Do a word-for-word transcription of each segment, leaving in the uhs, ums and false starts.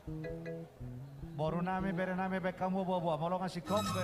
Boru nami, bere nami, baen hamu boa-boa, molo nga singkop be.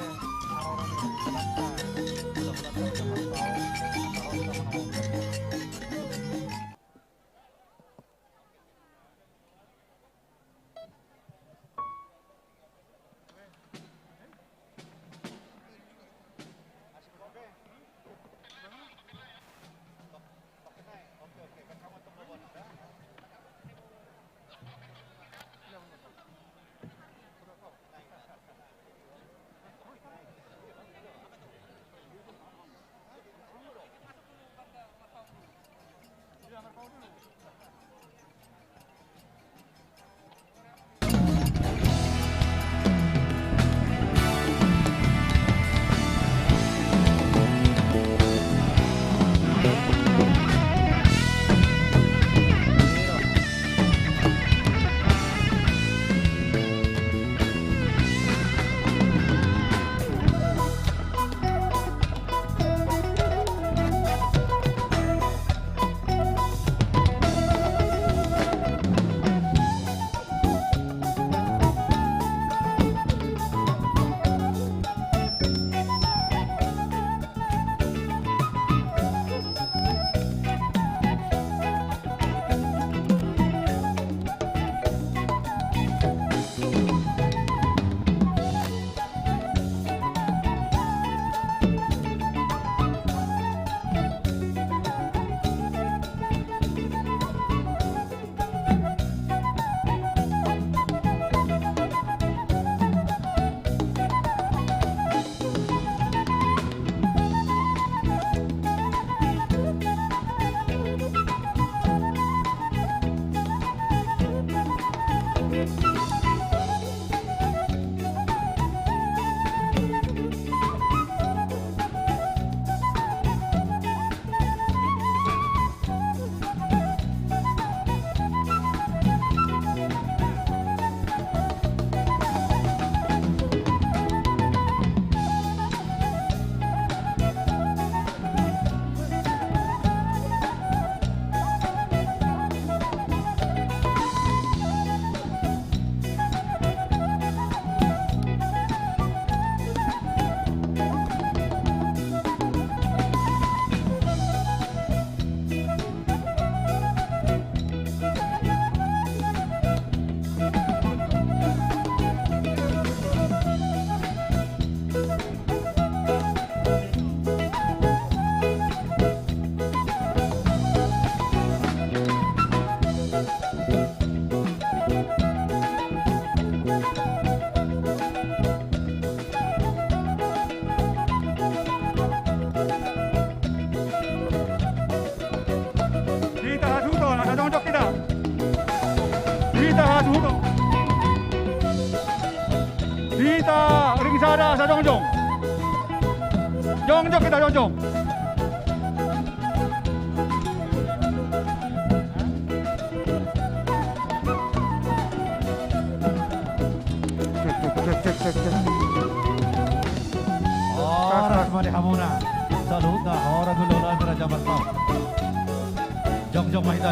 Hita hasuhuton asa jongjong hita. Hita hasuhuton. Hita ring sada asa jongjong. Jongjong hita, jongjong. Horas ma di hamuna saluhutna, horas ma di hamuna raja martau. Jongjong ma hita.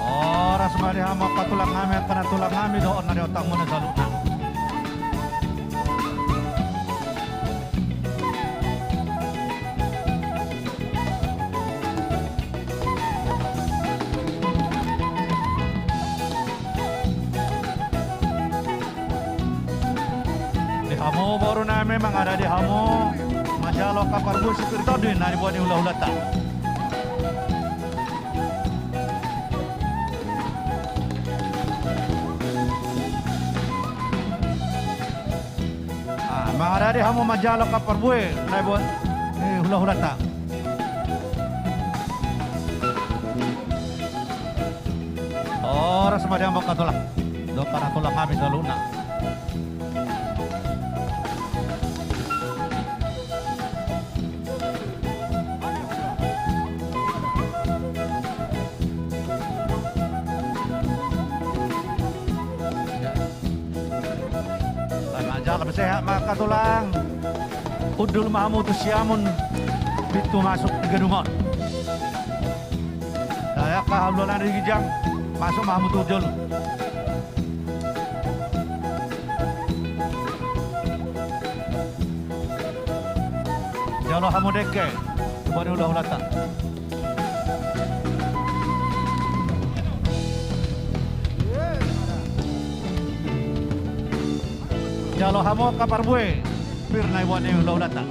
Horas ma di hamu angka tulang nami, angka na tulang nami dohot na di otakmuna saluhutna. Di hamu boru nami, mangada di hamu, manjalo angka parmusik, tontu ninna diboan ni hulahulanta. Mangaradei hamu manjalo angka parbue na diboan ni hulahulanta. Horas ma di hamu angka tulang dohot angka na tulang nami saluhutna. Manjalo, sehat ma angka tulang. Hundul ma hamu tu siamun, pintu masuk di gedung on. Nah, angka haluanan di ginjang, masuk ma hamu tu jolo. Jalo hamu dengke, tu bona ni hulahulanta. Jalo hamu angka parbue, pir na diboan ni hulahulanta.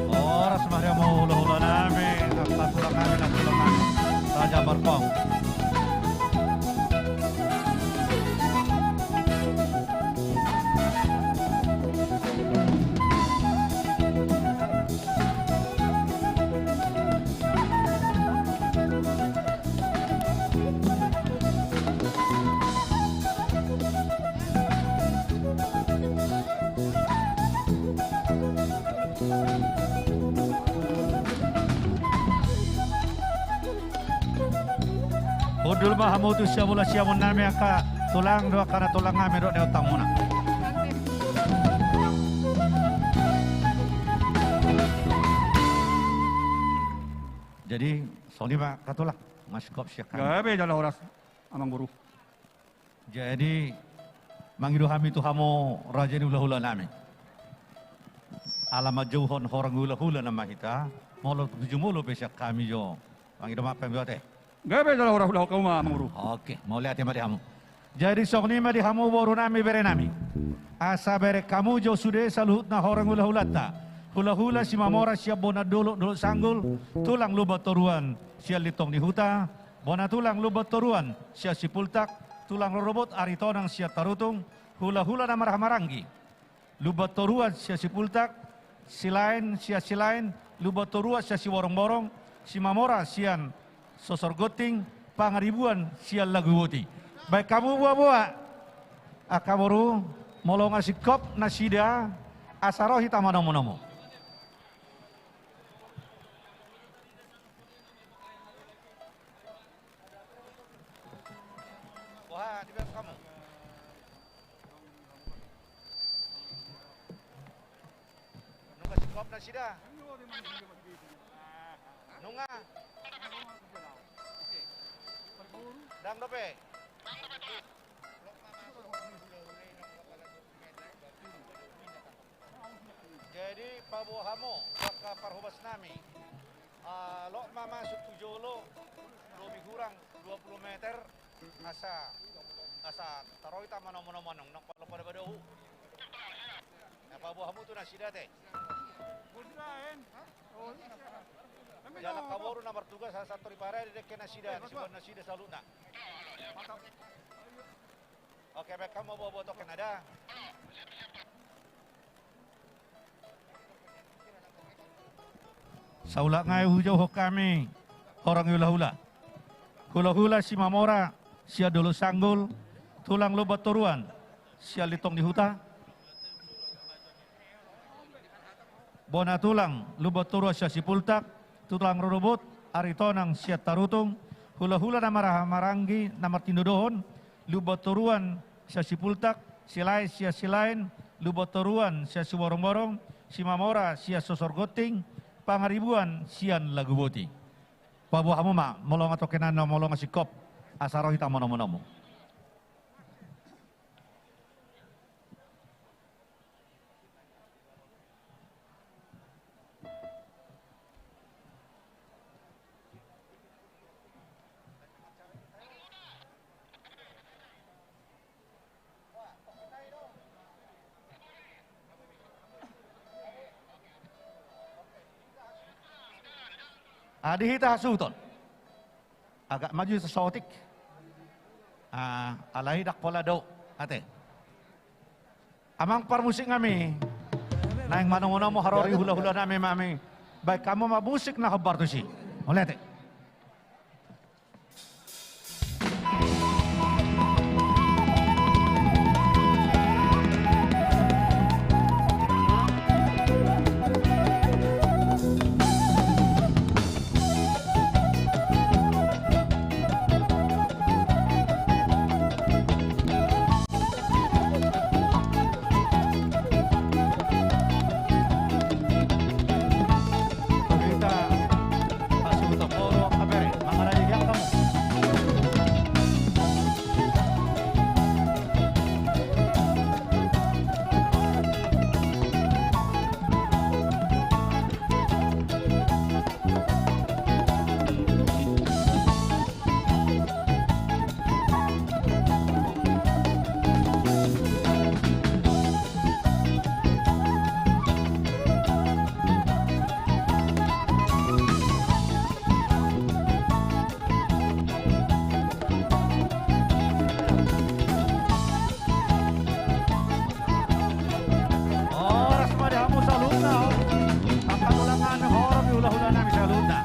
Horas ma di hamu hulahula nami, angka tulang nami, angka tulang nami. Raja Barkong. Hundul ma hamu tu siamun, siamun nami angka tulang dohot angka na tulang nami dohot ni ontangmuna. Jadi songon i ma angka tulang, masih kop siap kami. Gabe jala horas, amang boru. Jadi mangido hami tu hamu raja ni hulahula nami. Ala manjouhon horong ni hulahula nama hita, molo tu jumolo pe sian hami jo. Mangido maaf hami, ate. Gabe jala horas, hulahula hamu ma, amang boru. Oke, mauliate ma di hamu. Jadi songon i ma di hamu boru nami, bere nami. Asa bereng hamu jo sude saluhutna horong ni hulahulanta. Hulahula Simamora sian bona ni dolok, Dolok Sanggul, tulang Lumban Toruan sian Lintong ni Huta, bona tulang Lumban Toruan sian Sipultak, tulang rorobot Aritonang sian Tarutung, hulahula na marhahamaranggi Lumban Toruan sian Sipultak, Silaen sian Silaen, Lumban Toruan sian Siborongborong, Simamora sian Sosor Gonting, Pangaribuan sian Laguboti. Baen hamu boaboa, angka boru, molo nga singkop nasida, asa ro hita manomunomu. Boha, dibaen hamu? Nunga singkop nasida? Nunga? Ndang dope? Jadi paboa hamu angka parhobas nami, ah, loas ma masuk tu jolo, lobi hurang dua puluh meter, asa, asa taro hita manomunomu, nang palo pada badohu. Na paboa hamu tu nasida ate. Jala angka boru na martugas asa tor diparade dengke nasida, siboan nasida saluhutna. Oke, baen hamu boaboa toke nada. Saulak nai hujouhon hami horong ni hulahula. Hulahula Simamora sian Dolok Sanggul, tulang Lumban Toruan sian Lintong ni Huta, bona tulang Lumban Toruan sian Sipultak, tulang rorobot Aritonang sian Tarutung, hulahula na marhahamaranggi na martinodohon, Lumban Toruan sian Sipultak, Silaen sian Silaen, Lumban Toruan sian Siborongborong, Simamora sian Sosor Gonting, Pangaribuan sian Laguboti. Paboa hamu ma, molo nga toke nami, molo nga singkop, asa ro hita manomunomu. Adi hita hasuhuton. Agak maju saotik. Ah, alai ndang pola dao. Ate. Amang parmusik nami. Naeng manongon hamu haroro ni hulahula nami ma hami. Baen hamu ma musik na hombar tusi. Mauliate. Horas ma di hamu saluhutna. Angka tulang nami, horong ni hulahula nami saluhutna.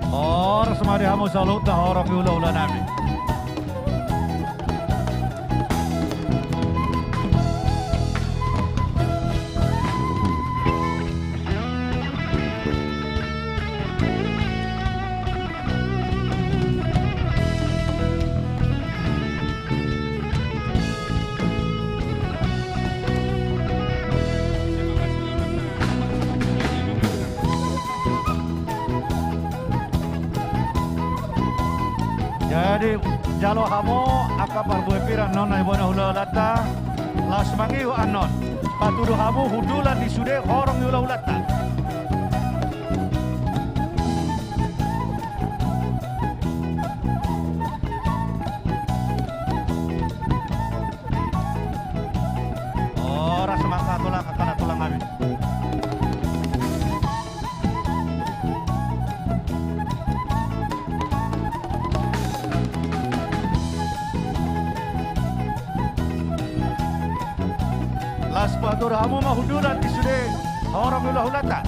Horas ma di hamu saluhutna, horong ni hulahula nami. Jadi, jalo hamu angka parbue pir annon na nibona hulahulanta, laos mangihut annon. Patudu hamu hundulan di sude horong ni hulahulanta. Horas ma angka tulang, angka na tulang nami. Laos patudu hamu ma hundulan di sude horong ni hulahulanta.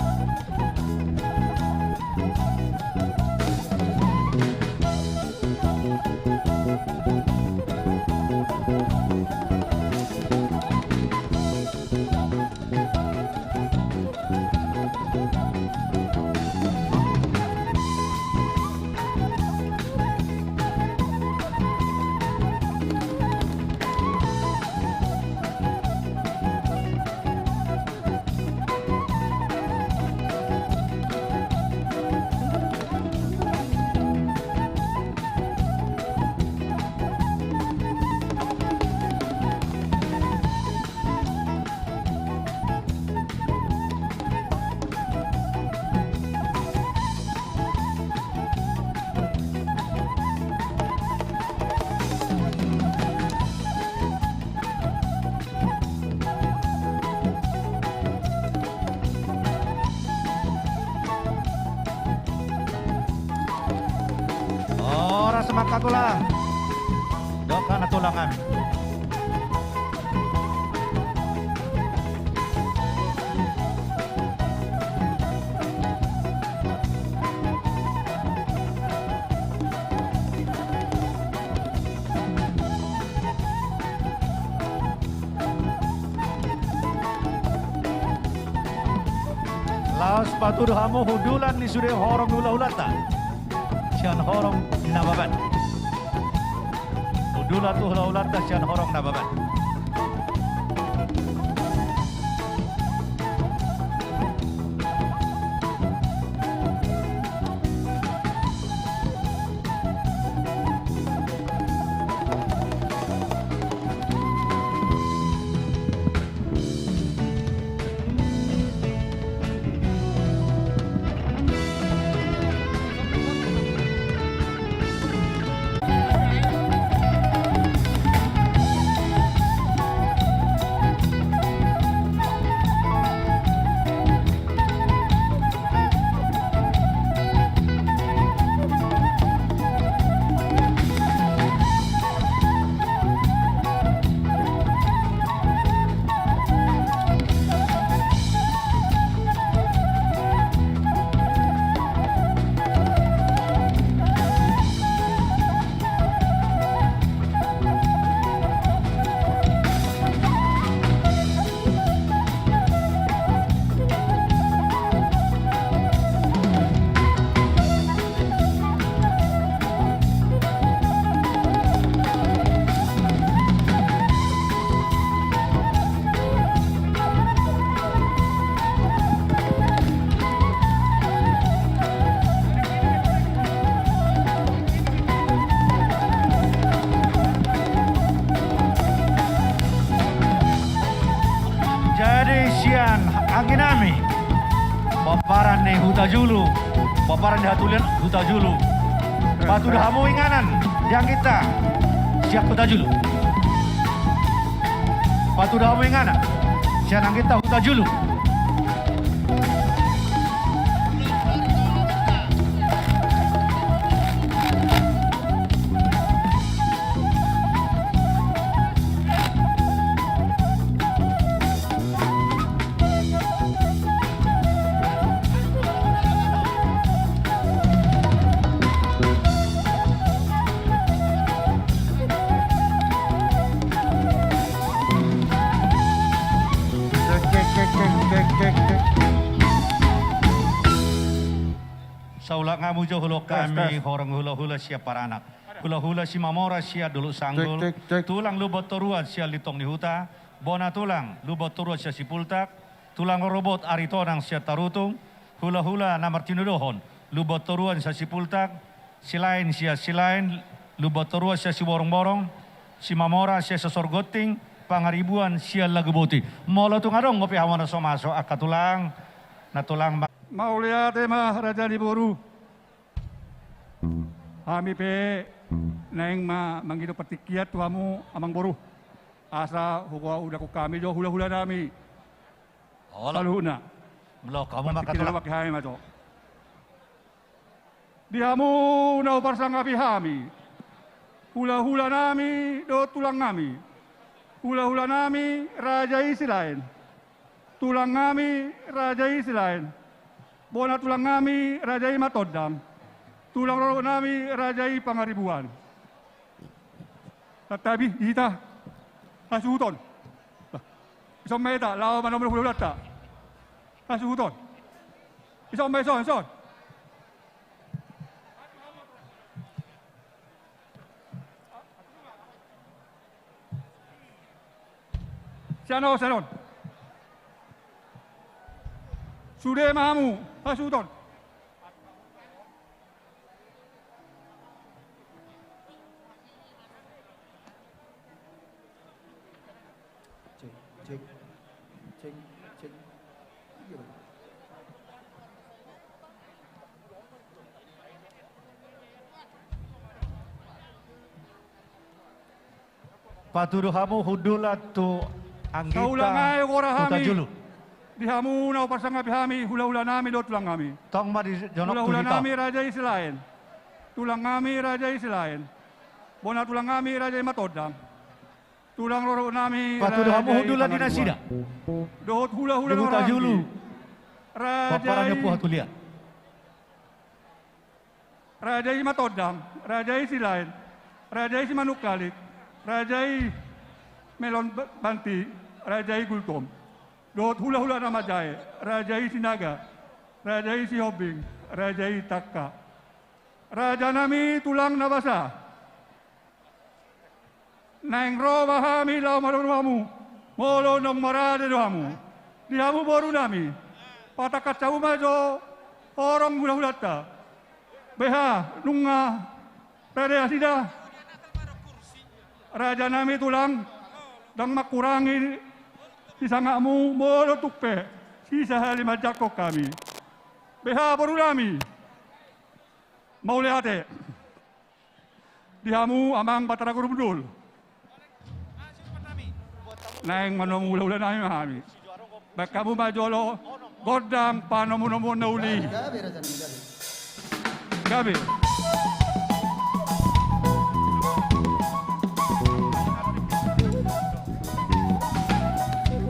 Horas ma angka tulang. Dok angka na tulang nami. Patudu hamu hundulan ni sude horong hulahulanta sian horong Nababan. Hundulan tu hulahulanta sian horong Nababan. Jadi sian anggi nami, pomparan ni Hutajulu, pomparan ni hatulian Hutajulu. Patudu hamu inganan di angginta sian Hutajulu. Patudu hamu inganan sian angginta Hutajulu. Saulak hamu jo, huloak hami horong hulahula sian Paranak, hulahula Simamora sian Dolok Sanggul, tulang Lumban Toruan sian Lintong ni Huta, bona tulang Lumban Toruan sian Sipultak, tulang rorobot Aritonang sian Tarutung, hulahula na martinodohon Lumban Toruan sian Sipultak, Silaen sian Silaen, Lumban Toruan sian Siborongborong, Simamora sian Sosor Gonting, Pangaribuan sian Laguboti. Molo tung adong dope hamu na so masuk angka tulang, na tulang ma. Mauliate ma raja ni boru. Hami pe naeng ma mangido partingkian tu hamu amangboru, asa huboan hudok hami jo hulahula nami. Olo. Saluhutna. Molo hamu ma angka tulang. Hami ma jo. Di hamu na huparsangapi hami, hulahula nami dohot tulang nami. Hulahula nami raja i Silaen. Tulang nami raja i Silaen. Bona tulang nami raja i Matondang. Tulang rorobot nami raja i Pangaribuan. Santabi hita. Hasuhuton. Bah. Ison ma hita laho manomol hulahulanta. Hasuhuton. Ison ma, ison, ison. Sian on, sian on. Sude ma hamu, hasuhuton. Cek, cek, cek, cek. Iya, Bang. Patudu hamu hundulan tu angginta Hutajulu. Di hamu na huparsangapi hami, hulahula nami dohot tulang nami. Tong ma dijonok tu hita. Hulahula nami raja i Silaen. Tulang nami raja i Silaen. Bona tulang nami raja i Matondang. Tulang rorobot nami raja i Pangaribuan. Patudu hamu hundulan di nasida. Dohot hulahula nami. Hutajulu. Raja i Pamparani Ompu Hatulian. Raja i Matondang, raja i Silaen, raja i Simanungkalit, raja i Melon Ba-, Banti, raja i Gultom. Dohot hulahula na manjae, raja i Sinaga. Raja i Sihombing, raja i Tangka. Rajanami tulang na basa. Naeng ro ma hami laho manangiangkon hamu, molo naung marade do hamu. Di hamu borunami, patangkas hamu ma jo horong hulahulanta. Beha, nunga rade nasida. Rajanami tulang, ndang mangkurangi di sangapmu, molo tung pe sisahali manjangkon hami. Beha borunami. Mauliate. Di hamu amang Batara Guru Mudul. Naeng manomu hulahulanami ma hami. Baen hamu ma jolo gondang panomunomuon na uli. Gabe.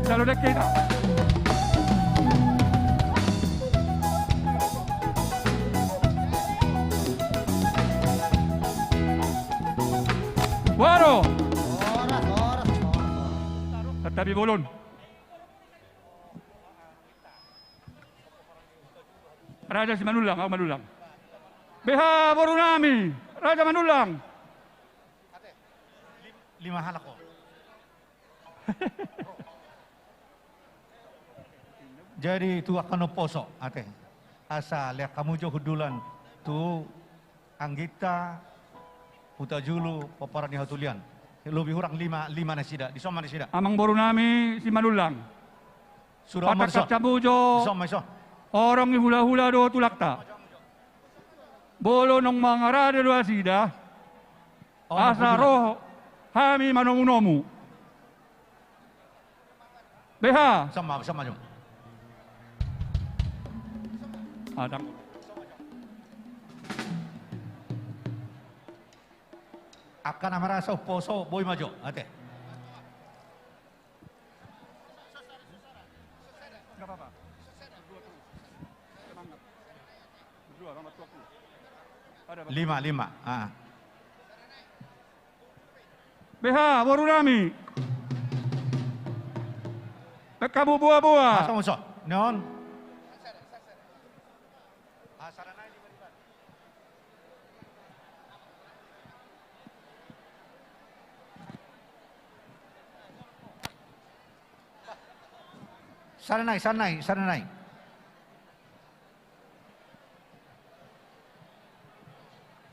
Jalo dek kita. Waro. Tatabi bolon. Raja Simanullang, au Manullang. Beha borunami, Raja Manullang. Lima halak ho. Jadi tu angka na umposo, ate. Asa lean hamu jo hundulan tu angginta Hutajulu, pomparan ni hatulian. Lobi hurang lima, lima nasida, dison ma nasida. Amang borunami Simanullang. Sura patangkas hamu jo. Dison ma, dison. Horong ni hulahula dohot tulangta. Molo naung mangarade do nasida. Asa ro hami manomunomu. Beha. Sama, sama jo. Adang. Angka na marasa umposo, boi ma jo, ate. Nggak apa-apa. Berdua terus. Semangat. Berdua sama tuaku. Ada, Bang. Lima, lima. Ah. Beha, borunami. Baen hamu boaboa. Masa muso. Nion. Sada nai, sada nai, sada nai.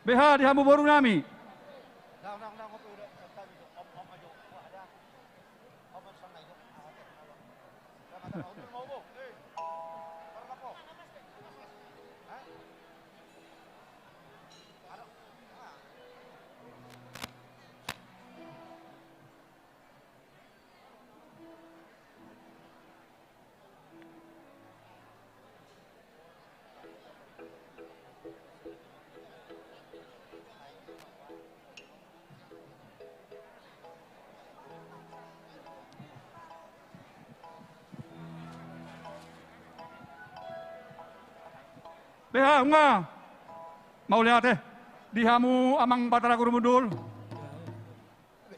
Beha di hamu borunami. Beha, nunga. Mauliate. Di hamu amang Batara Guru Mudul.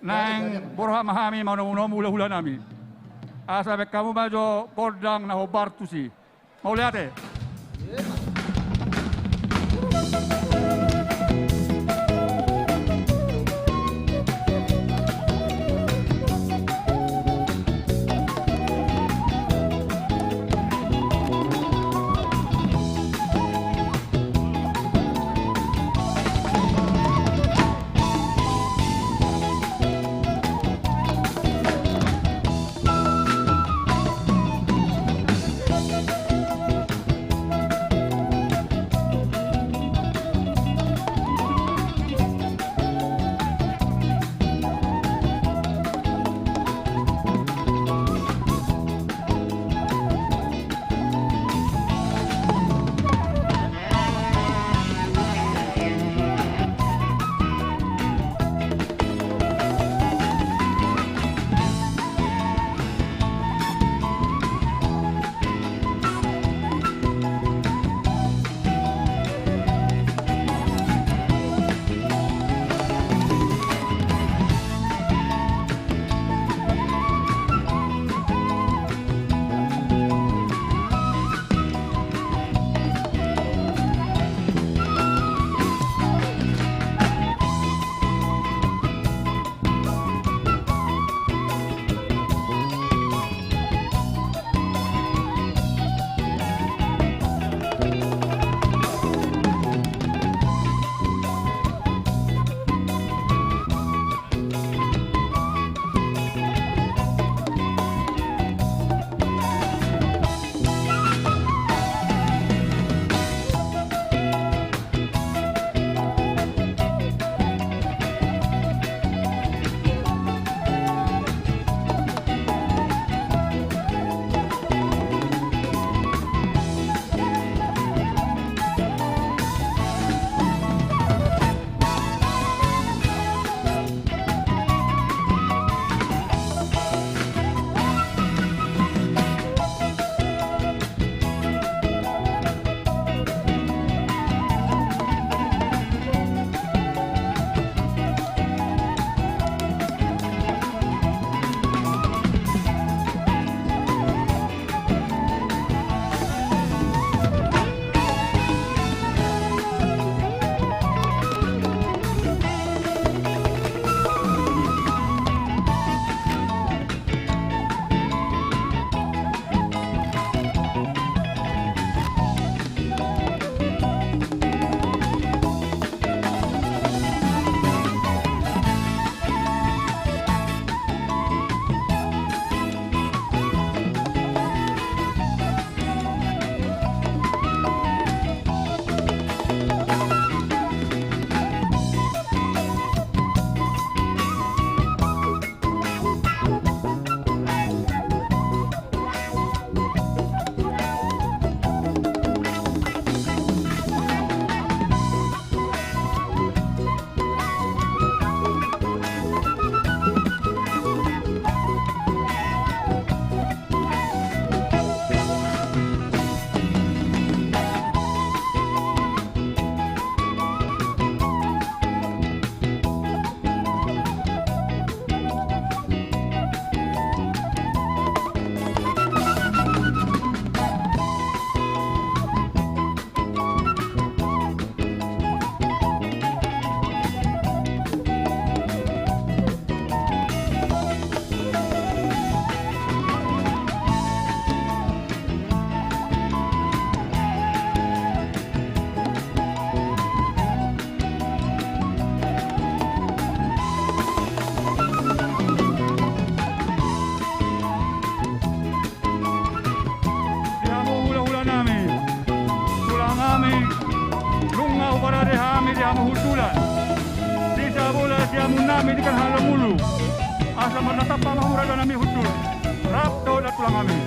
Naeng borhat ma hami manomunomu hulahulanami. Asa baen hamu ma jo gondang na hombar tusi. Mauliate. Sisabola siamun nami di kan halong ulu. Asa marnatampak ma hamu raja nami hundul. Rap dohot tulang nami.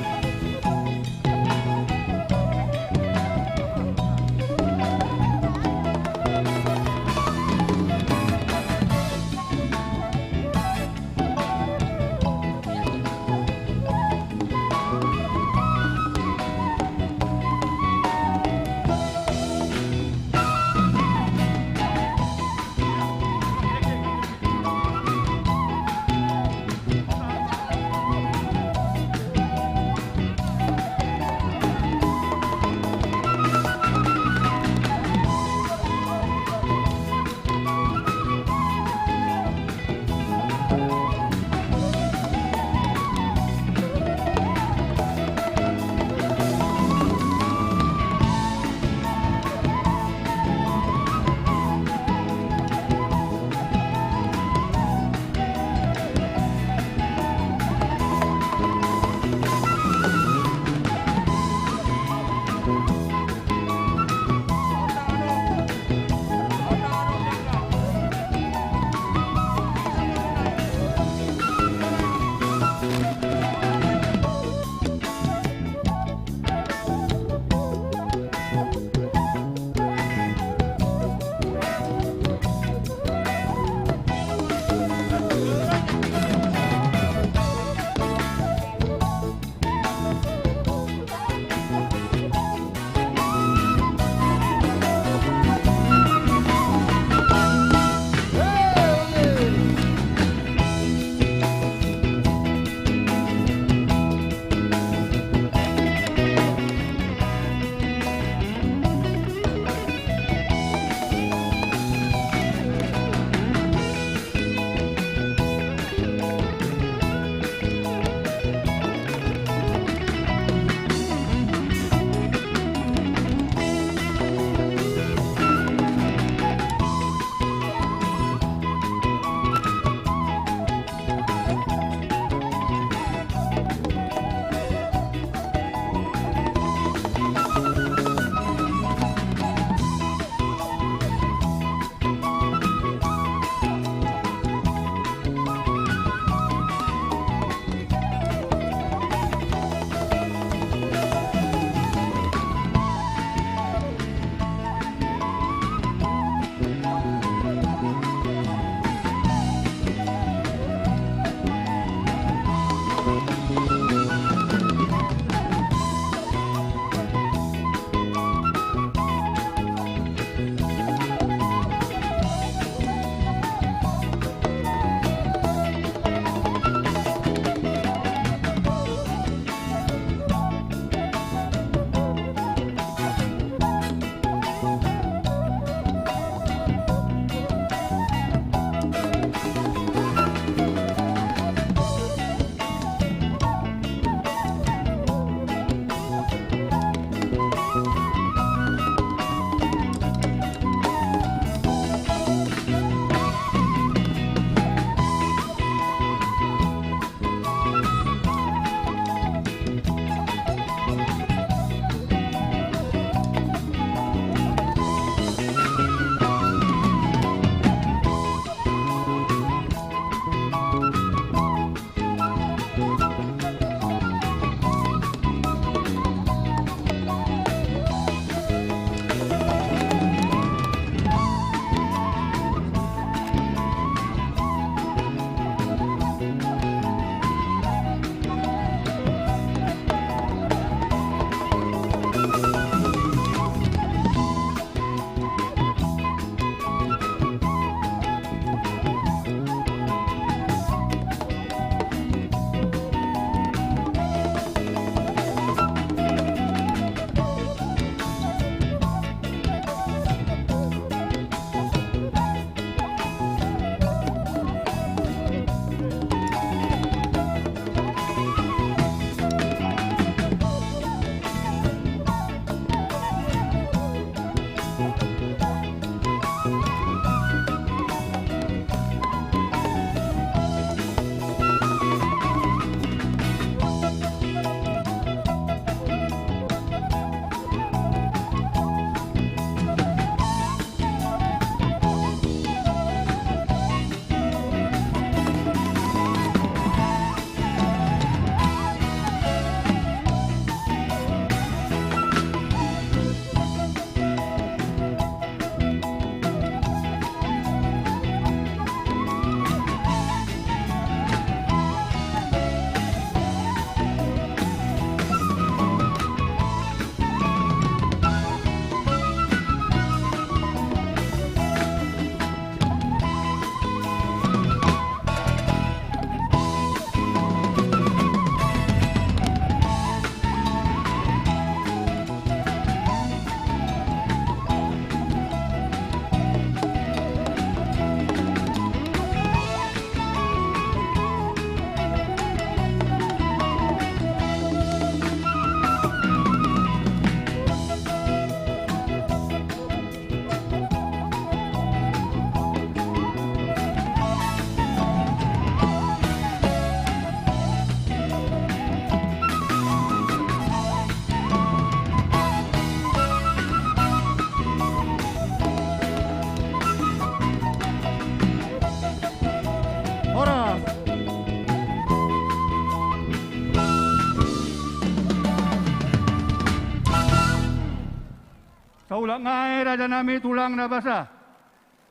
Ngai rajanami tulang na basa,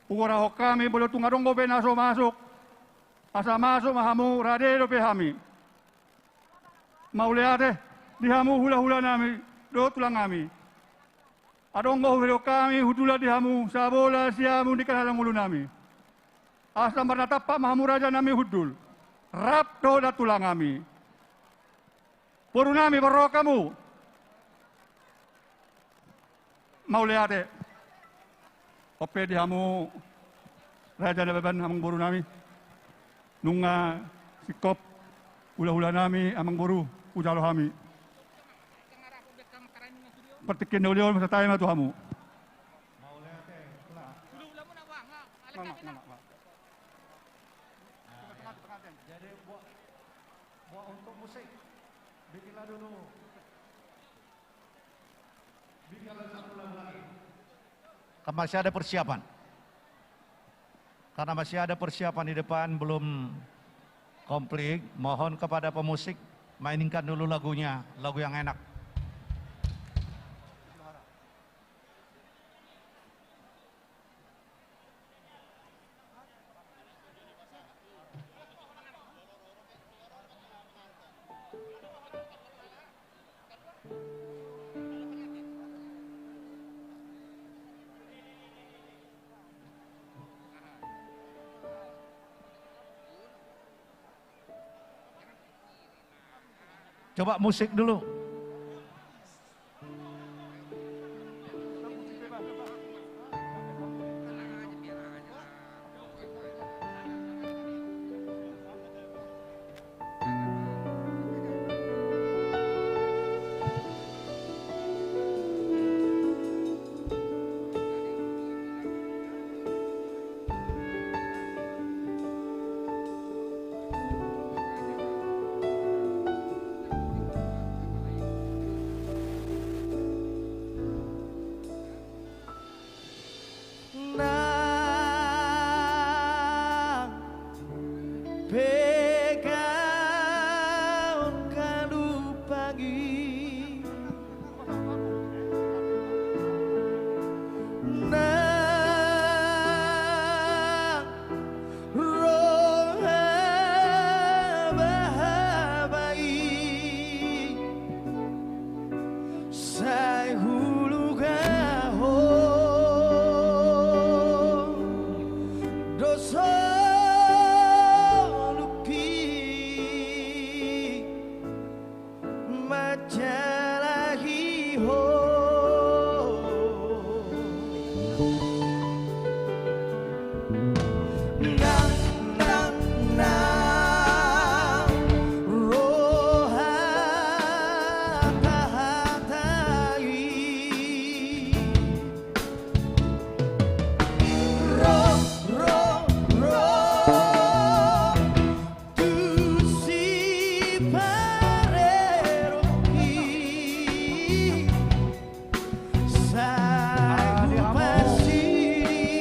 hugorahon hami molo tung adong dope na so masuk, asa masuk ma hamu, rade dope hami. Mauliate di hamu hulahulanami dohot tulangnami. Adong do huberehon hami hundulan di hamu, sabola siamun di halalan ngolunami. Asa marnatampak ma hamu rajanami hundul, rap dohot tulangnami. Borunami, borhat hamu. Mauliate. On pe di hamu raja na baban, amangborunami. Nunga singkop hulahulanami, amangboru, hujalo hami. Partingkian na uli on, sahat ma tu hamu. Jadi buat, buat untuk musik, bikinlah dulu. Kan masih ada persiapan. Karena masih ada persiapan di depan, belum komplit, mohon kepada pemusik mainkan dulu lagunya, lagu yang enak. Coba musik dulu. Nang pe gaon halumpang i, nang ro haba-haba i, sai hulugahon do solupi manjalahi ho. Nang, nang, nang ro hata-hata i, ro, ro, ro tu sipareronhi. Ah, di hamu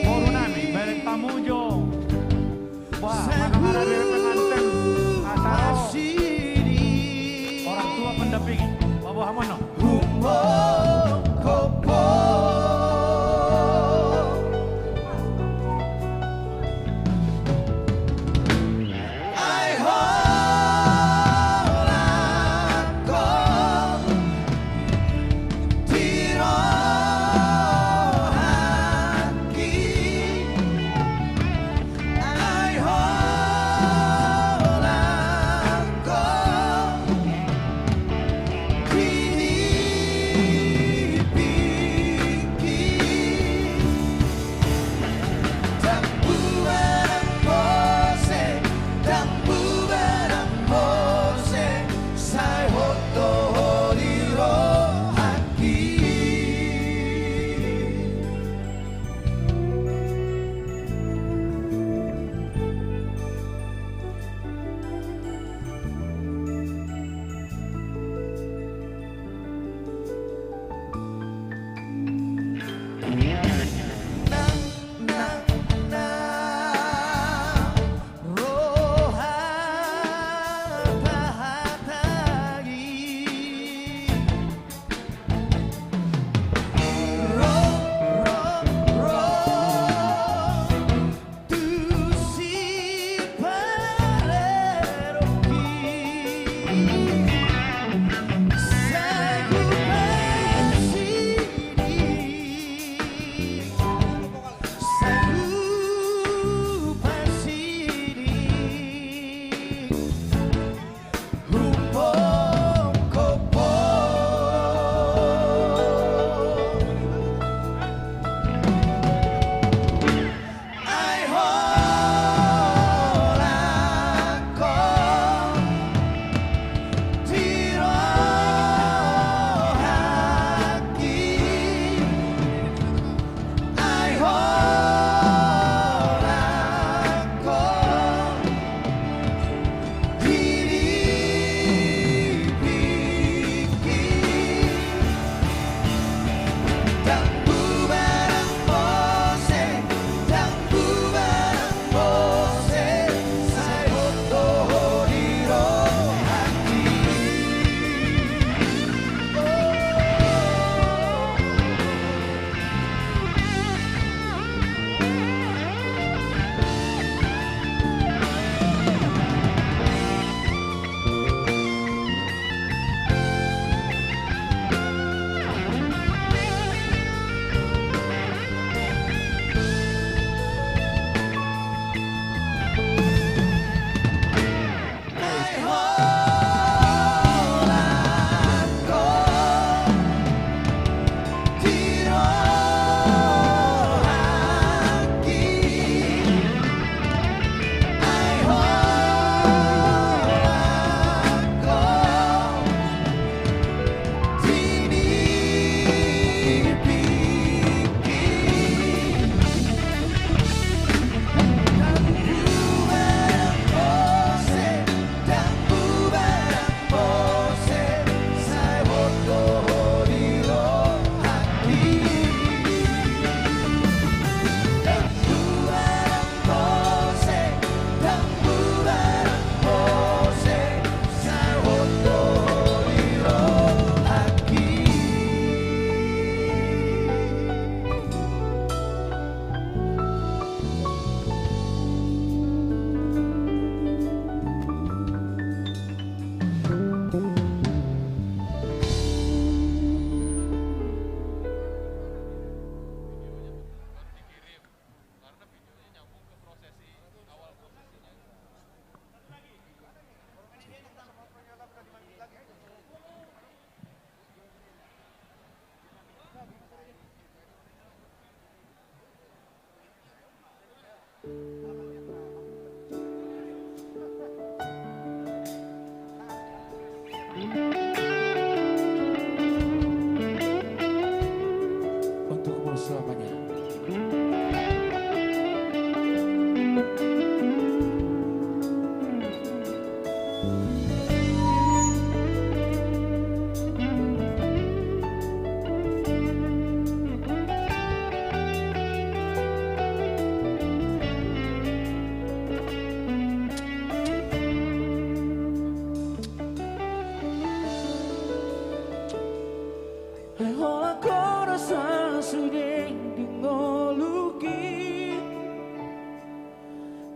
boru nami, bereng hamu jo. Wah, mana-mana dari pengantin, asa ro orang tua pendampingi. Bawa hamu no.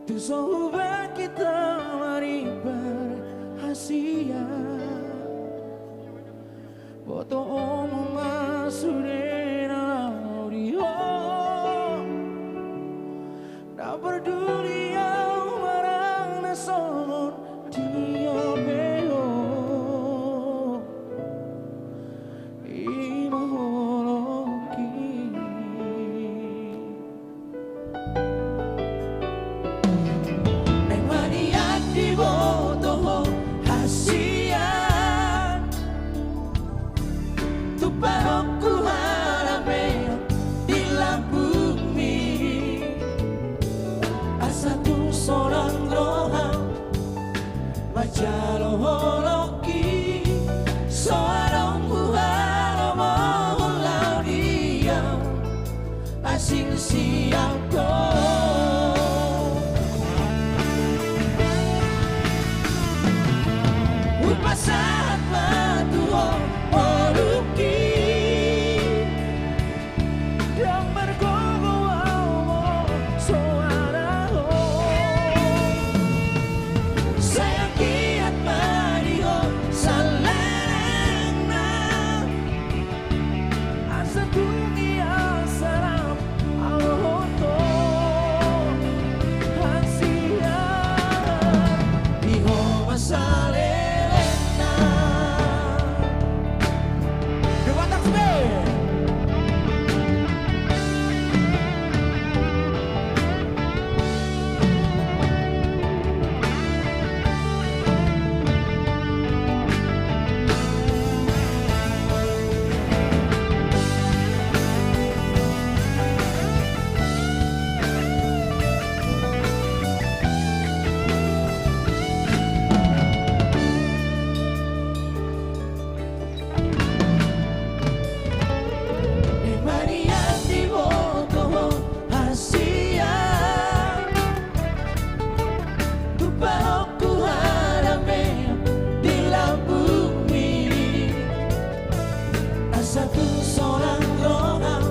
Tung so hubahen hita maribur hasian. Botoonmu ma sude na laho di ho. Ndang parduli au barang na songon dia pe ho. I ma holongki. Naeng ma nian diboto ho hasian. Tupa ho tu harameon di lambungmi. Asa tung sonang roham manjalo holongki. So adong huhalomohon laho di au asing sian ho. Hupasahat ma tu ho ngolungki. Ndang margogo au molo so ada ho. Sai anggiat ma di ho salelengna. Asa tung ia salam au dohot ho hasian. Di ho ma salelengna. Di Batak Sbe. Naeng ma nian diboto ho hasian. Tupa ho tu harameon di lambungmi. Asa tung sonang roham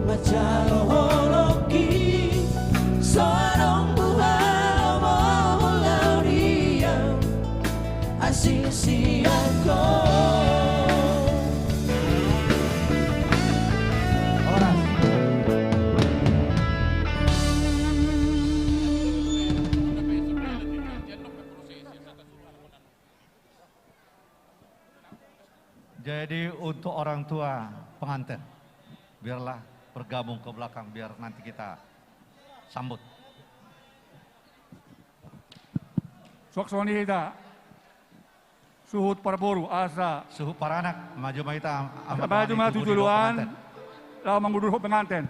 manjalo holongki. So adong huhalomohon laho di au asing sian ho. Horas. Jadi untuk orang tua pengantin, biarlah bergabung ke belakang, biar nanti kita sambut. Suang songon i hita. Suhut parboru asa. Suhut paranak, maju ma hita. Maju ma tu joloan. Laho mangudurhon pengantin.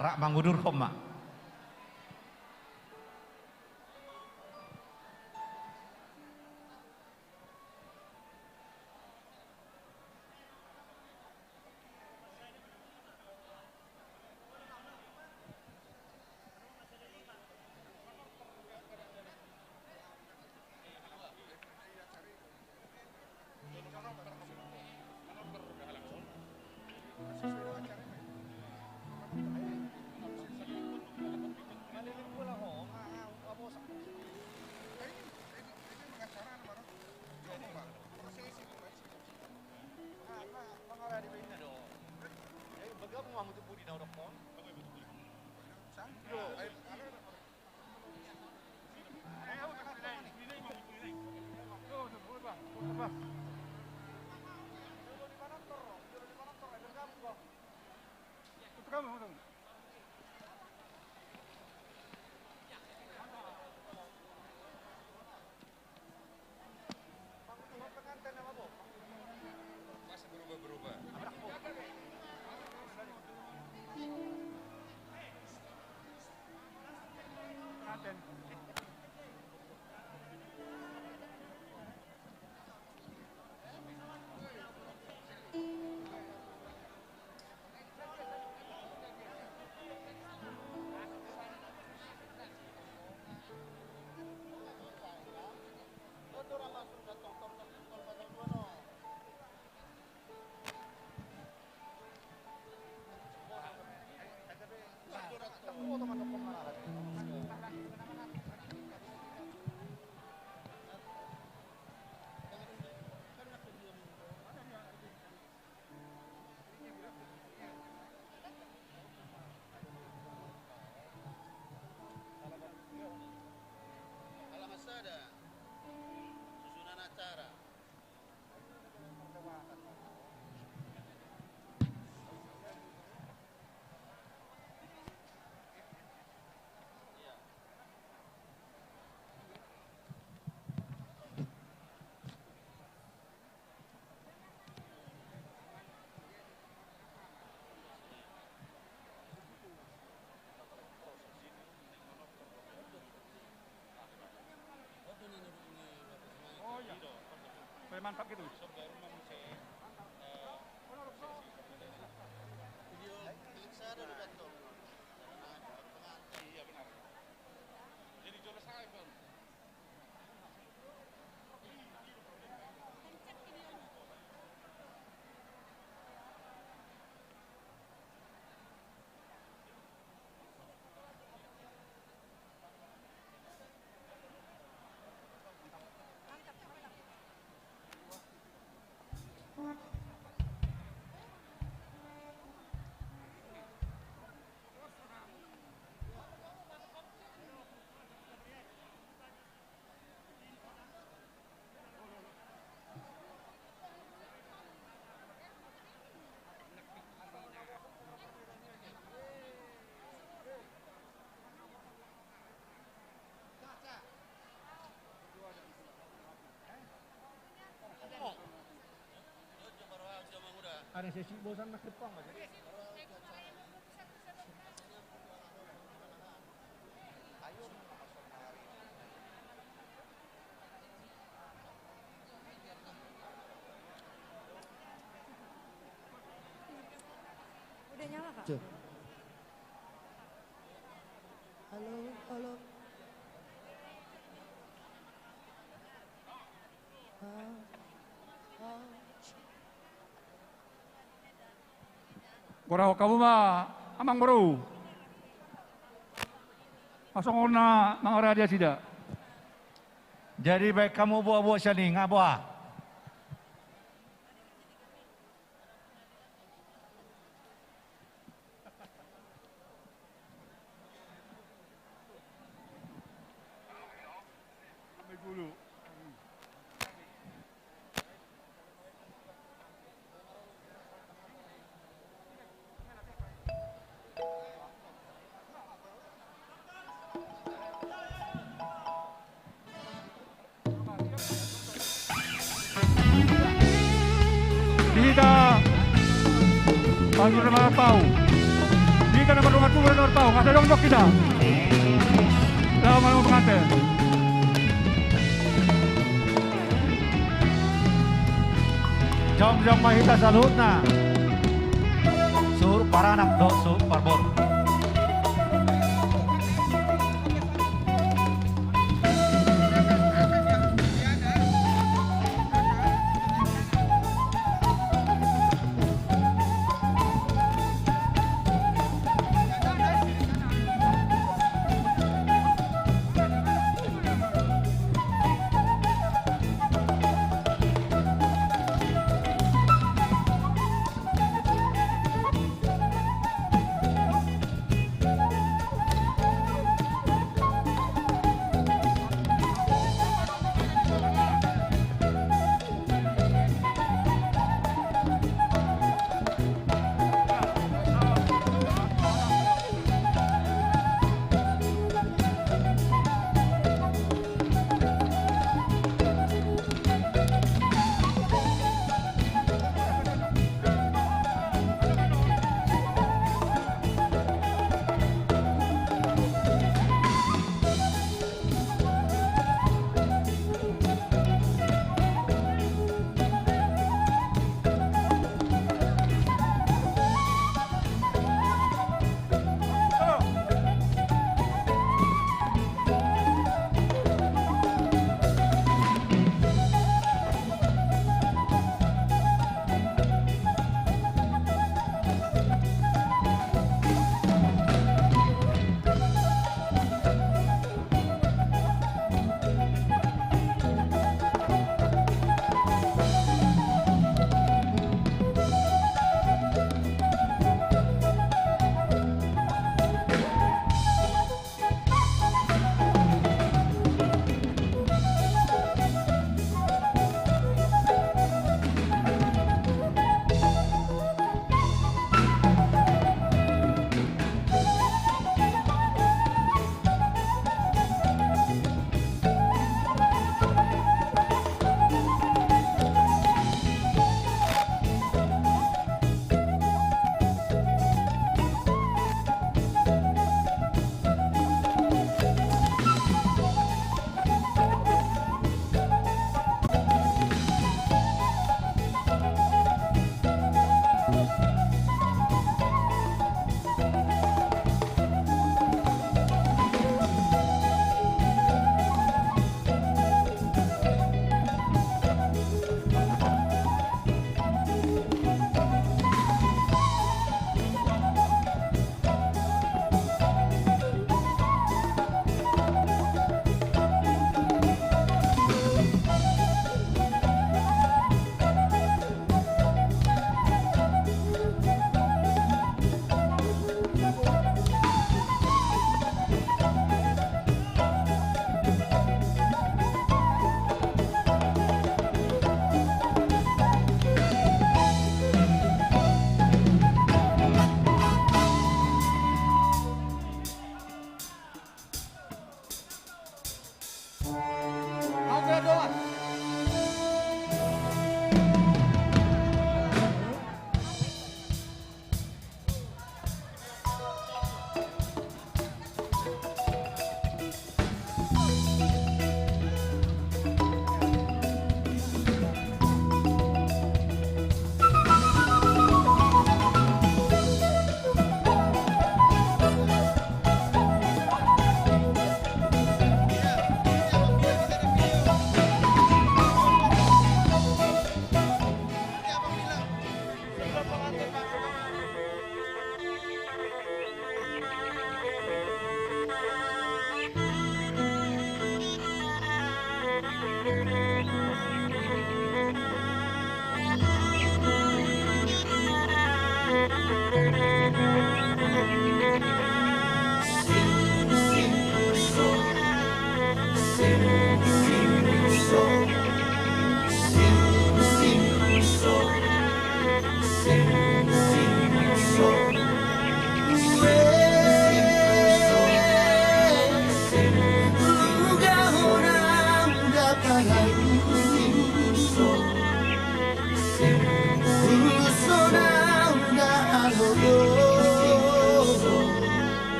Rap mangudurhon ma. Ada sesi bosan nak depan aja. Udah nyala, Kak? Cek. Halo, halo. Ah, ah. Gorahon hamu ma, amang boru. Songon na mangarade nasida. Jadi baen hamu boa-boa sian i, nga boa. Di hita, panggilan marpau. Di hita na mardongan tubu na marpau, asa jongjong hita. Laho mardongan pengantin. Jongjong ma hita saluhutna. Suhut paranak dohot suhut parboru.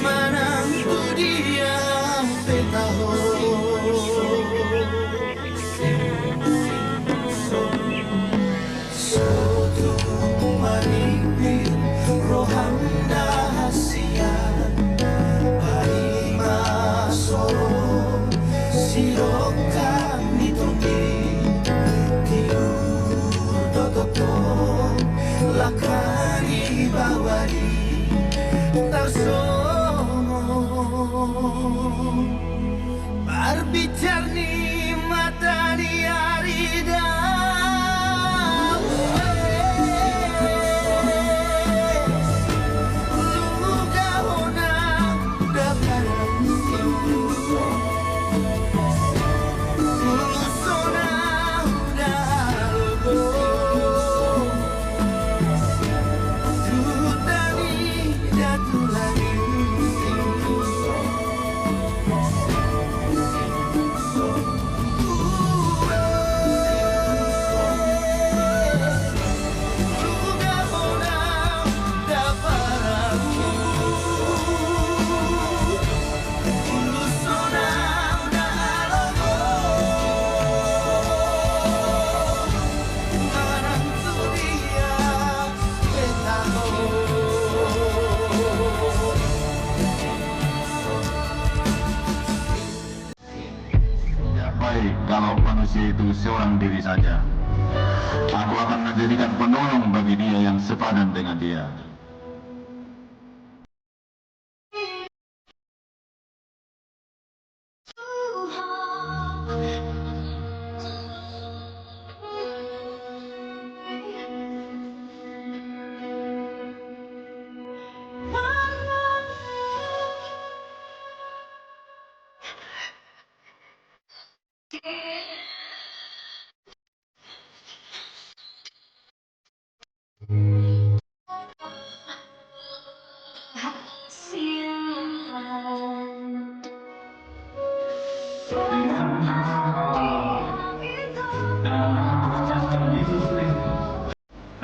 Manang tu dia pe taho. Sotung maripir roham hasian, paima so sidok hami tonggi, tiur do tongtong langka ni baoa i tarsongon marbicar ni mata ni ari da. Ya, baik, kalau manusia itu seorang diri saja, Aku akan menjadikan penolong bagi dia yang sepadan dengan dia.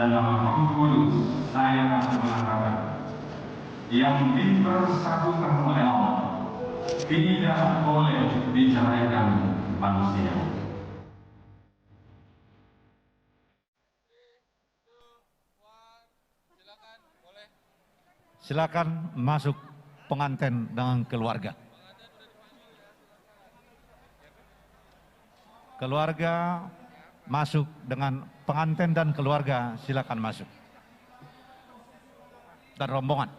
Dalam Buku Kudus, saya akan mengatakan, yang dipersatukan oleh Allah tidak boleh diceraikan manusia. Silakan masuk pengantin dengan keluarga. Keluarga masuk dengan pengantin dan keluarga, silakan masuk. Dan rombongan.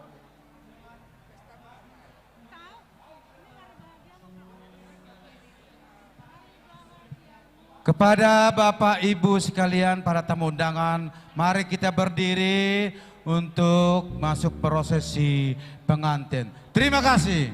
Kepada Bapak Ibu sekalian, para tamu undangan, mari kita berdiri untuk masuk prosesi pengantin. Terima kasih.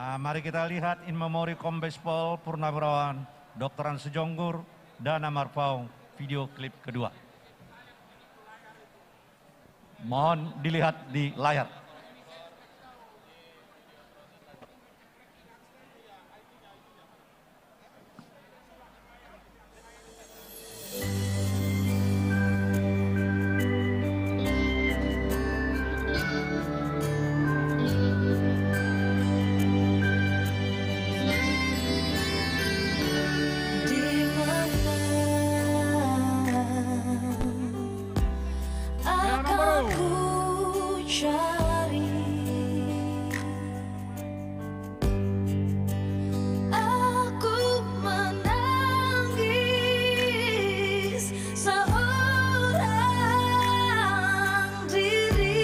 Ah, mari kita lihat in memoriam Kombes Pol Purnawirawan Doktoran Sijonggur, Dana Marpaung, video klip kedua. Mohon dilihat di layar. Di mana akan ku cari. Aku menangis seorang diri.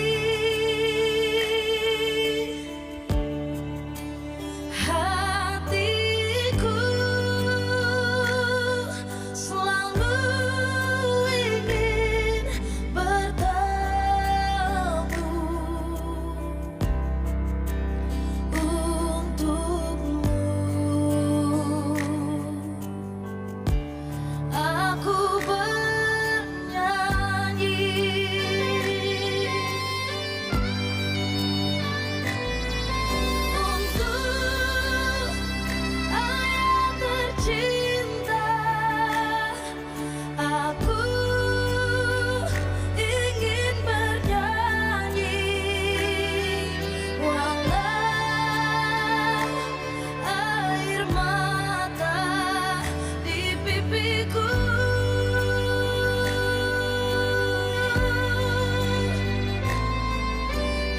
Hatiku selalu ingin bertemu untukmu. Aku bernyanyi untuk ayah tercinta. Aku ingin bernyanyi walau air mata di pipiku.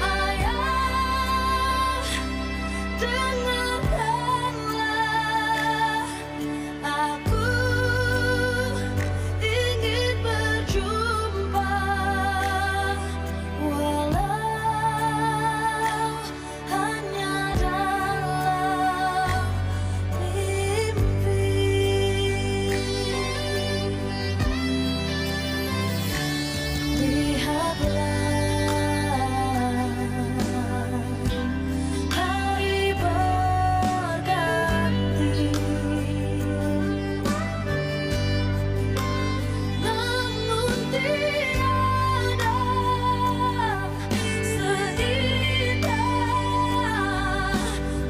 Ayah, dengarkanlah. Aku ingin berjumpa walau hanya dalam mimpi. Lihatlah, hari berganti, namun tiada seindah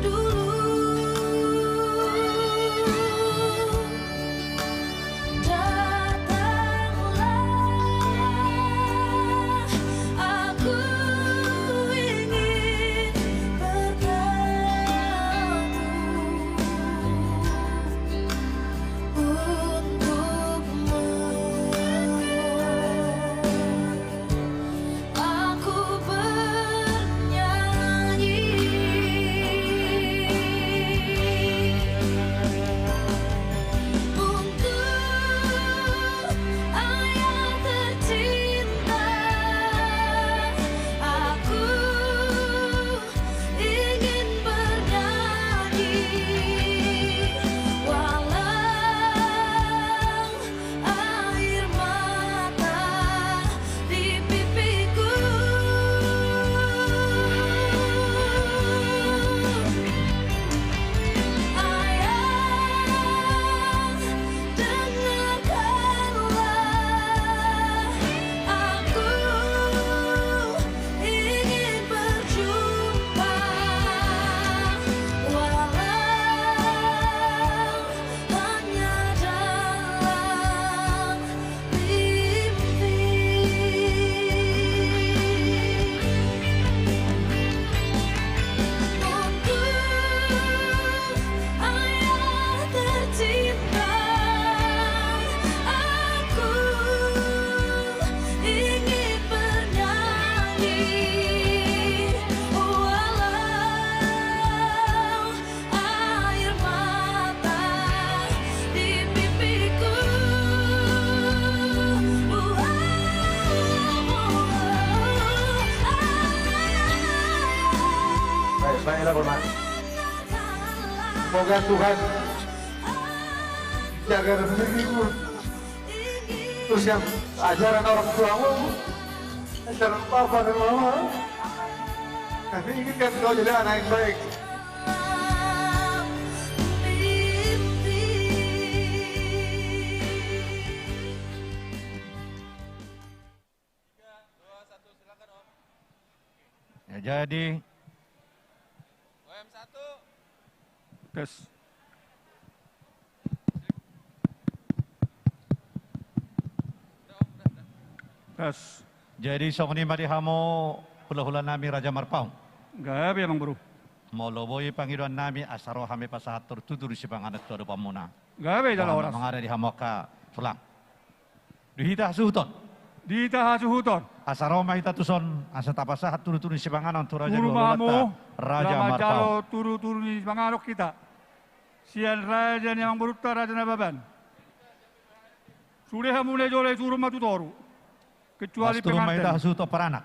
dulu. Datanglah, aku ingin bertemu untukmu. Aku bernyanyi untuk ayah tercinta. Aku ingin bernyanyi walau air mata di pipiku. Ayah, dengarkanlah, aku ingin berjumpa walau hanya dalam mimpi. Untuk ayah tercinta, aku ingin bernyanyi walau air mata di pipiku. Baik, baiklah, Bang. Semoga Tuhan jaga dan melindungimu. Terus yang ajaran orang tuamu, ajaran papa dan mama, kami inginkan kau jadi anak yang baik. Ya, jadi. Tes. Tes. Jadi songon i ma di hamu hulahula nami Raja Marpaung. Gabe, Amangboru. Molo boi pangidoan nami, asa ro hami pasahat tudutudu sipanganon tu adopanmuna. Gabe, jala horas. Mangada di hamu angka tulang. Di hita hasuhuton. Di hita hasuhuton. Asa ro ma hita tuson, asa tapasahat tudutudu sipanganon tu raja ni hulahulanta, Raja Marpaung. Turu ma hamu, laho manjalo tudutudu ni sipanganon hita sian raja ni amangborunta Raja Nababan. Sude hamu na jolo i, turun ma tu toru. Kecuali penganten. Turu ma hita hasuhuton paranak.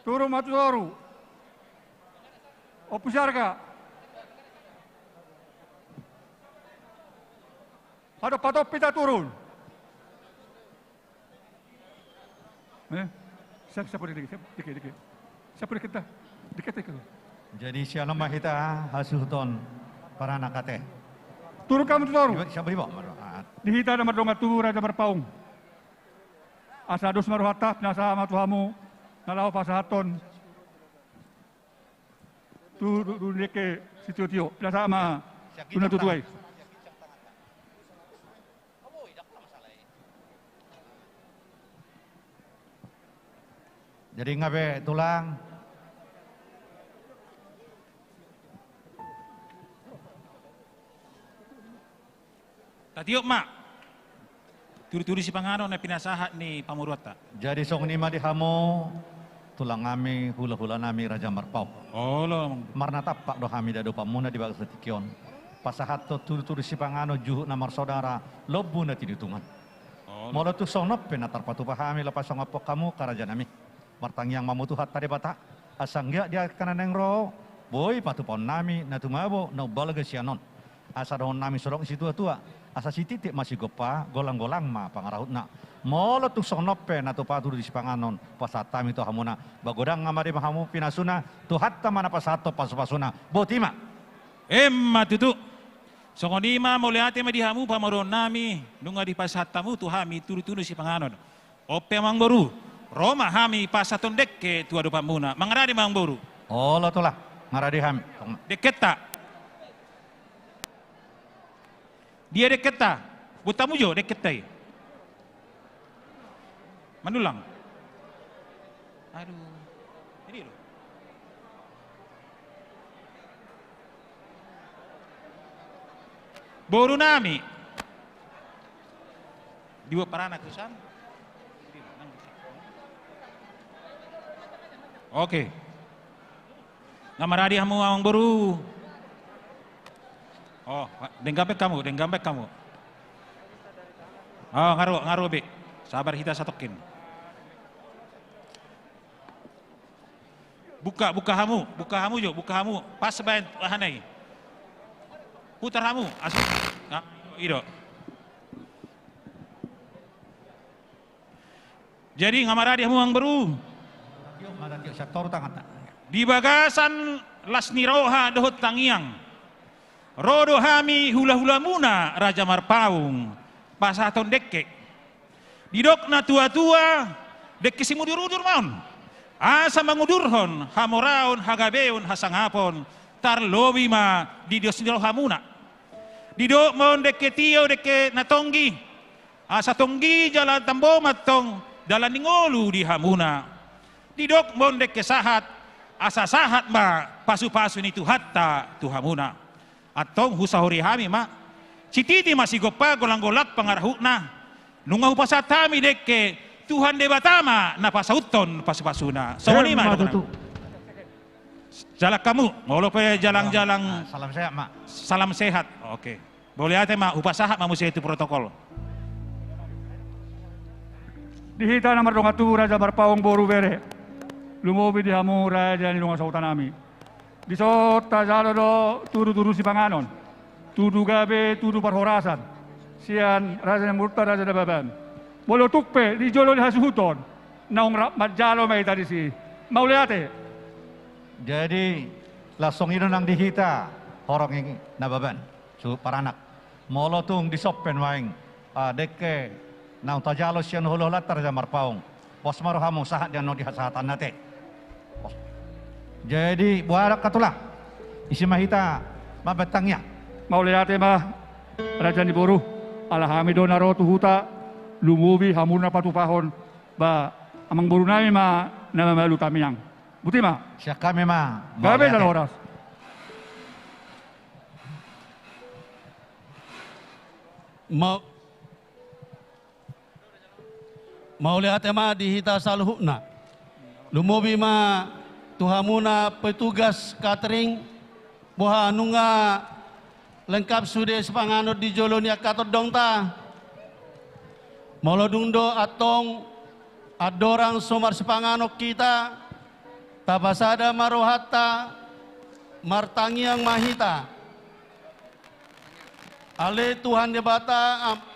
Turun ma tu toru. Ompu Siarga. Hadok patompi ta turun. Eh? Siap, siap, dikit, dikit, dikit. Siap, dikit, dah. Dikit, dikit. Jadi sian on ma hita hasuhuton paranak ate. Turun hamu tu toru. Di hita na mardongan tubu Raja Marpaung. Asa dos ma rohanta, pinasahat ma tu hamu na laho pasahathon tu, tu, tu dengke sitiotio. Pinasahat ma tu natuatua i. Jadi nga be tulang. Tatiop ma tudutudu sipanganon na pinasahat ni pamoruonta. Jadi songon i ma di hamu tulang nami, hulahula nami Raja Marpaung. Olo. Marnatampak do hami di adopanmuna di bagasan tingki on, pasahathon tudutudu sipanganon juhut na marsaudara, lombu na tinotungan. Olo. Molo tung songon on pe na tarpatupa hami laho pasongophon hamu angka raja nami. Martangiang ma hamu tu Tuhanta Debata, asa anggiat di angka na naeng ro, boi patupaonnami na tumabo na umbalga sian on. Asa dohononnami songon didok ni situatua, asa sititi ma sigompa, golanggolang ma pangarahutna. Molo tung songon on pe na tupa tudutudu sipanganon pasahat hami tu hamuna, ba godang nga madai ma hamu pinasuna, Tuhanta ma na pasahathon pasupasuna. Boti ma. Emma tutu. Songon i ma, mauliate ma di hamu pamoruonnami, nunga dipasahat hamu tu hami tudutudu sipanganon. On pe Amangboru, ro ma hami pasahathon dengke tu adopanmuna. Mangaradi ma Amangboru. Olo tulang, mangaradi hami. Dengkenta. Dia dengkenta? Boan hamu jo dengkenta i. Mandulang. Aduh. Ini loh. Boru nami. Dibuat paranak tusan. Oke. Nga maradi hamu Amangboru. Oh, denggan be hamu, denggan be hamu. Oh, nga ro, nga ro be. Sabar hita satongkin. Buka, buka hamu, buka hamu jo, buka hamu. Pas baen aha na i. Putar hamu, asu. Nah, i do. Jadi nga maradi hamu Amangboru. Di bagasan las ni roha dohot tangiang, ro do hami hulahulamuna Raja Marpaung pasahathon dengke. Didok natuatua, dengke simudurudur ma on, asa mangudurhon hamoraon, hagabeon, hasangapon, tarlobi ma di dos ni rohamuna. Didok ma on dengke tio, dengke na tonggi, asa tonggi jala tambo ma antong dalan ni ngolu di hamuna. Didok ma on dengke sahat, asa sahat ma pasupasu ni Tuhanta tu hamuna. Antong husahori hami ma, sititi ma sigompa, golanggolang pangarahutna. Nunga hupasahat hami dengke, Tuhan Debata ma na pasauthon pasupasuna. Songon i ma. Emma tutu. Jalang hamu, molo pe jalang-jalang. Ah, salam sehat ma. Salam sehat. Oke. Mauliate ma, hupasahat ma muse tu protokol. Di hita na mardongan tubu Raja Marpaung, boru, bere, lumobi di hamu raja ni dongan sahuta nami. Dison tajalo do tudutudu sipanganon, tudu gabe, tudu parhorasan sian raja ni amangborunta Raja Nababan. Molo tung pe di jolo ni hasuhuton, naung rap manjalo ma hita disi. Mauliate. Jadi, laos songon i do nang di hita horong ni Nababan, suhut paranak. Molo tung dison pe nuaeng, ah, dengke Naung tajalo sian hula-hulanta Raja Marpaung. Pos ma rohamu sahat di annon di hasahatanna te. Pos. Jadi, boha angka tulang? Ise ma hita mambahen tangiang? Mauliate ma, raja ni boru, ala hami do na ro tu huta, lumobi hamu na patupahon, ba amangboru nami ma na mamalu tangiang. Boti ma. Sian hami ma. Gabe mauliate. Jala horas. Mau Mauliate ma di hita saluhutna. Lumobi ma tu hamuna petugas catering, boha nunga lengkap sude sipanganon di jolo ni angka tondongta. Molo dung do antong andorang so marsipanganon hita, tapasada ma rohanta, martangiang ma hita. Ale Tuhan Debata, am-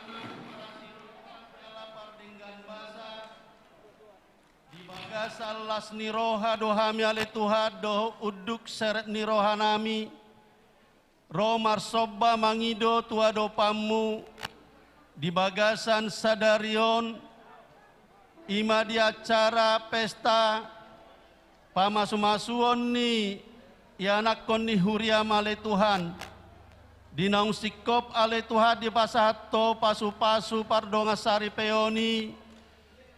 di bagasan las ni roha do hami ale Tuhan dohot unduk serep ni rohanami, ro marsomba mangido tu adopanmu di bagasan sadari on, i ma di acara pesta pamasumasuon ni ianakhon ni huriam ale Tuhan. Di naung singkop ale Tuhan dipasahat Ho pasu-pasu pardongan saripeon i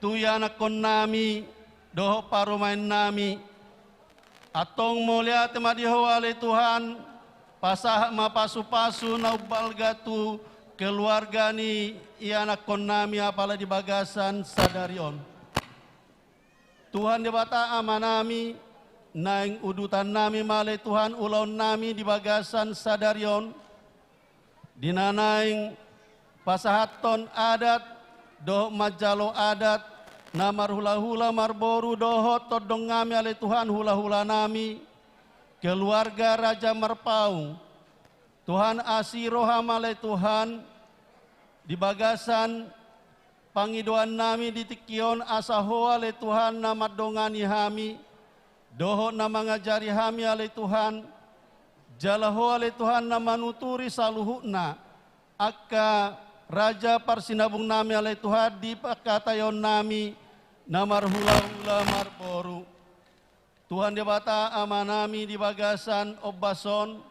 tu ianakhonnami dohot parumaennami. Antong mauliate ma di Ho ale Tuhan, pasahat ma pasu-pasu na umbalga tu keluarga ni ianakhonnami apala di bagasan sadari on. Tuhan Debata Amanami, naeng udutannami ma ale Tuhan ulaonnami di bagasan sadari on, di na naeng pasahathon adat dohot manjalo adat na marhulahula marboru dohot tondongnami ale Tuhan hulahulanami, keluarga Raja Marpaung. Tuhan, asi roham ale Tuhan, di bagasan pangidoannami di tingki on asa Ho ale Tuhan na mandongani hami, dohot na mangajari hami ale Tuhan, jala Ho ale Tuhan na manuturi saluhutna, angka raja parsinabungnami ale Tuhan di pangkataionnami na marhulahula marboru. Tuhan Debata Amanami di bagasan ombas on,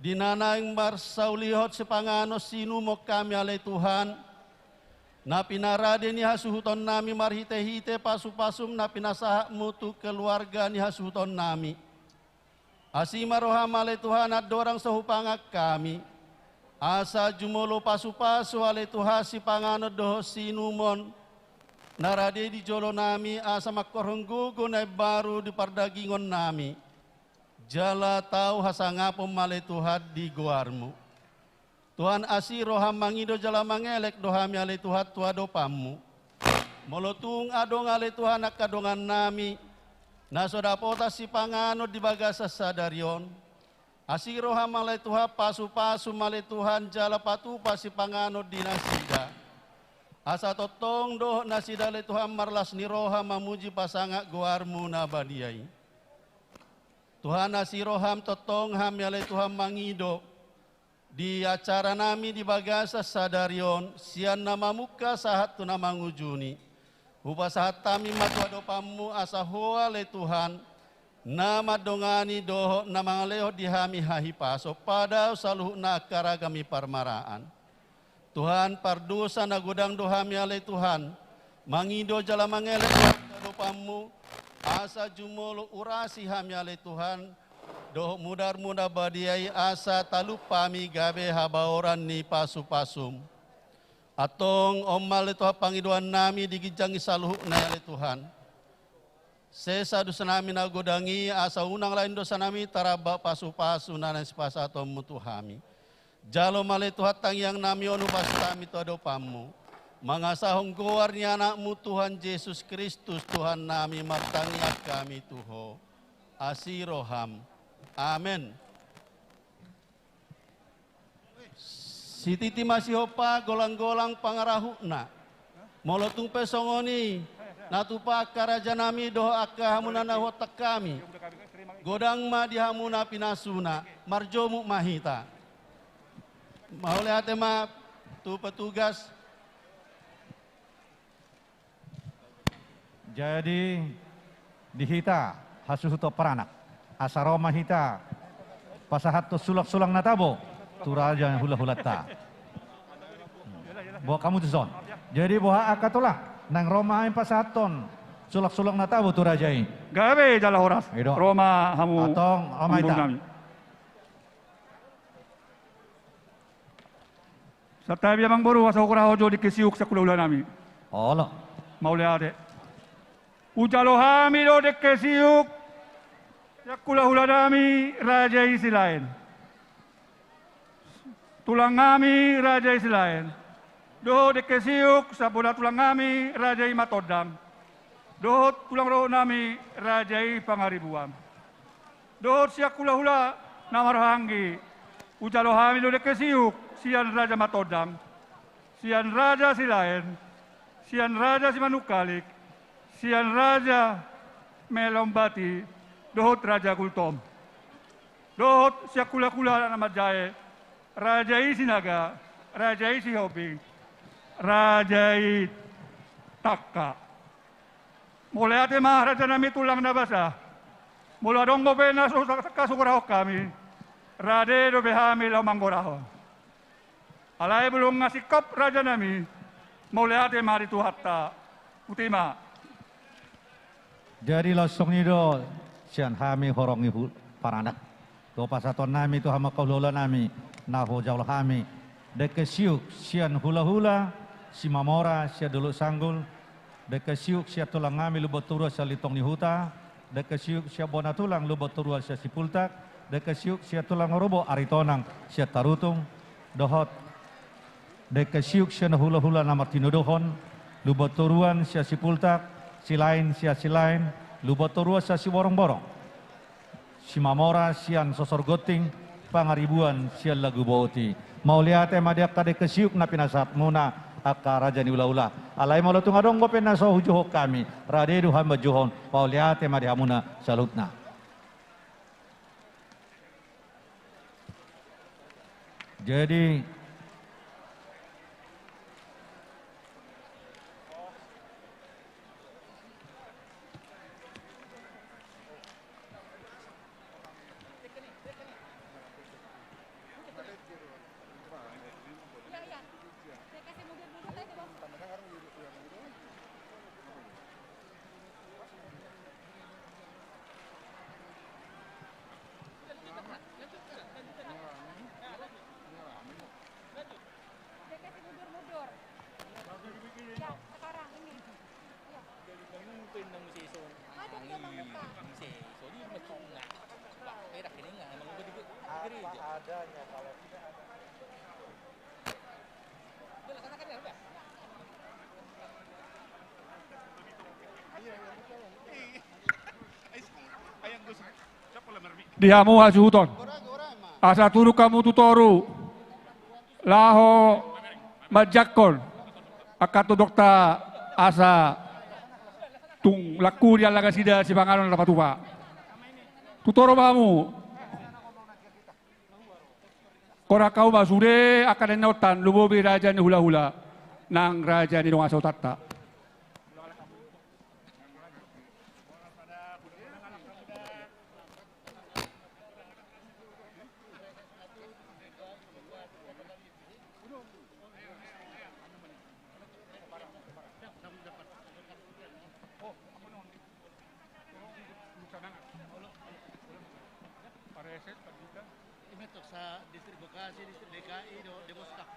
di na naeng marsaulihon sipanganon siinumon hami ale Tuhan, na pinarade ni hasuhutonnami marhitehite pasupasum na pinasahatmu tu keluarga ni hasuhutonnami. Asi ma roham ale Tuhan andorang so hupangan hami, asa jumolo pasupasu ale Tuhan sipanganon dohot siinumon na rade di jolonami asa mangkorhon gogo na imbaru di pardagingonnami. Jala tau hasangapon ma ale Tuhan di goarmu. Tuhan, asi roham mangido jala mangelek do hami ale Tuhan tu adopanmu. Molo tung adong ale Tuhan angka dongannami na so dapotan sipanganon di bagasan sadari on, asi roham ale Tuhan pasupasu ma ale Tuhan jala patupa sipanganon di nasida. Asa tongtong dohot nasida ale Tuhan marlas ni roha mamuji pasangap goarmu na badia i. Tuhan, asi roham tongtong hami ale Tuhan mangido di acaranami di bagasan sadari on, sian na mamungka sahat tu na mangujuni. Hupasahat hami ma tu adopanmu asa Ho ale Tuhan, na mandongani dohot na mangalehon di hami hahipason padaon saluhutna angka ragam ni parmaraan. Tuhan, pardosa na godang do hami ale Tuhan, mangido jala mangelek di adopanmu, asa jumolo urasi hami ale Tuhan, dohot mudarmu na badia i asa talup hami gabe habaoran ni pasupasum. Antong on ma ale Tuhan pangidoannami di ginjang ni saluhutna ale Tuhan. Sesa dosanami na godang i, asa unang lain dosanami taramba pasupasu na naeng sipasahatonmu tu hami. Jalo ma ale Tuhan tangiangnami on hupasahat hami tu adopanmu. Mangasahon goar ni Anakmu Tuhan Jesus Kristus Tuhannami martangiang hami tu Ho. Asi roham. Amen. Sititi ma sihompa golang-golang pangarahutna. Molo tung pe songon i, na tupa angka rajanami dohot angka hamuna na huontak hami. Godang ma di hamuna pinasuna, marjomuk ma hita. Mauliate ma tu petugas. Jadi di hita hasuhuton paranak, asa ro ma hita pasahathon sulang-sulang na tabo tu raja hulahulanta. Boha hamu tuson? Jadi boha angka tulang, naeng ro ma hami pasahathon sulang-sulang na tabo tu raja i? Gabe jala horas. Ro ma hamu. Antong ro ma hita. Santabi amangboru, asa hugoraho jo dengke siuk sian hulahulanami. Olo. Mauliate. Hujalo hami do dengke siuk sian hulahulanami raja i Silaen, tulangnami raja i Silaen, dohot dengke siuk sian bona tulangnami raja i Matondang, dohot tulang rohaknami raja i Pangaribuan, dohot sian hulahula na marhahaanggi. Hujalo hami do dengke siuk sian raja Matondang, sian raja Silaen, sian raja Simanungkalit, sian raja Melombati, dohot raja Gultom, dohot sian hulahula na manjae, raja i Sinaga, raja i Sihombing, raja i Tangka. Mauliate ma rajanami tulang na basa. Molo adong dope na so tangkas hugorahon hami, rade dope hami laho manggorahon. Alai molo nunga singkop rajanami, mauliate ma di Tuhanta. Botima. Jadi laos songon i do sian hami horong ni hula paranak, dohot pasahatonnami tu hamu angka hulahulanami, na hujalo hami dengke siuk sian hulahula Simamora sian Dolok Sanggul, dengke siuk sian tulangnami Lumban Toruan sian Lintong ni Huta, dengke siuk sian bona tulang Lumban Toruan sian Sipultak, dengke siuk sian tulang na rubo Aritonang sian Tarutung, dohot dengke siuk sian hulahula na martinodohon, Lumban Toruan sian Sipultak, Silaen sian Silaen, Lumban Toruan sian Siborongborong, Simamora sian Sosor Gonting, Pangaribuan sian Laguboti. Mauliate ma di angka dengke siuk na pinasahatmuna angka raja ni hulahula. Alai molo tung adong dope na so hujouhon hami, rade do hami manjouhon. Mauliate ma di hamuna saluhutna. Jadi Di hamu hasuhuton, asa turun hamu tu toru laho manjangkon angka tondongta, asa tung langku diallang nasida sipanganon na tapatupa. Tu toru ma hamu. Horas hamu ma sude angka na inna on, lumobi raja ni hulahula nang raja ni dongan sahuta. Distrik Bekasi, distrik D K I, do, Depok, Staf.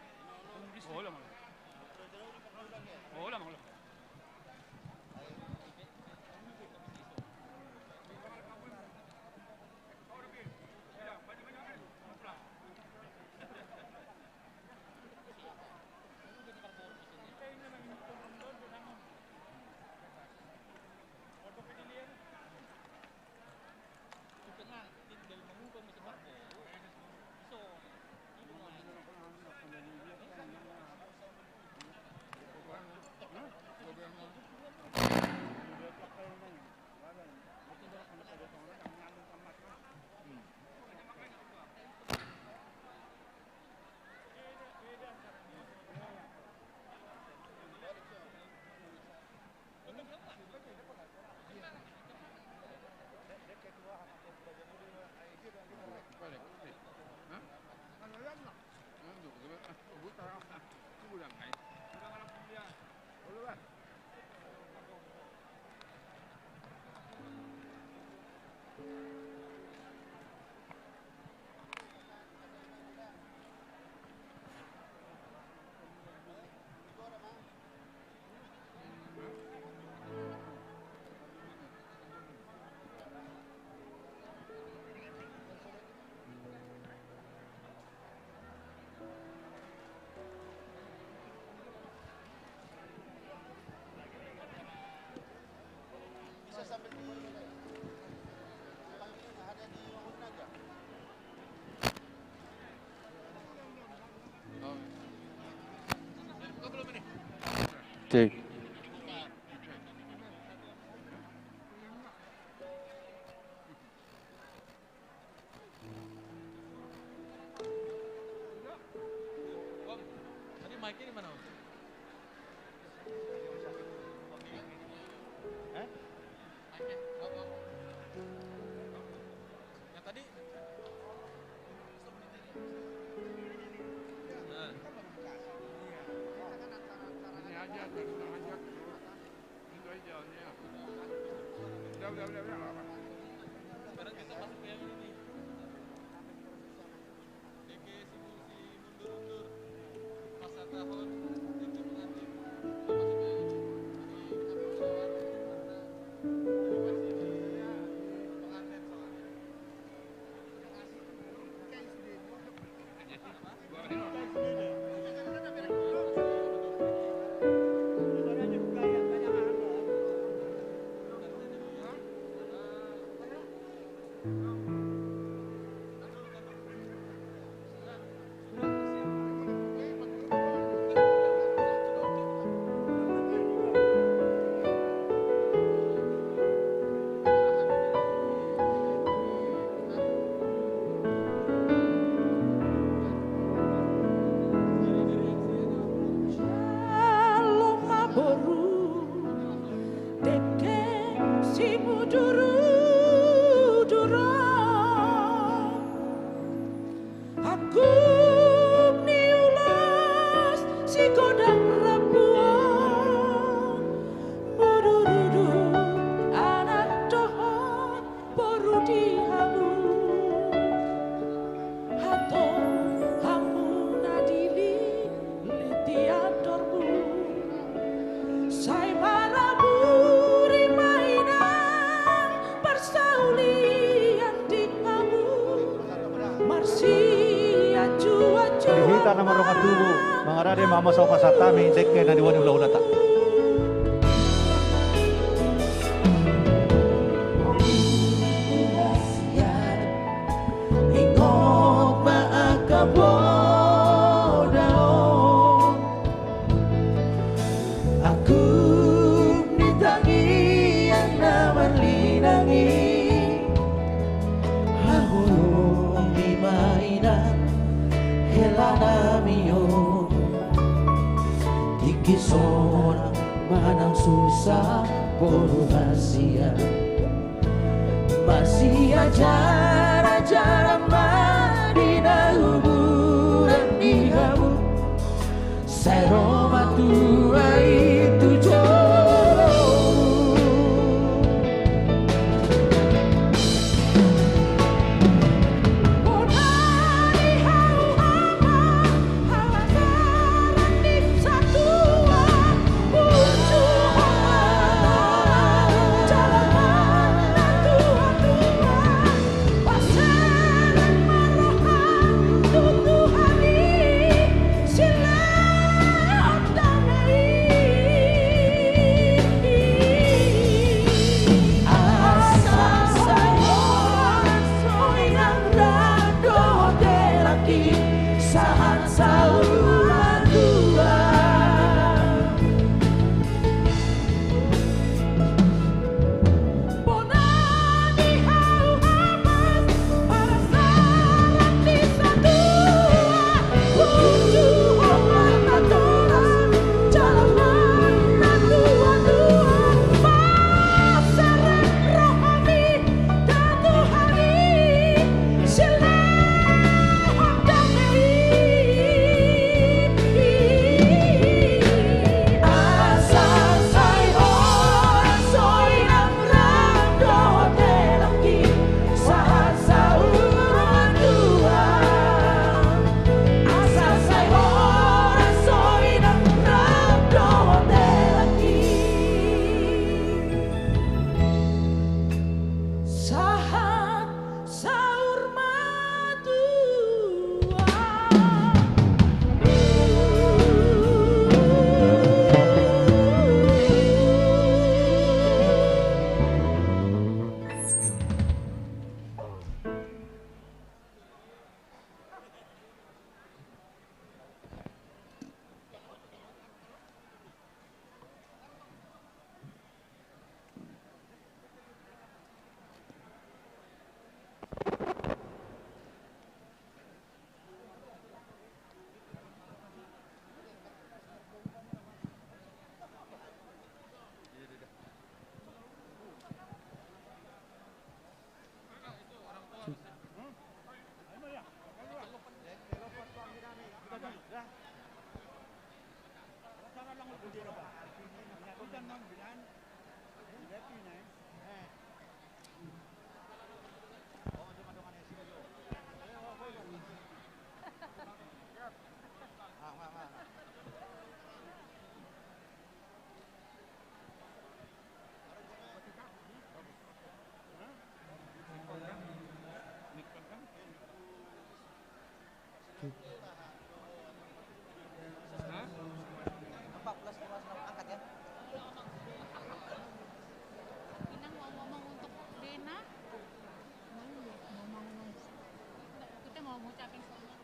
Cek. Yang tadi. Nah. Ini aja, tadi tangan jatuh. Itu aja, ya. Udah, udah, udah, udah, nggak apa-apa. Sekarang kita masuk ke yang ini nih. Jalo ma boru, dengke simuduruduron. Angkup ni ulos sigodang rambu on, mudurudur anak dohot boru di hamu. Antong hamu na dili- Litian dorbu sai maraburi ma inang parsaulian di hamu. Marsiajuajuan. Di hita na mardongan tubu, mangarade ma hamu songon pasahat hami dengke na diboan ni hulahulanta. Ingot ma angka poda on, angkup ni tangiang na marlinang i. Haholongi ma inang hela nami on. Tingki sonang manang susa boru hasian. Marsiajarajaran ma di na umuran ni hamu. Sai ro ma tua i tu jolo. Inang mau ngomong untuk Bena. Mau ngomong. Kita mau ngucapin selamat.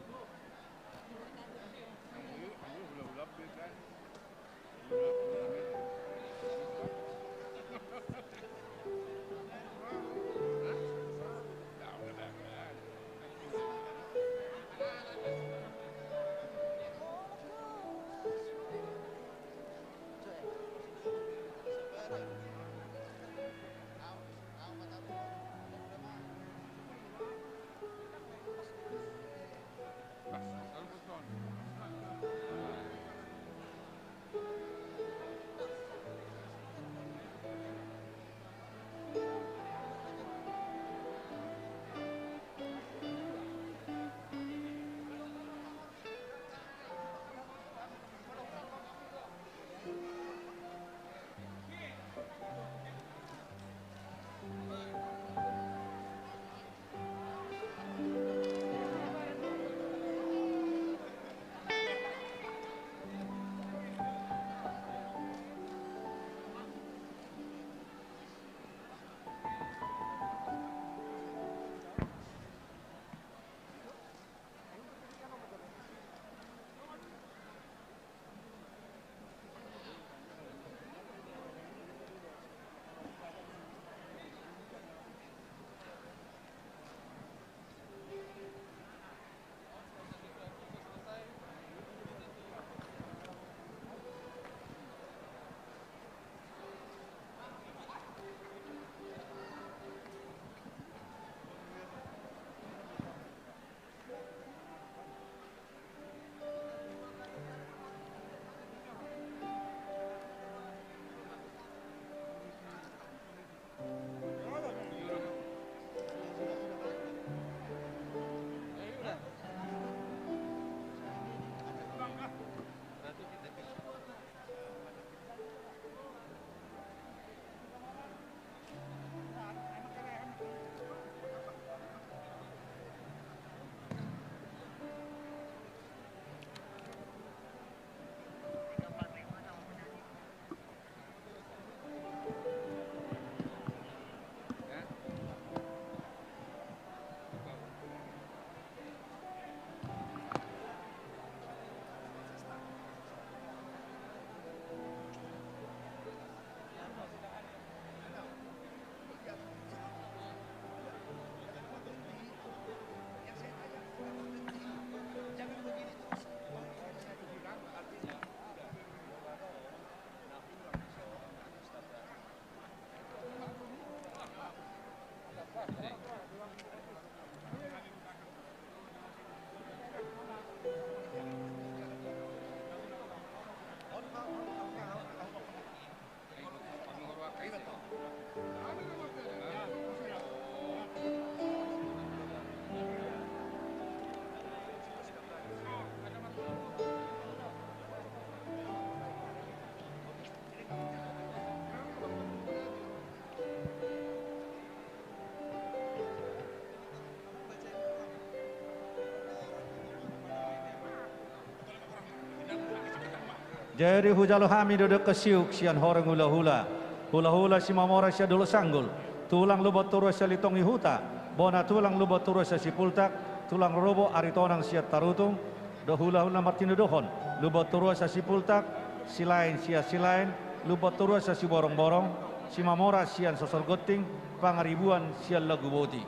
Jadi hujalo hami do dengke siuk sian horong hulahula, hulahula Simamora sian Dolok Sanggul, tulang Lumban Toruan sian Litongi Huta, bona tulang Lumban Toruan sian Sipultak, tulang rorobot Aritonang sian Tarutung, dohot hulahula na martinodohon, Lumban Toruan sian Sipultak, Silaen sian Silaen, Lumban Toruan sian Siborongborong, Simamora sian Sosor Gonting, Pangaribuan sian Laguboti.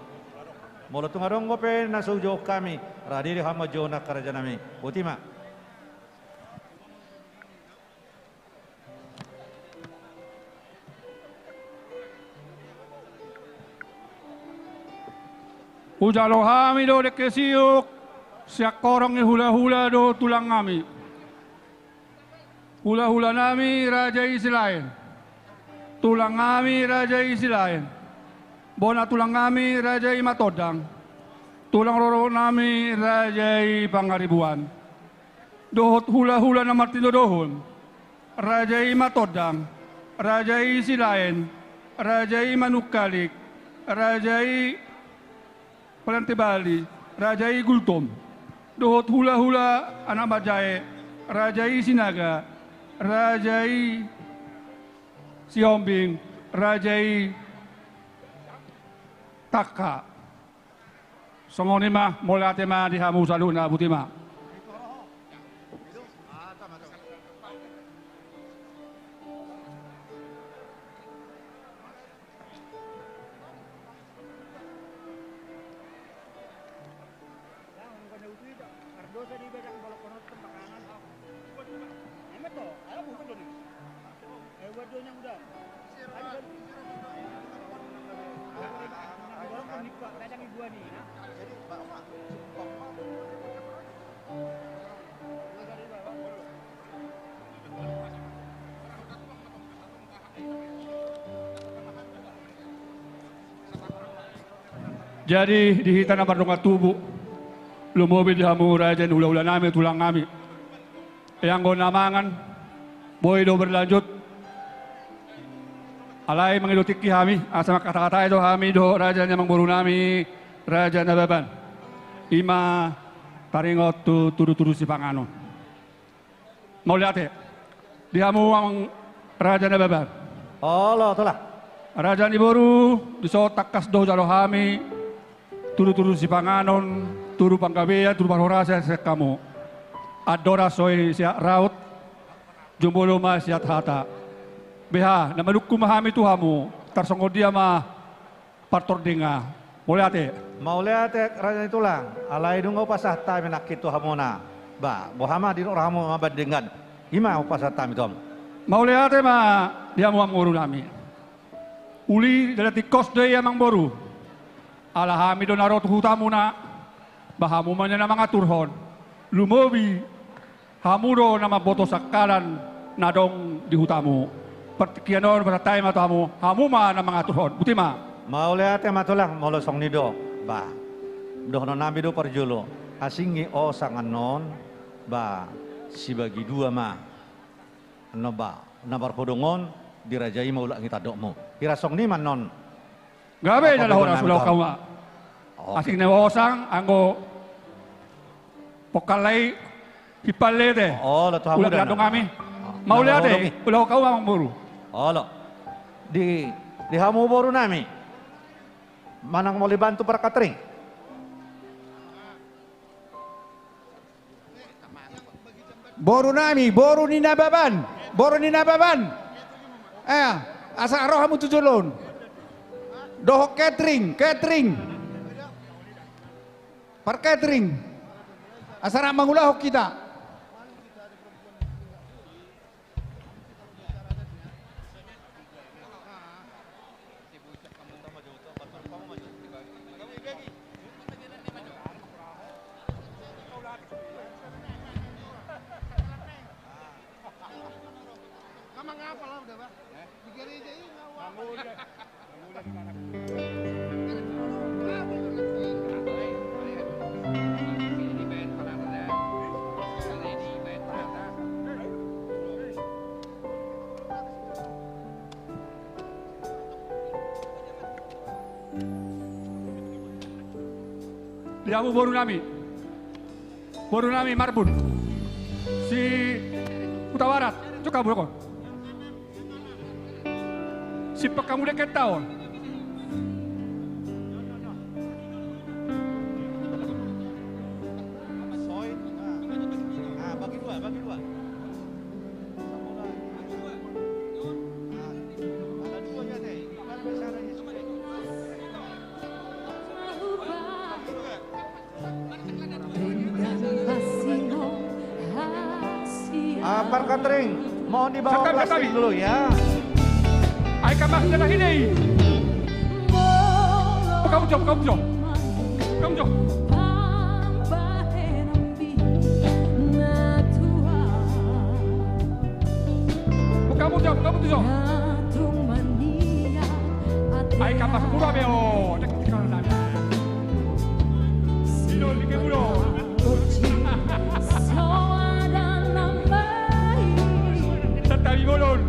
Molo tung adong dope na so hujou hami, rade do hami manjou nangkin rajanami. Boti ma. Hujalo hami do dengke siuk sian horong ni hulahula dohot tulang nami. Hulahulanami raja i Silaen. Tulang nami Raja i Silaen. Bona tulang nami Raja i Matondang. Tulang rorobot nami Raja i Pangaribuan. Dohot hula-hula na martinodohon. Raja i Matondang. Raja i Silaen. Raja i Manungkalik. Raja i Palanti Bali, Raja i Gultom. Dohot hula-hula anak manjae, Raja i Sinaga, Raja i Sihombing, Raja i Tangka. Songon i ma, mauliate ma di hamu saluhutna, botima. Jadi, di hita na mardongan tubu, lumobi di hamu raja ni hula-hula nami, tulang nami. Ia anggo na mangan, boi do berlanjut. Alai mangido tingki hami, asa mangkata-katai do hami dohot raja ni amangboru nami, Raja Nababan. I ma taringot tu tudu-tudu sipanganon. Mauliate. Di hamu amang Raja Nababan. Olo, tulang. Raja ni boru, dison tangkas do hujalo hami tudu-tudu sipanganon, tudu panggabean, tudu parhorasan sian hamu. Andorang so i siat raut, jumolo ma siat hata. Beha, na manungkun ma hami tu hamu, tarsongon dia ma partordingan. Mauliate. Mauliate, raja ni tulang. Alai dung hupasahat hami nangkin tu hamuna. Ba, boha ma didok rohamuna mambandingkan. I ma hupasahat hami tu hamu. Mauliate ma di hamu amangboru nami. Uli jala tingkos do i amangboru. Ala hami do na ro tu hutamuna. Ba hamu ma na mangaturhon. Lumobi hamu do na mamboto sangkalan na adong di hutamu. Partingkian on pasahat hami ma tu hamu, hamu ma na mangaturhon. Botima. Mauliate ma tulang, molo songon i do. Ba, dohonon nami do parjolo. Asing i osang annon, ba, sibagi dua ma. Annon ba, na marhodong on, di raja i ma ulang i tandokmu. Hira songon i ma annon. Gabe jala horas, ulaon hamu ma. Oke. Asing na osang, anggo pongkalai hipalle te. Olo, tu hamu. Ulaon da, andong nami. Mauliate, ulaon hamu ma amangboru. Olo. Di, di hamu boru nami. Manang molo dibantu parkatering. Boru nami, boru ni Nababan, boru ni Nababan. Eh, asa ro hamu tu jolo on. Dohot catering, catering. Par catering. Asa rap mangulahon hita. Di hamu boru nami. Boru nami Marbun. Si Hutabarat. Coba buka. Simpang hamu dengke taon. Ah, par catering, mohon di bawah plastik dulu ya. Ai kamar jala hini. Buka ujung, buka ujung. Buka ujung. Buka ujung, buka ujung. Ai kampas pura be o. Dek, sekarang nami. Sino, dike mulo. Santabi bolon.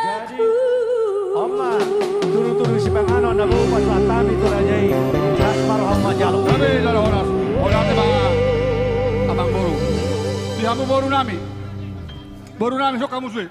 Jadi, on ma tudutudu sipanganon na boi pasahat hami tu raja i. Horas ma roham manjalo. Gabe jala horas. Horas ma, amangboru. Di hamu borunami. Borunami, songon hamu sude.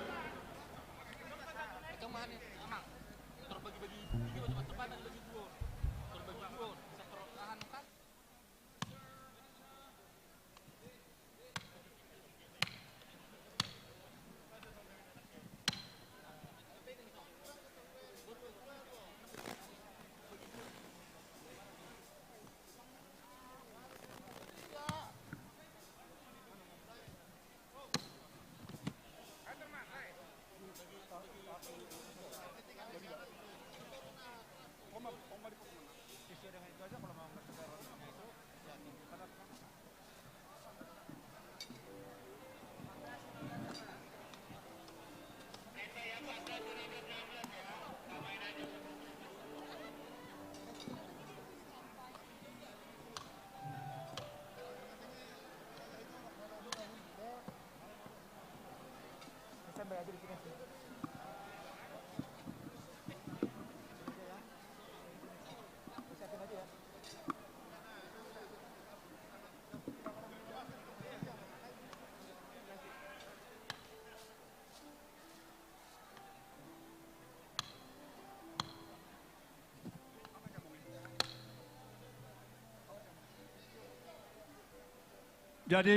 Jadi,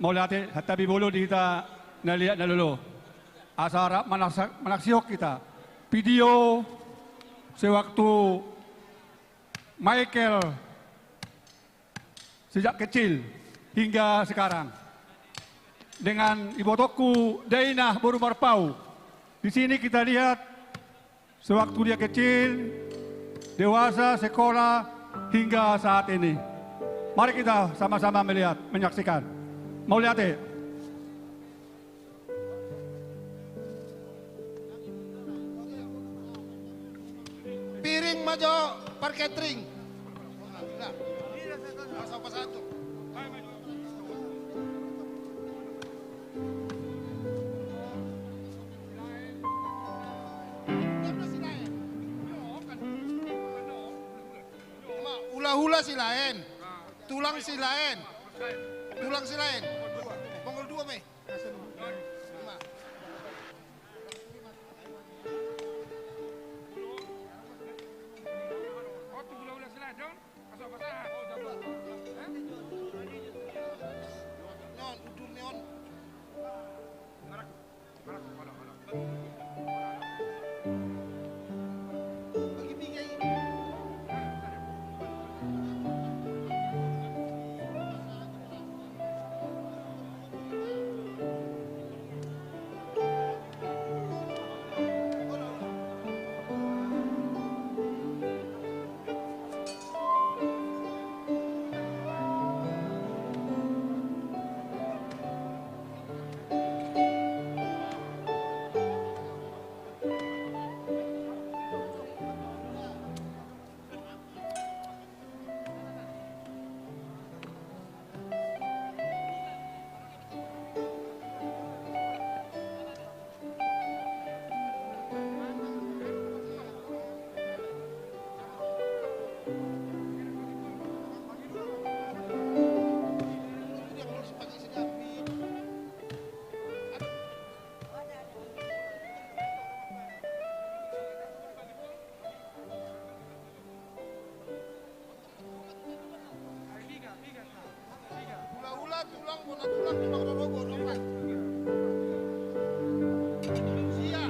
mauliate, santabi bolon di hita na liat na lolo. Asa rap manaksa-, manaksihon hita video sewaktu Michael sejak kecil hingga sekarang. Dengan ibotongku Dainah boru Marpaung. Di sini kita lihat sewaktu dia kecil, dewasa, sekolah, hingga saat ini. Mari kita sama-sama melihat, menyaksikan. Mauliate. Piring ma jo, parketring. Hula-hula silaen. Tulang silaen. Tulang silaen. Ponggol dua, me. Hula-hula, tulang, bona tulang, tulang rorobot, opat. Sia.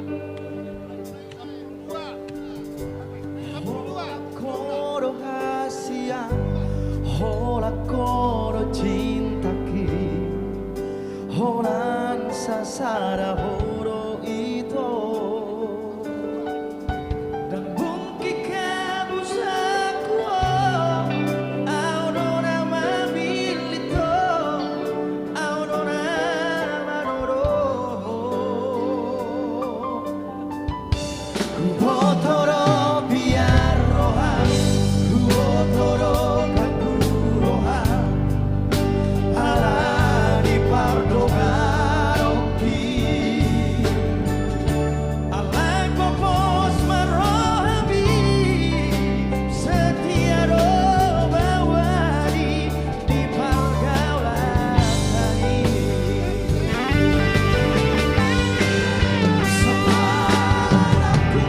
Sampulu dua. Sampulu dua. Holan kodo hasian, holan kodo cintaki, holan sasada ho do ito. Ndang mungkin habusanku, au do na mamillit ho, au do na manodong ho. Huboto do biar roham, huboto do ganggu roham, ala dipardonganonki. Alai pos ma rohami, setia do bawani di pargaulan nami. Saparangku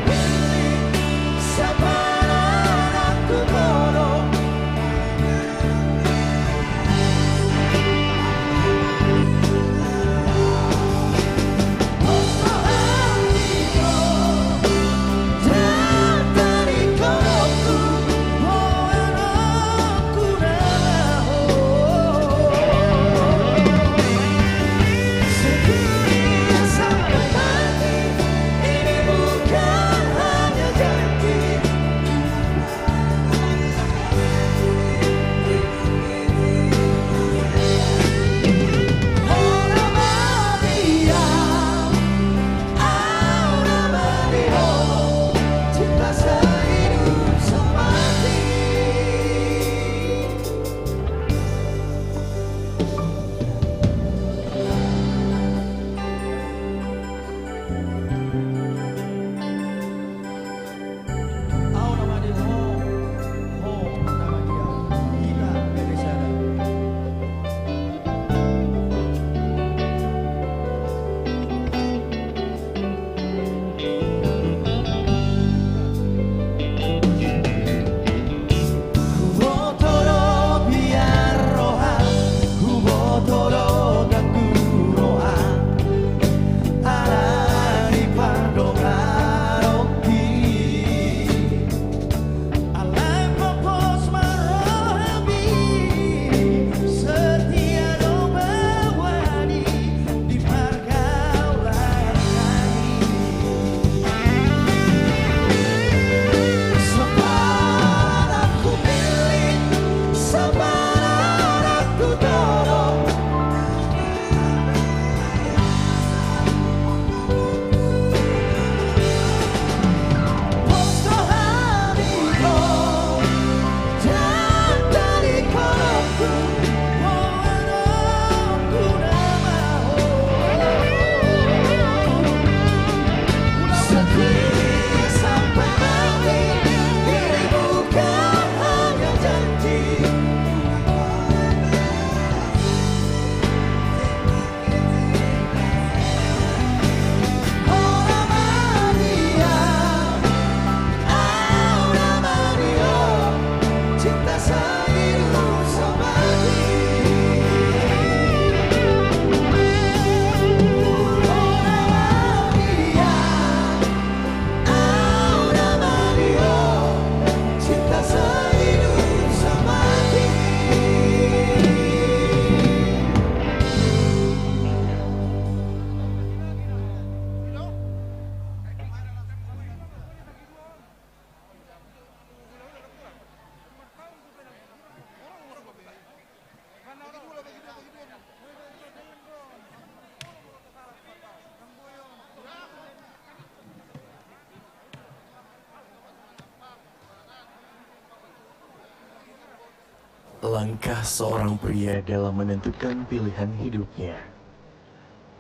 Langkah seorang pria dalam menentukan pilihan hidupnya.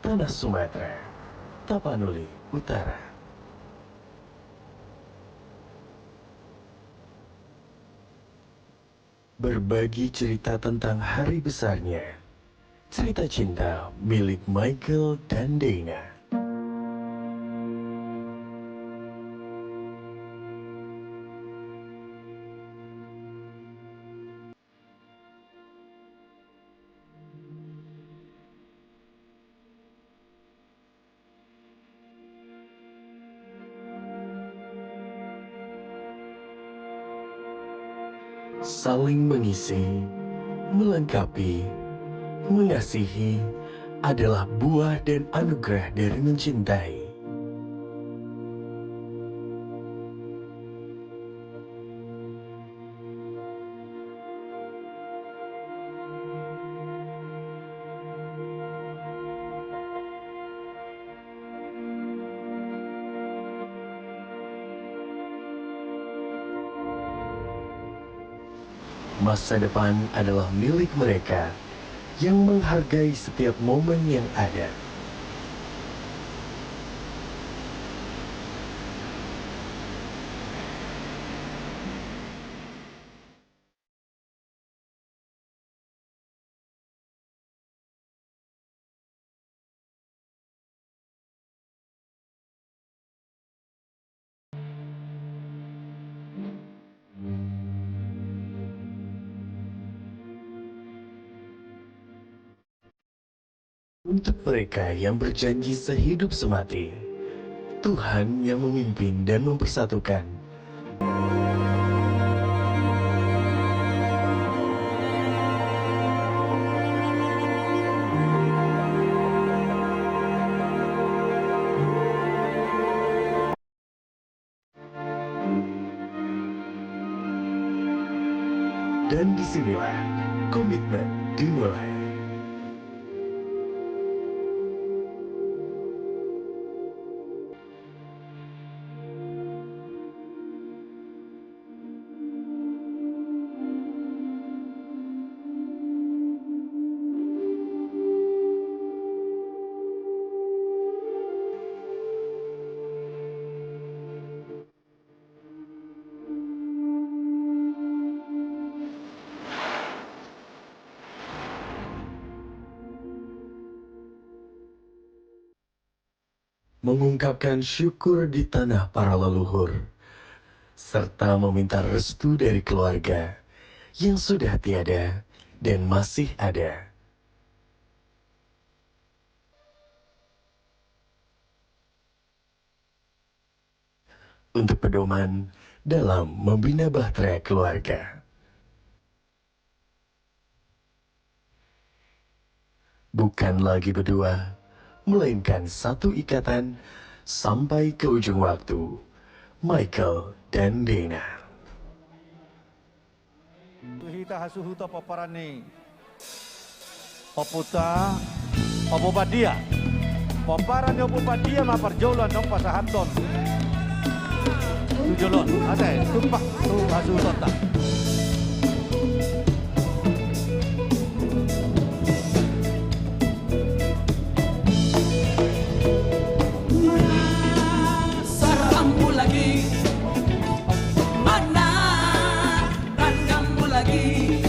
Tanah Sumatera, Tapanuli Utara. Berbagi cerita tentang hari besarnya. Cerita cinta milik Michael dan Dana. Saling mengisi, melengkapi, mengasihi adalah buah dan anugerah dari mencintai. Masa depan adalah milik mereka yang menghargai setiap momen yang ada. Untuk mereka yang berjanji sehidup semati, Tuhan yang memimpin dan mempersatukan. Dan disinilah komitmen dimulai. Mengungkapkan syukur di tanah para leluhur, serta meminta restu dari keluarga yang sudah tiada dan masih ada. Untuk pedoman dalam membina bahtera keluarga. Bukan lagi berdua, melainkan satu ikatan sampai ke ujung waktu. Michael dan Dana. Tu hita hasuhuton pomparan ni ompunta, Ompu Pandia. Pomparan ni Ompu Pandia ma parjolo naung pasahathon tu jolo on. Ate, tumpak tu hasuhutonta. Sarangmu lagi, mana randangmu lagi.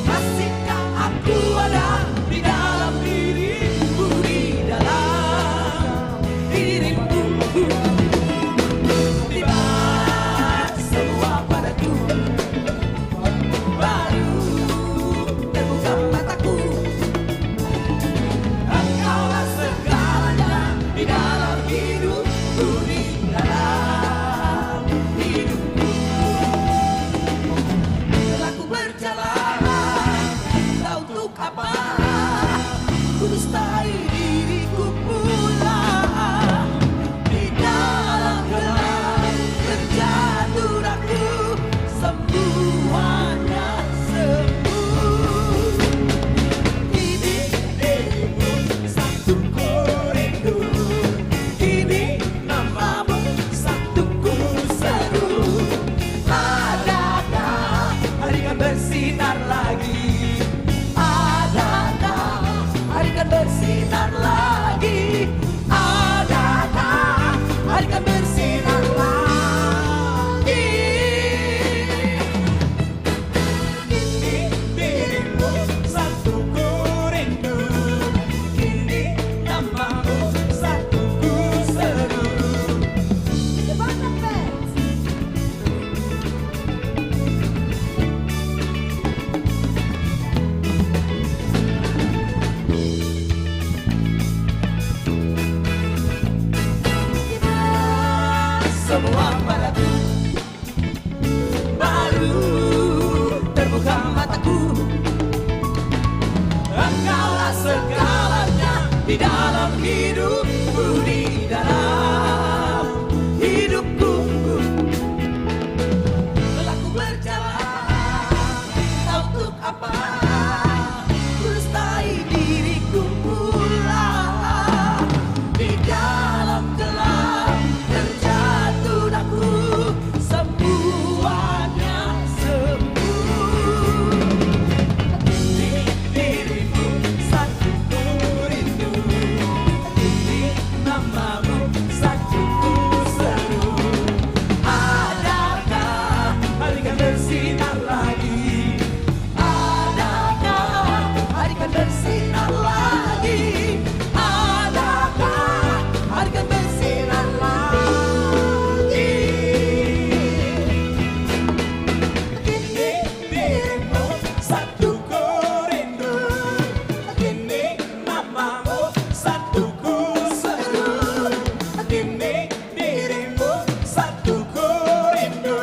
Masihkah aku ada di dalam dirimu, di dalam dirimu? Tiba semua Semua baruku, baru terbuka mataku. Engkaulah segalanya di dalam hidupku, di dalam hidupku. Telah ku berjalan, tak untuk apa, kustai diriku pula. Di dalam gelap terjatuh aku, semuanya semu. Kini dirimu satu ku rindu, kini namamu satu ku seru. Adakah hari kan bersinar lagi? Adakah hari kan bersinar lagi? Adakah hari kan bersinar lagi? Kini dirimu satu ku rindu, kini namamu satu ku seru. Kini dirimu satu ku rindu,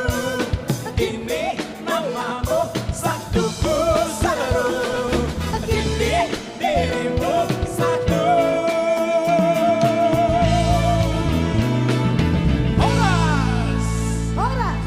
kini namamu satu ku seru. Kini dirimu satu. Horas. Horas.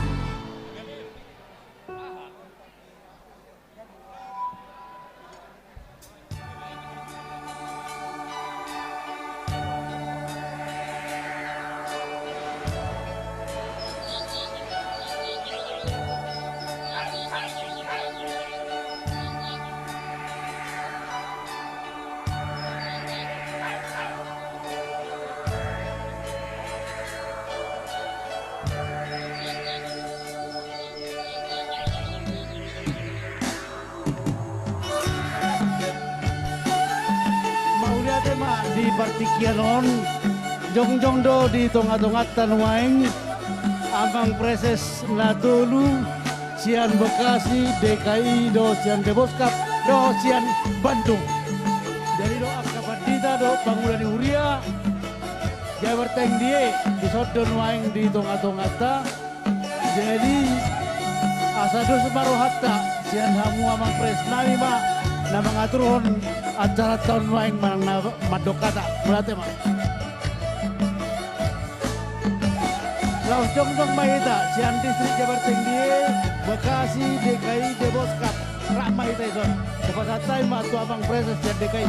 Mauliate ma di partingkian on, jongjong do di tongatonganta nuaeng Amang Praeses na tolu, sian Bekasi, D K I dohot sian Deboskap dohot sian Bandung. Jadi do angka pandita dohot pangula ni huria, Jabar Tengdie, dison do nuaeng di tongatonganta. Jadi asa dos ma rohanta, sian hamu amang praeses nami ma na mangaturhon acaranta on nuaeng manang na mandok hata. Mauliate ma. Laos jongjong ma hita sian distrik Jabar Tengdie, Bekasi, D K I, Deboskap. Rap ma hita dison. Hupasahat hami ma tu amang praeses sian D K I.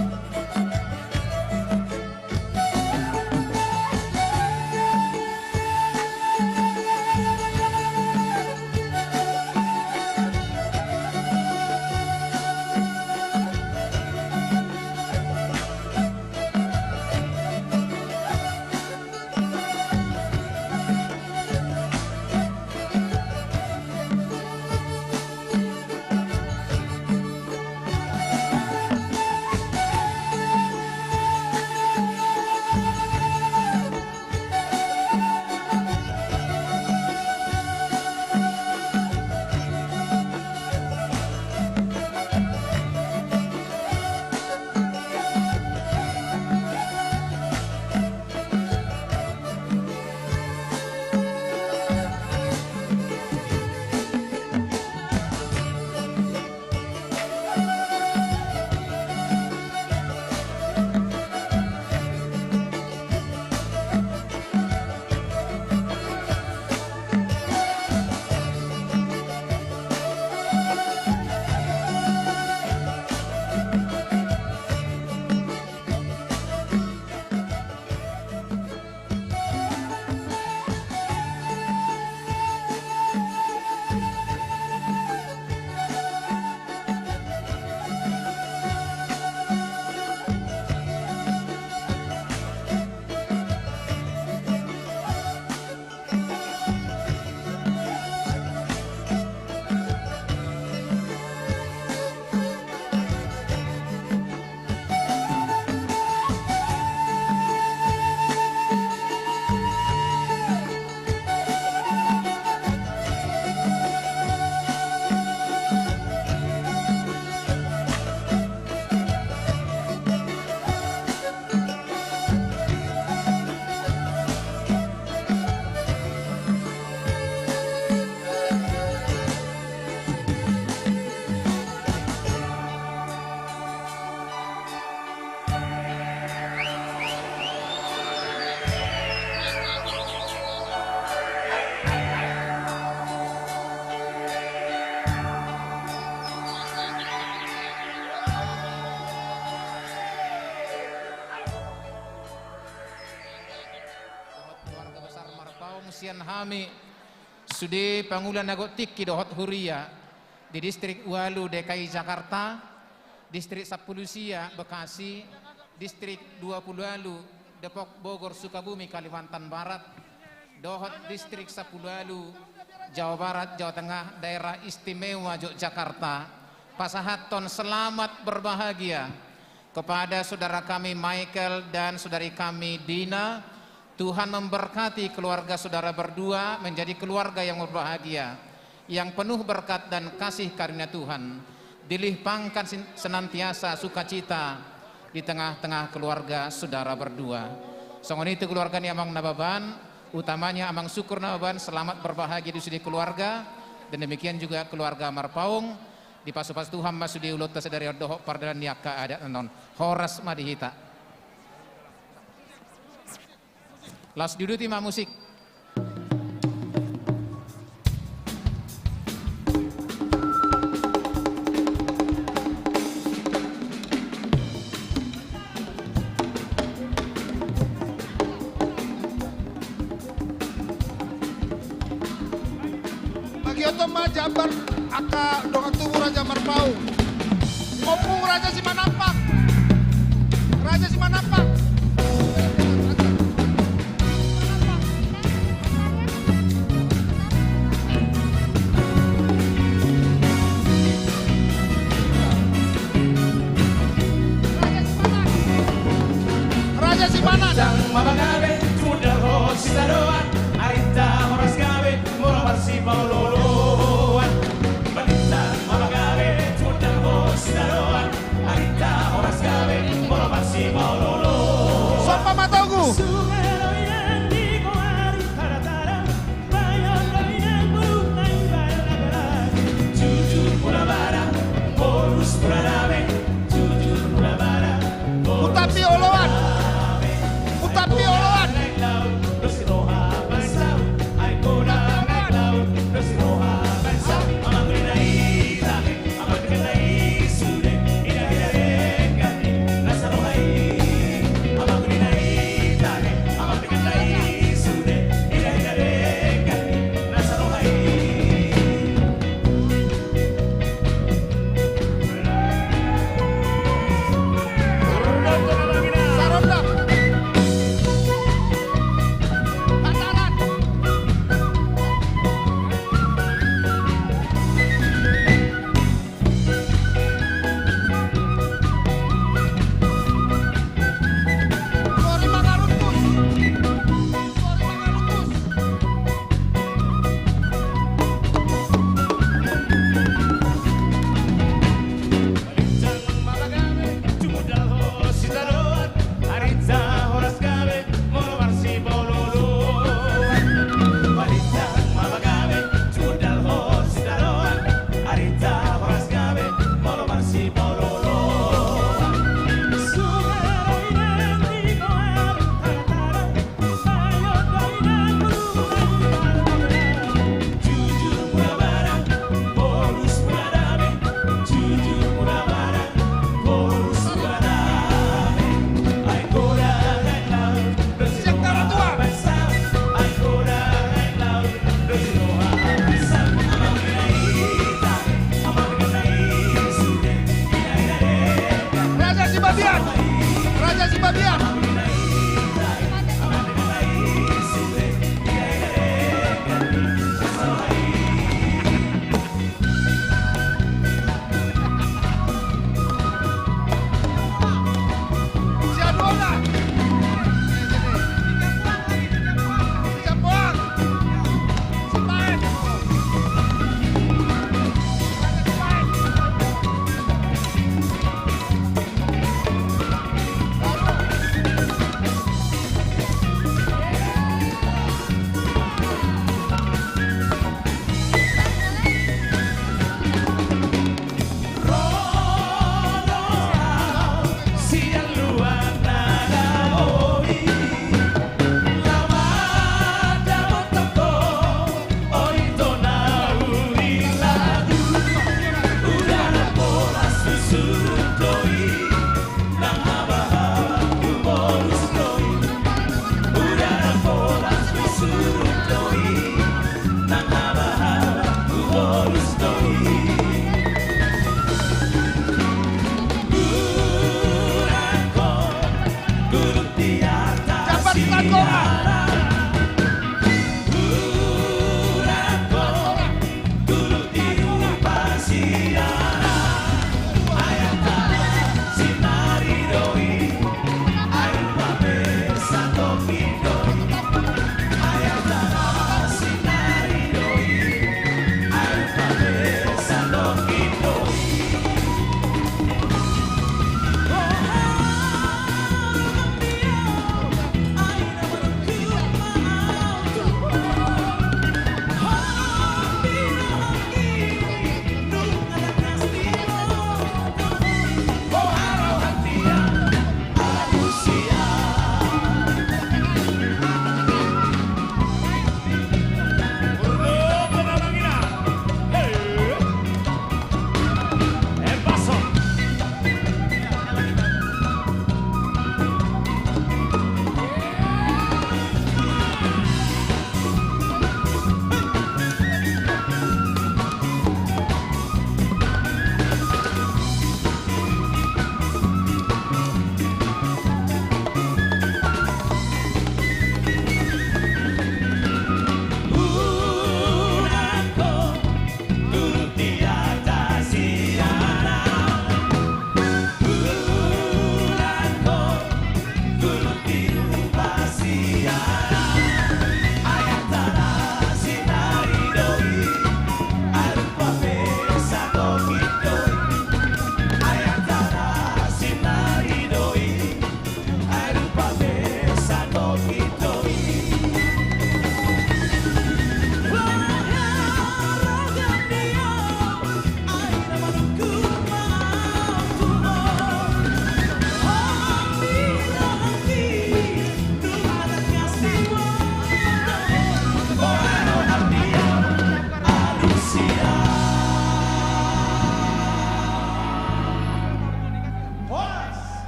Hami sude pangula na gok tingki dohot huria di Distrik Ualu D K I Jakarta, Distrik Sampulu Sia Bekasi, Distrik Dua Pulu Ualu Depok, Bogor, Sukabumi, Kalimantan Barat, dohot Distrik Sampulu Ualu Jawa Barat, Jawa Tengah, Daerah Istimewa Yogyakarta, pasahathon selamat berbahagia kepada saudara kami Michael dan saudari kami Dina. Tuhan memberkati keluarga saudara berdua menjadi keluarga yang berbahagia, yang penuh berkat dan kasih karunia Tuhan. Dilihpangkan sin-, senantiasa sukacita di tengah-tengah keluarga saudara berdua. Songon i tu keluarga ni Amang Nababan, utamanya Amang Syukur Nababan, selamat berbahagia di sude keluarga, dan demikian juga keluarga Marpaung, dipasu-pasu Tuhan ma sude ulaonta sadari on dohot pardalanan ni angka adat na on. Horas ma di hita. Laos diuduti ma musik. Bagionon ma jambar angka dongan tubu Raja Marpaung. Ompung Raja Simanapang. Raja Simanapang. Raja Simanapang. Balintang ma pagabe, tumundalhon sitadoan, arinta horas gabe, molo marsipaolo-oloan. Balintang ma pagabe, tumundalhon sitadoan, arinta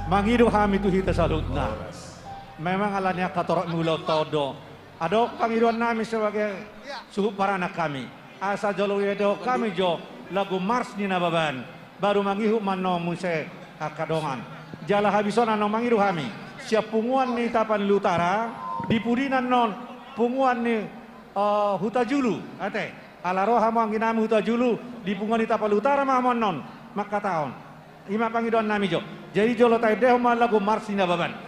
Mangido hami tu hita saluhutna. Memang ala ni angka torop ni ulaonta on do. Adong pangidoannami sebagai suhut paranak hami. Asa jolo diadahon hami jo lagu Mars ni Nababan. Baru mangihut ma annon muse angka dongan. Jala habis on annon mangido hami. Sian punguan ni Tapanuli Utara, di pudi annon punguan ni, eh, Hutajulu, ate. Ala ro hamu angginami Hutajulu, di punguan ni Tapanuli Utara ma hamu annon mangkatahon. I ma pangidoannami jo. Jadi jolo taendehon ma lagu Mars ni Nababan.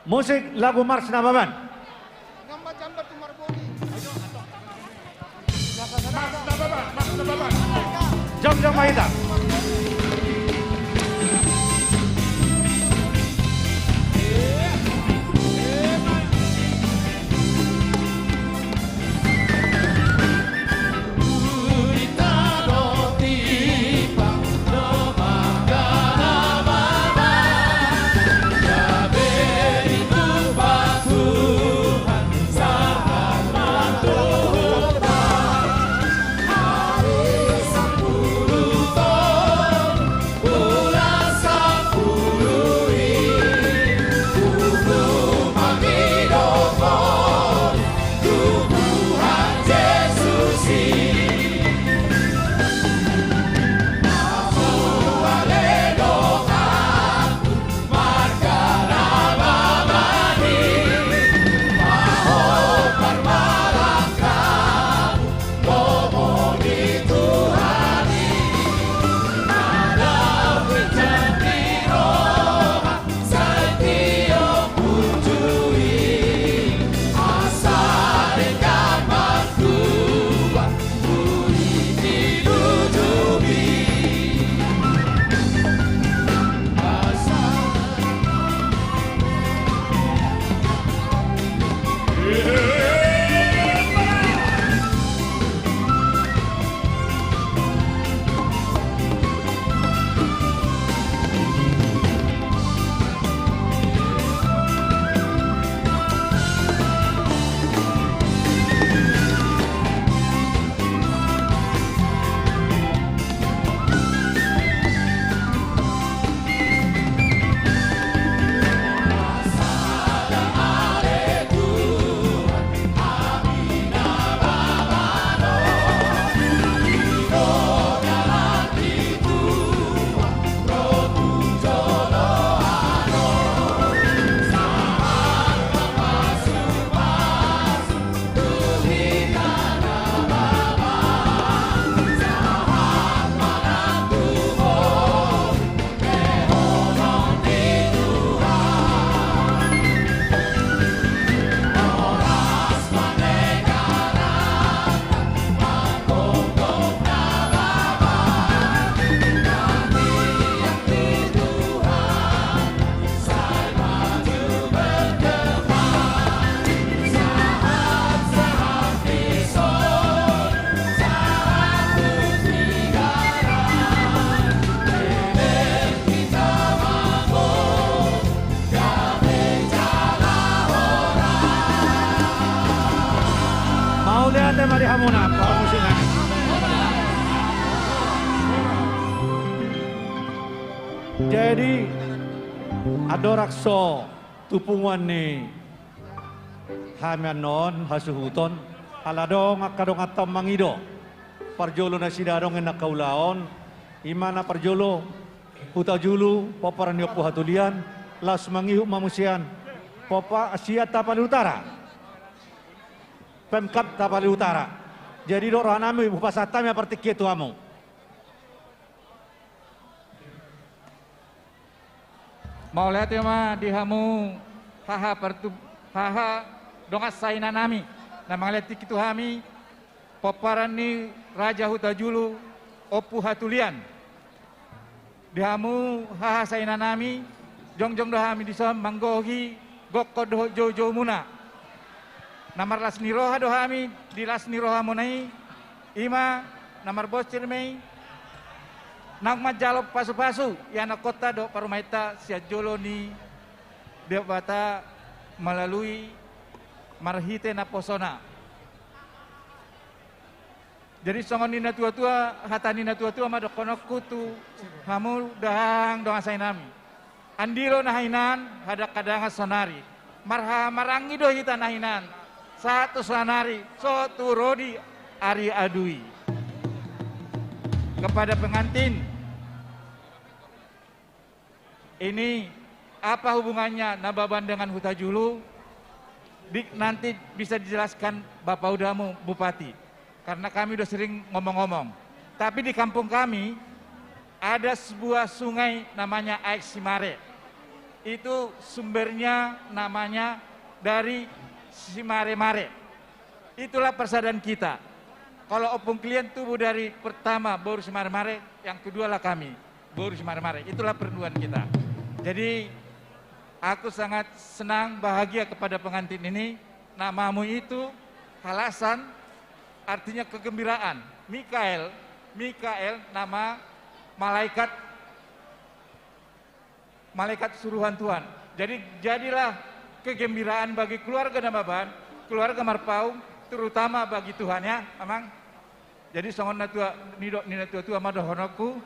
Musik lagu Mars Nababan. Jongjong ma hita. Mauliate ma di hamuna, para musik nami. Jadi, andorang so tu punguan ni hami annon hasuhuton, ala adong angka donganta mangido. Parjolo nasida adong angka ulaon, i ma na parjolo Hutajulu, pomparan ni Ompu Hatulian, laos mangihut ma muse an, pompa sian Tapanuli Utara. Pemkab Tapanuli Utara. Jadi dok rohanami, hupasahat hami ma partingkian tu hamu. Mauliate ma di hamu haha partu-, haha dongan sainanami, na mangalehon tingki tu hami, pomparan ni Raja Hutajulu, Ompu Hatulian. Di hamu haha sainanami, jongjong do hami dison manggohi gokhon dohot joujoumuna. Na marlas ni roha do hami di las ni rohamuna i, i ma na marbonsir ma i, naung manjalo pasupasu ianakkonta dohot parumaenta sian jolo ni Debata Melalui marhite naposona. Jadi songon ni natua-tua, hata ni natua-tua ma dohononku tu hamu dahahang dongan sainami. Andilo na hinan, hadang-hadangan sonari. Marhahamaranggi do hita na hinan. Sahat tu sonari, so tu ro di ari adui. Kepada pengantin, ini apa hubungannya Nababan dengan Hutajulu? Di, nanti bisa dijelaskan Bapak Udamu Bupati, karena kami udah sering ngomong-ngomong. Tapi di kampung kami ada sebuah sungai namanya Aek Simare. Itu sumbernya namanya dari Simare-mare. Itulah persaudaraan kita. Kalau Ompung Klien tubuh dari pertama boru Simare-mare, yang kedualah kami, boru Simare-mare. Itulah perpaduan kita. Jadi, aku sangat senang, bahagia kepada pengantin ini. Namamu itu halasan, artinya kegembiraan. Mikael, Mikael nama malaikat malaikat suruhan Tuhan. Jadi, jadilah kegembiraan bagi keluarga Nababan, keluarga Marpaung, terutama bagi Tuhan, ya, Amang. Jadi, songon natua, nidok ni natua-tua ma dohononku,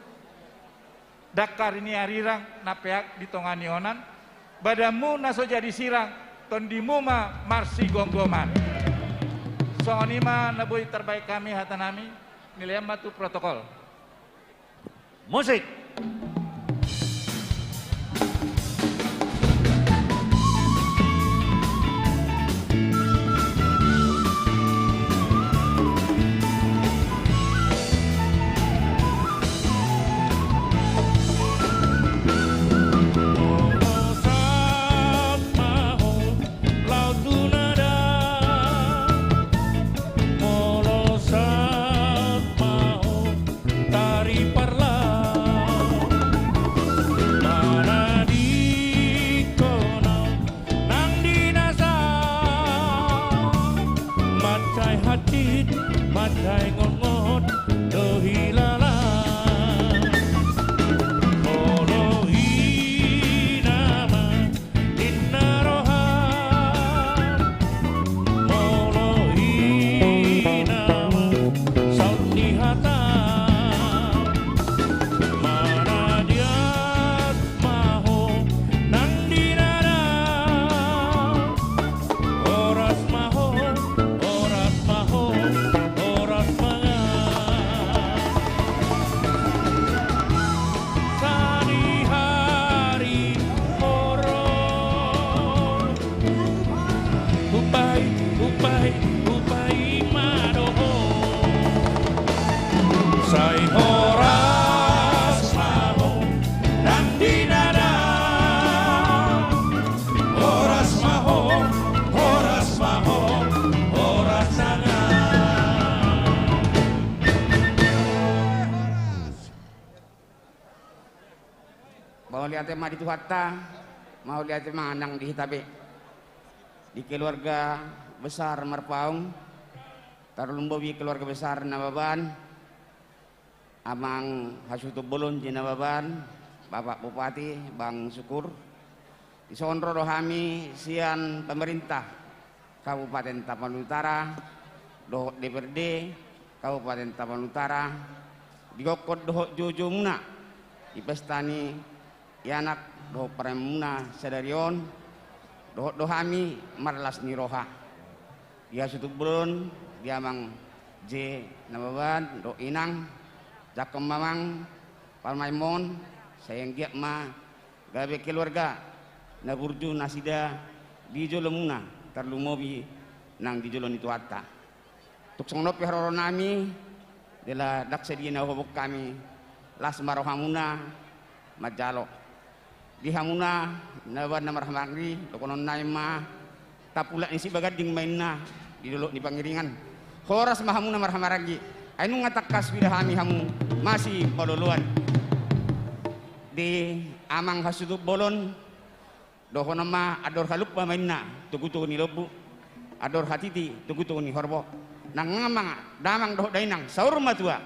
dangkar ni arirang na peak di tonga ni onan, badanmu na so jadi sirang, tondimu ma marsigomgoman. Songon i ma na boi tarbahen hami hatanami, nilean ma tu protokol. Musik. Molo saut ma ho tari parla, manadingkon ahu nang di nasa. Mansai hansit, mansai ngongot, do hilala. Molo hina ma ninna roha, molo hina ma saut ni hata, manadiat ma ho nang di nada. Horas ma ho, horas ma ho, horas ma ho. Sadihari horong. Hupahi, hupahi, hupahi ma dohot. Sai horas ma ho nang di nada. Horas ma ho, horas ma ho, horas ma ho. Mauliate ma di Tuhanta, mauliate ma nang di hita be. Di keluarga besar Marpaung, tarlumobi keluarga besar Nababan, Amang Hasuhuton Bolon J Nababan, Bapak Bupati, Bang Syukur. Dison ro do hami sian pemerintah Kabupaten Tapanuli Utara, dohot D P R D Kabupaten Tapanuli Utara, di gokkon dohot joujou muna di pesta ni ianak dohot parumaenmuna sadari on, dohot do hami marlas ni roha. Di Hasuhuton Bolon, di Amang J Nababan dohot Inang, jangkon ma Amang parumaenmon, sai anggiat ma gabe keluarga na burju nasida di jolomuna, tarlumobi nang di jolo ni Tuhanta. Tung songon on pe haroronami, jala ndang sadia na huhobok hami, las ma rohamuna manjalo. Di hamuna na baen na marhamaranggi, dohonon nami ma, tapulak ni Sibaganding ma inna di dolok ni Pangiringan. Horas ma hamuna marhamaranggi, ai nunga tangkas huida hami hamu masipaolooloan. Di Amang Hasuhuton Bolon, dohonon ma, andor halumpang ma inna togutogu ni lombu, andor hatiti togutogu ni horbo. Nang amang, damang dohot dainang, saur matua,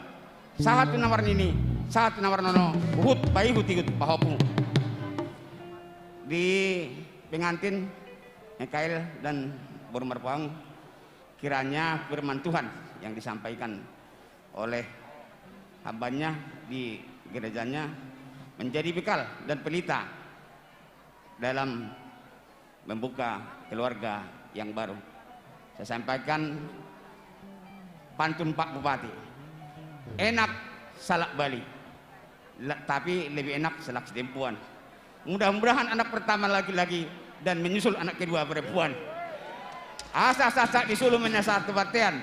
sahat tu na marnini, sahat tu na marnono, huhut paihutihut pahompu. Di pengantin, Mikael dan Boru Marpaung, kiranya firman Tuhan yang disampaikan oleh hambanya di gerejanya menjadi bekal dan pelita dalam membuka keluarga yang baru. Saya sampaikan pantun Pak Bupati. Enak salak Bali, la-, tapi lebih enak salak Sidempuan. Mudah-mudahan anak pertama laki-laki dan menyusul anak kedua perempuan. Asa sahat-sahat ni solu, menyala sahat tu bontean.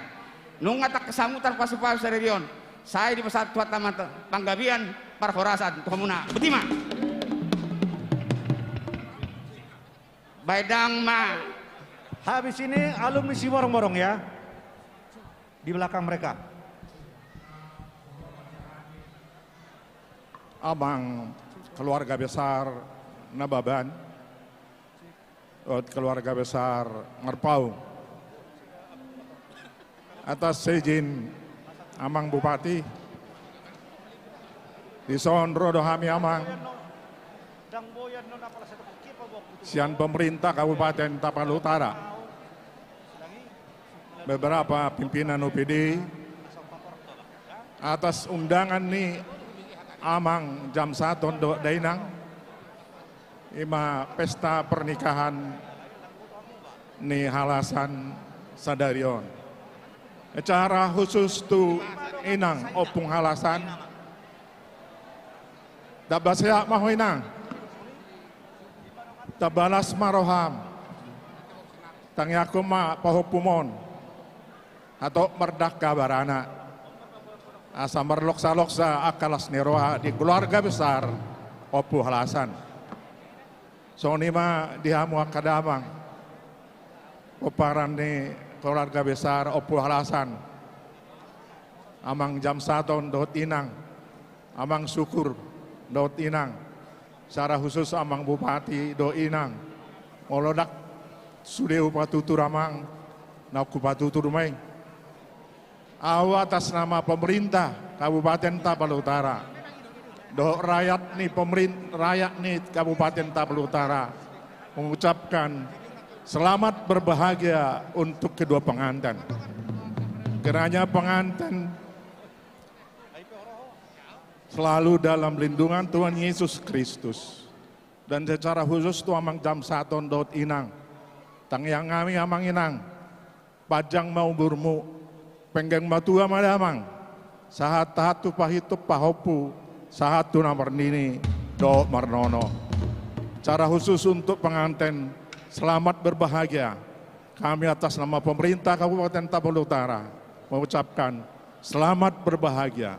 Nunga tangkas hamu tarpasupasu sadari on, sai dipasahat Tuhanta ma panggabean parhorasan tu hamuna. Botima. Baen damang ma. Habis ini alumni Simorong-morong ya. Di belakang mereka. Amang keluarga besar Nababan, keluarga besar Marpaung. Atas seizin Amang Bupati, dison ro do hami Amang sian pemerintah Kabupaten Tapal Utara, beberapa pimpinan O P D, atas undangan ni Amang Jamsaton dohot Dainang, i ma pesta pernikahan ni halasan sadari on. Secara khusus tu inang ompung halasan, tamba sehat ma ho inang, tamba las ma roham, tangiangkon ma pahompum on hatop mardangka baranak, asa marloksa-loksa angka las ni roha di keluarga besar Ompu Halasan. Songon i ma di hamu angka damang, pomparan ni keluarga besar Ompu Halasan, Amang Jamsaton dohot inang, Amang Sukur dohot inang, secara khusus Amang Bupati dohot inang. Molo ndang sude hupatutur Amang, naung hupatutur ma i. Ahu atas nama pemerintah Kabupaten Tapal Utara dohot rakyat ni pemerin-, rakyat ni Kabupaten Tapal Utara mengucapkan selamat berbahagia untuk kedua pengantin. Kiranya pengantin selalu dalam lindungan Tuhan Yesus Kristus. Dan secara khusus tu Amang Jamsaton dohot inang, tangiang hami Amang inang, panjang ma umurmu, penggeng matua ma damang, sahat-sahat tu pahitung pahompu, sahat tu na marnini dohot marnono. Secara khusus untuk pengantin, selamat berbahagia. Kami atas nama pemerintah Kabupaten Tapal Utara mengucapkan selamat berbahagia.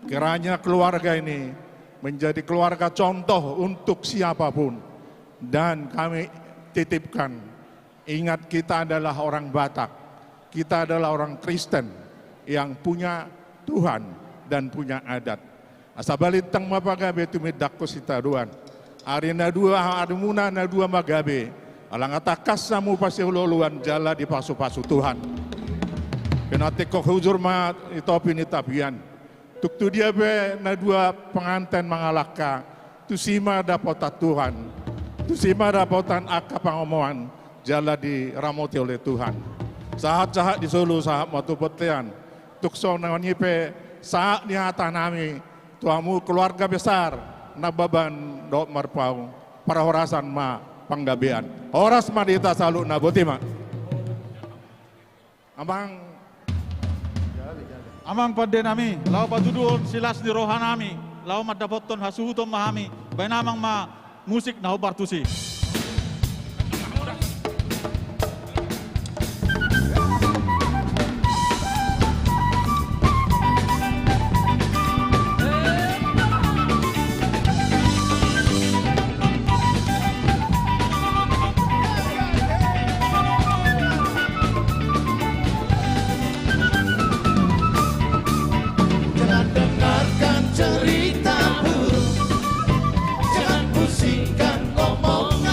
Kiranya keluarga ini menjadi keluarga contoh untuk siapapun. Dan kami titipkan, ingat, kita adalah orang Batak, kita adalah orang Kristen yang punya Tuhan dan punya adat. Asa balintang ma pagabe tumindangkon sitadoan. Ari na dua, arimuna na dua ma gabe. Ala nga tangkas hamu pasiolooloan jala dipasupasu Tuhan. Pinantikhon hujur ma di topi ni tapian. Tung tu dia pe na dua pengantin mangalangka, tusi ma dapotan Tuhan, tusi ma dapotan angka pangomoan jala diramoti oleh Tuhan. Sahat-sahat di solu, sahat ma tu bontean. Tung songon i pe sahat ni hata nami tu hamu keluarga besar Nababan dohot Marpaung, parhorasan ma panggabean. Horas ma di hita saluhutna, botima. Amang. Amang pande nami, laho patuduhon silas ni roha nami, laho mandapothon hasuhuton ma hami. Baen amang ma musik na hombar tusi. Jangan dengarkan cerita burung, jangan pusingkan omong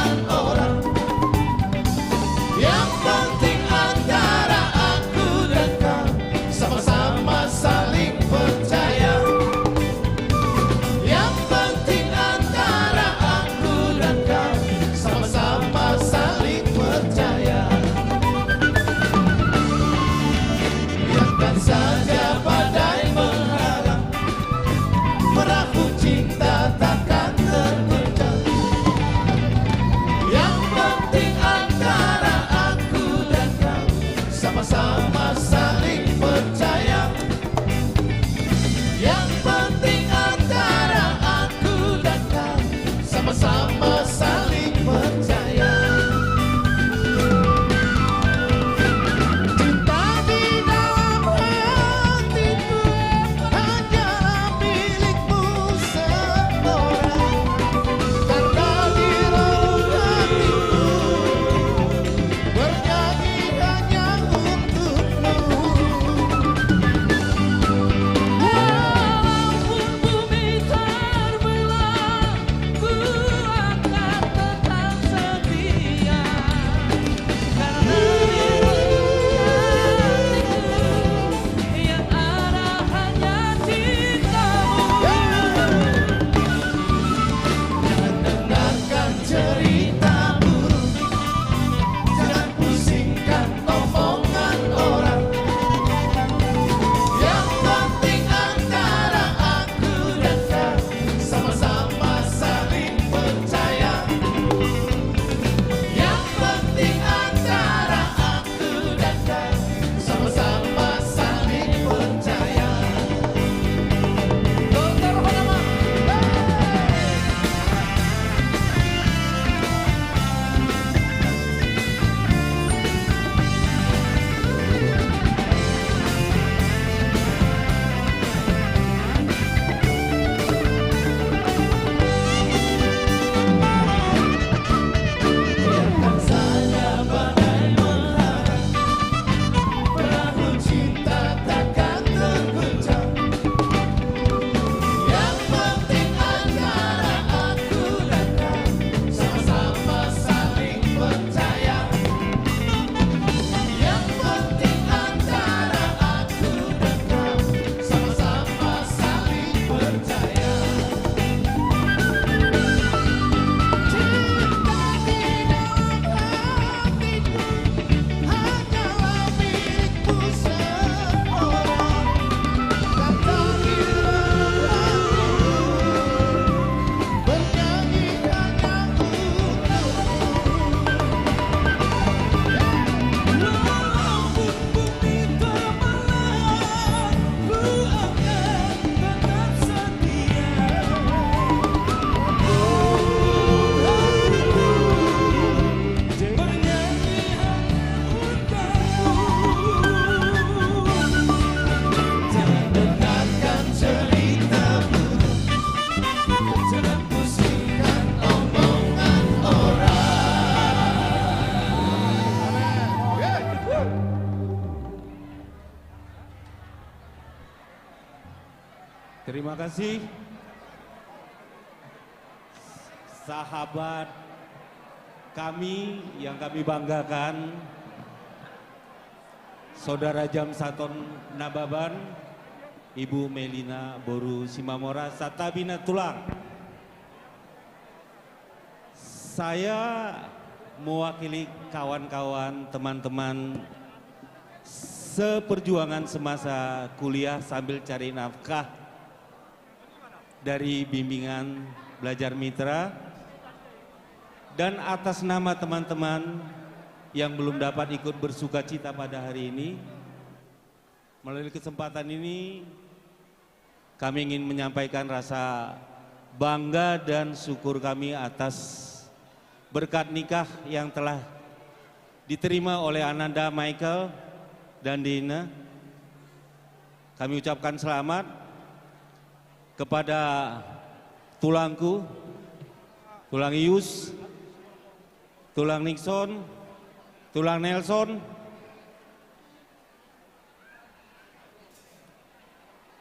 Terima kasih, sahabat kami yang kami banggakan, Saudara Jamsaton Nababan, Ibu Melina boru Simamora, santabi na tulang. Saya mewakili kawan-kawan, teman-teman seperjuangan semasa kuliah sambil cari nafkah dari bimbingan Belajar Mitra, dan atas nama teman-teman yang belum dapat ikut bersukacita pada hari ini, melalui kesempatan ini, kami ingin menyampaikan rasa bangga dan syukur kami atas berkat nikah yang telah diterima oleh Ananda Michael dan Dina. Kami ucapkan selamat kepada tulangku, tulang Ius, tulang Nixon, tulang Nelson,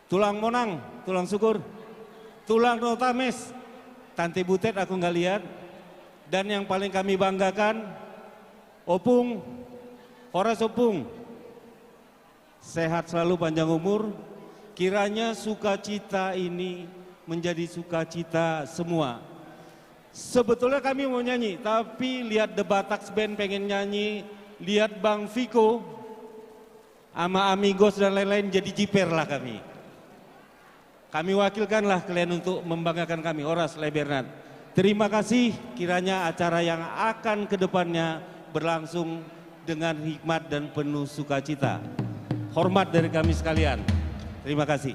tulang Monang, tulang Syukur, tulang Notames, Tante Butet aku nggak lihat, dan yang paling kami banggakan, Opung, horas Opung, sehat selalu, panjang umur. Kiranya sukacita ini menjadi sukacita semua. Sebetulnya kami mau nyanyi, tapi lihat The Bataks Band pengen nyanyi, lihat Bang Viko, sama Amigos dan lain-lain, jadi jiper lah kami. Kami wakilkanlah kalian untuk membanggakan kami, horas lae Bernard. Terima kasih, kiranya acara yang akan kedepannya berlangsung dengan hikmat dan penuh sukacita. Hormat dari kami sekalian. Terima kasih.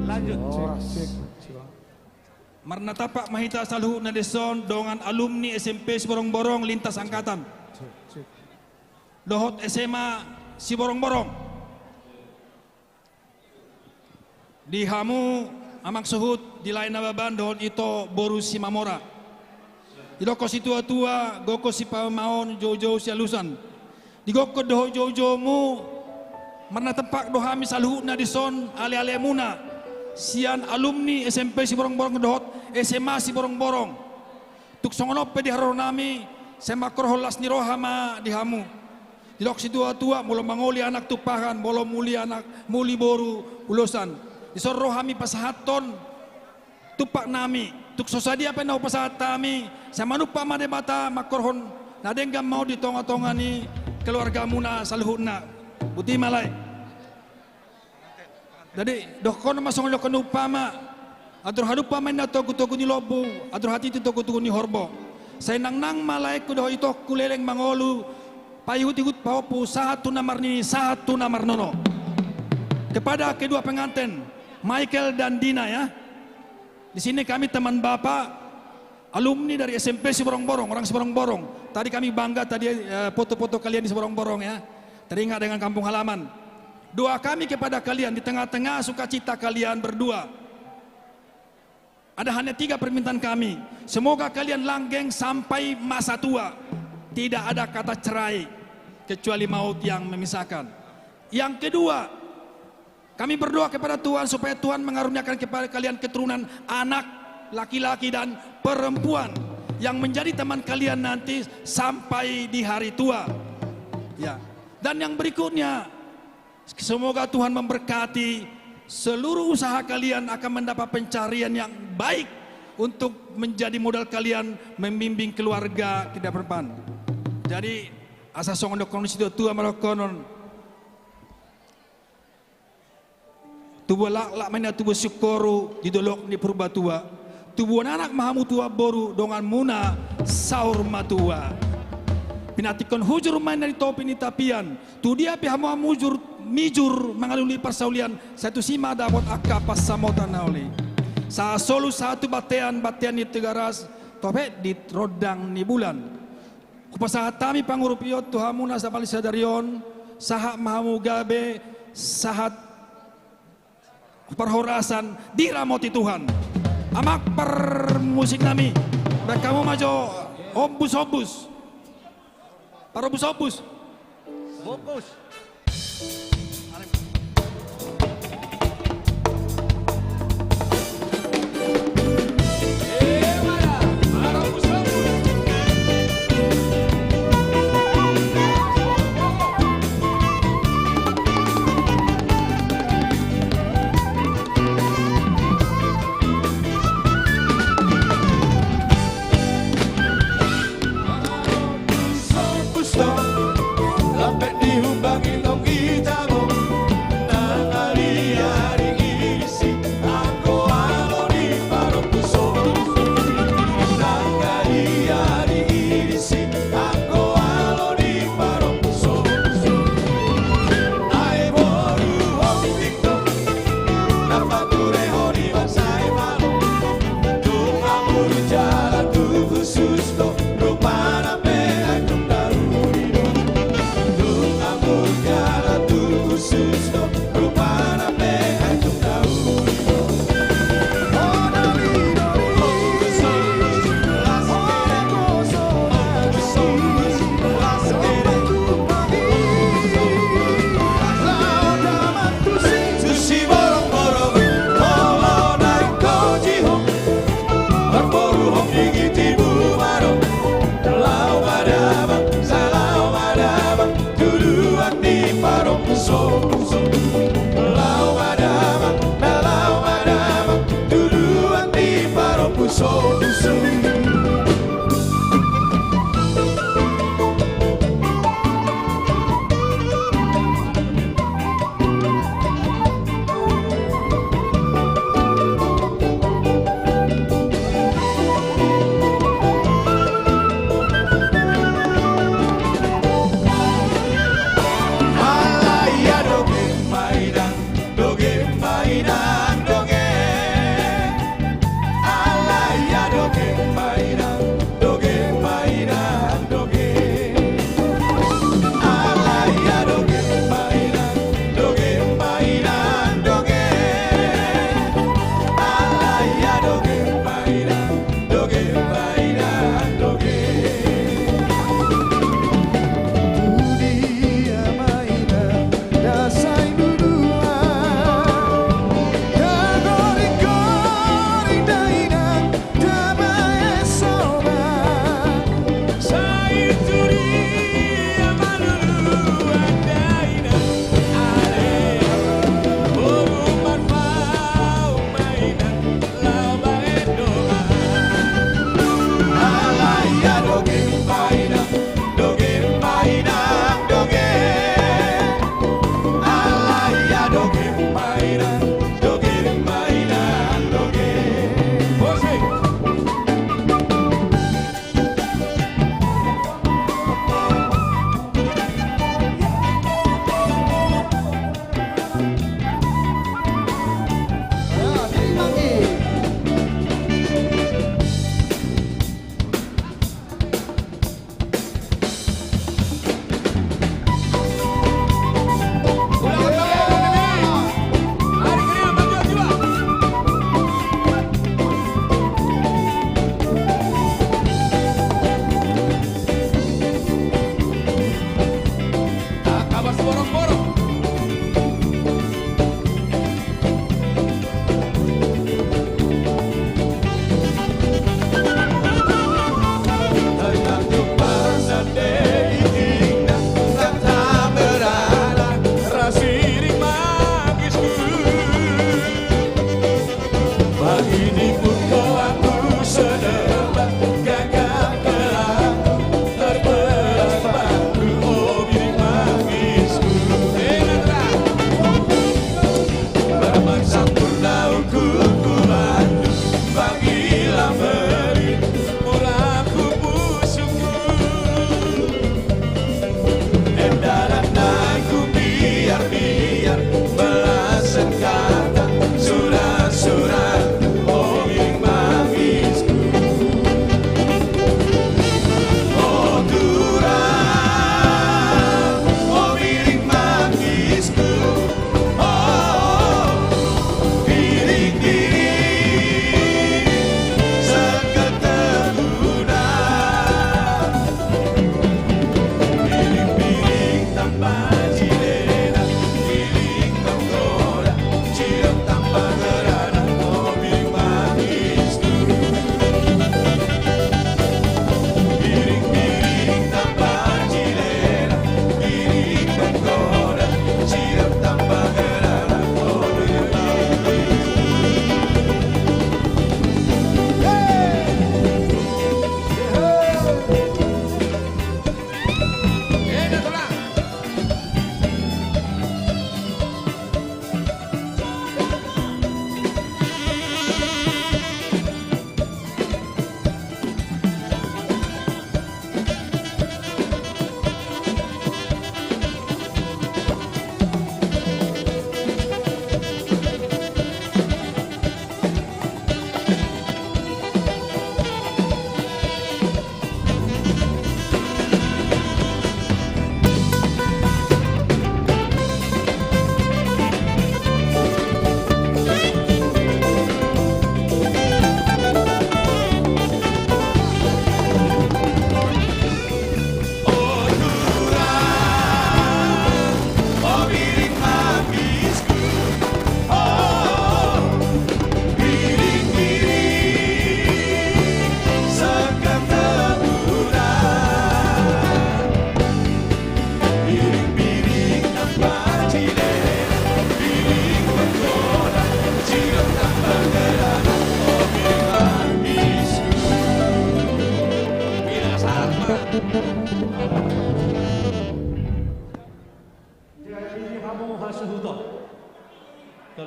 Lanjut. Marnatampak ma hita saluhutna dison dongan alumni S M P Siborongborong lintas angkatan dohot S M A Siborongborong. Di hamu amang suhut, di lae Nababan dohot ito boru Simamora. Didok situa-tua, gokhon sipamaon, joujou sialusan. Digokhon dohot joujoumu, marnatampak do hami saluhutna dison, ale-alemuna sian alumni S M P Siborongborong dohot S M A Siborongborong. Tung songon on pe di haroro nami, sai mangkorhon las ni roha ma di hamu. Didok situa-tua, molo mangoli anak tumpahan, molo muli anak, muli boru ulosan. Dison ro hami pasahathon tumpak nami, tung so sadia pe na hupasahat hami, sai manumpak ma Debata mangkorhon na denggan ma on di tonga-tonga ni keluargamuna saluhutna. Boti ma, lae. Jadi, dohonon ma songon dohonon umpama, andor hadumpang ma inna togu-togu ni lombu, andor hatiti togu-togu ni horbo. Sai nangnang ma laengku dohot itongku leleng mangolu, paihut-ihut pahompu, sahat tu na marnini, sahat tu na marnono. Kepada kedua pengantin, Michael dan Dina, ya. Di sini kami teman Bapak, alumni dari S M P Siborongborong, orang Siborongborong. Tadi kami bangga tadi, eh, foto-foto kalian di Siborongborong, ya. Teringat dengan kampung halaman. Doa kami kepada kalian di tengah-tengah sukacita kalian berdua. Ada hanya tiga permintaan kami. Semoga kalian langgeng sampai masa tua. Tidak ada kata cerai, kecuali maut yang memisahkan. Yang kedua, kami berdoa kepada Tuhan supaya Tuhan mengaruniakan kepada kalian keturunan, anak laki-laki dan perempuan, yang menjadi teman kalian nanti sampai di hari tua. Ya. Dan yang berikutnya, semoga Tuhan memberkati seluruh usaha kalian akan mendapat pencarian yang baik untuk menjadi modal kalian membimbing keluarga ke depan. Jadi, asa songon dohonon ni situatua ma dohonon. Tubuan laklak ma inna tubuan singkoru di dolok ni Purbatua. Tubuan anak ma hamu tubuan boru, donganmuna saur matua. Pinantikhon hujur ma inna di topi ni tapian. Tu dia pe hamu hamu mijur, mijur mangalului parsaulian, sai tusi ma dapot angka pansamotan na uli. Sahat solu sahat tu bontean, bontean ni Tigaras, topet di rondang ni bulan. Hupasahat hami pangurupion tu hamu na sampal sadari on, sahat ma hamu gabe, sahat parhorasan diramoti Tuhan. Amang parmusik nami, baen hamu ma jo ombus-ombus. Parombus-ombus. Ombus.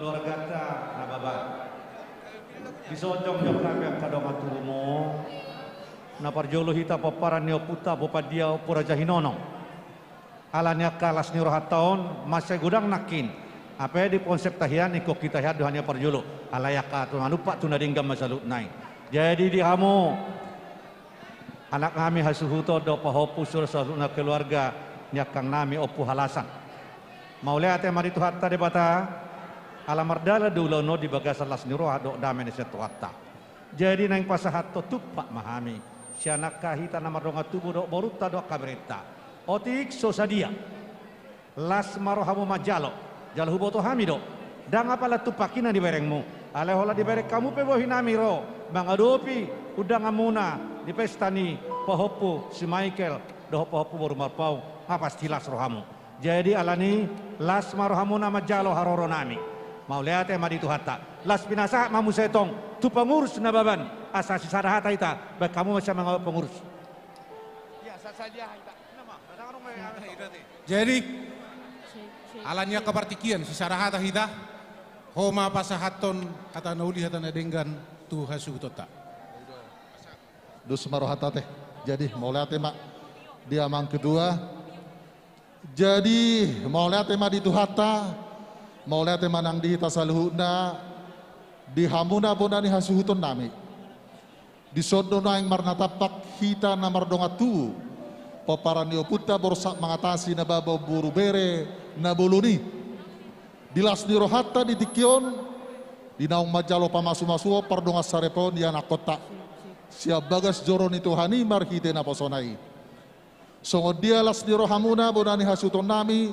Keluargata Nababan. Dison jongjong hami angka dongan tubumu. Na parjolo hita pomparan ni ompunta Ompu Pandia, Ompu Raja Hinonong. Ala ni angka las ni rohanta on, mansai godang nangkin. Hape di konsep tahian, ingkon hita hian do hami na parjolo. Alai angka tu manumpak tu na denggan ma saluhutna i. Jadi di hamu, anak nami hasuhuton dohot pahompu, suda saluhutna keluarga ni angkang nami Ompu Halasan. Mauliate ma di Tuhanta Debata, ala mardalan do ulaon on di bagasan las ni roha dohot dame na sian Tuhanta. Jadi naeng pasahathon tumpak ma hami, sian angka hita na mardongan tubu dohot borunta dohot angka berenta. Otik so sadia. Las ma rohamu manjalo, jala huboto hami do, ndang apala tumpak i na diberengmu. Alai holan dibereng hamu pe bohi nami ro mangadopi undanganmuna di pesta ni pahompu si Michael dohot pahompu boru Marpaung, nga pasti las rohamu. Jadi alani las ma rohamuna manjalo haroro nami. Mauliate ma di Tuhanta. Las pinasahat ma muse tong tu pengurus Nababan, asa sisada hata hita, baen hamu ma sian mangawali pengurus. Jadi, ala ni angka partingkian, sisada hata hita, ho ma pasahathon hata na uli, hata na denggan tu hasuhutonta. Dos ma rohanta ate. Jadi, mauliate ma di amang ketua. Jadi, mauliate ma di Tuhanta, mauliate ma nang di hita saluhutna, di hamuna bona ni hasuhuton nami. Dison do naeng marnatampak hita na mardongan tubu, pomparan ni ompunta Borsak Mangatasi, na baba boru bere na bolon i. Di las ni rohanta di tingki on, di naung manjalo pamasumasuon pardongansaripeon di anakkonta sian bagas joro ni Tuhan i marhite naposona i. Songon dia las ni rohamuna bona ni hasuhuton nami,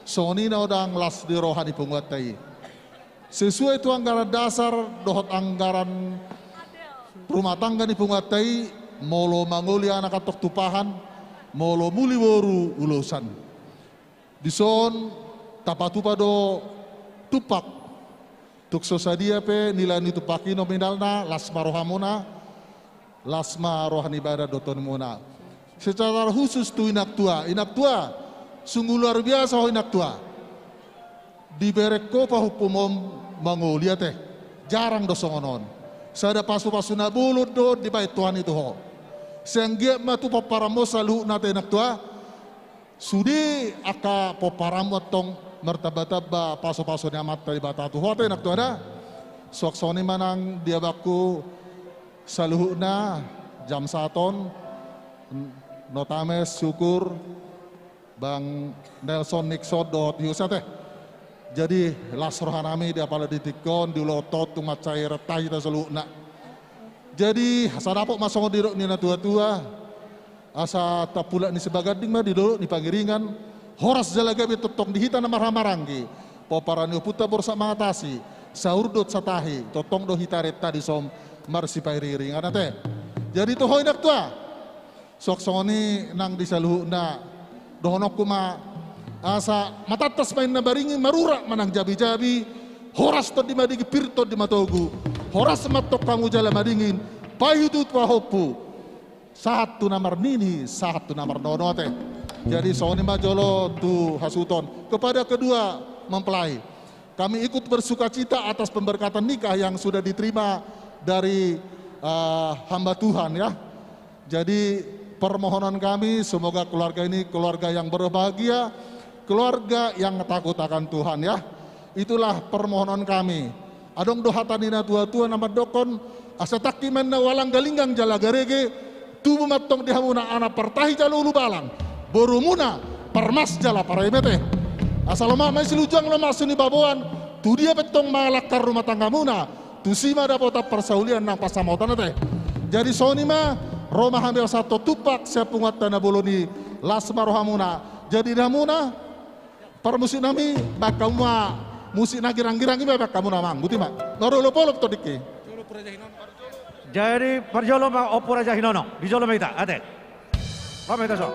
songon i na godang las ni roha ni punguanta i. Sesuai tu anggaran dasar dohot anggaran rumah tangga ni punguanta i, molo mangoli anak antong tumpahan, molo muli boru ulosan. Dison tapatupa do tumpak. Tung so sadia pe nilai ni tumpak i nominalna, las ma rohamuna, las ma roha ni badan dohot tondimuna. Secara khusus tu inang tua, inang tua, sungguh luar biasa ho inang tua. Dibereng ho pahompum on mangoli ate, jarang do songon on. Sada pasupasu na bolon do dibaen Tuhan i tu ho. Sai anggiat ma tu pomparanmu saluhutna ate inang tua. Sude angka pomparanmu antong martambatamba pasupasu ni Amanta Debata tu ho ate inang tua da. Suang songon i ma nang di abangku saluhutna, jam saton, Notames, Syukur, Bang Nelson, Nixon dohot Yus ate. Jadi las roha nami di apala di tingki on, di ulaonta on tung mansai renta hita saluhutna. Jadi asa dapot ma songon nidok ni natuatua, asa tapulak ni Sibaganding ma di dolok ni Pangiringan, horas jala gabe tongtong di hita na marhahamaranggi, pomparan ni ompunta Borsak Mangatasi, saur dohot satahi, tongtong do hita renta dison marsipairingiringan ate. Jadi tu ho inang tua, suang songon i nang di saluhutna, dohononku ma, asa matantas ma inna baringin, marurat ma nang jabijabi, horas tondi madingin, pir tondi matogu, horas ma antong hamu jala madingin, paihutihut pahompu, sahat tu na marnini, sahat tu na marnono ate. Jadi songon i ma jolo tu hasuhuton. Kepada kedua mempelai, kami ikut bersukacita atas pemberkatan nikah yang sudah diterima dari, eh, hamba Tuhan, ya. Jadi permohonan kami, semoga keluarga ini keluarga yang berbahagia, keluarga yang takut akan Tuhan, ya. Itulah permohonan kami. Adong do hata ni natuatua na mandokkon, asa tangki ma inna ualang, galinggang jala garege, tubu ma antong di hamuna anak partahi jala ulubalang, borumuna parmas jala pareme ate. Asa lomak ma i silinjuang, lomak suni baboan, tu dia pe antong mangalangka rumah tanggamuna, tusi ma dapotan parsaulian nang pansamotan ate. Jadi songon i ma, ro ma hami pasahathon tumpak sian punguanta na bolon i, las ma rohamuna. Jadi di hamuna, parmusik nami, baen hamu ma musik na girang-girang i ma baen hamu na, amang, boti ma. Marolopolop tondingki. Jadi parjolo ma Ompu Raja Hinonong, di jolo ma hita ate. Ro ma hita so.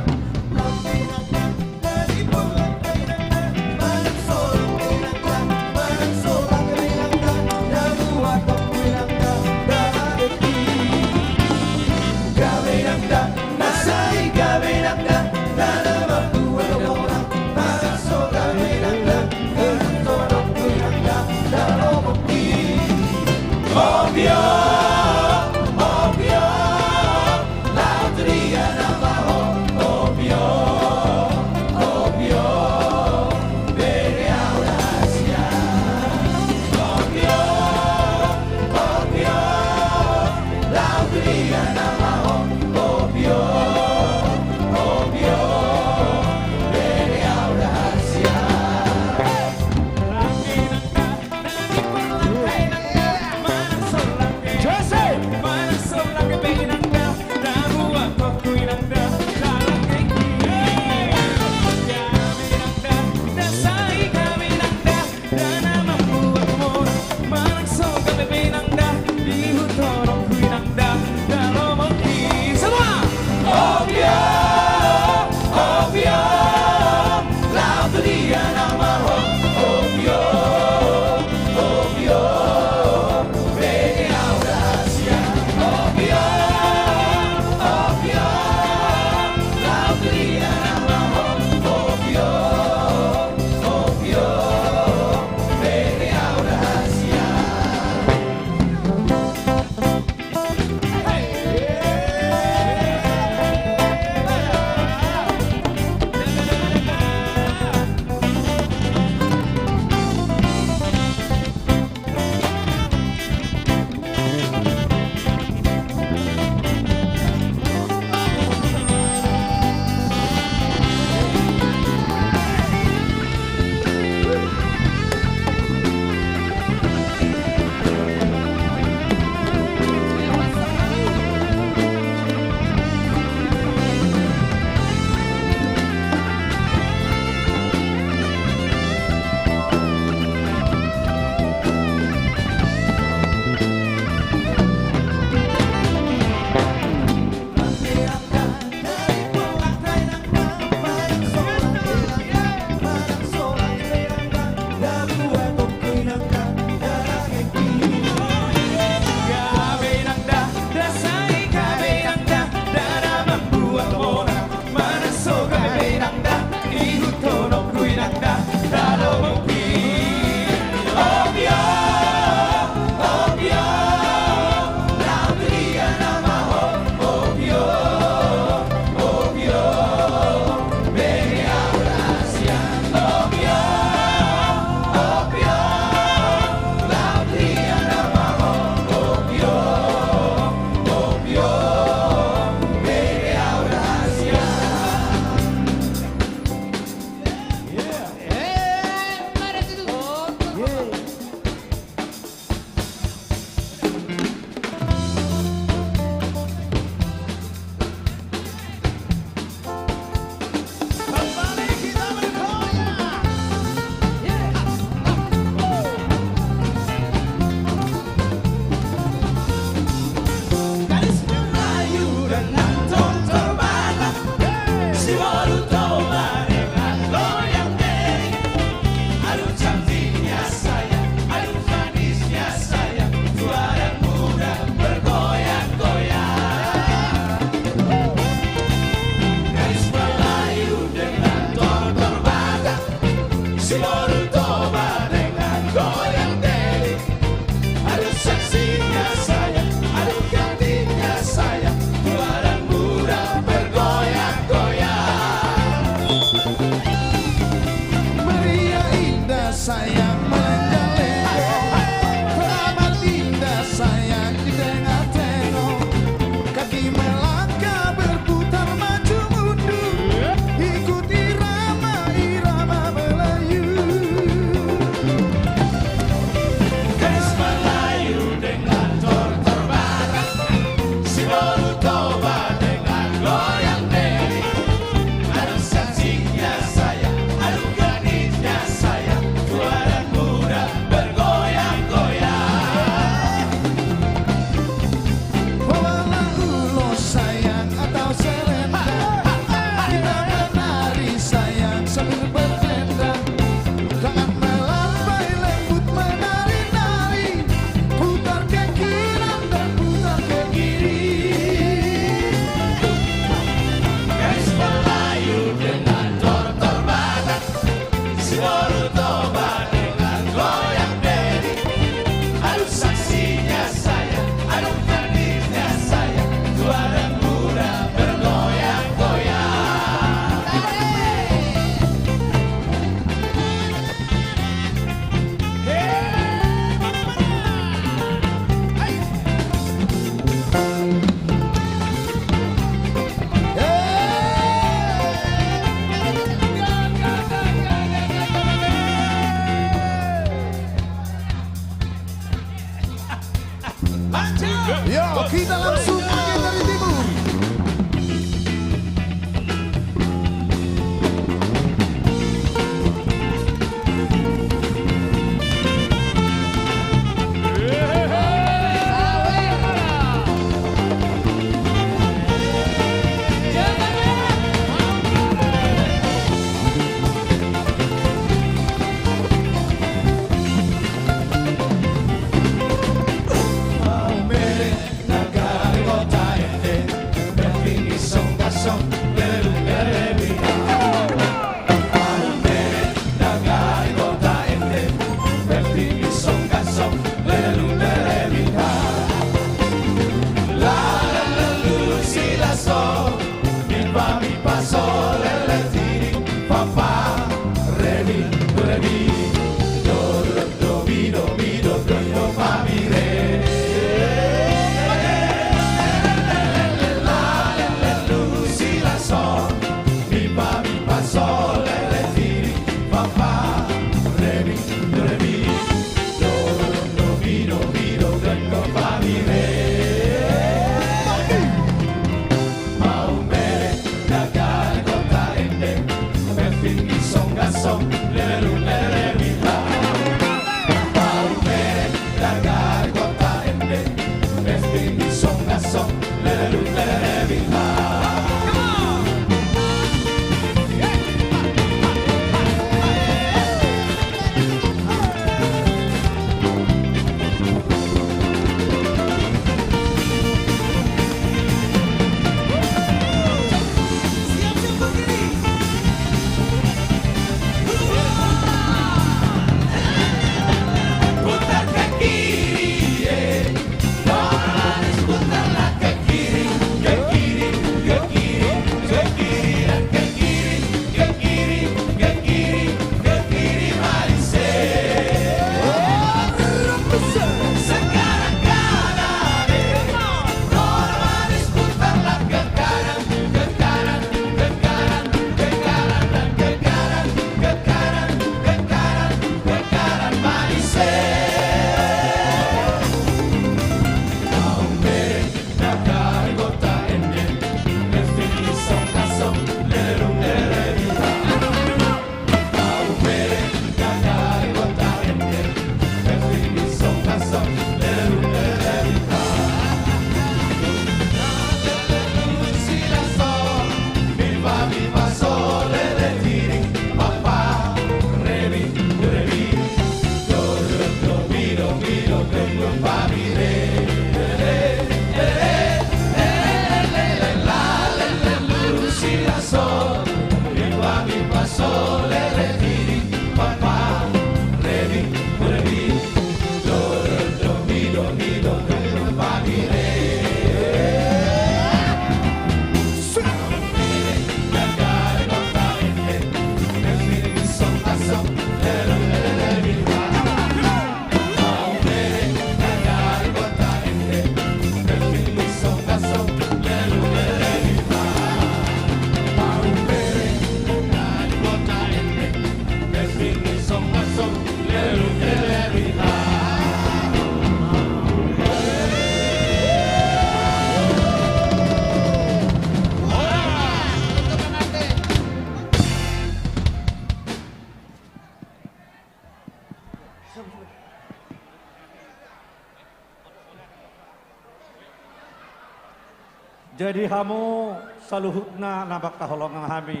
Jadi hamu saluhutna na mangkaholongi hami,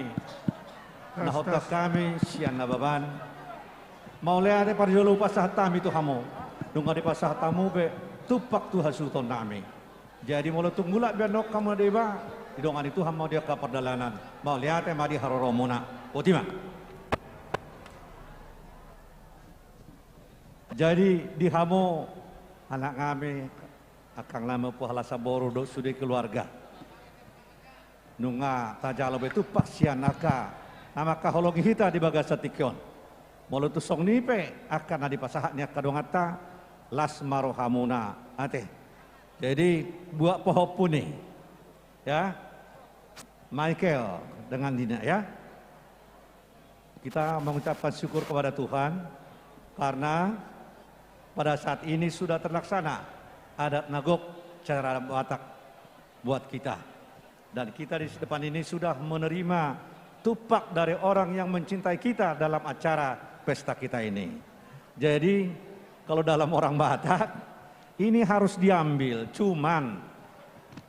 na hotang hami sian Nababan, mauliate parjolo hupasahat hami tu hamu. Nunga dipasahat hamu pe tumpak tu hasuhuton nami. Jadi molo tung mulak be annon hamu na deba, didongani Tuhan ma di angka pardalanan. Mauliate ma di haroromuna. Botima. Jadi di hamu anak nami, angka na mampu halasan boru dohot sude keluarga, nunga tajalo be tumpak sian angka na mangkaholongi hita di bagasan tingki on. Molo tung songon i pe angka na dipasahat ni angka donganta, las ma rohamuna ate. Jadi buat pahompu ni, ya, Michael dengan Dina, ya. Kita mengucapkan syukur kepada Tuhan karena pada saat ini sudah terlaksana adat na gok secara Batak buat kita. Dan kita di depan ini sudah menerima tumpak dari orang yang mencintai kita dalam acara pesta kita ini. Jadi, kalau dalam orang Batak, ini harus diambil, cuman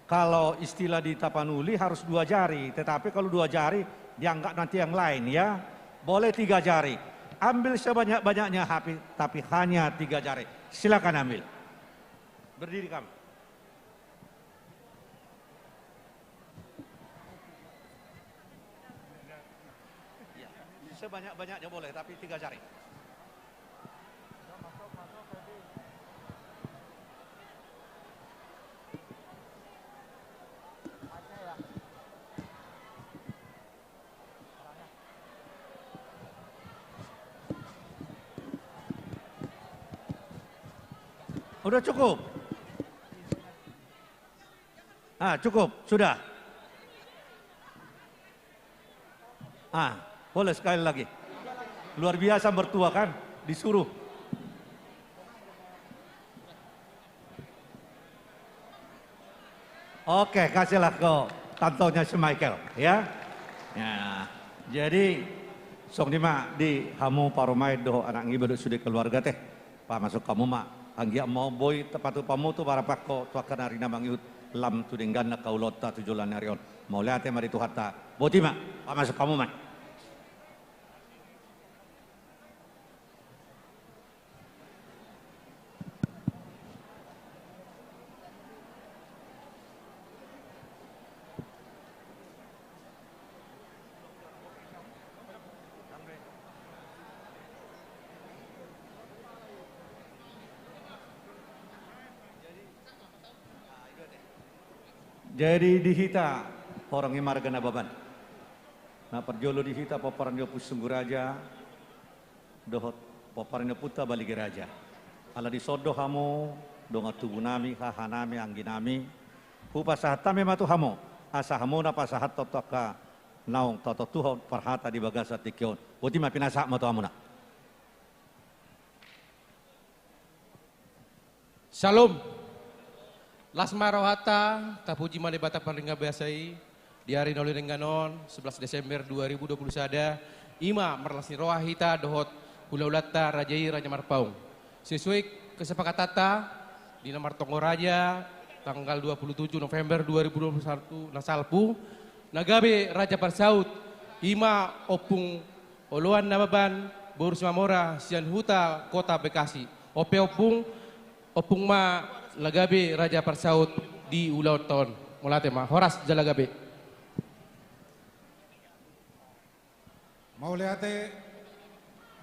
kalau istilah di Tapanuli harus dua jari, tetapi kalau dua jari dianggap nanti yang lain, ya. Boleh tiga jari. Ambil sebanyak-banyaknya, tapi, tapi hanya tiga jari. Silakan ambil. Berdiri kamu. Sebanyak-banyaknya boleh, tapi tiga jari. Udah cukup? Ah, cukup, sudah. Ah, boleh sekali lagi. Luar biasa mertua kan, disuruh. Oke, kasihlah ke tantenya si Michael, ya. Ya, jadi songon i ma di hamu parumaen dohot anak niba dohot sude keluarga te. Pamasuk hamu ma, anggiat ma boi tapatupa hamu tu harapanmu tu angka na rinamang i, lam tu denggan angka ulaonta tu joloan ni ari on. Mauliate ma di Tuhanta. Boti ma, pamasuk hamu ma. Jadi di hita horong i marga Nababan. Na parjolo di hita pomparan ni Ompu Sunggu Raja dohot pomparan ni ompunta Baligi Raja. Ala dison do hamu dongan tubunami, hahanami, angginami. Hupasahat hami ma tu hamu, asa hamu na pasahathon tu angka naung tatontuhon parhata di bagasan tingki on. Boti ma, pinasahat ma tu hamuna. Syalom. Las ma rohanta, tapuji ma Debata pardenggan basa i, di ari na uli denggan on, sebelas Desember dua ribu dua puluh sada, i ma marlas ni roha hita dohot hulahulanta raja i, Raja Marpaung. Sesuai kesepakatanta di na martonggo raja, tanggal dua puluh tujuh November dua ribu dua puluh satu na salpu, na gabe raja parsaut, i ma Ompung Oloan Nababan boru Simamora sian Huta Kota Bekasi. On pe ompung, ompung ma na gabe raja parsaut di ulaonta on. Mauliate ma, horas jala gabe. Mauliate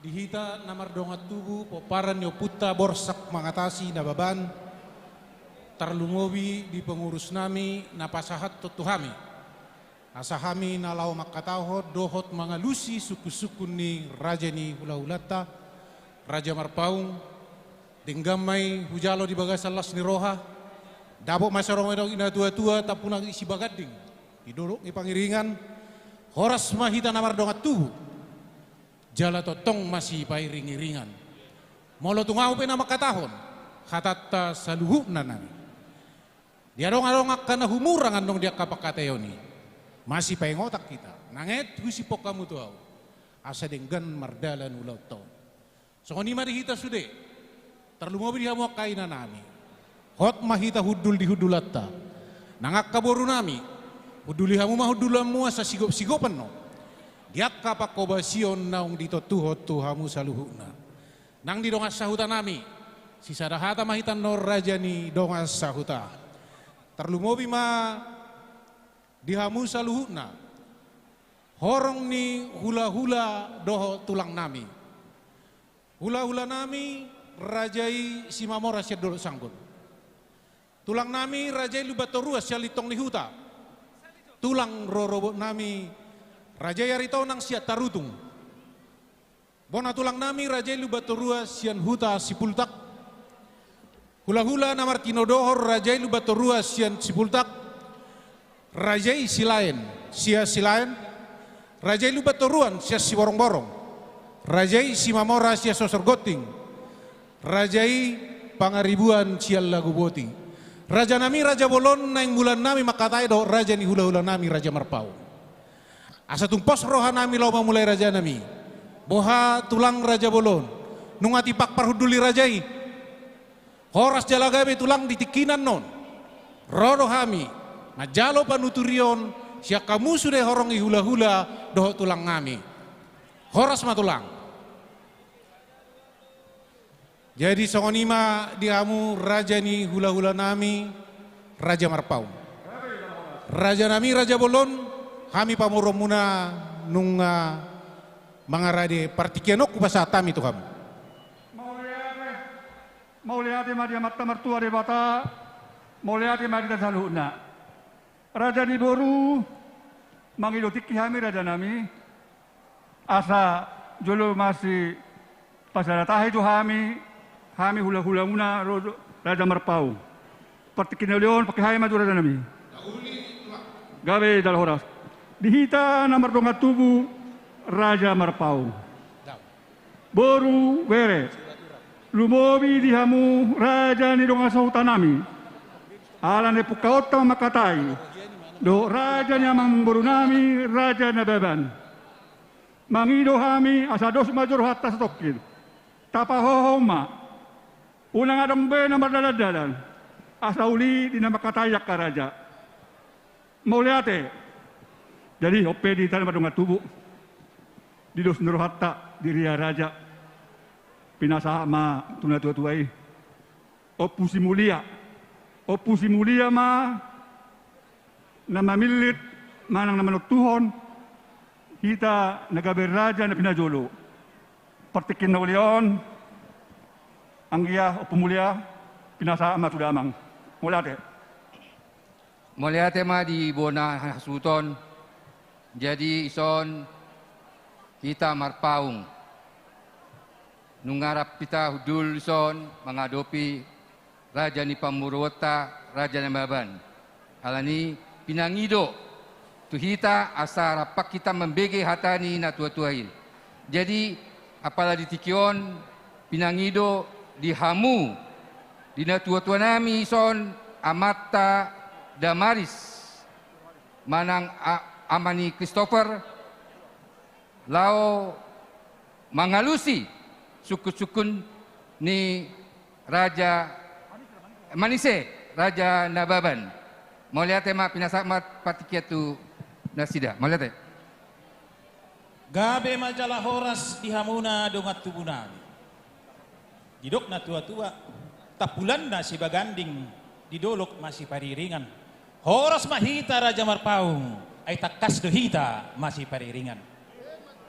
di hita na mardongan tubu, pomparan ni ompunta Borsak Mangatasi Nababan, tarlumobi di pengurusnami na pasahathon tu hami. Asa hami na laho mangkatahon dohot mangalusi sungkunsungkun ni raja ni hulahulanta, Raja Marpaung, denggan ma i hujalo di bagasan las ni roha, dapot ma sai ro ma i natuatua tampunan i sibaganding di dolok ni pangiringan, horas ma hita na mardongan tubu, jala tongtong masipairingiringan. Molo tung ahu pe na mangkatahon hatanta saluhutna nami. Dia adong adong angka na humurang annon di angka pangkataion i. Masipaingotan hita, nanget husiphon hamu tu ahu, asa denggan mardalan ulaonta on. Songon i ma di hita sude, tarlumobi di hamu angka inanami. Hot ma hita hundul di hundulanta. Nang angka borunami, hunduli hamu ma hundulanmu asa sigopsigop annon di angka pangkobasion naung ditontuhon tu hamu saluhutna. Nang di dongan sahutanami, sisada hata ma hita annon raja ni dongan sahuta. Tarlumobi ma di hamu saluhutna, horong ni hulahula dohot tulangnami. Hulahulanami raja i Simamora sian Dolok Sanggon. Tulangnami raja i Lumbantoruan sian Lintong ni Huta. Tulang rorobotnami raja i Aritonang sian Tarutung. Bona tulangnami raja i Lumbantoruan sian Huta Sipultak. Hulahula na martinodohon raja i Lumbantoruan sian Sipultak, raja i Silaen sian Silaen, raja i Lumbantoruan sian Siborongborong, raja i Simamora sian Sosor Gonting, raja i Pangaribuan sian Laguboti. Rajanami raja bolon, naeng mulannami mangkatai dohot raja ni hulahulanami Raja Marpaung. Asa tung pos rohanami laho mamulai rajanami. Boha tulang raja bolon, nunga tipak parhundul ni raja i. Horas jala gabe tulang di tingki na annon. Ro do hami manjalo panuturion sian hamu sude horong ni hulahula dohot tulangnami. Horas ma tulang. Jadi songon i ma di hamu raja ni hulahulanami, Raja Marpaung. Rajanami raja bolon, hami pamoruonmuna nunga Mangarade partingkian on hupasahat hami tu hamu. Mauliate, mauliate ma di Amanta Martua Debata, mauliate ma di hita saluhutna. Raja ni boru, mangido tingki hami rajanami, asa jolo masipasada tahi tu hami, hami hulahulamuna ro do Raja Marpaung. Partingkian na uli on pangke hami ma tu rajanami. Gabe jala horas. Di hita na mardongan tubu Raja Marpaung. Boru, bere, lumobi di hamu raja ni dongan sahutanami, ala ni pungkaonta mangkatai, dohot raja ni amangborunami Raja Nababan. Mangido hami asa dos ma jolo rohanta satongkin. Tapahohom ma. Unang adong be na mardalandalan, asa uli di na mangkatai angka raja. Mauliate. Jadi on pe di hita na mardongan tubu, di dos ni rohanta di ria raja, pinasahat ma tu natuatua i. Ompu Simulia. Ompu Simulia ma na mamillit manang na manontuhon hita na gabe raja na pinajolo. Partingkian na uli on, anggia Ompu Mulia, pinasahat ma tu damang. Mauliate. Mauliate ma di bona hasuhuton. Jadi ison hita Marpaung, nunga rap hita hundul ison mangadopi raja ni pamoruonta Raja Nababan. Alani pinangido tu hita asa rap hita mambege hata ni natuatua i. Jadi apala di tingki on pinangido di hamu, di natuatuanami ison, amanta Damaris manang a-, ama ni Christopher, laho mangalusi sungkunsungkun ni raja, manise Raja Nababan. Mauliate ma, pinasahat ma partingkian tu nasida. Mauliate. Gabe ma jala horas di hamuna dongan tubunami. Didok natuatua, tampulanna sibaganding, di dolok masipariringan. Horas ma hita Raja Marpaung, ai tangkas do hita masipariringan.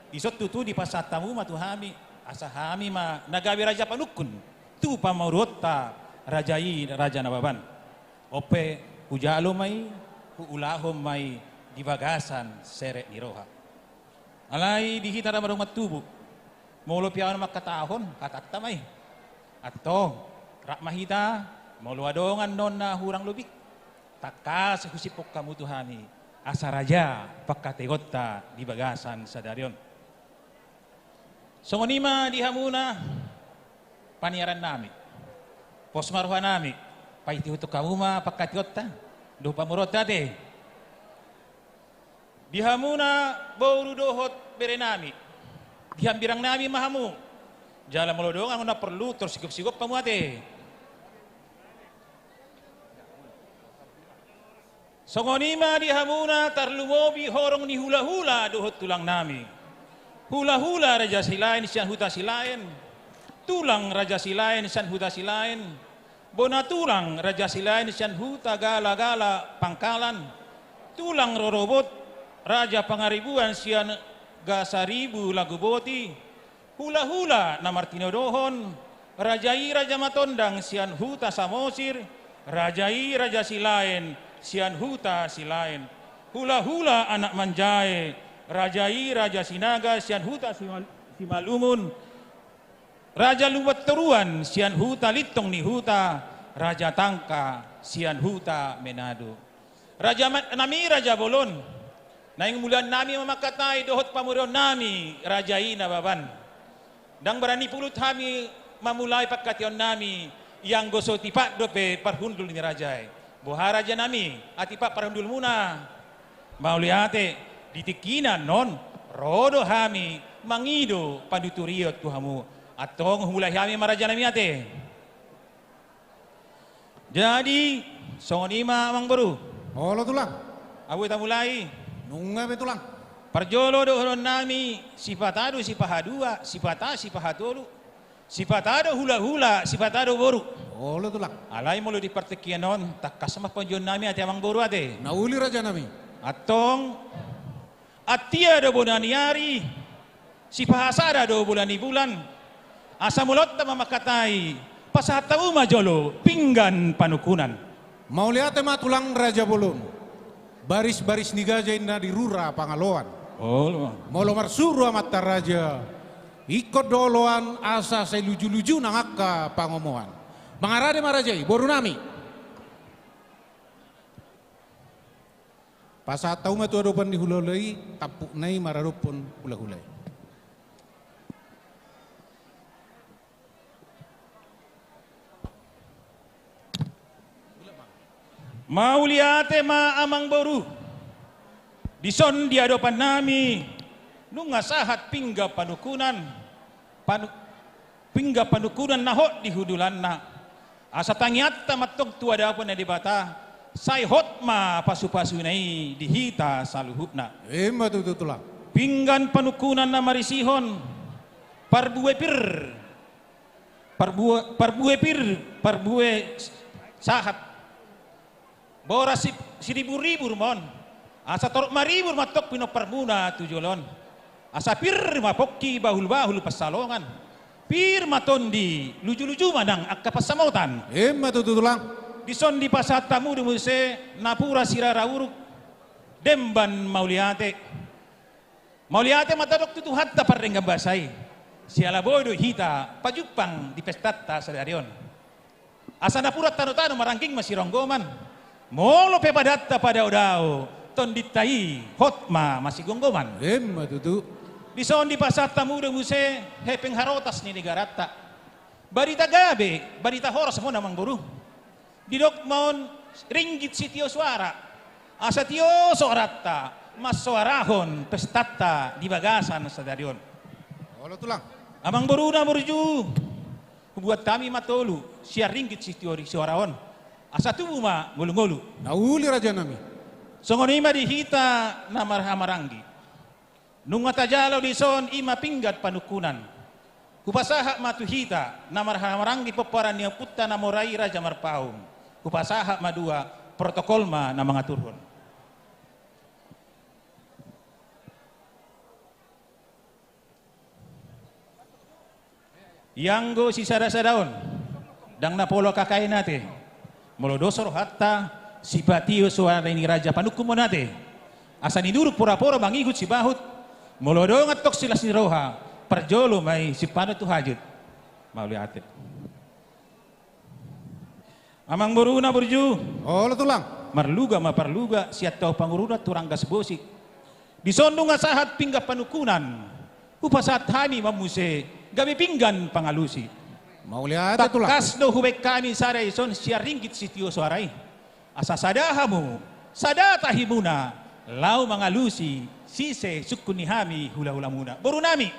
Dison tutu dipasahat hamu ma tu hami, asa hami ma na gabe raja panungkun tu pamoruonta raja i, Raja Nababan. On pe hujalo ma i, huulahon ma i di bagasan serep ni roha. Alai di hita na mardongan tubu, molo pe ahu na mangkatahon, hatanta ma i. Antong, rap ma hita, molo adong annon na hurang lobi, tangkas husiphon hamu tu hami, asa raja pangkataionta di bagasan sadari on. Songon i ma di hamuna paniarannami. Pos ma rohanami, paitihuthon hamu ma pangkataionta dohot pamoruonta ate. Di hamuna boru dohot berenami, di hambirangnami ma hamu. Jala molo adong annon na porlu, tor sigopsigop hamu ate. Songon i ma di hamuna tarlumobi horong ni hulahula dohot tulangnami. Hulahula Raja Silaen sian Huta Silaen, tulang Raja Silaen sian Huta Silaen, bona tulang Raja Silaen sian Huta Galagala Pangkalan, tulang rorobot Raja Pangaribuan sian Gasaribu Laguboti, hulahula na martinodohon, raja i Raja Matondang sian Huta Samosir, raja i Raja Silaen sian Huta Silaen, hulahula anak manjae, raja i Raja Sinaga sian Huta Simal-, Simalungun, Raja Lumbantoruan sian Huta Lintong ni Huta, Raja Tangka sian Huta Menado. Raja ma-, nami Raja Bolon, naeng muliannami ma mangkatai dohot pamoruonnami raja i Nababan. Ndang barani pulut hami mamulai pangkataionami, ianggo so tipak dope parhundul ni raja i. Boha rajanami, asa tipak parhundulmuna? Mauliate, di tingkina annon, ro do hami mangido panuturion tu hamu. Antong humulai hami ma rajanami ate. Jadi, songon i ma amangboru. Olo tulang. Ahu tamulai. Nunga be tulang. Parjolo dohononnami, sipata do sipaha dua, sipata sipaha tolu, sipata do hulahula, sipata do boru. Olo tulang. Alai molo di partingkian on, tangkas ma panjouonnami ate amangboru ate. Na uli rajanami. Antong, Antia do bona ni ari, Sipahasada do bola ni bulan. Asa molo hita ma mangkatai, pasahat hamu ma jolo pinggan panungkunan. Mauliate ma tulang raja bolon. Baris-baris ni gaja inna di rura pangaloan. Olo. Molo marsuru amanta raja, ingkon do oloan asa sai luju-luju nang angka pangomoan. Mangarade ma raja i, boru nami. Pasahat hamu ma tu adopan ni hulahula i, tampukna i maradophon hulahula i. Mauliate ma amangboru. Dison di adopan nami, nunga sahat pinggan panungkunan, panu-, pinggan panungkunan na hot di hundulanna. Asa tangiangta ma antong tu adopan ni Debata, sai hot ma pasu-pasuna i di hita saluhutna. Ima tutu tulang. Pinggan panungkunan na marisihon, parbue pir, parbue, parbue pir, parbue sahat. Boras si-, siribur-ribur ma on. Asa torop maribur ma antong pinomparmuna tu joloan. Asa pir ma pongki bahul-bahul pansalongan. Pir ma tondi, luju-luju ma nang angka pansamotan. Ima tutu tulang. Dison dipasahat hamu do muse napuran sirara uruk, demban mauliate. Mauliate ma tadok tu Tuhanta pardenggan basa i. Siala boi do hita pajumpang di pestanta sadari on. Asa napuran tano-tano marangging masironggoman. Molo pe padanta padao-dao, tondinta i hot ma masigomgoman. Ima tutu. Dison dipasahat hamu do muse hepeng harotas ni negaranta. Barita gabe, barita horas ma on amangboru. Didok ma on ringgit sitio soara. Asa tio soaranta mansoarahon pestanta di bagasan sadari on. Olo tulang. Amangboruna burju, hubuat hami ma tolu sian ringgit sitio soara on. Asa tubu ma ngolu-ngolu. Na uli raja nami. Songon i ma di hita na marhahamaranggi. Nunga tajalo dison i ma pinggan panungkunan. Hupasahat ma tu hita na marhahamaranggi pomparan ni ompunta na mora i Raja Marpaung. Hupasahat ma dua, protokol ma na mangaturhon. Ianggo sisada-sada on, ndang na pola kakaina ate. Molo dos rohanta, sipatio soara ni raja panungkun ma on ate. Asa ninuruk pora-pora mangihut sibahut, molo adong antong silas ni roha, parjolo ma i sipanut tu hajut. Mauliate. Amangboruna burju. Olo tulang. Marluga ma parluga, sian tao pangurunan tu ranggas bosi. Dison nunga sahat pinggan panungkunan. Hupasahat hami ma muse gabe pinggan pangalusi. Mauliate tulang. Tangkas do hubaen hami sada dison sian ringgit sitio soara i. Asa sada hamu, sada tahimuna, laho mangalusi sise sungkun ni hami hula-hulamuna. Boru nami.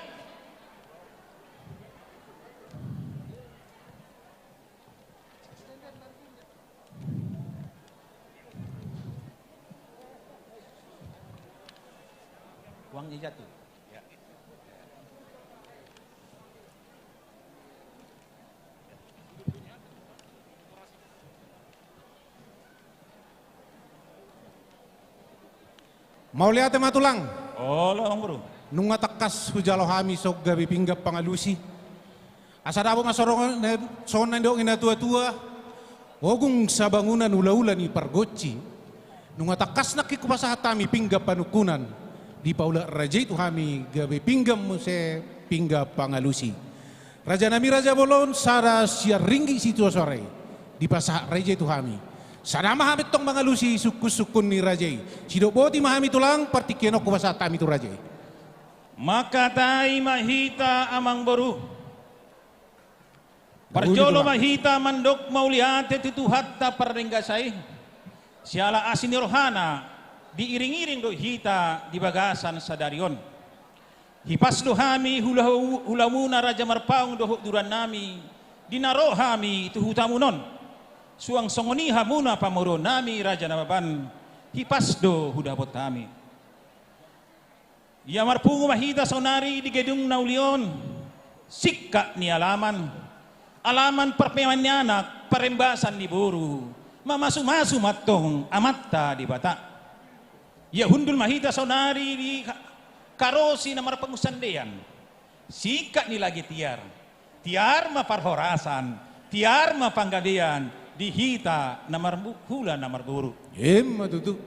Uangnya jatuh. Mauliate ma tulang. Olo amangboru. Nunga tangkas hujalo hami songon gabe pinggan pangalusi. Asa dapot ma songon na, songon na nidok ni natua-tua. Ogung sabangunan ula-ula ni pargonsi. Nunga tangkas nangkin hupasahat hami pinggan panungkunan. Dipaulak raja i tu hami gabe pinggan muse pinggan pangalusi. Raja nami raja bolon, sada sian ringgit sitio soara i dipasahat raja i tu hami. Sada ma hami antong mangalusi sungkun-sungkun ni raja i. Sidok boti ma hami tulang, partingkian on hupasahat hami tu raja i. Mangkatai ma hita amangboru. Parjolo ma hita mandok mauliate tu Tuhanta pardenggan basa i. Siala asi ni rohana diiring-iring do hita di bagasan sadari on. Hipas do hami hula-, hulamuna Raja Marpaung dohot duran nami, di na ro hami tu hutamuna on. Suang songon i hamuna pamoruon nami Raja Nababan, hipas do hudapot hami. Ia marpungu ma hita saonari di gedung na uli on, singkat ni alaman, alaman parpaeman ni anak, parembasan ni boru, mamasu-masu ma antong Amanta Debata. Ia hundul ma hita saonari di ka-, karosi na marpangunsandean. Singkat ni lage tiar. Tiar ma parhorasan, tiar ma panggabean di hita na marhula na marboru. Emma tutu.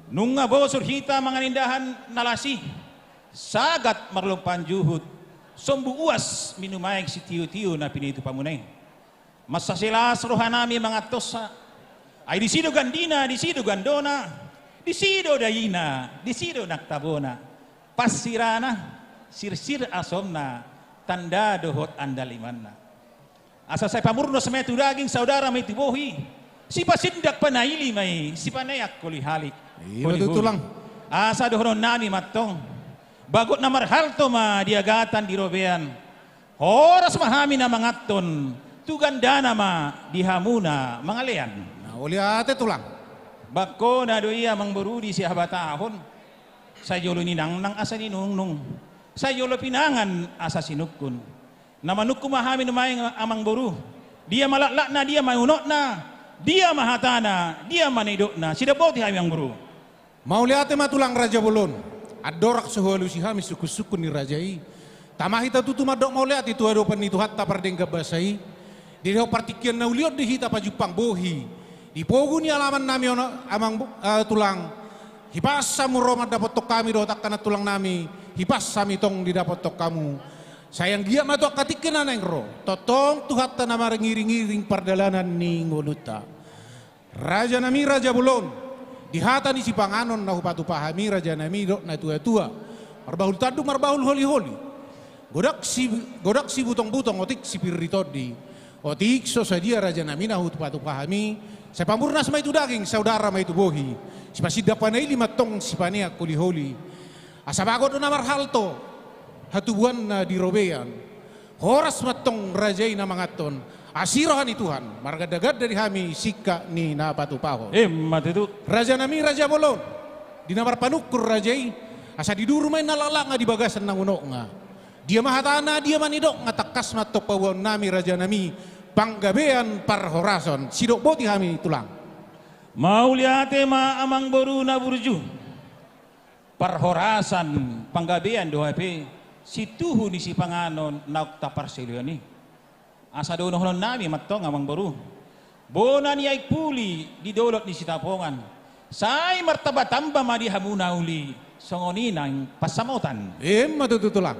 Nunga bosur hita mangan indahan na las i, sagat marlompan juhut, sombu uas minum aek sitiotio na pinitupamuna i. Mansai las rohanami manganhonsa. Ai disi do gandina, disi do gandona, disi do daina, disi do nang tabona. Pas sirana, sirsir asomna, tanda dohot andalimanna. Asa sai pamurnas ma i tu daging, saudara ma i tu bohi, sipasindak panaili ma i, sipaneang holiholi. Iya, holiholi. Tulang. Asa dohononnami ma antong, bagot na marhalto ma di agatan di robean. Horas ma hami na manganhon, tu gandana ma di hamu na mangalean. Mauliate tulang. Bangkona do i amangboru di sihabatahon. Sai jolo ninangnang asa ninungnung, sai jolo pinangan asa sinungkun. Na manungkun ma hami nuaeng amangboru. Dia ma laklakna, dia ma unokna, dia ma hatana, dia ma nidokna. Sidok boti hami amangboru. Mauliate ma tulang raja bolon. Andorang so hualusi hami sungkunsungkun ni raja i, tama hita tutu mandok mauliate tu adopan ni Tuhanta pardenggan basa i. Di partingkian na uli on di hita pajumpang bohi di pogu ni alamannami on amang, eh, tulang. Hipas hamu ro mandapothon hami dohot angka nantulangnami. Hipas hami tong didapothon hamu. Sai anggiat ma tu angka tingki na naeng ro, tongtong Tuhanta na mangiringiring pardalanan ni ngolunta. Rajanami raja bolon, di hata ni sipanganon na hupatupa hami rajanami dohot natuatua, marbahul tanduk marbahul holiholi. Godang si, godang sibutongbutong otik sipir ni tondi. Otik so sadia rajanami na hupatupa hami, sai pamurnas ma i tu daging, saudara ma i tu bohi. Sipasindak panaili ma antong sipaneang holiholi. Asa bagot do na marhalto hatubuanna di robean. Horas ma antong raja i na manganhon, asi roha ni Tuhan margandaganda di hami singkat ni na patupahon. Emma tutu. Rajanami raja bolon, di na marpanungkun raja i, asa di duru ma i na laklakna di bagasan na unokna. Dia ma hatana, dia ma nidokna, tangkas ma antong paboaonnami rajanami panggabean parhorasan. Sidok boti hami tulang. Mauliate ma amangboru na burju. Parhorasan, panggabean do hape situhu ni sipanganon naung taparsiulihon i. Asa dohononnami ma antong amangboru, bona ni aek puli di dolok ni Sitapongan, sai martambatamba ma di hamu na uli songon i nang pansamotan. Emma tutu tulang.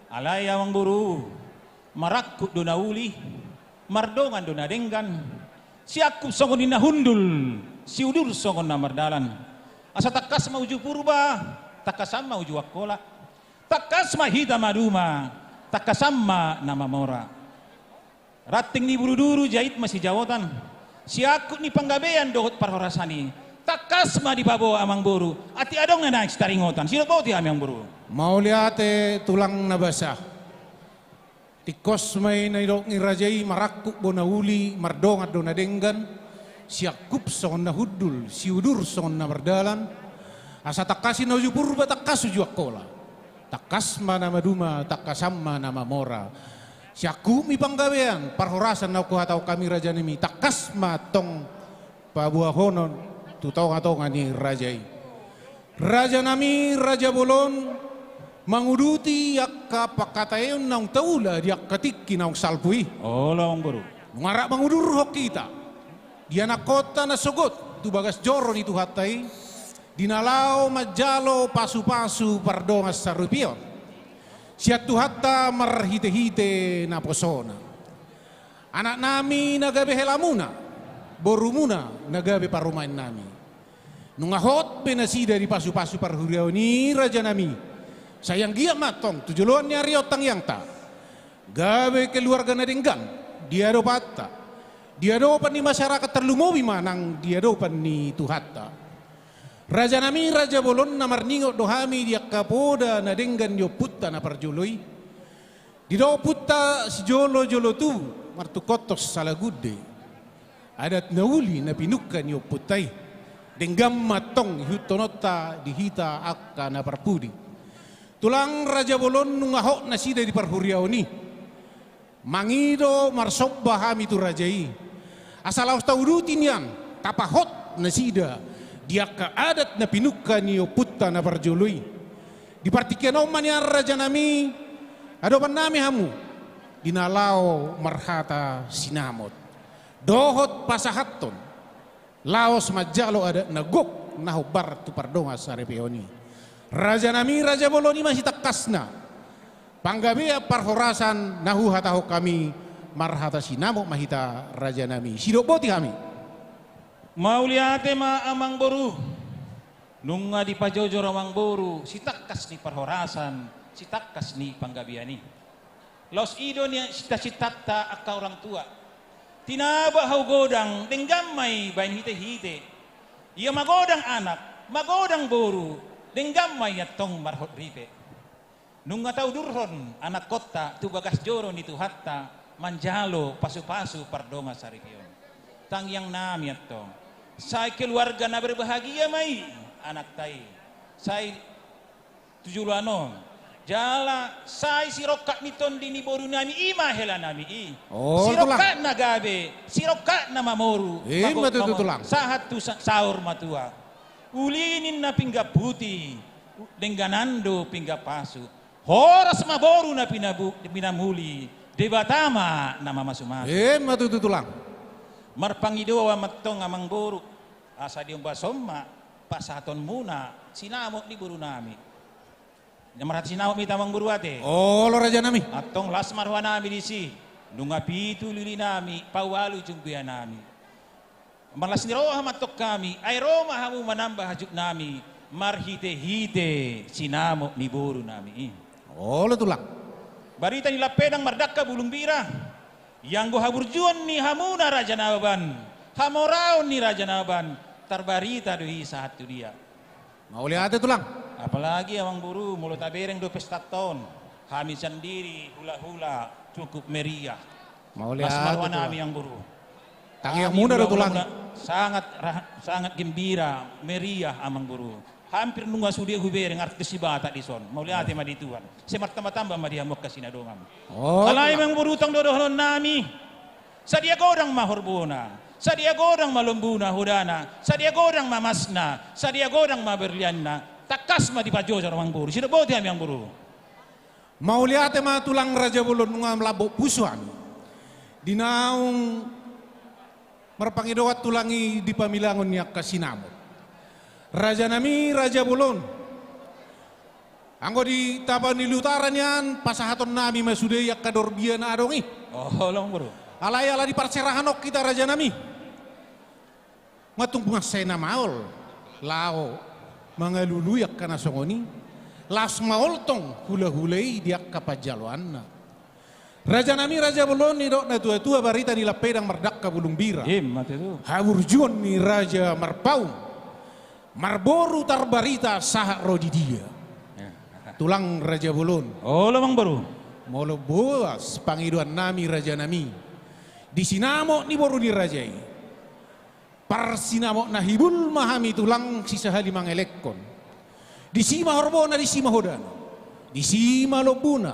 Alai amangboru, marangkup do na uli, mardongan do na denggan, siangkup songon i na hundul, siudur songon na mardalan. Asa tangkas ma uju Purba, tangkasan ma uju Angkola. Tangkas ma hita maduma, tangkasan ma na mamora. Ranting ni bulu duru jait ma sijaotan, siangkup ni panggabean dohot parhorasan i, tangkas ma dipaboa amangboru, atik adong na naeng sitaringotan. Sidok boti hami amangboru. Mauliate tulang na basa. Tingkos ma i na nidok ni raja i, marangkup do na uli, mardongan do na denggan, siangkup songon na hundul, siudur songon na mardalan. Asa tangkas i na uju Purba, tangkas uju Angkola. Tangkas ma na maduma, tangkasan ma na mamora. Siangkup ni panggabean parhorasan naung huhatahon hami rajanami, tangkas ma antong paboahonon tu tongatonga ni raja i. Rajanami raja bolon, manguduti angka pangkataion naung taula di angka tingki naung salpu i. Olo amangboru. Nunga rap mangudurhon hita di anakhonta na sogot tu bagas joro ni Tuhanta i, di na laho manjalo pasupasu pardongan saripeon sian Tuhanta marhitehite naposona. Anaknami na gabe helamuna, borumuna na gabe parumaennami. Nunga hot be nasida di pasupasu parhuriaon i rajanami. Sai anggiat ma antong tu joloan ni ari on tangiangta, gabe keluarga na denggan di adopanta, di adopan ni masyarakat, tarlumobi ma nang di adopan ni Tuhanta. Rajanami raja bolon, na marningot do hami di angka poda na denggan ni ompunta na parjolo i. Didok ompunta sijolojolo tubu, martungkothon salagunde. Adat na uli na pinungka ni ompunta i, denggan ma antong ihuthononta di hita angka na parpudi. Tulang raja bolon, nunga hot nasida di parhuriaon i. Mangido marsomba hami tu raja i, asa laos tauduti nian, tapahot nasida di angka adat na pinungka ni ompunta na parjolo i. Di partingkian on ma nian rajanami, Adopan nami hamu di na laho marhata sinamot dohot pasahathon laos manjalo adat na gok na hombar tu pardongansaripeon i. Raja nami, raja bolon, i ma sitangkasna panggabean parhorasan na huhatahon hami. Marhata sinamot ma hita, raja nami, sidok boti hami. Mauliate ma, amang boru. Nunga dipajojor amang boru sitangkas ni parhorasan, sitangkas ni panggabean i. Laos i do ni cita-citanta angka orang tua. Tinaba hau godang, denggan ma i baen hitehite. Ia magodang anak, magodang boru, denggan ma i antong marhot ripe. Nunga taudurhon anakkonta tu bagas joro ni Tuhanta manjalo pasupasu pardongansaripeon. Tangiang nami antong, sai keluarga na berbahagia ma i anakta i. Sai tu joloan on, jala sai sirongkap ni tondi ni boru nami i ma hela nami i. Oh, Tulang. Sirongkap na gabe, sirongkap na mamoru. Ima tutu, Tulang. Sahat tu sa-, saur matua. Uli ninna pinggan puti, dengganan do pinggan pasu. Horas ma boru na pinabu-, pinamuli, Debata ma na mamasumasu. Ima tutu, Tulang. Marpangidoan ma antong, amang boru, asa diombas on ma pasahatonmuna sinamot ni boru nami. Na marhata sinamot ma hita, amang boru, ate. Olo, raja nami. Antong las ma roha nami disi. Nunga pitu lili nami, paualu jumbiha nami. Marlas ni roha ma antong hami, ai ro ma hamu manamba hajut nami marhitehite sinamot ni boru nami i. Olo, Tulang. Barita ni lampedang mardangka bulung bira. Ianggo haburjuon ni hamuna Raja Nababan, hamoraon ni Raja Nababan, tarbarita do i sahat tu dia. Mauliate, Tulang. Apalagi, amang boru, molo tabereng do pestanta on, hami sandiri hulahula cukup meriah. Mauliate, Tulang. Las ma roha nami, amang boru. Tangiangmuna do, Tulang. Sangat ra-, sangat gembira, meriah, amang boru. Hampir nunga sude hubereng artis si Batak dison. Mauliate ma di Tuhan. Sai martambatamba ma di hamu angka sinadongan. Oh, Tulang. Alai, amang boru, tong do dohonon nami. Sadia godang ma horbona, sadia godang ma lombuna, hodana, sadia godang ma masna, sadia godang ma berlianna, tangkas ma dipajojor, amang boru. Sidok boti hami, amang boru. Mauliate ma, Tulang, raja bolon, nunga lambok pusu hami di naung marpangidoan, Tulang, i di pamilangon ni angka sinamot. Raja nami, raja bolon. Anggo di Tapanuli Utara nian, pasahaton nami ma sude i angka dorbia na adong i. Oh, olo, amang boru. Alai ala di parserahan on hita, raja nami, nga tung mansai na maol laho mangalului angka na songon i. Laos maol tong hulahula i di angka panjaloanna. Raja nami, raja bolon, didok natuatua, barita ni lampedang mardangka bulung bira. Ima tutu. Haburjuon ni Raja Marpaung, marboru tarbarita sahat ro di dia. Ya. Tulang, raja bolon. Olo, amang boru. Molo boas pangidoan nami, raja nami, di sinamot ni boru ni raja i, parsinamot na hibul ma hami, Tulang, sisahali mangelekhon. Disi ma horbona, disi ma hodana, disi ma lombuna,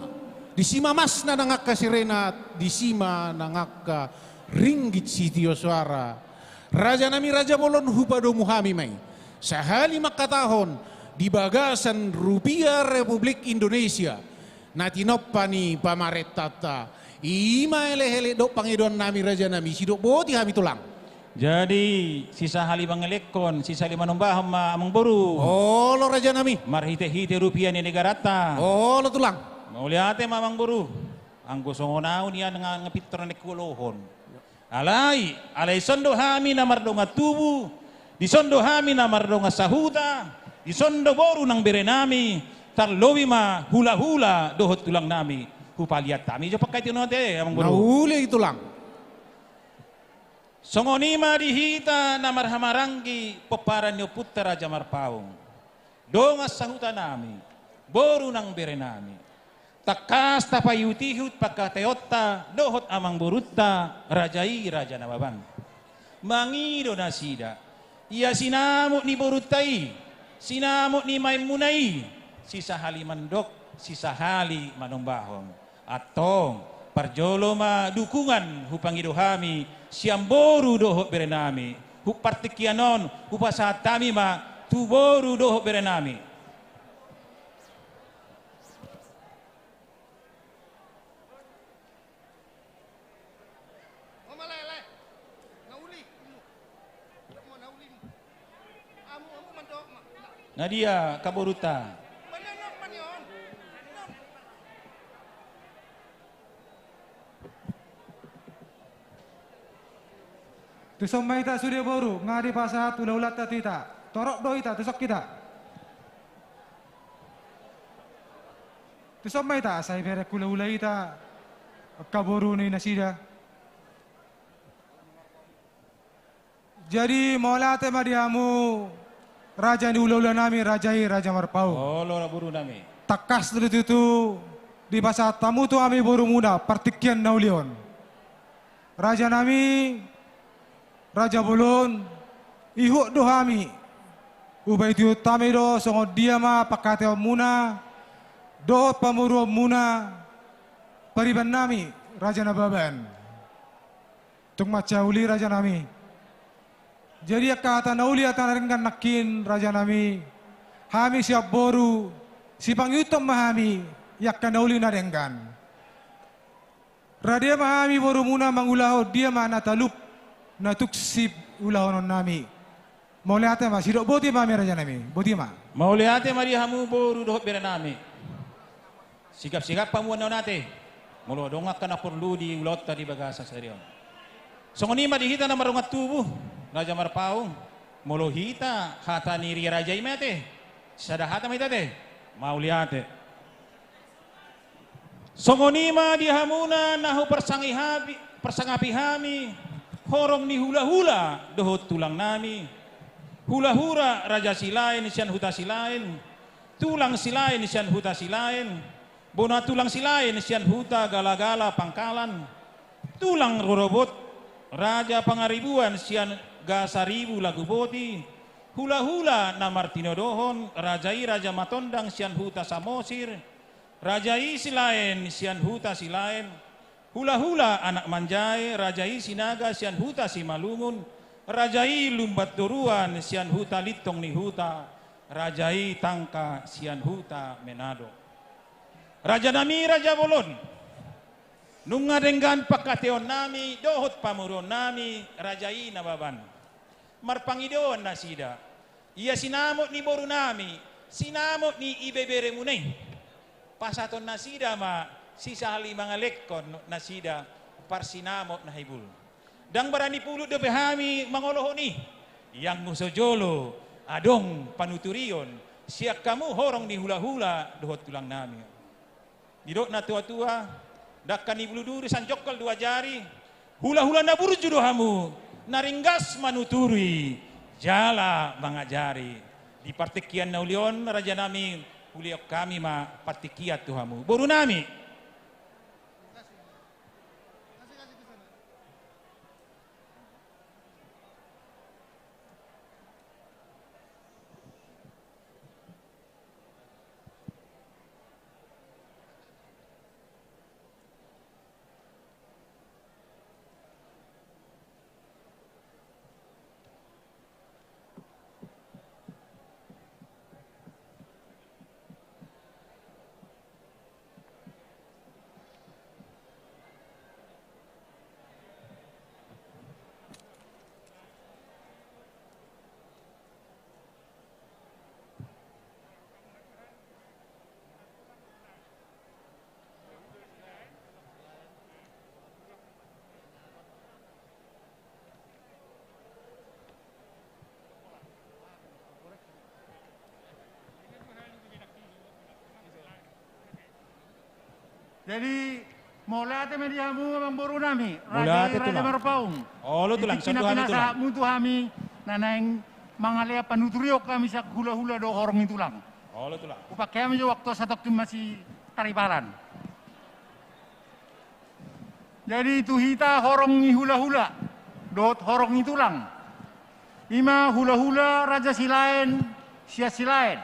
disi ma masna nang angka sirena, disi ma nang angka ringgit sitio soara. Raja nami, raja bolon, hupadomu hami ma i. Sahali mangkatahon di bagasan rupia Republik Indonesia na tinompa ni pamarentanta. I ma elekelek dohot pangidoan nami, raja nami, sidok boti hami, Tulang. Jadi, sisahali mangelekhon, sisahali manombahon ma, amang boru. Olo, raja nami. Marhitehite rupia ni negaranta. Olo, Tulang. Mauliate ma, amang boru. Anggo songon au nian nga, nga pintor na naeng huolohon. Alai, alai dison do hami na mardongan tubu, dison do hami na mardongan sahuta, dison do boru nang bere nami, tarlobi ma hulahula dohot tulang nami. Hupaliat hami jo pangkaition on, ate, amang boru. Na uli, Tulang. Songon i ma di hita na marhahamaranggi pomparan ni ompunta Raja Marpaung, dongan sahuta nami, boru nang bere nami. Tangkas tapaihutihut pangkataionta dohot amangborunta raja i, Raja Nababan. Mangido nasida, ia sinamot ni borunta i, sinamot ni maenmuna i, sisahali mandok, sisahali manombahon. Antong, parjolo ma dukungan hupangido hami sian boru dohot bere nami. Hu partingkian on, hupasahat hami ma tu boru dohot bere nami. Nga dia angka borunta? Tuson ma hita sude boru, nga dipasahat hulahulanta tu hita. Torop do hita, tuson hita. Tuson ma hita, sai bereng hulahula hita, angka boru ni nasida. Jadi, mauliate ma di hamu, raja ni hulahula nami, raja i, Raja Marpaung. Olo, boru nami. Tangkas do tutu, dipasahat hamu tu hami borumuna, partingkian na uli on. Raja nami, raja bolon, ihut do hami. Hupaihutihut hami do, songon dia ma pangkataionmuna, dohot pamoruonmuna, pariban nami, Raja Nababan. Tung mansai uli, raja nami. Jadi angka hata na uli, hata na denggan nangkin, raja nami. Hami sian boru, sipangihut ma hami, angka na uli na denggan. Rade ma hami borumuna mangulahon dia ma na talup, na tuk siulahonon nami. Mauliate ma, sidok boti ma hami raja nami, boti ma. Mauliate ma di hamu boru dohot bere nami. Sigapsigap hamu annon ate. Molo adong angka na porlu di ulaonta di bagasan sadari on. Songon i ma di hita na mardongan tubu, Raja Marpaung. Molo hita hata ni ria raja i ma ate. Sada hata ma hita ate. Mauliate. Songon i ma di hamuna na huparsangapi, parsangapi hami, horong ni hulahula dohot tulang nami. Hulahula Raja Silaen sian Huta Silaen, tulang Silaen sian Huta Silaen, bona tulang Silaen sian Huta Galagala Pangkalan, tulang rorobot Raja Pangaribuan sian Gasaribu Laguboti, hulahula na martinodohon, raja i Raja Matondang sian Huta Samosir, raja i Silaen sian Huta Silaen, hulahula anak manjae, raja i Sinaga sian Huta Simalungun, raja i Lumban Toruan sian Huta Lintong ni Huta, raja i Tangka sian Huta Menado. Raja nami, raja bolon, nunga denggan pangkataiononnami dohot pamoruonnami, raja i Nababan. Marpangidoan nasida. Ia sinamot ni boru nami, sinamot ni ibeberemuna i. Pasahaton nasida ma sisahali mangalehon nasida parsinamot na hibul. Ndang barani pulut dope hami mangolohon i. Ianggo so jolo adong panuturion sian hamu horong ni hulahula dohot tulang nami. Didok natuatua, dangka ni bulu duri sian jongkol dua jari, hulahula na burju do hamu, na ringgas manuturi, jala mangajari. Di partingkian na uli on, raja nami, hulehon hami ma partingkian tu hamu. Boru nami. Jadi, mauliate ma di hamu, amangboru nami, raja i, raja Marpaung. Olo tulang, di pinasahatmu tu hami, na naeng mangalehon panuturion hami sian hulahula dohot horong ni tulang. Olo tulang. Hupake hami jo waktu satongkin masitaripalan. Jadi tu hita horong ni hulahula dohot horong ni tulang, i ma hulahula Raja Silaen sian Silaen,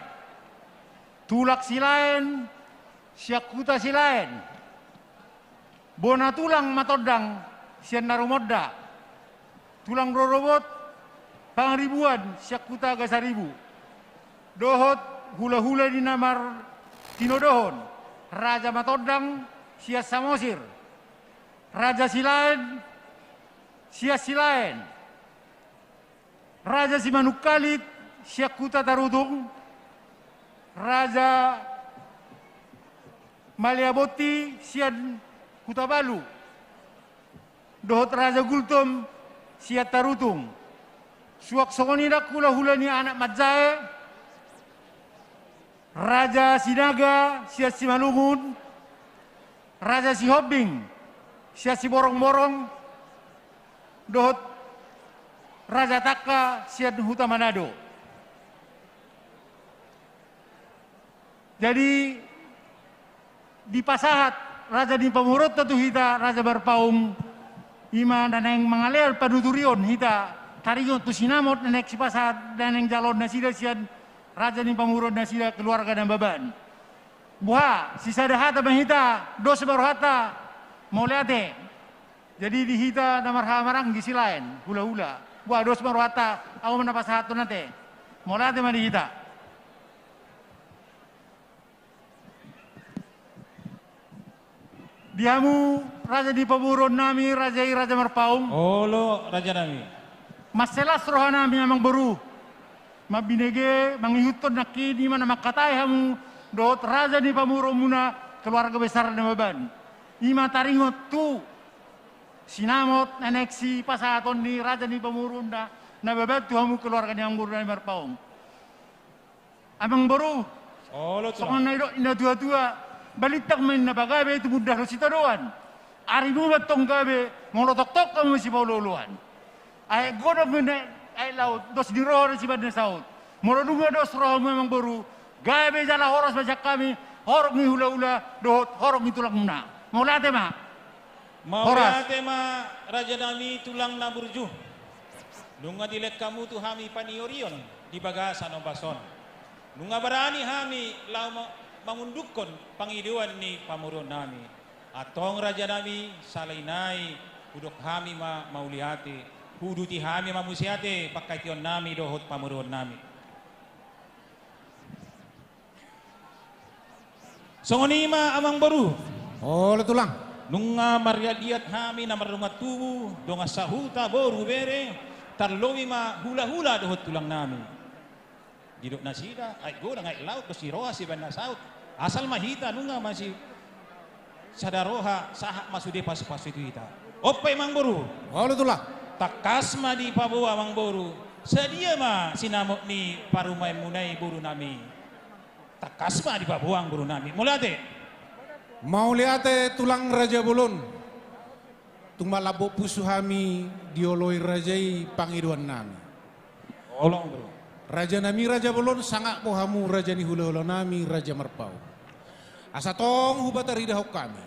tulang Silaen sian Huta Silaen, bona tulang Matondang sian Narumonda, tulang rorobot Pangaribuan sian Huta Gasaribu, dohot hulahula ni na martinodohon, Raja Matondang sian Samosir, Raja Silaen sian Silaen, Raja Simanungkalit sian Huta Tarutung, Raja Maliabonti sian Hutabalu, dohot Raja Gultom sian Tarutung. Suang songon i nang hulahula ni anak manjae, Raja Sinaga sian Simalungun, Raja Sihombing sian Siborongborong, dohot Raja Tangka sian Huta Manado. Jadi, dipasahat raja ni pamoruonta tu hita, Raja Marpaung, i ma na naeng mangalean panuturion hita, taringot tu sinamot na naeng sipasahat, na naeng jaloon nasida sian raja ni pamoruon nasida keluarga Nababan. Boha, sisada hata ma hita, dos ma rohanta, mauliate. Jadi di hita na marhaha maranggi silaen, hulahula. Boha, dos ma rohanta, ahu ma na pasahathon ate. Mauliate ma di hita. Di hamu raja ni pamoruon nami, raja i Raja Marpaung. Olo, raja nami. Mansai las roha nami, amang boru, mambinege mangihuthon nangkin i ma na mangkatai hamu dohot raja ni pamoruonmuna keluarga besar Nababan. I ma taringot tu sinamot na naeng sipasahaton ni raja ni pamoruonna Nababan tu hamu keluarga ni amang boru nami Marpaung. Amang boru, olo, tulang. Songon na nidok ni na tuatua, balintang ma inna pagabe, tumundalhon sitadoan. Arimu ma antong gabe, molo tongtong hamu sipaolooloan. Aek godang ma inna aek laut, dos ni roha do sibahen na saut. Molo nunga dos rohamu, amang boru, gabe jala horas ma sian hami horong ni hulahula dohot horong ni tulangmuna. Mauliate ma. Horas. Mauliate ma, raja nami, tulang na burju. Nunga dilehon hamu tu hami paniorion di bagasan ombas on. Nunga barani hami laho ma-, mangundukhon pangidoan ni pamoruon nami. Antong, raja nami, sahali nai hudok hami ma mauliate, huuduti hami ma muse ate pangkataion nami dohot pamoruon nami. Songon i ma, amang boru. Olo, tulang. Nunga marliatliat hami na mardongan tubu, dongan sahuta, boru, bere, tarlobi ma hulahula dohot tulang nami. Didok nasida, aek godang aek laut, dos ni roha sibahen na saut. Asal ma hita nunga masi sada roha, sahat ma sude pasupasu tu hita. On pe, amang boru. Olo, tulang. Tangkas ma dipaboa, amang boru. Sadia ma sinamot ni parumaenmuna i, boru nami. Tangkas ma dipaboa, amang boru nami. Mauliate. Mauliate, tulang raja bolon. Tung malambok pusu hami dioloi raja i pangidoan nami. Olo, amang boru. Raja nami raja bolon, sangap do hamu raja ni hulahula nami, Raja Marpaung. Asa tong hupataridahon hami,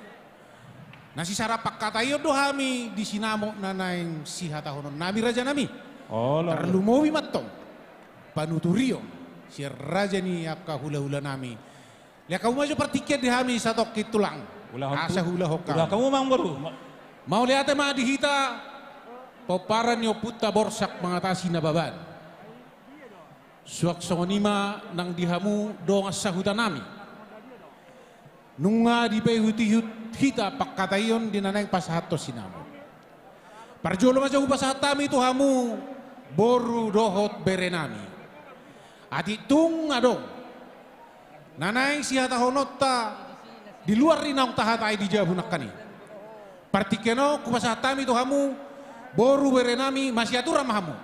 na sisada pangkataion do hami di sinamot na naeng sihatahonon nami, raja nami. Olo. Tarlumobi ma antong panuturion sian raja ni angka hulahula nami. Lehon hamu ma jo partingkian di hami satongkin, tulang. Ulahon, asa tu-, huulahon hami. Ulahon hamu, amang boru. Ma-, mauliate ma di hita, pomparan ni ompunta Borsak Mangatasi Nababan. Suang songon i ma nang di hamu dongan sahuta nami. Nunga dipaihutihut hita pangkataion di na naeng pasahathon sinamot. Parjolo ma jo hupasahat hami tu hamu boru dohot bere nami. Atik tung adong na naeng sihatahononta di luar ni naung tahatai di jabu nangkin i, partingkian on hupasahat hami tu hamu boru bere nami, masiaturan ma hamu.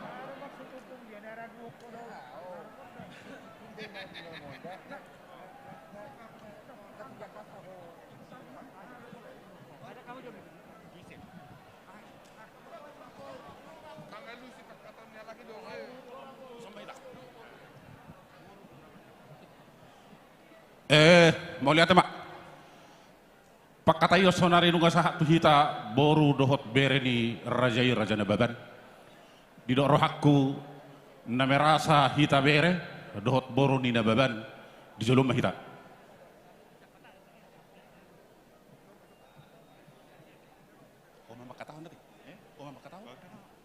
Eh, mauliate ma. Pangkataion saonari nunga sahat tu hita boru dohot bere ni raja i, Raja Nababan. Didok rohangku, na merasa hita bere dohot boru ni Nababan, di jolo ma hita. Oma mangkatahon tadi? Eh? Oma mangkatahon?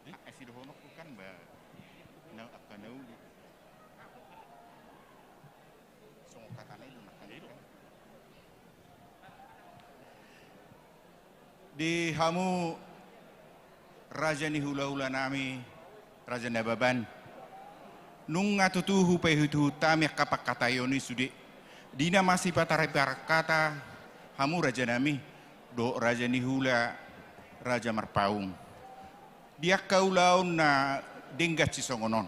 Eh? Asi dohononku kan, ba, na, angka na uli. Songon hata na i do na kan. Di hamu raja ni hulahula nami, Raja Nababan, nunga tutu hupaihutihut hami angka pangkataion i sude. Di na masipataripar hata, hamu rajanami, dohot raja ni hula, raja Marpaung. Di angka ulaon na denggan sisongon on.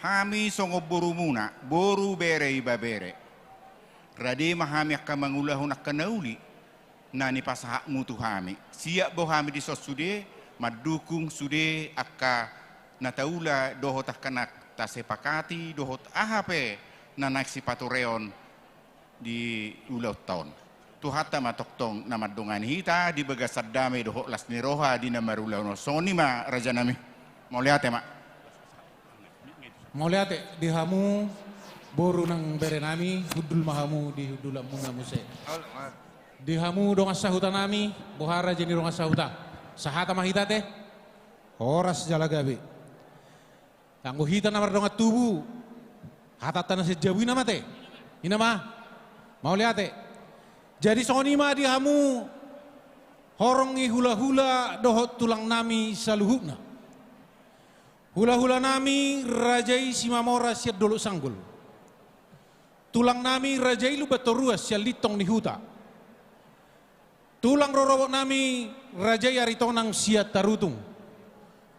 Hami songon borumuna, boru, bere, ibebere. Rade ma hami angka mangulahon angka na uli na nipasahatmu tu hami. Siap do hami dison sude mandukung sude angka na taula dohot angka na tasepakati dohot aha pe na naeng sipatureon di ulaonta on. Tuhanta ma tongtong na mandongani hita di bagasan dame dohot las ni roha di na marulaon on. Songon i ma rajanami. Mauliate ma. Mauliate di hamu boru nang berenami, hundul ma hamu di hundulanmuna muse. Di hamu dongan sahutanami, boha raja ni dongan sahuta? Sahata ma hita te. Horas jala gabe. Anggo hita na mardongan tubu, hatanta na sian jabu i nama te. I nama. Mauliate. Jadi songon i ma di hamu horong ni hulahula dohot tulangnami saluhutna. Hulahulanami raja i Simamora sian Dolok Sanggul. Tulangnami raja i Lumbantoruan sian Lintong ni Huta. Tulang rorobotnami raja i Aritonang sian Tarutung.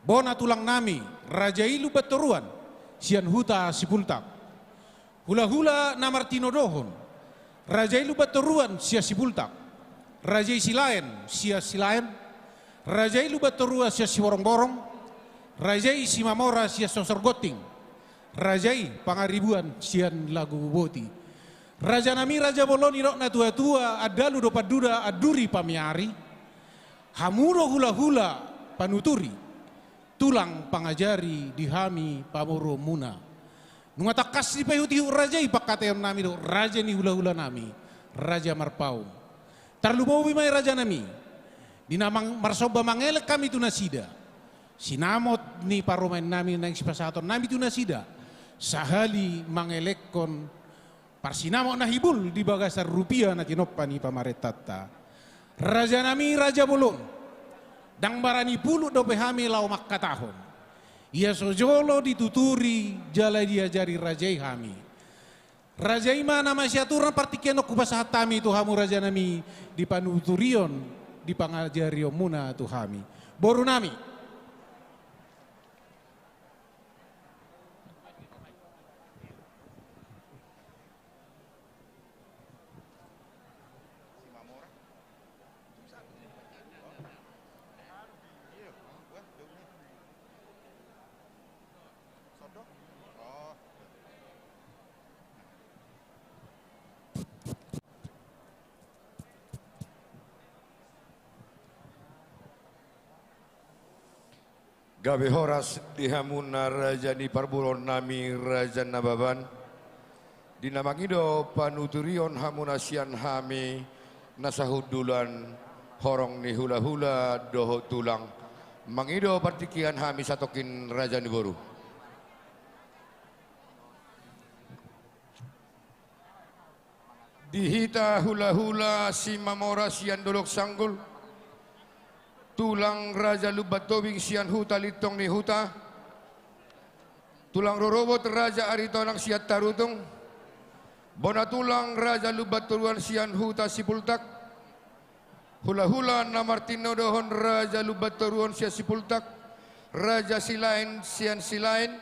Bona tulangnami raja i Lumbantoruan sian Huta Sipultak. Hulahula na martinodohon, raja i Lumbantoruan sian Sipultak, raja i Silaen sian Silaen, raja i Lumbantoruan sian Siborongborong, raja i Simamora sian Sosor Gonting, raja i Pangaribuan sian Laguboti. Rajanami raja bolon, didok na tuatua, andalu do panduda, anduri pamiari. Hamu do hulahula panuturi, tulang pangajari di hami pamoruonmuna. Nunga tangkas dipaihutihut raja i pangkataionnami dohot raja ni hulahulanami, raja Marpaung. Tarlumobi ma i rajanami, di na mang-, marsomba mangelek hami tu nasida. Sinamot ni parumaennami naeng sipasahatonnami tu nasida, sahali mangelekhon parsinamot na hibul di bagasan rupia na tinompa ni pamarentanta. Rajanami raja bolon, ndang barani pulut dope hami laho mangkatahon. Ia so jolo dituturi jala diajari raja i hami. Raja i ma na masiaturan partingkian on hupasahat hami tu hamu rajanami di panuturion, di pangajarionmuna tu hami. Borunami. Gabe horas di hamuna raja ni parboruonnami, Raja Nababan. Di na mangido panuturion hamuna sian hami na sahundulan, horong ni hulahula dohot tulang. Mangido partingkian hami satongkin raja ni boru. Di hita hulahula Simamora sian Dolok Sanggul, tulang Raja Lumbantobing sian Huta Lintong ni Huta, tulang rorobot Raja Aritonang sian Tarutung, bona tulang Raja Lumbantoruan sian Huta Sipultak, hulahula na martinodohon Raja Lumbantoruan sian Sipultak, Raja Silaen sian Silaen,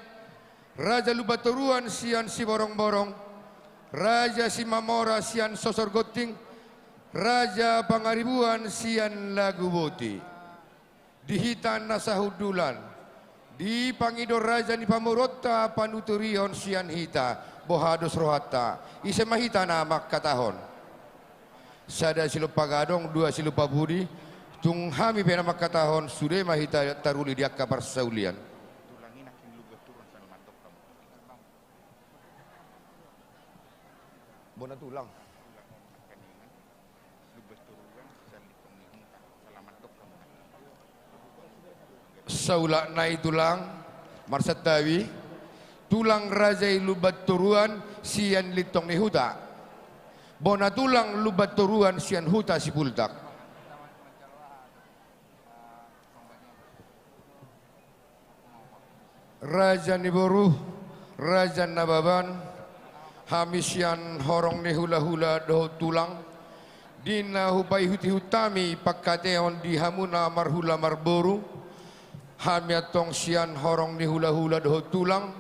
Raja Lumbantoruan sian Siborongborong, Raja Simamora sian Sosor Gonting, Raja Pangaribuan sian Laguboti. Di hita na sahundulan, dipangido raja ni pamoruonta panuturion sian hita, boha dos rohanta, ise ma hita na mangkatahon. Sada silompa gadong, dua silompa pudi, tung hami pe na mangkatahon, sude ma hita taruli di angka parsaulian. Bona tulang. Saulak nai tulang, marsantabi, tulang raja i Lumbantoruan sian Lintong ni Huta. Bona tulang Lumbantoruan sian Huta Sipultak. Raja ni boru, Raja Nababan, Hami sian horong ni hulahula dohot tulang, di na hupaihutihut hami pangkataion di hamuna marhula marboru, hami antong sian horong ni hulahula dohot tulang,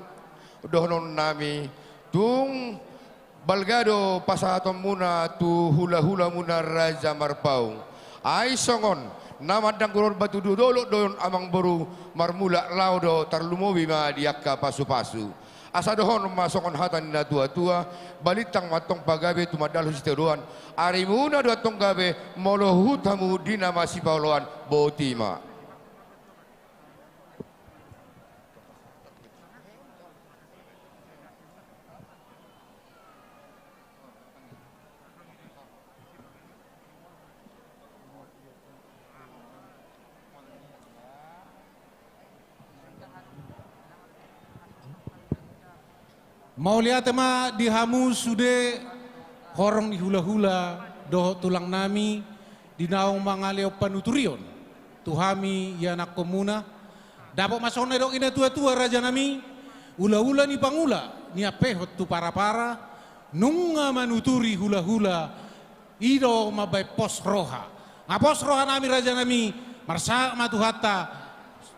dohononnami, tung balga do pasahatonmuna tu hulahulamuna Raja Marpaung. Ai songon na mandanggur on batu do dolok do on, amangboru, marmulak laho do, tarlumobi ma di angka pasupasu. Asa dohonon ma songon hata ni natuatua: Balintang ma antong pagabe, tumandalhon sitadoan, arimuna do antong gabe, molo huhut hamu di na masipaoloan. Boti ma. Mauliate ma di hamu sude horong ni hulahula dohot tulangnami, di naung mangalehon panuturion tu hami ianakkonmuna. Dapot ma songon na nidok ni natuatua, rajanami, ulaula ni pangula, niampehon tu parapara, nunga manuturi hulahula, i do mambahen pos roha. Nga pos rohanami, rajanami, marsahat ma Tuhanta.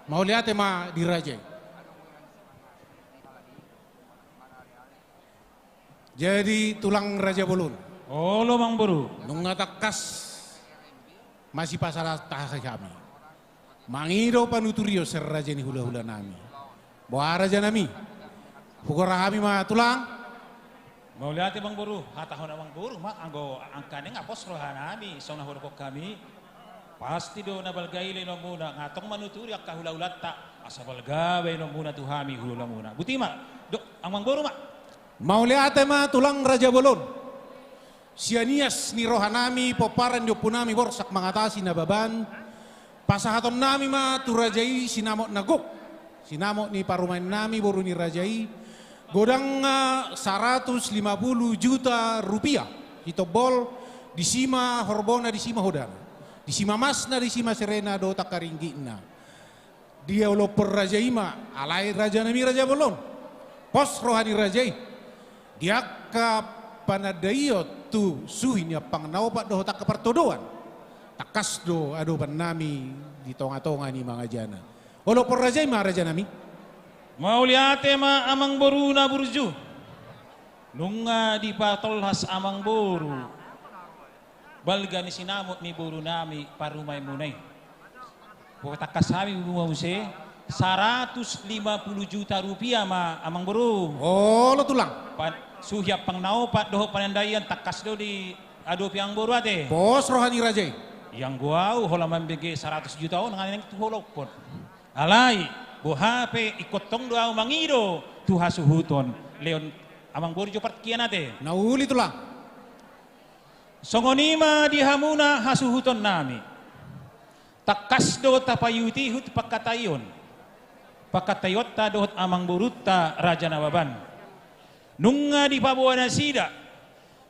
Mauliate ma di raja i. Jadi, tulang raja bolon. Olo, amangboru. Nunga tangkas masipasahat hami mangido panuturion sian raja ni hulahulanami. Boha, rajanami? Hugora hami ma, tulang. Mauliate, amangboru. Hatahon amangboru ma, anggo angka na nga pos rohanami, songon na hudokhon hami. Pasti do na balga i lehononmuna, nga tong manuturi angka hulahulanta, asa balga bahenonmuna tu hami hulahulamuna. Boti ma, do, amangboru ma. Mauliate ma, tulang raja bolon. Sian ias ni rohanami, pomparan ni ompunami Borsak Mangatasi Nababan, pasahatonnami ma tu raja i sinamot na gok, sinamot ni parumaennami, boru ni raja i, godangna saratus lima pulu juta rupiah. Sitombol, disi ma horbona, disi ma hodana, disi ma masna, disi ma serena dohot angka ringgitna. Diolophon raja i ma, alai, rajanami raja bolon, pos roha ni raja i di angka panandaion tu suhi ni ampang na opat dohot angka partodoan. Tangkas do adopannami di tongatonga ni mangajana. Olophon raja i ma, rajanami. Mauliate ma, amangboru na burju. Nunga dipatolhas amangboru balga ni sinamot ni borunami parumaenmuna i. Patangkas hami ma muse, saratus lima pulu juta rupiah ma, amangboru. Olo, tulang. Pan-, suhi ampang na opat dohot panandaion, tangkas do diadopi amangboru ate. Pos roha ni raja i. Ianggo au holan mambege saratus juta on, nga naeng tu holophon. Alai, boha pe, ingkon tong do au mangido tu hasuhuton. Lehon amangboru jo partingkian ate. Na uli, tulang. Songon i ma di hamuna hasuhutonnami. Tangkas do tapaihutihut pangkataion, pangkataionta dohot amangborunta Raja Nababan. Nunga dipaboa nasida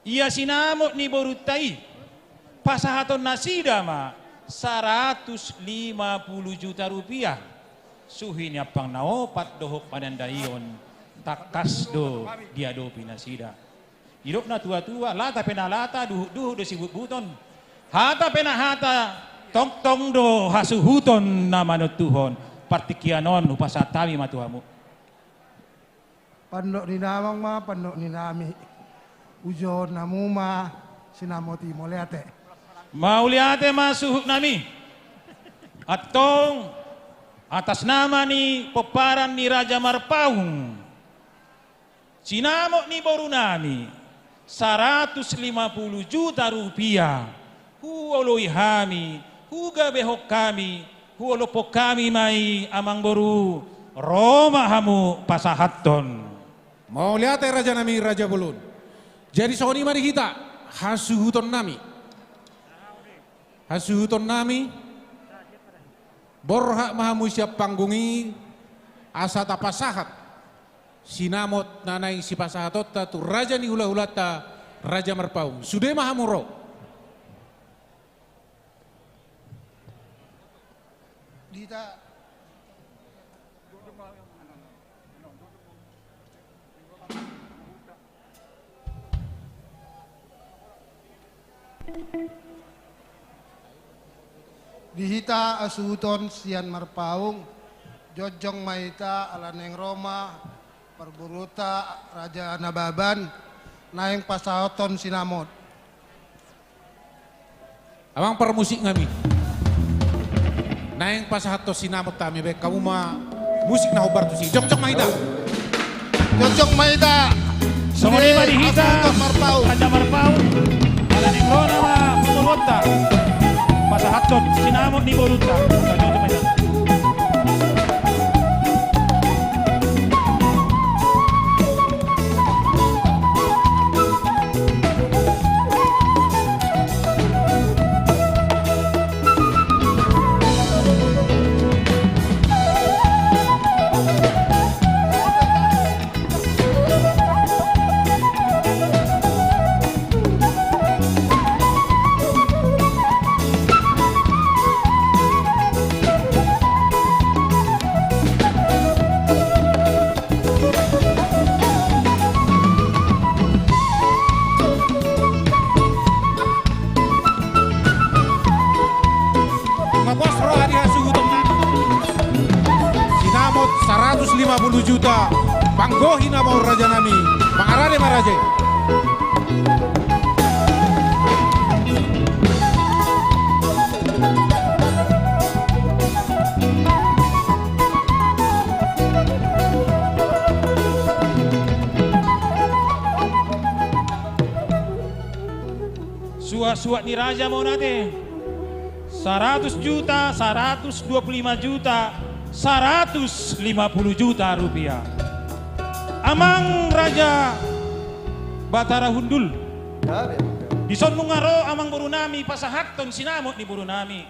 ia sinamot ni borunta i, pasahaton nasida ma saratus lima pulu juta rupiah. Suhi ni ampang na opat dohot panandaion, tangkas do diadopi nasida. Didok natuatua, lata pe na lata, duhutduhut do sibutbuton. Hata pe na hata, tongtong do hasuhuton na manontuhon. Partingkian on hupasahat hami ma tu hamu. Pandok ni damang ma pandok ni nami. Ujou hamu ma sinamot i, mauliate. Mauliate ma suhutnami. Antong, atas nama ni pomparan ni Raja Marpaung, sinamot ni borunami, saratus lima pulu juta rupiah, huoloi hami, hugabehon hami, huolophon hami ma i, amangboru, ro ma hamu pasahathon. Mauliate rajanami raja bolon. Jadi songon i ma di hita, hasuhutonnami. Hasuhutonnami, borhat ma hamu sian panggung i, asa tapasahat sinamot na naeng sipasahatonta tu raja ni hulahulanta, Raja Marpaung. Sude ma hamu ro. Di hita. Di hita hasuhuton sian Marpaung, jongjong ma hita ala naeng ro ma parboruonta Raja Nababan naeng pasahathon sinamot. Amang parmusik nami, naeng pasahathon sinamot hami, baen hamu ma musik na hombar tusi. Jongjong ma hita. Jongjong ma hita. Songon i ma di hita, hasuhuton Marpaung. Raja Marpaung. Ala naeng ro nama pamoruonta pasahathon sinamot ni borunta. Jongjong ma hita. Nga pos roha di hasuhuton nami. Sinamot saratus lima puluh juta. Panggohi nama on raja nami. Mangarade ma raja i. Suhat-suhat ni raja ma on ate. Saratus juta, saratus dua puluh lima juta, saratus lima puluh juta rupiah. Amang Raja Batara Hundul. Dison nunga ro amangboru nami pasahathon sinamot ni boru nami.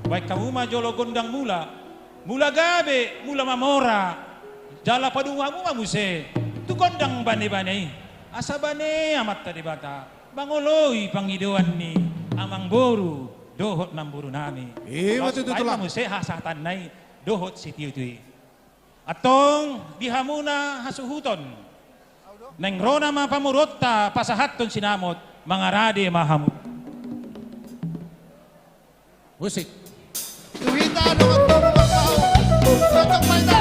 Baen hamu ma jolo gondang mula, mula gabe, mula mamora. Jala padomu hamu ma muse tu gondang bane-bane i. Asa bane Amanta Debata mangoloi pangidoan ni amangboru dohot namboru nami. Ima tutu, tulang. Baen ma muse hasahatanna i dohot sitio-tio i. Antong di hamuna hasuhuton, naeng ro nama pamoruonta pasahathon sinamot, mangarade ma hamu. Musik. Tu hita dongan tubu Marpaung. Jongjong ma hita.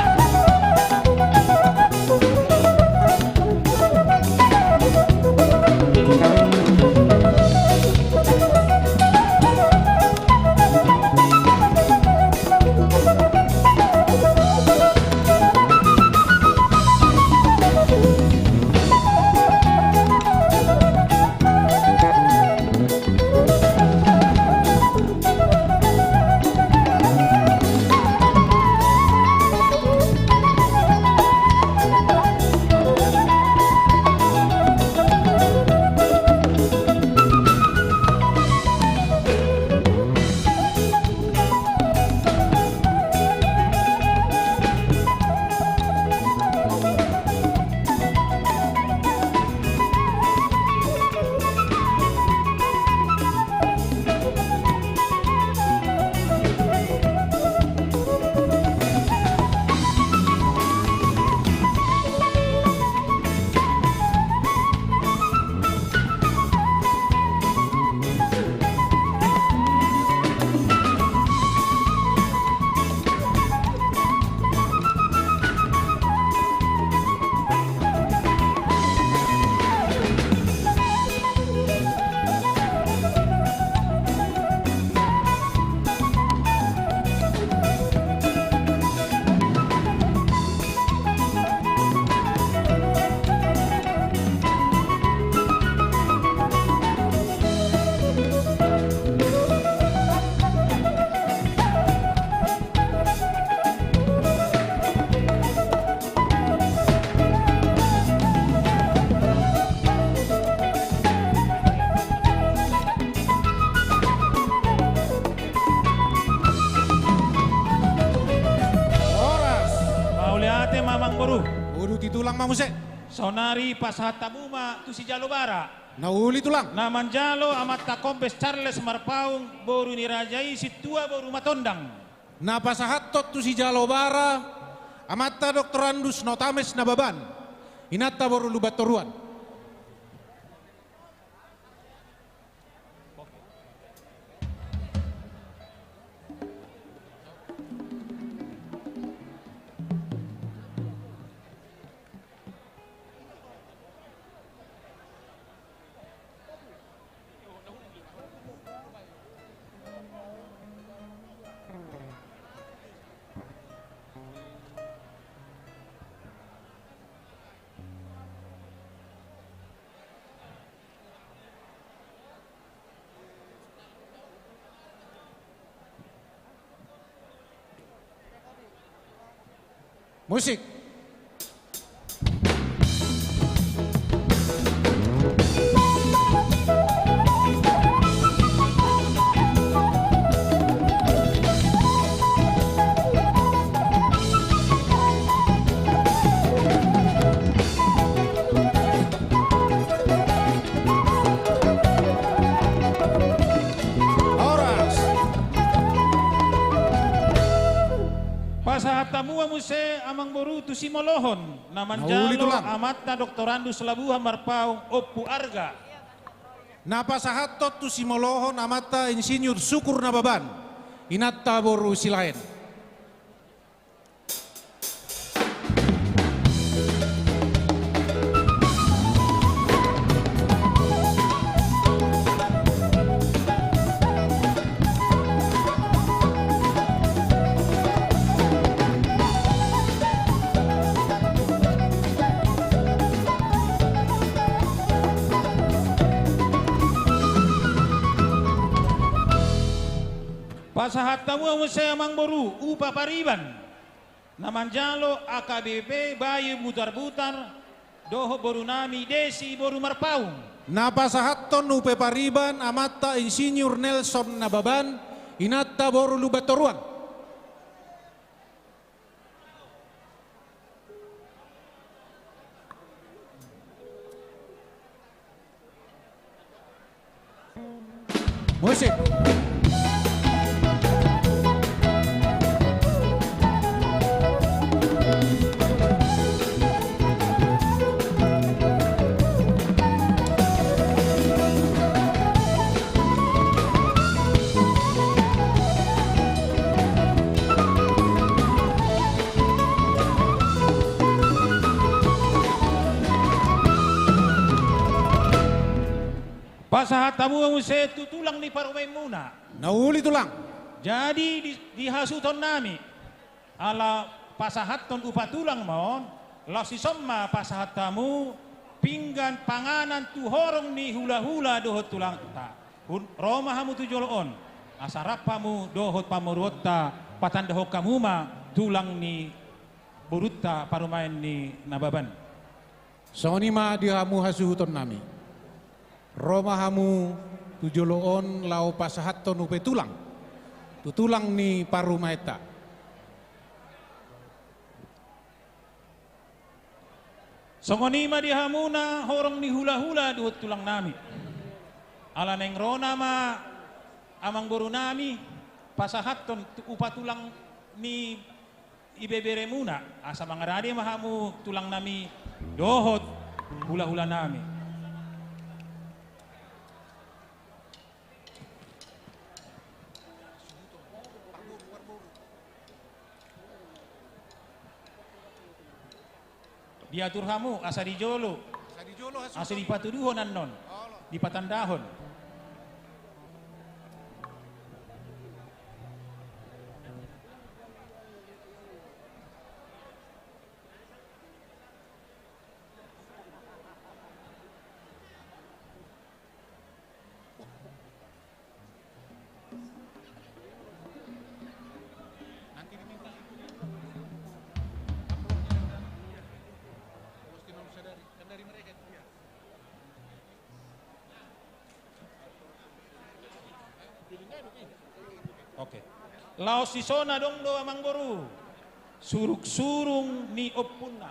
Horas. Mauliate ma amangboru. Uduti tulang ma muse. Saonari pasahat hamu ma tu sijalo bara. Na uli tulang. Na manjalo Amanta Kombes Charles Marpaung, boru ni raja i Sintua boru Matondang. Na pasahathon tu sijalo bara, Amanta Doktorandus Notames Nababan, Inanta boru Lumbantoruan. Musik. Horas. Pasahat hamu ma muse, amangboru, tu simolohon na manjalo amanta Doktorandus Labuhan Marpaung, Ompu Arga. Na pasahathon tu simolohon amanta Insinyur Sukur Nababan, inanta boru Silaen. Pasahat hamu ma muse, amangboru, upa pariban na manjalo A K B P Bayu Butarbutar dohot borunami Desi boru Marpaung. Na pasahathon upa pariban amanta Insinyur Nelson Nababan, inanta boru Lumbantoruan. Musik. Pasahat hamu ma muse tu tulang ni parumaenmuna. Na uli, tulang. Jadi di, dihasuhuton nami, ala pasahathon upa tulang ma on, laos dison ma pasahat hamu pinggan panganan tu horong ni hulahula dohot tulangta. Hun-, ro ma hamu tu jolo on, asa rap hamu dohot pamoruonta, patandahon hamu ma tulang ni borunta parumaen ni Nababan. Songon i ma di hamu hasuhuton nami. Ro ma hamu tu jolo on laho pasahathon upa tulang tu tulang ni parumaenta. Songon i ma di hamuna horong ni hulahula dohot tulang nami. Ala naeng ro nama amangboru nami pasahathon tu upa tulang ni ibeberemuna, asa mangarade ma hamu tulang nami dohot hulahula nami. Diatur hamu asa di jolo, asa dipatuduhon annon, dipatandahon. Oke. Laos dison adong do, amangboru, surungsurung ni ompunna.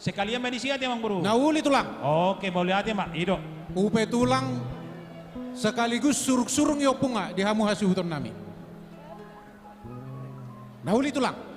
Sekalian ma disi ate, amangboru. Na uli, tulang. Oke, mauliate ma, i do. Upa tulang sekaligus surungsurung ni ompunna di hamu hasuhuton nami. Na uli, tulang.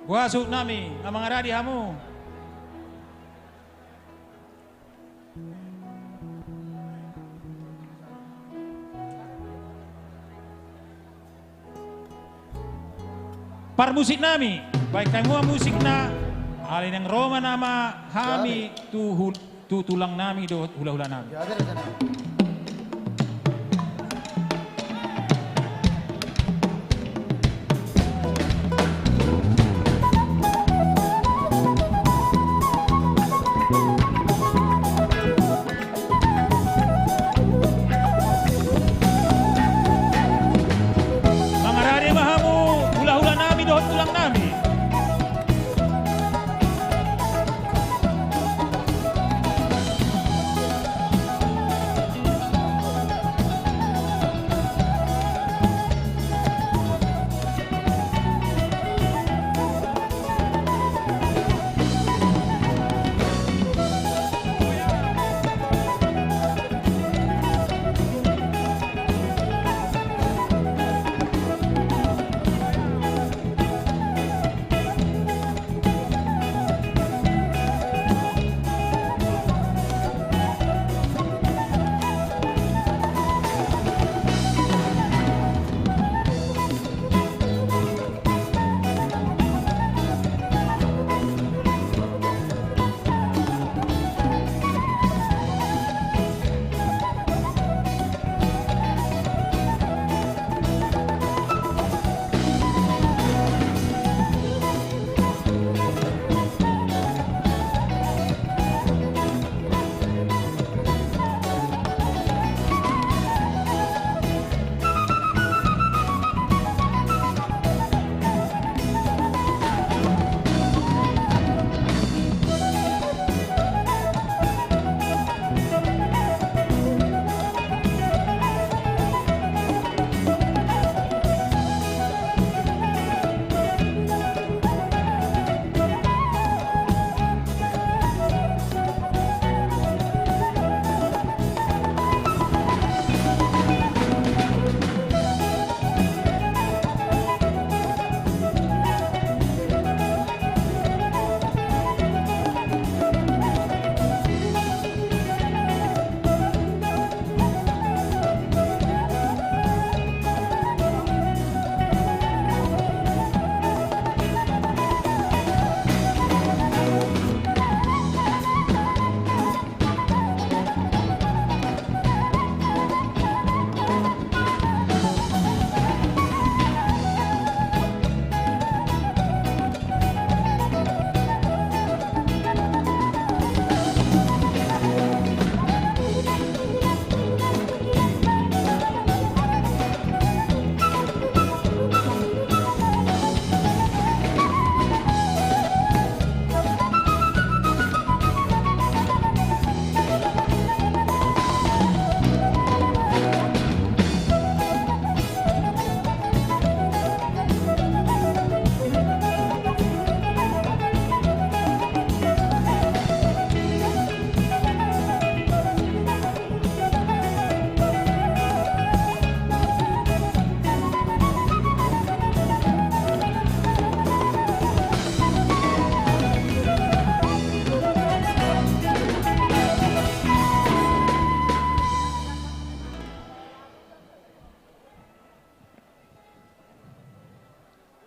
Boha suhut nami, amang rade hamu. Parmusik nami, baen hamu ma musikna, alai naeng ro ma nama hami tu hul-, tu tulang nami dohot hula-hula nami. Mangarade ma hamu hula-hula nami dohot tulang nami.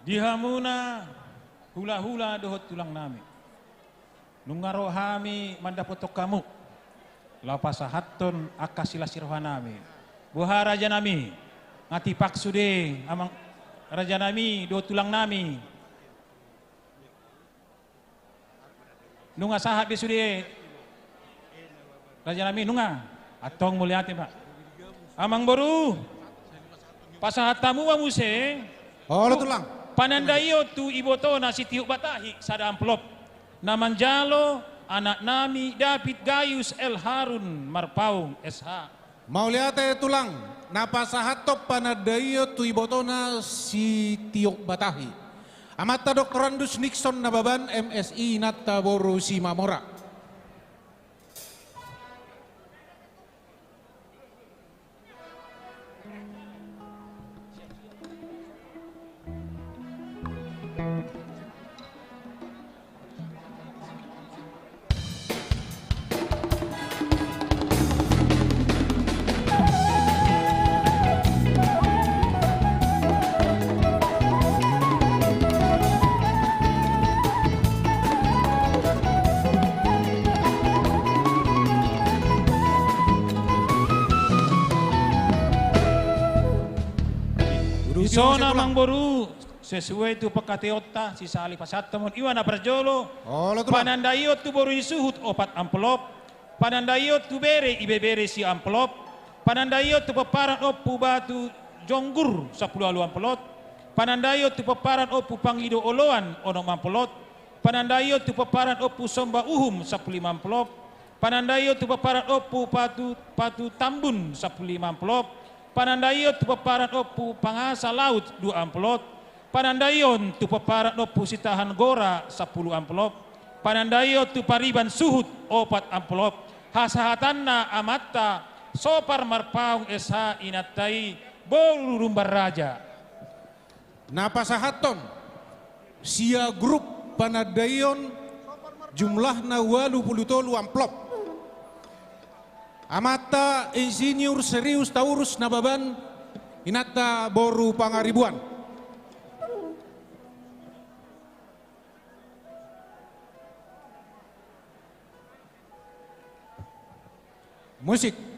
Di hamuna hula-hula dohot tulang nami, nunga ro hami mandapothon hamu laho pasahathon angka silas ni roha nami. Boha raja nami, nga tipak sude amang raja nami dohot tulang nami. Nunga sahat be sude raja nami, nunga. Antong mauliate ma. Amang boru, pasahat hamu ma muse. Olo tulang. Panandaion tu ibotona Sitiuk Batahi sada amplop na manjalo anak nami David Gayus L Harun Marpaung S H. Mauliate tulang, na pasahathon panandaion tu ibotona Sitiuk Batahi, amanta Doktorandus Nixon Nababan M Si, inanta boru Simamora. Tulang. Amangboru, sesuai tu pangkataionta, sisahali pasahathon ma on. Ima na parjolo, olo, Tulang. Panandaion tu boru ni suhut opat amplop, panandaion tu bere ibebere sia amplop, panandaion tu pomparan Ompu Batu Jonggur sampulu ualu amplop, panandaion tu pomparan Ompu Pangido Oloan onom amplop, panandaion tu pomparan Ompu Somba Uhum sampulu lima amplop, panandaion tu pomparan Ompu Patu, Patu Tambun sampulu lima amplop, panandaion tu pomparan Ompu Pangasa Laut dua amplop, panandaion tu pomparan Ompu Sitahan Gora sampulu amplop, panandaion tu pariban suhut opat amplop. Hasahatanna amanta Sopar Marpaung S H, inanta i boru Lumban Raja. Na pasahathon sia grup panandaion jumlahna ualu pulu tolu amplop. Amanta Insinyur Serius Taurus Nababan, inanta boru Pangaribuan. Musik.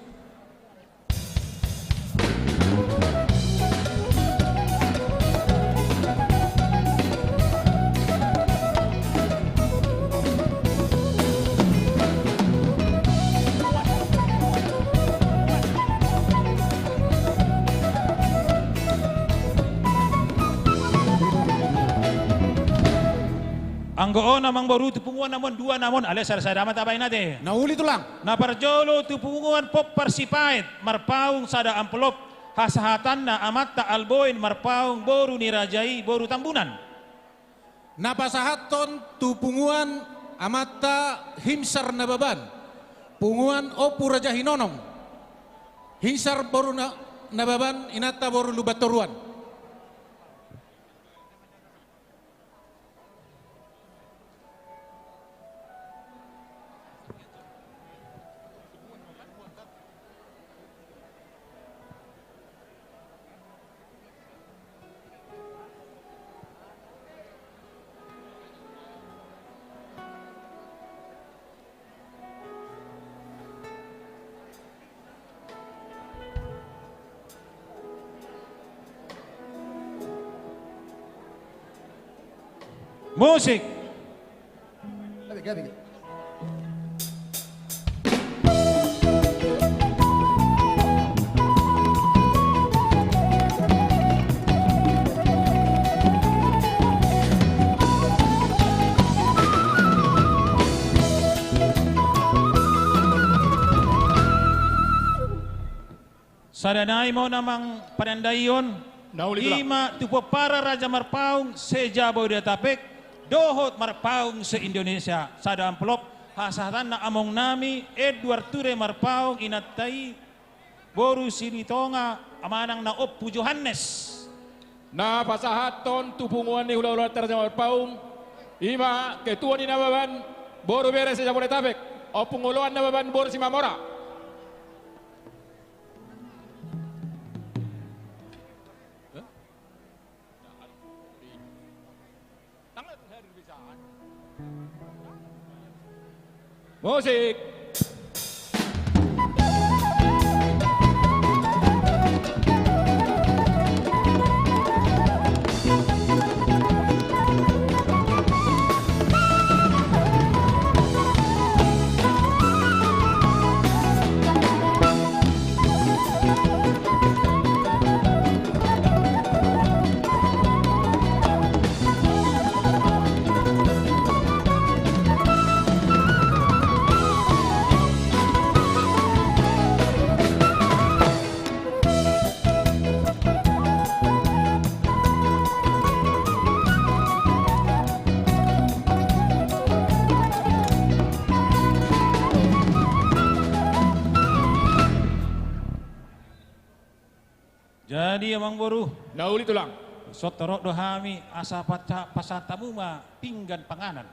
Anggo on, Amangboru, tu punguan nama on, dua nama on, alai sada-sada ma tabaen ate. Na uli, Tulang. Na parjolo tu punguan Pompar Sipaet, marpaung sada amplop, hasahatanna amanta Alboin Marpaung, boru ni raja i, boru Tambunan. Na pasahathon tu punguan amanta Hinsar Nababan, punguan Ompu Raja Hinonom. Hinsar boru Na-, Nababan, inanta boru Lumban Toruan. Musik. Sada nai ma on, Amang, panandaion. Na uli, Tulang. Ima tu pomparan Raja Marpaung se-Jabodetabek dohot Marpaung se-Indonesia, sada amplop, hasahatanna among nami Edward Ture Marpaung, inanta i boru Silitonga, manang na Ompu Johannes. Na pasahathon tu punguan ni hula-hulanta Raja Marpaung, ima ketua ni Nababan, boru bere se-Jabodetabek, Ompung Oloan Nababan, boru Simamora. Musik. Jadi, Amangboru. Na uli, Tulang. Songon torop do hami, asa paca-, pasahat hamu ma pinggan panganan.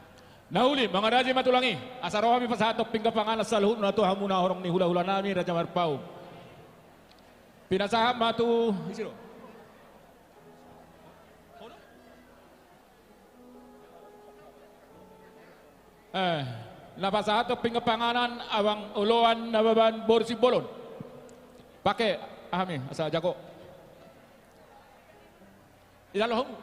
Na uli, mangaraji ma, Tulang, i. Asa ro hami pasahathon pinggan panganan saluhutna tu hamuna horong ni hula-hula nami Raja Marpaung. Pinasahat ma tu, isi do. Eh, na pasahathon pinggan panganan Amang Oloan Nababan boru Simbolon. Pake, hami, asa jago. Ijalo hamu.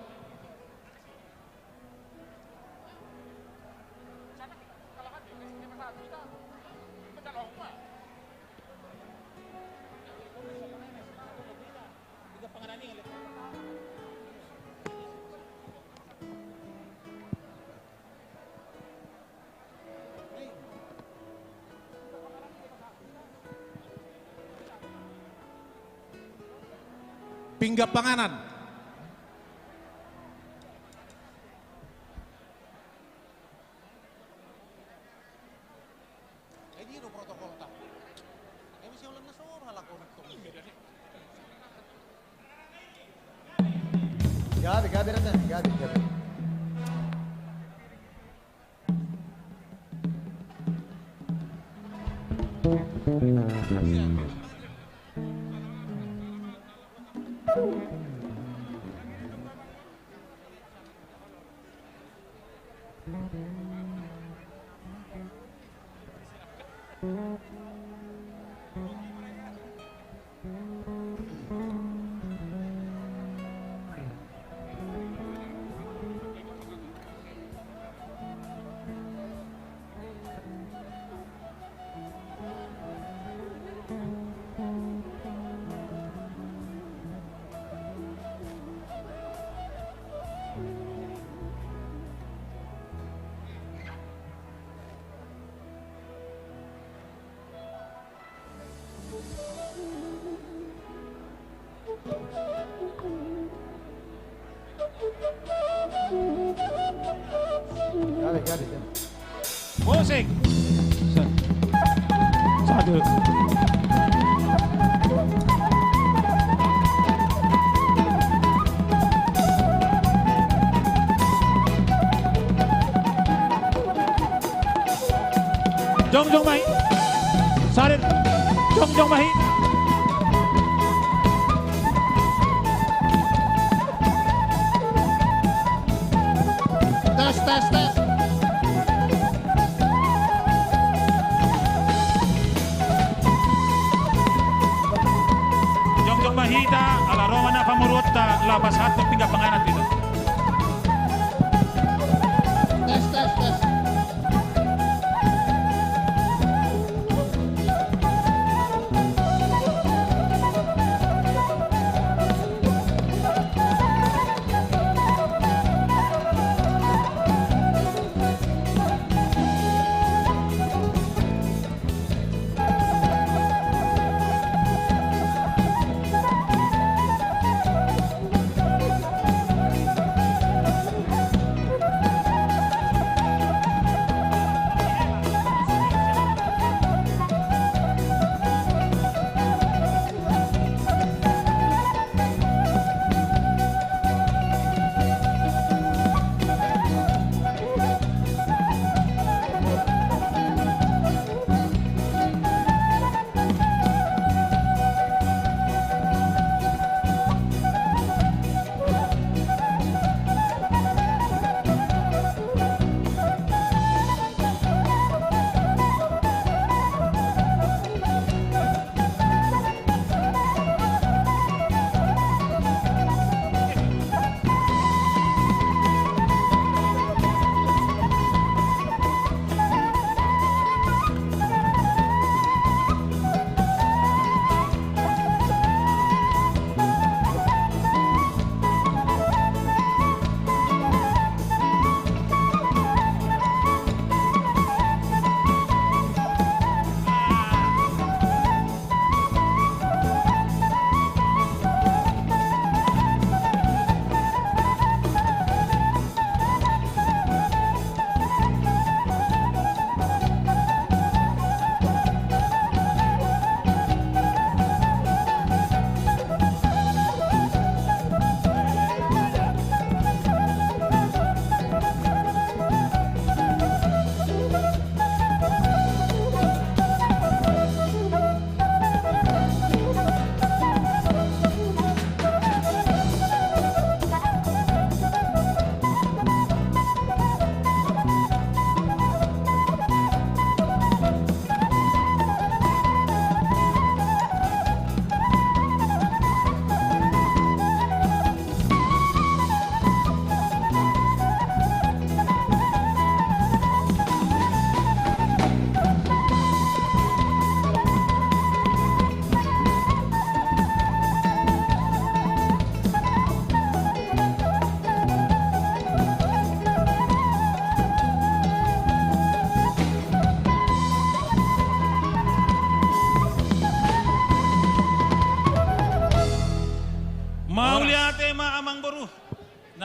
Pinggan panganan. Gabe, gabe, Ratan, gabe, gabe. Musik. Satu. Jongjong ma i. Sarit. Jongjong ma i. Tes, tes, tes. Jongjong ma hita, ala ro ma na pamoruonta, lapas hata pinggan panganan hita. Tes, tes, tes.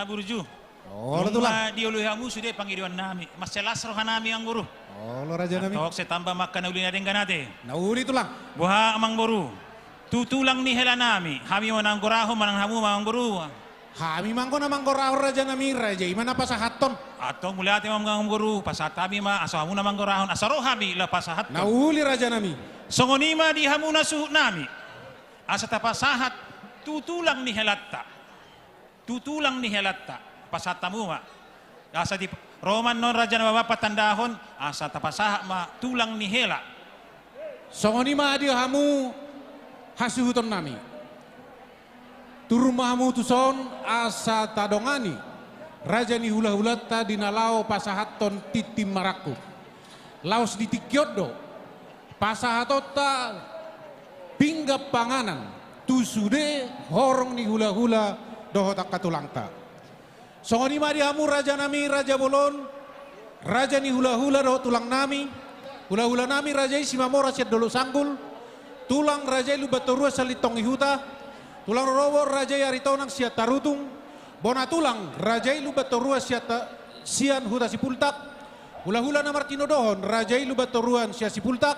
Na burju. Olo, Tulang. Nunga dioloi hamu sude pangidoannami. Mansai las rohanami, Amangboru. Olo, Rajanami. Antong sai tamba ma angka na uli na denggan ate. Na uli, Tulang. Boha, Amangboru? Tu tulang ni helanami, hami ma na manggorahon manang hamu ma, Amangboru? Hami ma anggo na manggorahon, Rajanami, raja i ma na pasahathon. Antong mauliate ma, Amangboru, pasahat hami ma asa hamu na manggorahon, asa ro hami laho pasahathon. Na uli, Rajanami. Songon i ma di hamu na suhutnami, asa tapasahat tu tulang ni helanta. Tu tulang ni helanta, pasahat hamu ma. Asa di, ro ma annon raja na bahen patandahon, asa tapasahat ma tulang ni hela. Songon i ma di hamu hasuhutonnami. Turun ma hamu tuson asa tadongani raja ni hulahulanta di na laho pasahathon tintin marangkup. Laos di tingki on do pasahatonta pinggan panganan tu sude horong ni hulahula dohot angka tulangta. Songon i ma di hamu, Rajanami, raja bolon, raja ni hulahula dohot tulangnami. Hulahulanami, raja i Simamora sian Dolok Sanggul, tulang, raja i Lumban Toruan sian Lintong ni Huta, tulang rorobot, raja i Aritonang sian Tarutung, bona tulang, raja i Lumban Toruan sian ta-, sian Huta Sipultak, hulahula na martinodohon, raja i Lumban Toruan sian Sipultak,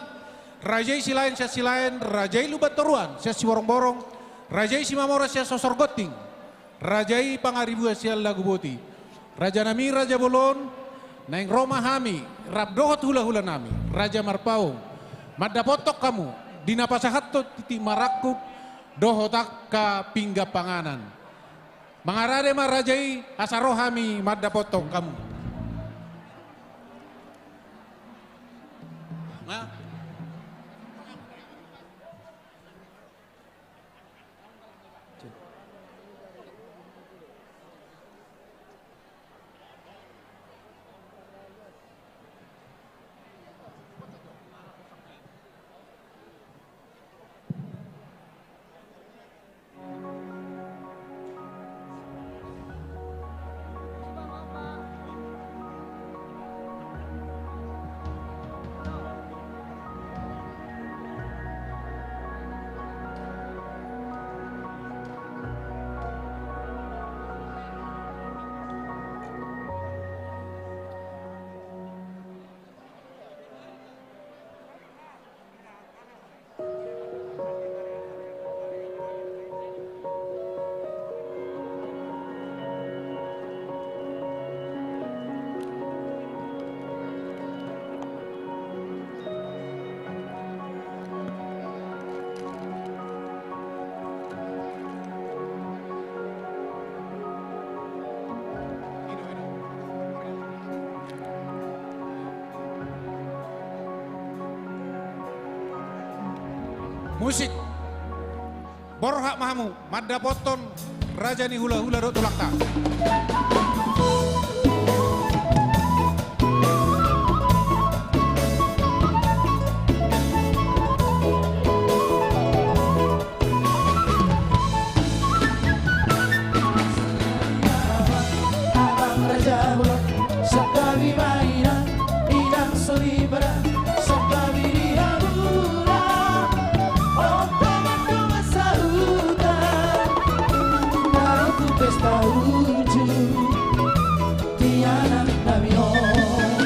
raja i Silaen sian Silaen, raja i Lumban Toruan sian Siborongborong, raja i Simamora sian Sosor Gonting, raja i Pangaribuan sian Laguboti. Rajanami, raja bolon, naeng ro ma hami rap dohot hulahulanami, raja Marpaung, mandapothon hamu di na pasahathon tintin marangkup dohot angka pinggan panganan. Mangarade ma raja i asa ro hami mandapothon hamu. Nah. Musik. Borhat ma hamu mandapothon raja ni hulahula dohot tulangta. Abang raja bolon, santabi ma inang, inang soripada, santabi di hamu ra. On pe mandok sahuta, na ro tu pesta unjuk, di anaknami on.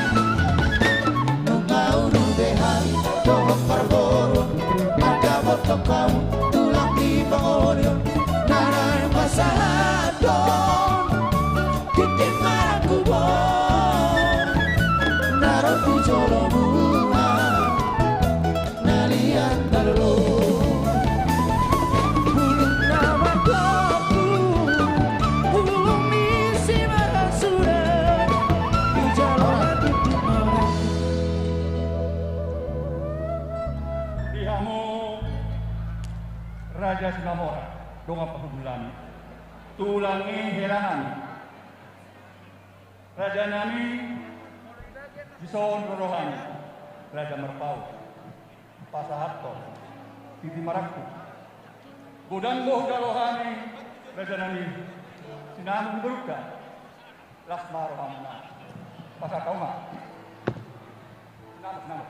Nunga ulu be hami dohot parboruon, mandapothon hamu tulang ni pangolian, na naeng pasahathon tintin marangkup on, na ro tu jolomuna na liat na lolo. Bulung na margoku, bulung ni simarasuda, dijalo na tintin marangkup. Di hamu raja Simamora, dongan pahundulnami, tulang ni helanami, rajanami, dison ro rohami, raja Marpaung, pasahathon tintin marangkup. Godang do hujalo hami, rajanami, sinamot ni borunta. Las ma rohamuna. Pasahat hamu ma. Sinamot, sinamot.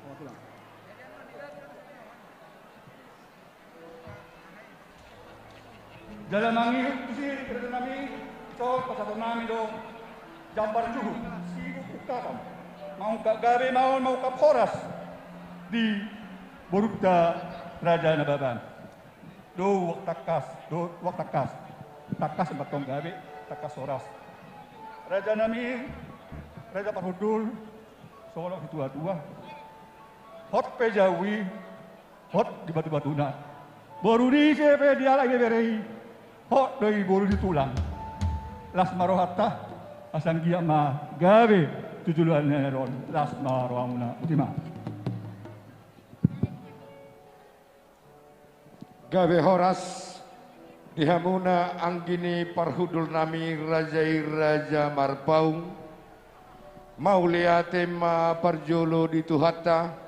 Selamat ulang. Jala mangihut tusi raja nami, dison pasahaton nami do jambar juhut, sibuhut ungkapan, mangungkap gabe maol mangungkap horas di borunta Raja Nababan. Dohot tangkas, dohot tangkas. Tangkas ma antong gabe, tangkas horas. Raja nami, raja parhundul, songon na situa-tua. Hot pe jabu i, hot di batu-batuna. Boru ni ise pe dialap ibebere i, hot do i boru ni tulang. Las ma rohanta, asa anggiat ma gabe tu joloan ni ari on, las ma rohamuna. Botima. Gabe horas di hamuna anggi ni parhundul nami raja i Raja Marpaung. Mauliate ma parjolo di Tuhanta,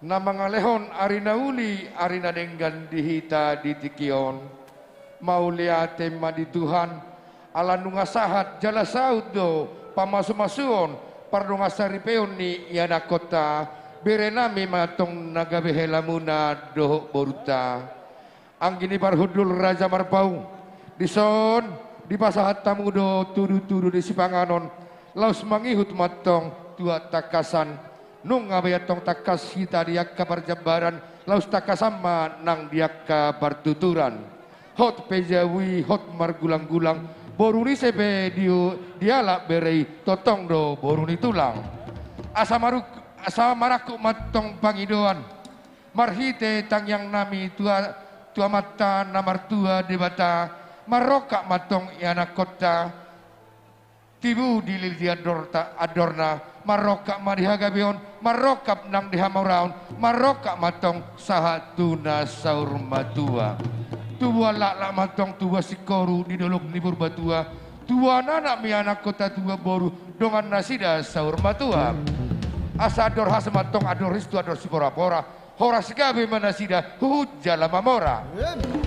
na mangalehon ari na uli, ari na denggan di hita di tingki on. Mauliate ma di Tuhan, ala nunga sahat jala saut do pamasu-masuon, pardongan saripeon ni ianakkonta, bere nami ma antong na gabe helamuna dohot borunta. Anggi ni parhundul Raja Marpaung, dison dipasahat hamu do tudu-tudu ni sipanganon, laos mangihut ma antong tu angka tangkasan. Nunga be antong tangkas hita di angka parjambaran, laos tangkasan ma nang di angka partuturan. Hot pe jabu i, hot margulang-gulang, boru ni ise pe di, dialap bere i, tongtong do boru ni tulang. Asa maruk-, asa marangkup ma antong pangidoan marhite tangiang nami tu a-, tu Amanta na martua Debata, marrongkap ma antong ianakkonta, tibu dilili di andorta, andorna, marrongkap ma di hagabeon, marrongkap nang di hamoraon, marrongkap ma antong sahat tu na saur matua. Tubuan laklak ma antong tubuan singkoru di dolok ni Purbatua, tubuan anak ma ianakkonta, tubuan boru dongan nasida saur matua. Asa andor hasa ma antong andor ristu, andor sipora-pora, horas gabe ma nasida huhut jala mamora.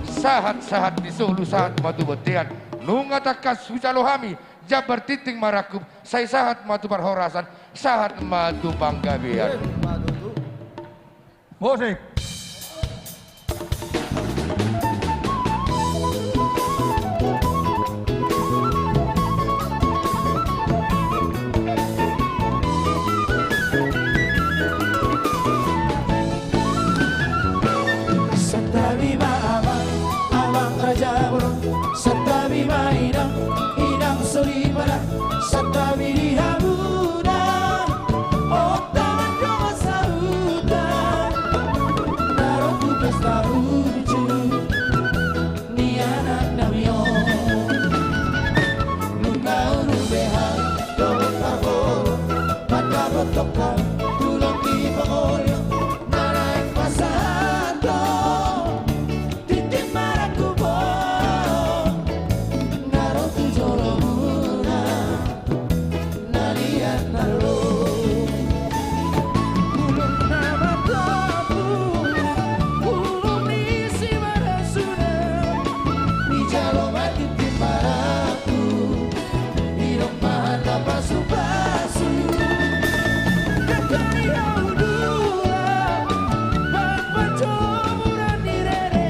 Sahat-sahat ni solu, sahat ma tu bontean. Nunga tangkas hujalo hami jambar tintin marangkup, sai sahat ma tu parhorasan, sahat ma tu panggabean. Musik. Santabi ma amang, amang raja bolon. Santabi ma inang, inang soripada. Santabi di hamuna, onta mandongan sahuta, na ro tu pesta uju ni anak nami on. Nunga ulu be hami dohot parboru, mandapothon tulang di pangoli, na naeng pasahathon tintin marangkup on, na ro tu jolomuna na liat na lolo. Bulung na mardabu, bulung ni simarasuna, dijalo ma tintin marangkup. Didok ma hata pasu-pasu, dangka ni hau dua, bapa jomuran ni rere.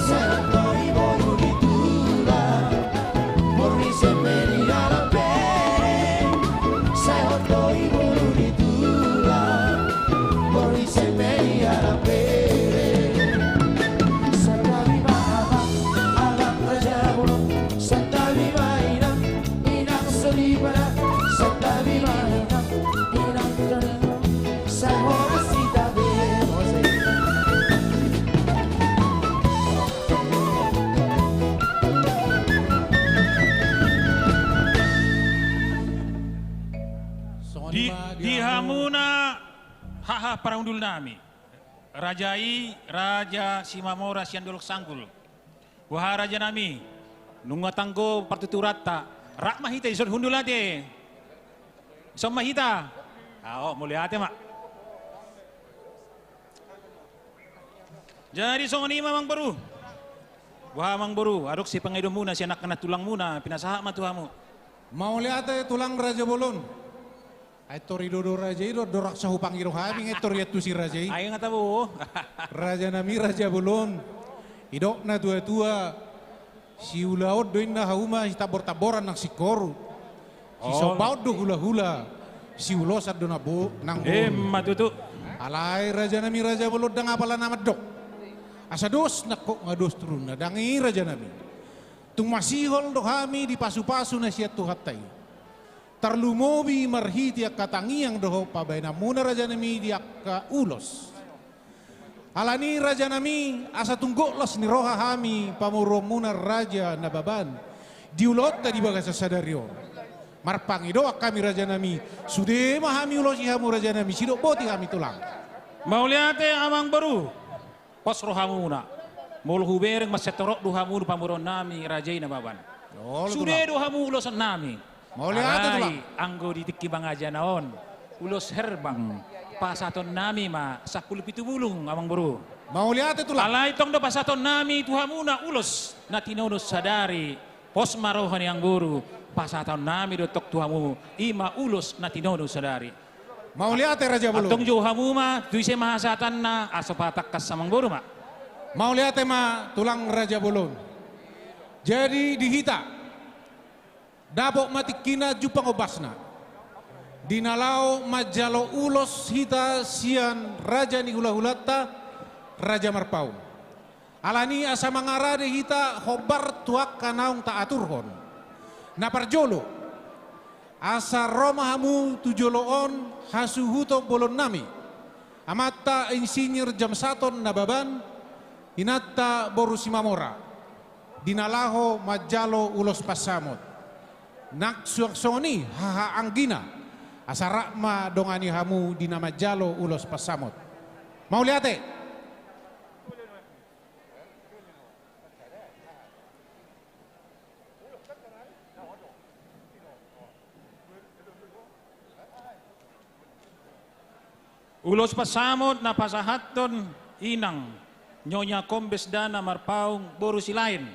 Sai hot do i boru ni tulang, boru ni ise pe dialap bere. Sai hot do i boru ni tulang, boru ni ise pe dialap bere. Santabi ma amang, amang raja bolon. Santabi ma inang, inang soripada. Santabi ma inang, inang soripada. Sai horas hita be. Di, di hamuna haha parhundul nami. Raja i, Raja Simamora sian Dolok Sanggul. Boha raja nami, nunga tanggo partuturanta, rap ma hita dison hundul ate. Dison ma hita. Aho, mauliate ma. Jadi songon i ma amang boru. Boha amang boru, adong sipangidoanmuna sian angka nantulangmuna, pinasahat ma tu hamu. Mauliate tulang raja bolon. Ai tor i do, do raja i do, do rasa hupangido hami, ai tor i antusi raja i. Ai nga tabo. Raja nami raja bolon. Didok na tua-tua. Siulaon do inna hauma sitambortamboran nang singkoru. Sisombaon do hulahula, siulosan do nang bo-, nang boru. Emma tutu. Alai rajanami raja bolon, ndang apala na mandok. Asa dos nangkok nga dos turunna, ndang i rajanami. Tung masihol do hami di pasupasu na sian Tuhanta i. Tarlumobi marhite angka tangiang dohot pabaenanmuna rajanami di angka ulos. Alani rajanami, asa tung gok las ni roha hami pamoruonmuna Raja Nababan di ulaonta di bagasan sadari on. Marpangidoan hami rajanami, sude ma hami ulosi hamu rajanami, sidok boti hami tulang. Mauliate amangboru. Pos rohamuna. Molo hubereng ma sian torop do hamu pamoruonnami Raja i Nababan. Olo, sude tulang. Do hamu ulosonnami. Mauliate, tulang. Alai anggo di tingki mangajana on, ulos herbang pasahatonnami ma sampulu pitu bulung, amangboru. Mauliate, tulang. Alai tong do pasahatonnami tu hamuna ulos na tinodo sadari. Pos ma roha ni amangboru, pasahatonnami do tong tu hamu, i ma ulos na tinodo sadari. Mauliate, raja bolon. Antong jou hamu ma, tu ise ma hasahatanna, asa patangkas amangboru ma. Mauliate ma tulang raja bolon. Jadi di hita, dapot ma tingkina jumpang ombasna. Di na laho manjalo ulos hita sian raja ni hulahulanta, Raja Marpaung. Alani asa mangarade hita hombar tu angka naung taaturhon. Na parjolo, asa ro ma hamu tu jolo on hasuhuton bolonnami, amanta Insinyur Jamsaton Nababan, inanta boru Simamora, di na laho manjalo ulos pansamot. Nang suang songon i hahaanggina, asa rap ma dongani hamu di na manjalo ulos pansamot. Mauliate. Ulos pansamot na pasahathon inang Nyonya Kombes Dana Marpaung boru Silaen.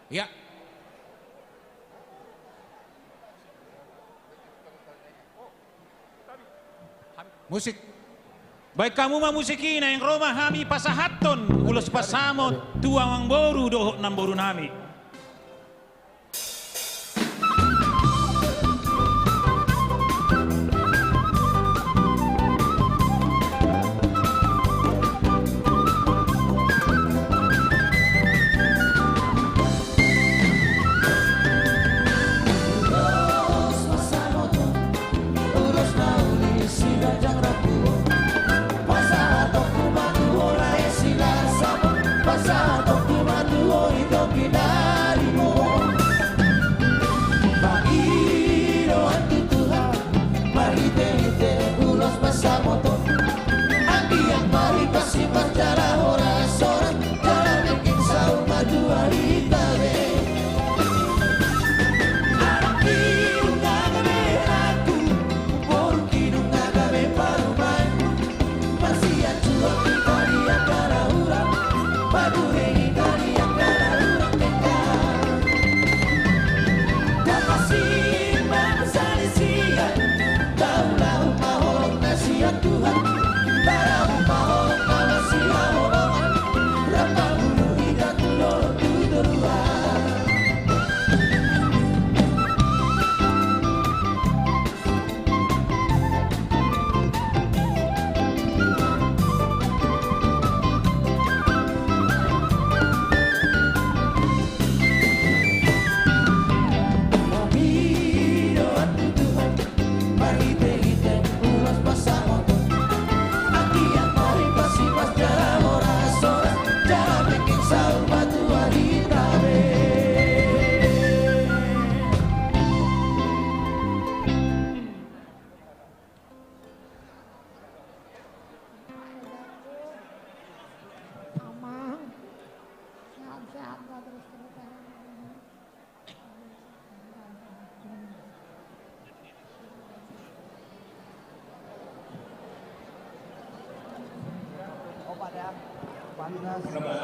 Ia. Musik. Baen hamu ma musik i, naeng ro ma hami pasahathon ulos pansamot tu amangboru dohot namborunami.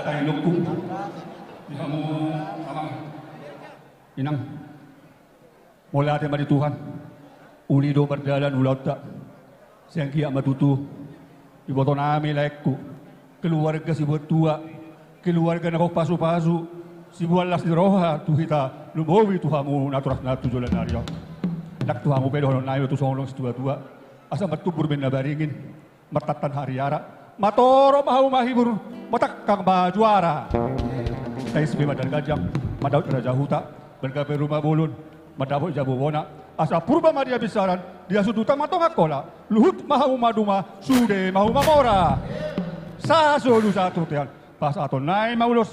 Tainungku di hamu amang inang. Mauliate ma di Tuhan. Uli do mardalan ulaonta. Sai anggiat ma tutu diboto nami laengku, keluarga sibuat tua, keluarga na gok pasupasu, sibuat las ni roha tu hita, lumobi tu hamu natorasna tu joloan ni ari on. Ndang tu hamu pe dohonon nami, tu songon na situatua. Asa martumbur baen na baringin, martantan hariara, matorop ma hamu mahibur, matangkang ma juara. Sai sude ma dalan ganjang, madaut raja huta, margabe ruma bolon, mandapot jabu bona, asa purba ma di habinsaran, di hasundutan ma tonga hola, luhut ma hamu maduma, sude ma hamu mamora. Sahat solu sahat tu bontean, pasahaton nami ma ulos.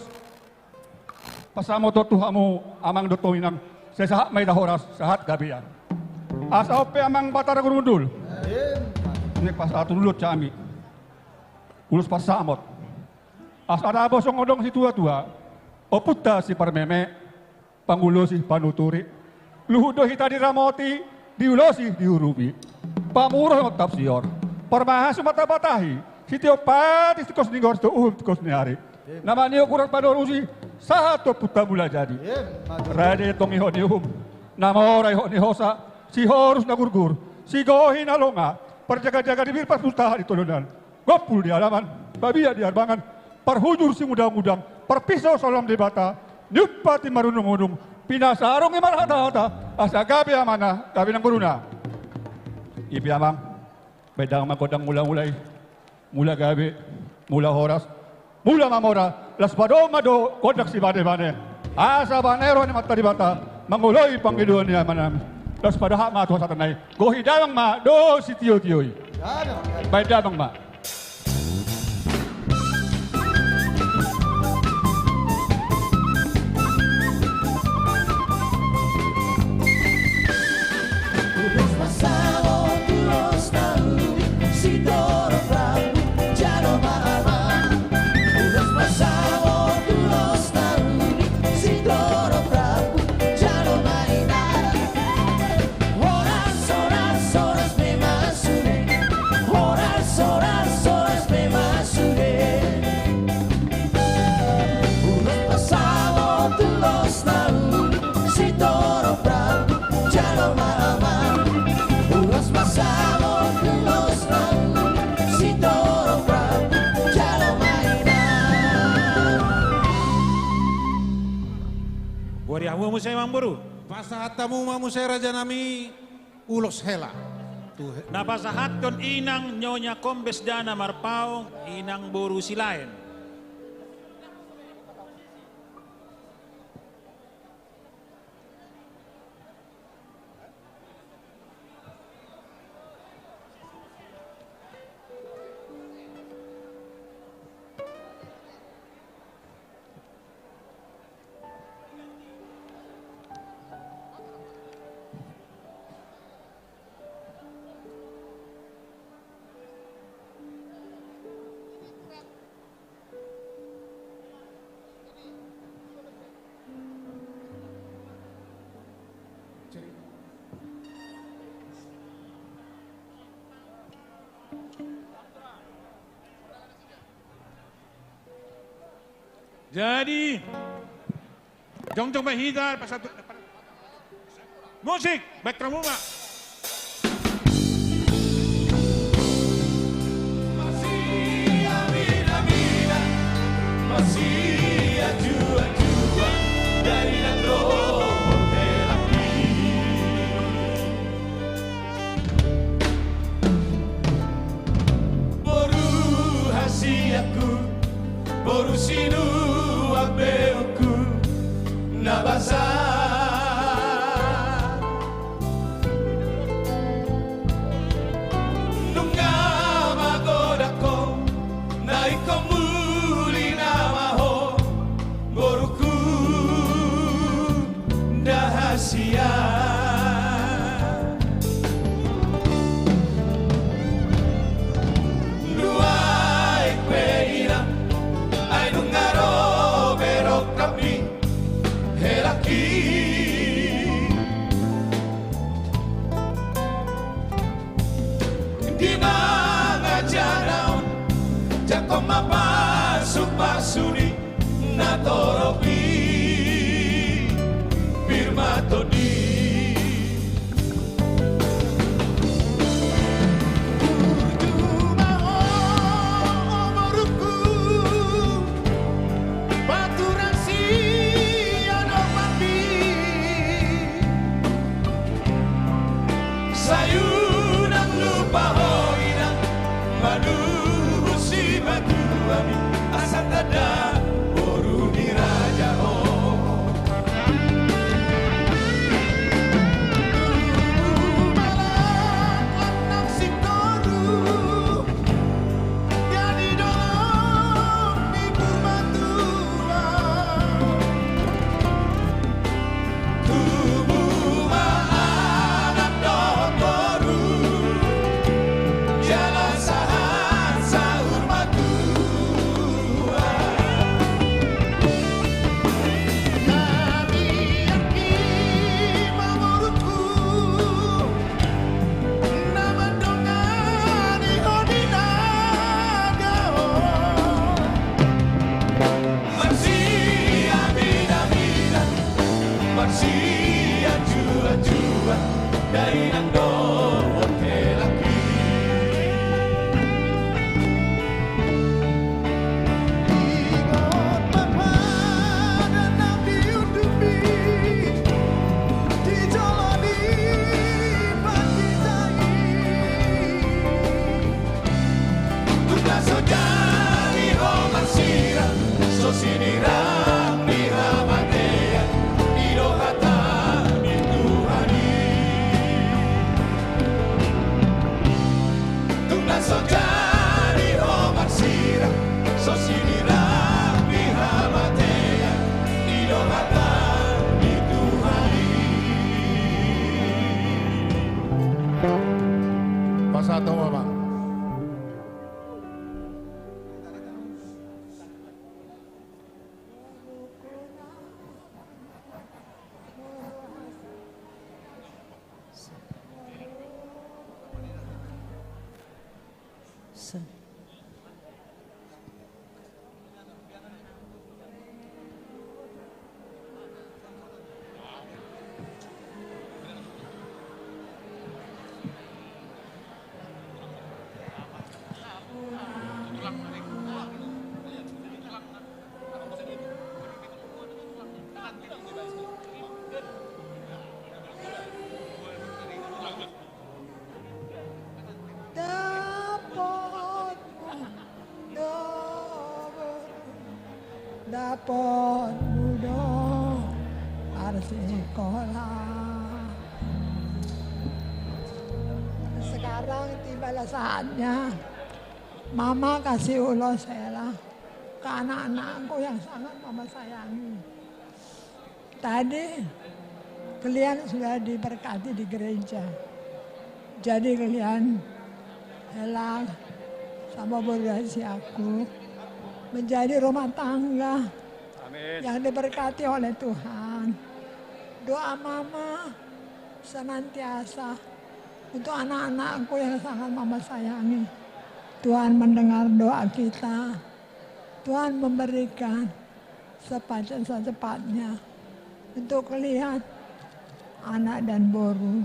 Pasahat ma tu hamu amang dohot inang, sai sahat ma hita horas, sahat gabean. Asa on pe amang Batara Guru Gundul. Naeng pasahathon ulos hami. Ulos pansamot. Asa dapot songon dok ni situatua, ompunta Siparmeme, pangulosi panuturi. Luhut do hita diramoti, diulosi diurupi. Pamurus ma tap sior, parmahan ma tap batahi. Sitiop patik tingkos ni goar, sitiop uhum tingkos ni ari. Na maniop urat padorusi, sahat tu ompunta Mulajadi. Raja ni tongihon ni uhum, na mora ihot ni hosa, sihorus na gurgur, sigohi na longa, parjagajaga di pir, parpustaan di tolonan, gompul di alaman, pabiat di arbangan, parhujur singudangudang, parpinsol salam Debata, niumpati marunungudung, pinasarungi marhatahata, asa gabe amanna, gabe nang boruna. I pe amang, baen damang ma gondang mulamula i. Mula gabe, mula horas, mula mamora, laos padomu ma gondang sibanebane. Asa bane roha ni Amanta Debata mangoloi pangidoan ni amanami. Laos padohot ma tu hasahatan nami. Gohi damang ma dohot sitiotio i. Baen damang ma. Ulos pansamot, ulos na uli, sitorop rambu, jalo ma amang. Ulos pansamot, ulos na uli, sitorop rambu, jalo ma inang. Horas, horas, horas memang sude. Horas, horas, horas memang sude. Ulos pansamot, ulos na uli, sitorop rambu, jalo ma amang. Ulos pansamot, ulos na uli, sitorop rambu, jalo ma inang. Boha di hamu muse, amangboru? Pasahat hamu ma muse, rajanami, ulos hela. Tu he- Na pasahathon inang Nyonya Kombes Dana Marpaung, inang boru Silaen. Jadi, jongjong ma hita, pasatu-, musik, back drum ma. Masiak minamina, masiak juajua, dainang dohot helangki. Boru hasianku, boru sinuan beukku, na basa. Nunga magodang ho, na ingkon muli nama ho, boruku. Nda hasian. Nuaeng pe inang, ai nunga ro be rongkapmi, helangki. Di mangajar au, jangkon ma pasuk Pasuni na torop i pir ma tondi. Burju ma ho, o borungku, paturang sian omakmi. Sai unang lupa ho inang, manuhor sipatuami, asa tanda boru ni raja ho. Tubu ma langlang nang singkoru, jadi dolok ni purbatua. Tubu ma anak dohot boru, jala sahat saur matua. Hami anggi ma borungku, na mandongani ho di nagaho. Marsiaminaminan, marsianjuanjuan, dainang dohot helangki. Ingot ma padan na di undukmi, di jolo ni pandita i. Tung na so jadi ho marsirang, so sinirang ni hamatean, i do hata ni Tuhan i. Tung na so jadi ho marsirang, so sinirang ni hamatean, i do hata ni Tuhan i. Pasahat ho ma, Bang. Dapotmu do, dapotmu do marsikola. Sekarang tibalah saatnya Mama kasih ulos hela ke anak-anakku yang sangat Mama sayangi. Tadi kalian sudah diberkati di gereja. Jadi kalian, hela sama boru rahasia aku, menjadi rumah tangga, amin, yang diberkati oleh Tuhan. Doa Mama senantiasa untuk anak-anakku yang sangat Mama sayangi. Tuhan mendengar doa kita. Tuhan memberikan secepatnya untuk kalian, anak dan boru.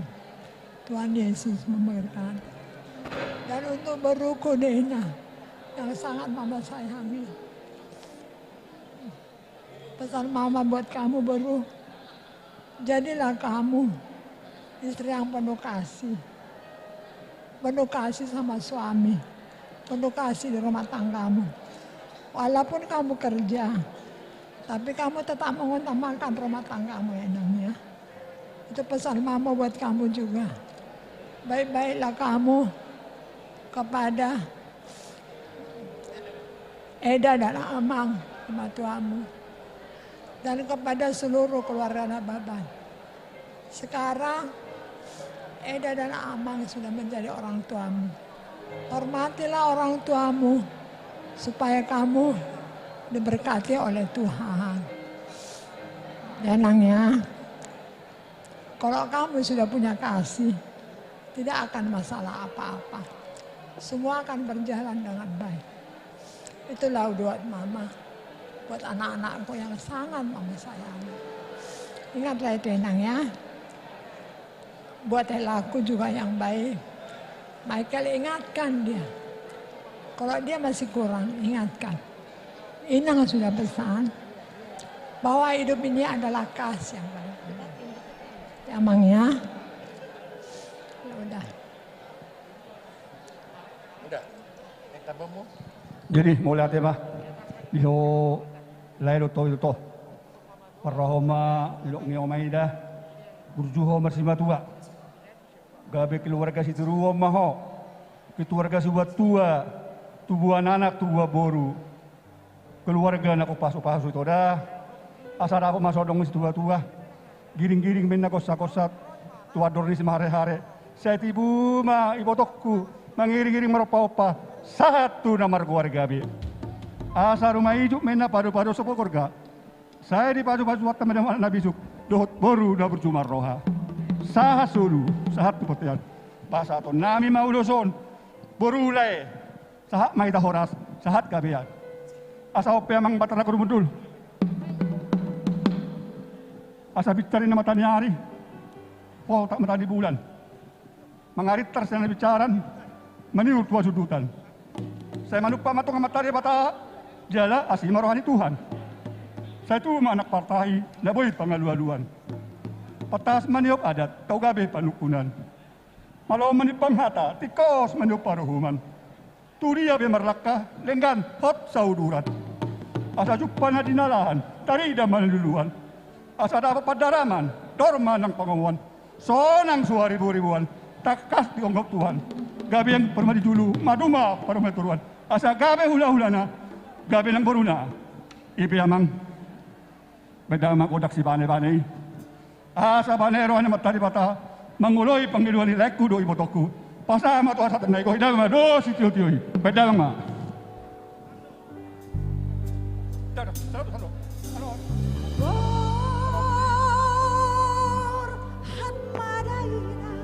Tuhan Yesus memberkati. Dan untuk boruku Dena yang sangat Mama sayangi, pesan Mama buat kamu, boru. Jadilah kamu istri yang penuh kasih. Penuh kasih sama suami. Penuh kasih di rumah tanggamu. Walaupun kamu kerja, tapi kamu tetap mengutamakan rumah tanggamu, ya, Nang, ya. Itu pesan Mama buat kamu juga. Baik-baiklah kamu kepada Eda dan Amang, mertuamu, dan kepada seluruh keluarga Nababan. Sekarang, Eda dan Amang sudah menjadi orang tuamu. Hormatilah orang tuamu, supaya kamu diberkati oleh Tuhan. Ya, Nang, ya. Kalau kamu sudah punya kasih, tidak akan masalah apa-apa. Semua akan berjalan dengan baik. Itulah doa Mama. Buat anak-anakku yang sangat mama sayang. Ingatlah itu, Inang, ya. Buat helaku juga yang baik. Michael, ingatkan dia. Kalau dia masih kurang, ingatkan. Inang sudah pesan bahwa hidup ini adalah kasih yang paling penting. Ya, Mang, ya. Ya udah. Udah. Jadi, mauliate ma. Di ho lae dohot tondi, parroha ma, nidok ni ho ma i da. Burju ho marsimatua. Gabe keluarga sitiruon ma ho. Keluarga sibuat tua. Tubuan anak, tubuan boru. Keluarga na hupasu-pasu ito da. Asa dapot ma sondong ni situa-tua. Giring-giring ma inna gonsa-gonsa tu andor ni simahare-hare. Sai tibu ma ibotongku mangiring-iring marompa-ompa sahat tu na margoar gabe. Asa ruma ijuk ma inna padu-padu sopo gorga. Sai dipasu-pasu Tuhanta ma inna anak na bisuk dohot boru na burju marroha. Sahat solu, sahat tu bontean. Pasahatonnami ma ulos on, boru lae. Sahat ma hita horas, sahat gabean. Asa on pe, Amang Batara Guru Mundul. Asa binsar inna mata ni ari, poltak mata ni bulan. Mangarintar sian na binsaran, maniur tu hasundutan. Sai manumpak ma tongtong Amanta Debata, jala asi ma roha ni Tuhan. Sai tubu ma anak partahi, na boi pangalualuan. Pantas maniop adat, tau gabe panungkunan. Malo manimpang hata, tingkos maniop paruhuman. Tudia be marlangka, lenggan hot sauduran. Asa jumpa na jinalahan, tarida ma na niluluan. Asa dapot pandaraman, dor ma nang pangomoan. Sonang suari boriboan, tangkas diongop Tuhan. Gabe nang parumaen ni julu, maduma parumaen ni toruan. Asa gabe hulahulana, gabe nang boruna. I pe, Amang. Baen damang ma godang sibanebane i. Asa bane roha ni Amanta Debata mangoloi pangidoan ni laengku dohot ibotongku. Pasahat ma tu hasahatan na igohi damang ma dos sitiotio i. Baen damang ma. Borhat ma da inang,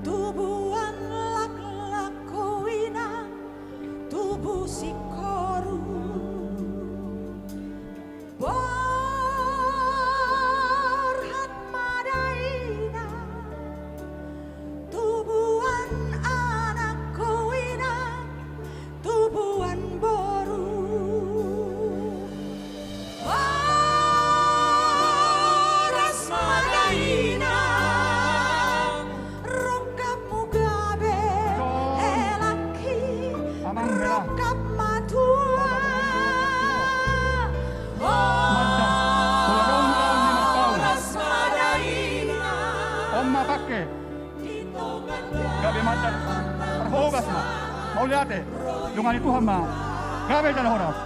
tubuan laklakku inang, tubu singkoru. Borhat ma da inang, tubuan anakku inang, tubuan boru. Horas ma da inang, rongkapmu gabe helangki, rongkap ma tua. Horas ma da inang. On ma pangke. Gabe mandar parhobas ma. Mauliate. Dongani Tuhan ma. Gabe jala horas.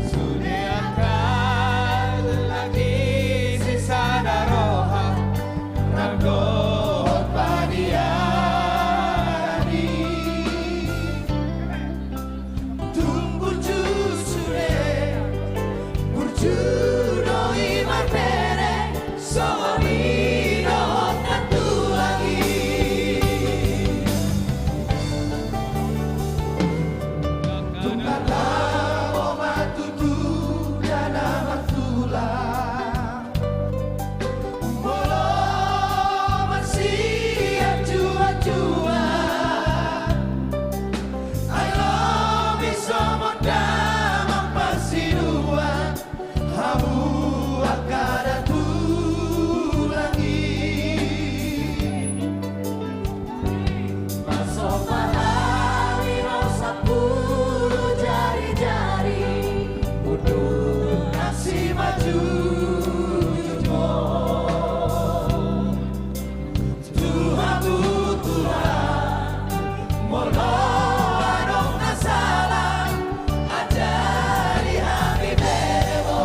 Sude angka laki sisada roha, rap dohot padiara ni. Tung burju sude, burju do i marpere, songon i dohot nantulang i. Tung marlabo ma tutu dana martulang. Molo marsianjuanjuan, ai lobi songon damang parsiduan. Hamu angka datulang i. Parsomba hami ro sampulu jarijari, unang na simanjujung. Tu hamu tulang, molo adong na sala, ajari hami beremo.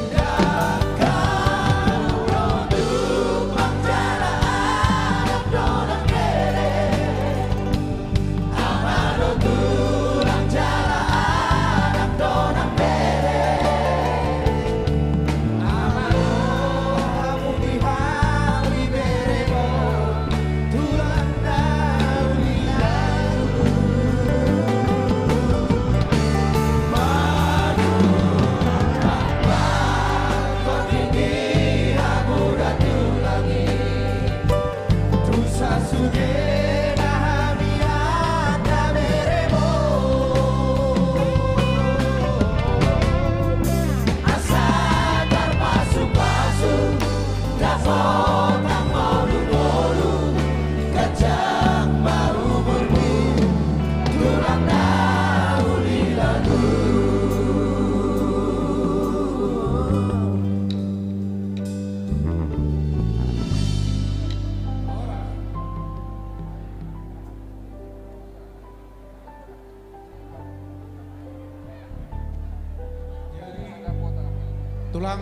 Ndang hamu ro tumpang jala anak dongan bere. Ama do tulang jala anak dongan bere. Ama do hamu di hami beremo, tulang na uli lalu. Manu, manu, manu, di hamu da tulang i. Tung sasudena hami angka beremo. Asa tarpasupasu, dapot angka ngolu-ngolu, ganjang ma umurmu, tulang na uli lalu. Tulang.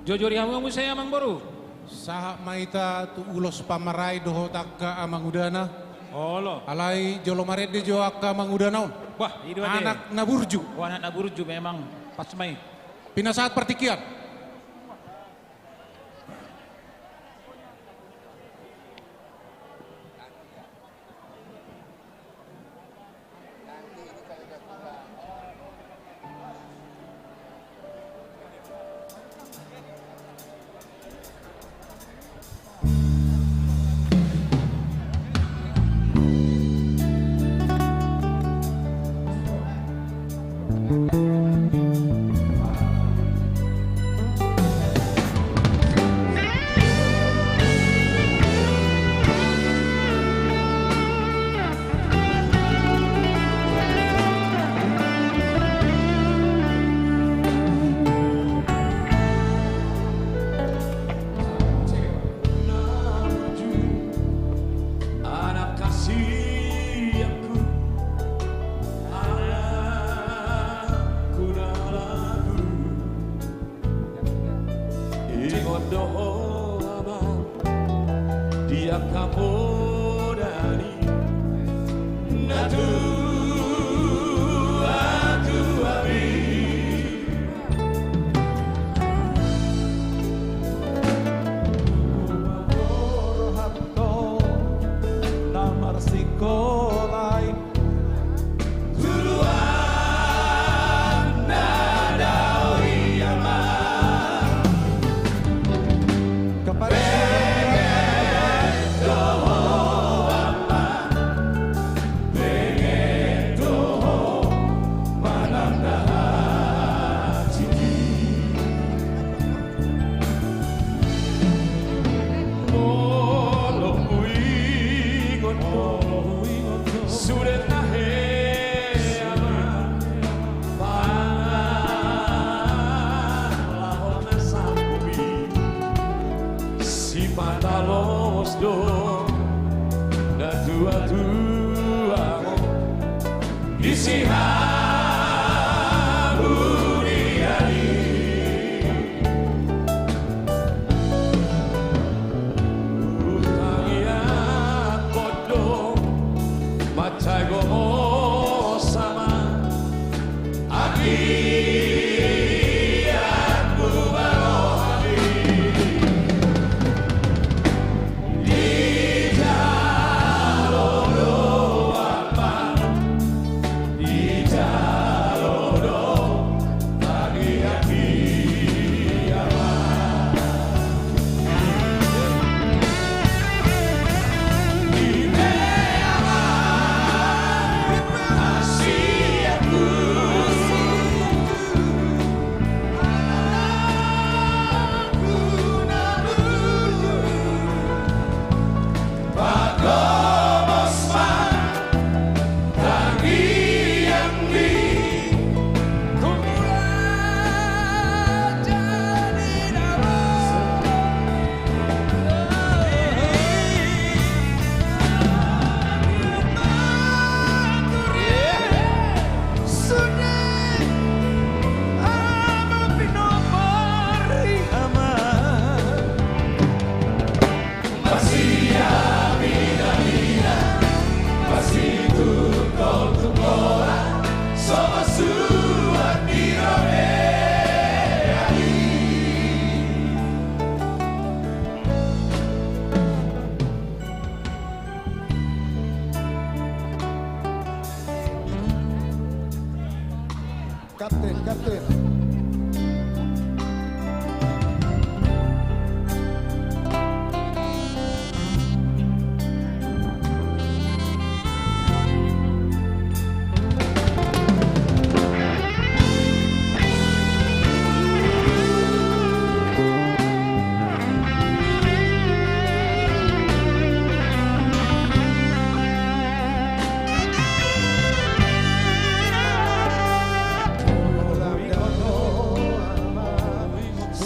Jojori hamu muse, amangboru. Sahat ma hita tu ulos pamarai dohot angka amangudana. Olo. Alai jolo marende jo angka amangudana on. Wah, i do ate. Anak na burju. Wah, anak na burju memang. Pas ma i. Pinasahat partingkian. Anak hasianku, anakku na lalu. Ingot do ho, amang, di angka poda ni na tu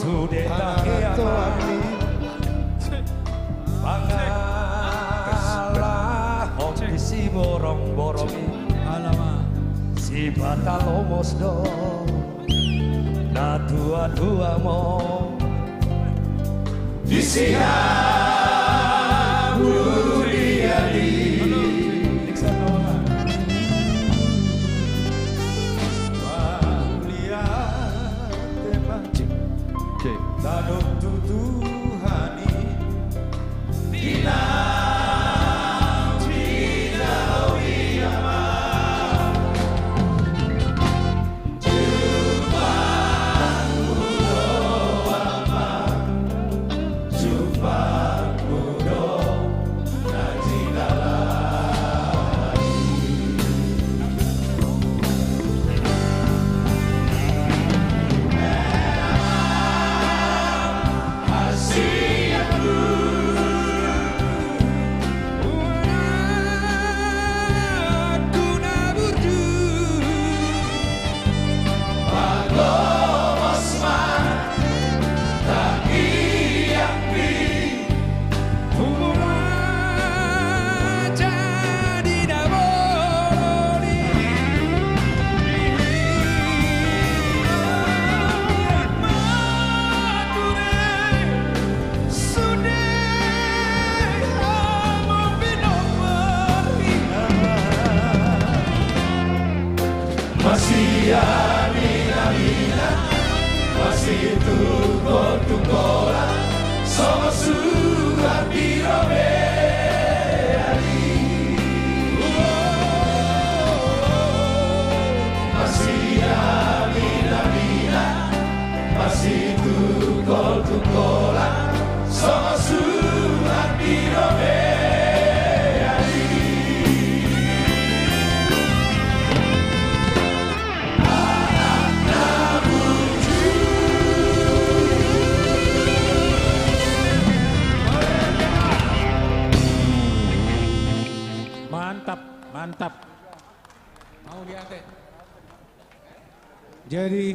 Sude tahe ama, pangalahon di siborongborong i, sipata lomos do natuatuamon. Di siamun di ari. Mauliate ma. Cek, cek. Tadok tu Tuhan i. Di na pinalua i ama. Masiaminaminan, masitungkoltungkolan, songon surat di robean i. Masiaminaminan, masitungkoltungkolan, songon surat di robean i. Mantap, mantap. Mauliate. Jadi,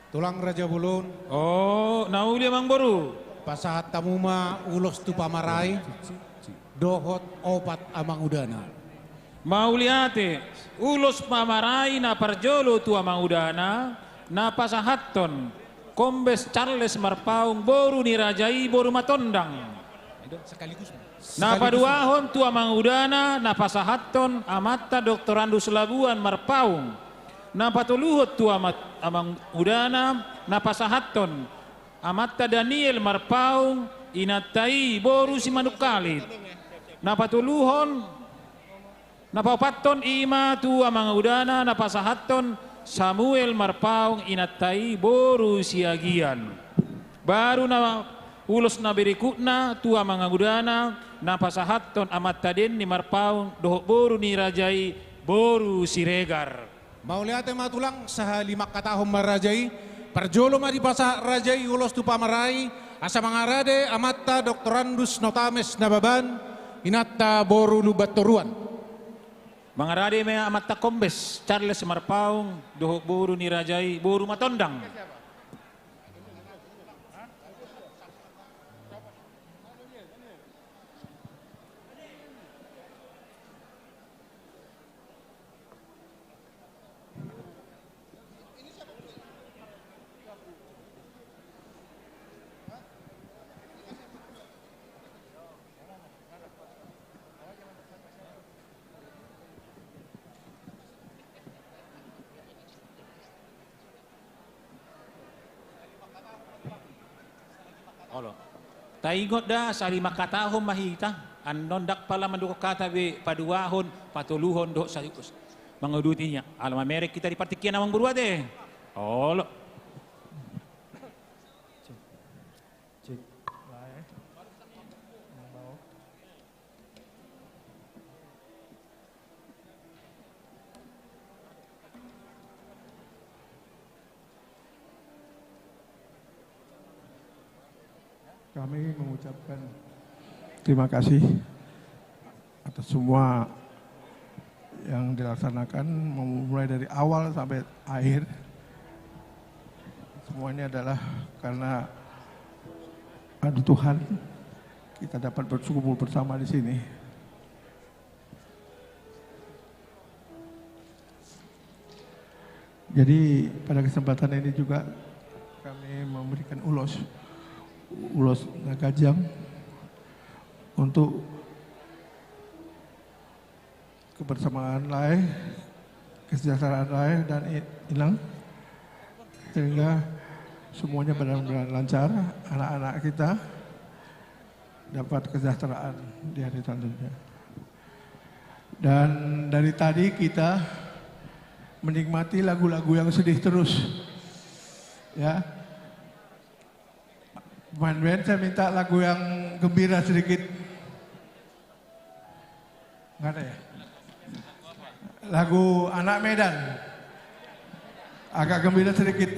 tulang raja bolon. O, na uli amangboru. Pasahat hamu ma ulos tu pamarai dohot opat amangudana. Mauliate, ulos pamarai na parjolo tu amangudana, na pasahathon Kombes Charles Marpaung, boru ni raja i, boru Matondang. Sekaligus. Na paduahon tu amangudana, na pasahathon amanta Doktorandus Labuan Marpaung. Na patoluhon tu amat-, amangudana, na pasahathon amanta Daniel Marpaung, inanta i boru Simanungkalit. Na patoluhon, na paopathon i ma tu amangudana, na pasahathon Samuel Marpaung, inanta i boru Siagian. Baru na ulos na berikutna tu amangudana, na pasahathon amanta Denny Marpaung dohot boru ni raja i, boru Siregar. Mauliate ma tulang, sahalima hatahon ma raja i. Parjolo ma dipasahat raja i ulos tu pamarai, asa mangarade amanta Doktorandus Notames Nababan, inanta boru Lumban Toruan. Mangarade ma amanta Kombes Charles Marpaung dohot boru ni raja i, boru Matondang. Olo. Taingot da, sahalima hatahon ma hita, annon ndang pola mandok hata be paduahon, patoluhon dohot sa-, manguduti ia. Ala mamereng hita di partingkian, amangboru, ate. Olo. Kami mengucapkan terima kasih atas semua yang dilaksanakan, mulai dari awal sampai akhir. Semua ini adalah karena ada Tuhan, kita dapat berkumpul bersama di sini. Jadi, pada kesempatan ini juga kami memberikan ulos, ulos na ganjang untuk kebersamaan lae, kesejahteraan lae dan i-, inang, sehingga semuanya benar-benar lancar, anak-anak kita dapat kesejahteraan di hari selanjutnya. Dan dari tadi kita menikmati lagu-lagu yang sedih terus. Ya. Pemain band, saya minta lagu yang gembira sedikit. Nggak ada ya? Lagu Anak Medan. Agak gembira sedikit.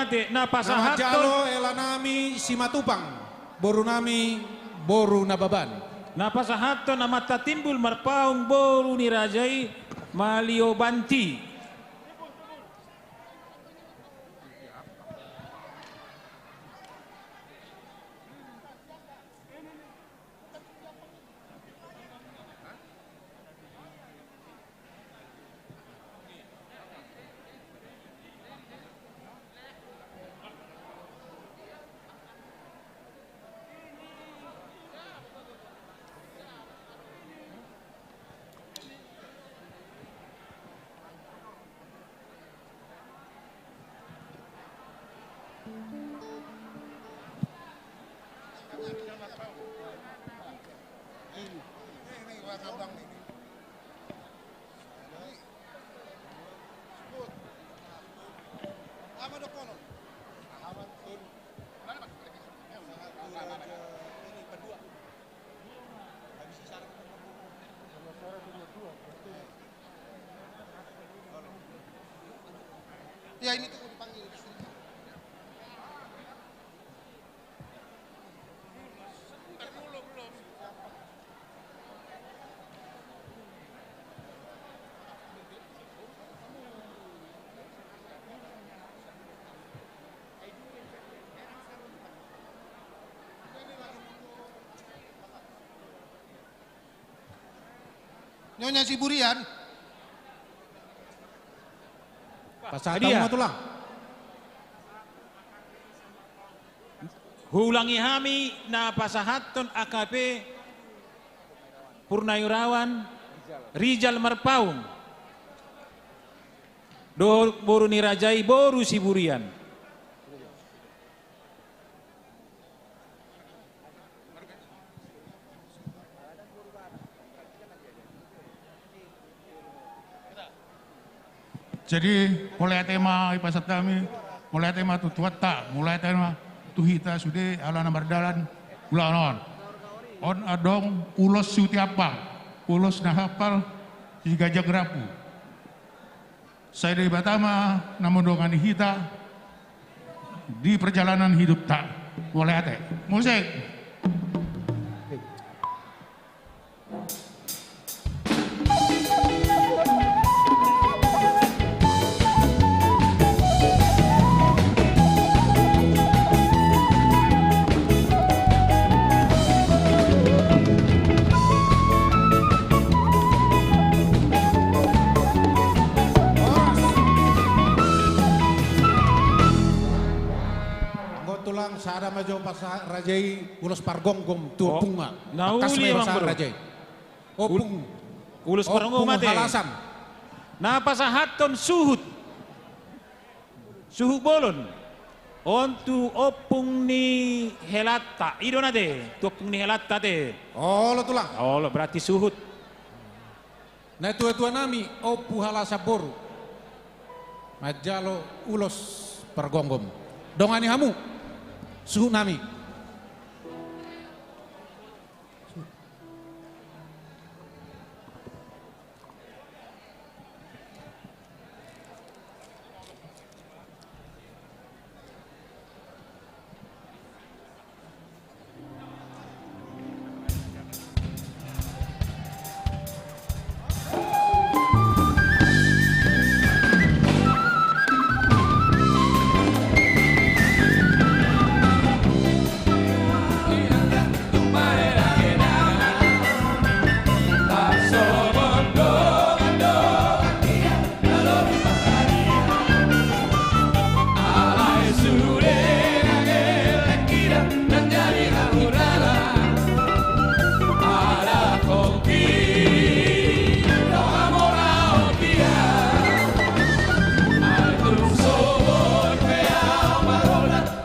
Na pasahathon, hela nami Simatupang, boru nami boru Nababan. Na pasahathon amanta Timbul Marpaung boru ni raja i Maliobanti. Ya, ini tuh dipanggil istrinya. Nyonya Siburian. Pasahat hamu ma, Tulang. Huulangi hami, na pasahathon A K P Purnairawan Rijal Marpaung dohot boru ni raja i boru Siburian. Jadi, mauliate ma i pasahat hami, mauliate ma tu Tuhanta, mauliate ma tu hita sude ala na mardalan ulaon on. On adong ulos Siutiampang, ulos na hapal di ganjang rambu. Sai Debata ma na mandongani hita di perjalanan hidupta. Mauliate. Musik. Anggo Tulang, sada ma jo pasahat raja i ulos pargomgom tu ompungna. Na uli ma pasahat raja i. Ompung. Ulos pargomgom ate. Halasan. Na pasahathon suhut. Suhut bolon. On tu ompung ni helanta. I do na ate, tu ompung ni helanta ate. Olo, Tulang. Olo, berarti suhut. Natuatua nami, Ompu Halasan boru, manjalo ulos pargomgom. Dongani hamu suhut nami.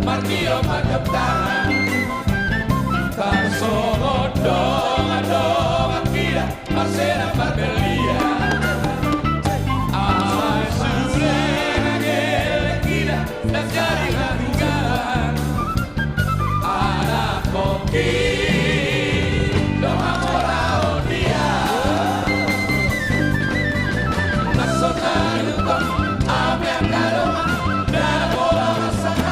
Martio marjam tangan, tarsongon dongan-dongan hita, marseda marbellian. Alai sude na gelleng hita, ndang jadi hatugalan. Anak pongki, dongan mora on dia. Masuk na dukon, ape angka dongan, ndada pola masa.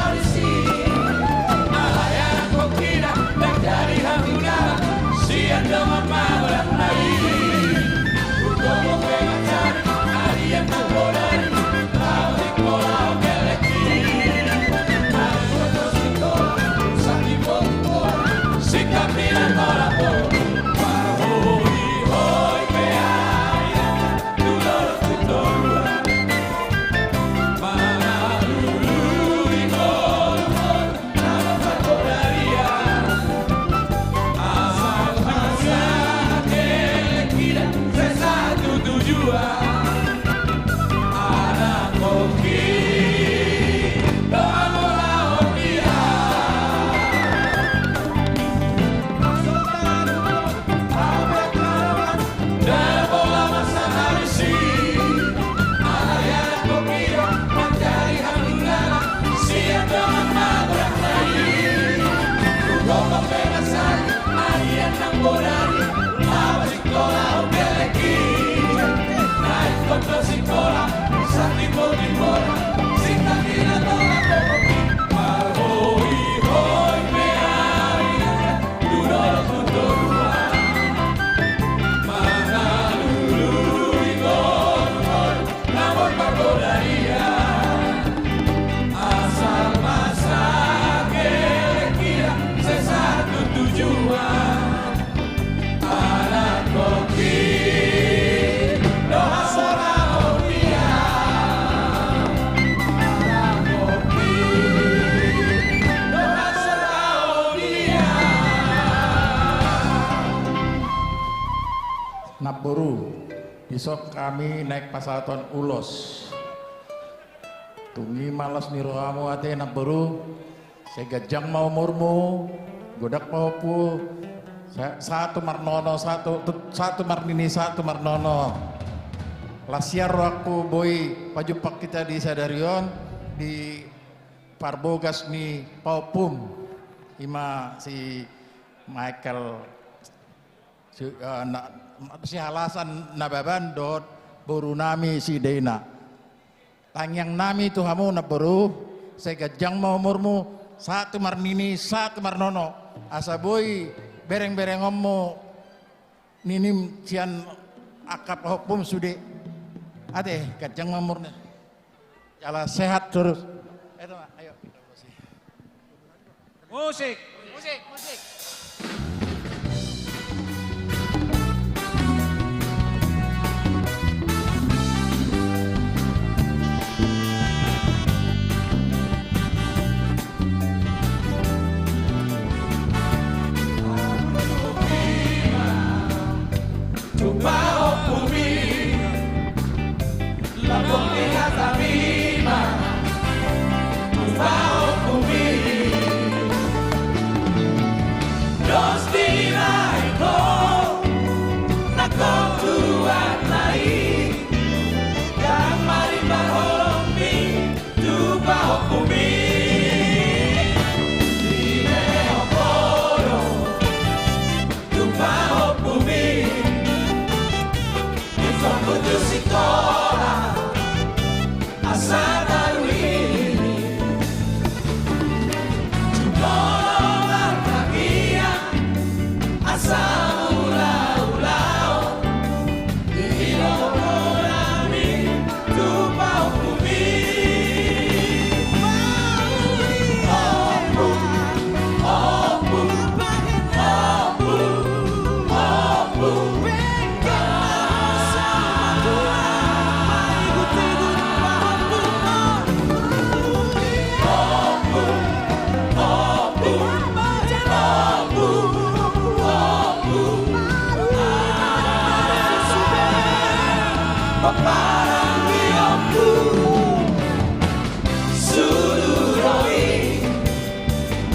Namboru, dison hami naeng pasahathon ulos. Tung i ma las ni rohamu ate, namboru. Sai ganjang ma umurmu, godang pahompu, sa-, sahat tu marnono, sahat tu, tu, sahat tu marnini, sahat tu marnono. Las ia rohangku boi pajumpang hita di sadari on di parbogas ni pahompum, i ma si Michael, si, eh, na, si Halasan Nababan dohot boru nami si Deina. Tangiang nami tu hamu namboru, sai ganjang ma umurmu, sahat tu marnini, sahat tu marnono. Asa boi bereng-berengonmu ninim sian angka pahompum sude. Ate, ganjang ma umurna. Jala sehat terus. Eto ma, ayo. Musik. Musik, musik.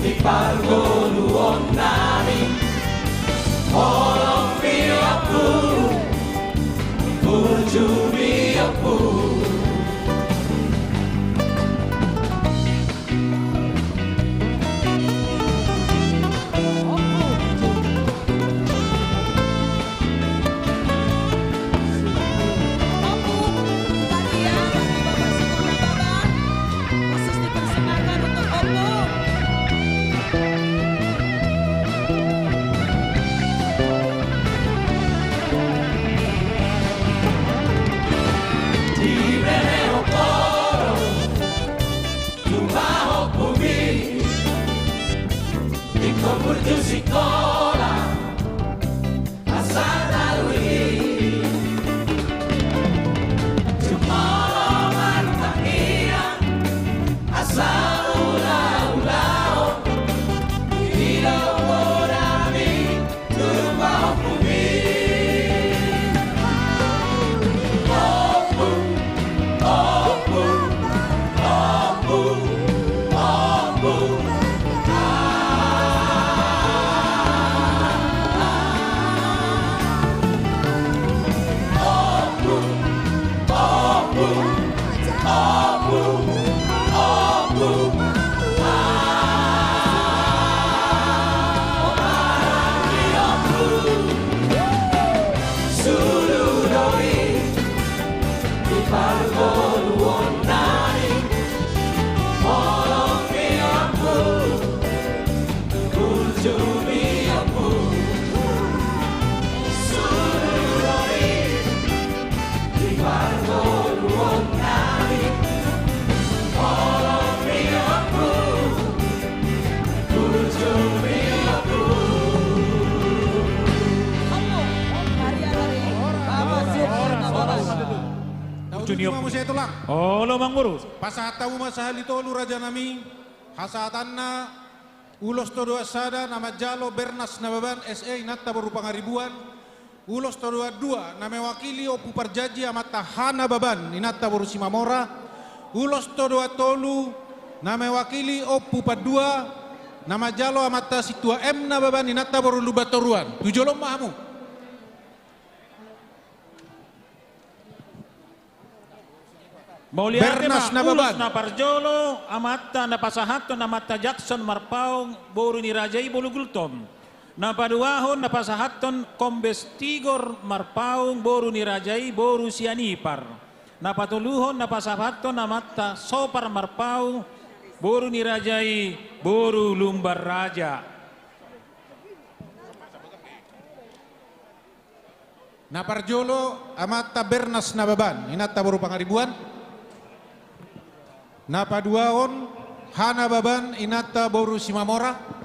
Di parngoluon nami, holong ni ompu, burju ni ompu. Ujung ni ompu. Muse tulang. Olo, mangurus. Pasahat hamu ma sahali tolu, raja nami. Hasahatan na ulos todoan sada na manjalo Bernas Nababan S E, inanta boru Pangaribuan. Ulos Todoan dua, na mewakili Ompu Parjanji amanta Hanababan, inanta boru Simamora. Ulos Todoan tolu, na mewakili Ompu Pandua, na manjalo amanta Sintua M Nababan, inanta boru Lumbantoruan. Tu jolo ma hamu. Mauliate ma. Bernas Nababan. Ulos na parjolo, amanta na pasahathon amanta Jakson Marpaung, boru ni raja i boru Gultom. Na paduahon na pasahathon Kombes Tigor Marpaung, boru ni raja i boru Sianipar. Na patoluhon na pasahathon amanta Sopar Marpaung, boru ni raja i boru Lumban Raja. Na parjolo amanta Bernas Nababan, inanta boru Pangaribuan. Na paduahon Hanababan, inanta boru Simamora.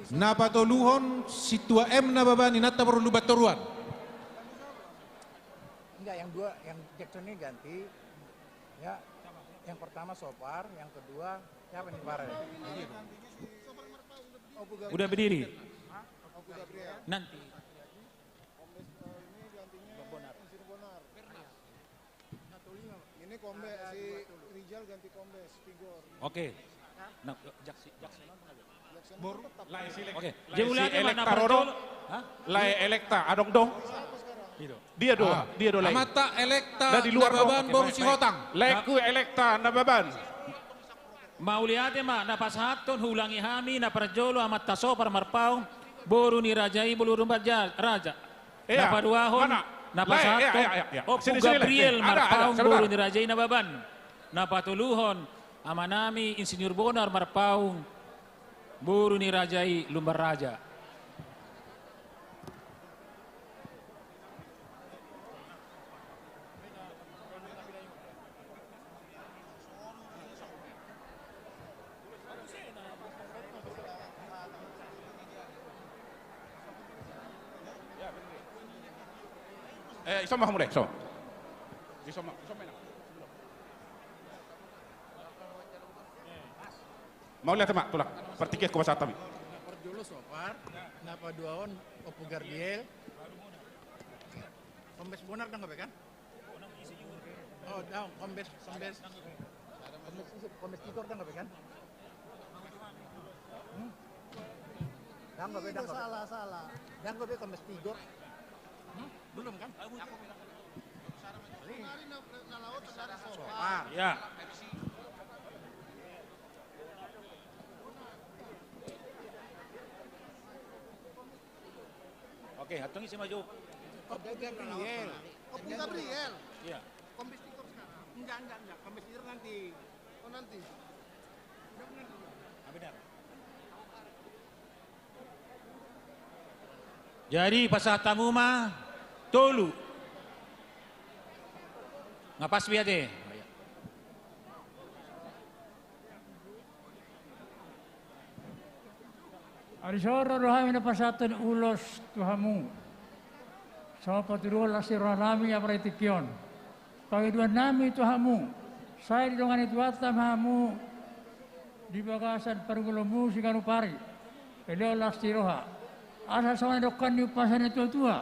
Na patoluhon Sintua M Nababan, inanta boru Lumbantoruan. Enggak, yang dua, yang Jakson ini ganti. Ya, yang pertama Sopar, yang kedua siapa nih, Pare? Udah berdiri. Nanti. Kombes, eh, ini gantinya Insinyur Bonar. Ini Kombes, si Rijal ganti Kombes Tigor. Oke. Nah, Jaksi, Jaksi. Oke. Jadi mulai elekta, Roro. Hah? Lae elekta, adong do. Dia do, dia do lae. Amanta elekta Nababan boru Sihotang. Laeku elekta Nababan. Mauliate ma, na pasahathon huulangi hami, na parjolo amanta Sopar Marpaung, boru ni raja i boru Lumban Raja. Na paduahon na pasahathon Ompu Gabriel Marpaung, boru ni raja i Nababan. Na patoluhon amanami Insinyur Bonar Marpaung, boru ni raja i Lumban Raja. Eh, ison ma hamu, ison. Ison ma, ison ma. Mauliate ma, tulang. Partingkian hupasahat hami. Na parjolo Sopar, na paduahon Ompu Gabriel. Kombes Bonar dang gabe kan? Oh, dang, Kombes, Kombes. Kombes, Kombes Tigor dang gabe kan? Hmm? Dang gabe, dang gabe. Salah, salah. Dang gabe Kombes Tigor. Hmm? Belum kan? Sopar. Ya. Oke, antong ise ma jo. Ompu Gabriel. Ompu Gabriel. Iya. Kombes Tigor sekarang. Enggak, enggak, enggak. Kombes Tigor nanti. Oh, nanti. Udah benar. Ah, benar. Jadi pasahat hamu ma tolu. Nga pas be ate. Ari so ro do hami na pasahathon ulos tu hamu. So patuduhon las ni roha nami apala di tingki on. Pangidoan nami tu hamu, sai didongani Tuhanta ma hamu di bagasan parngoluonmu siganup ari. Dilehon las ni roha. Asa songon na nidok ni umpasa ni natuatua.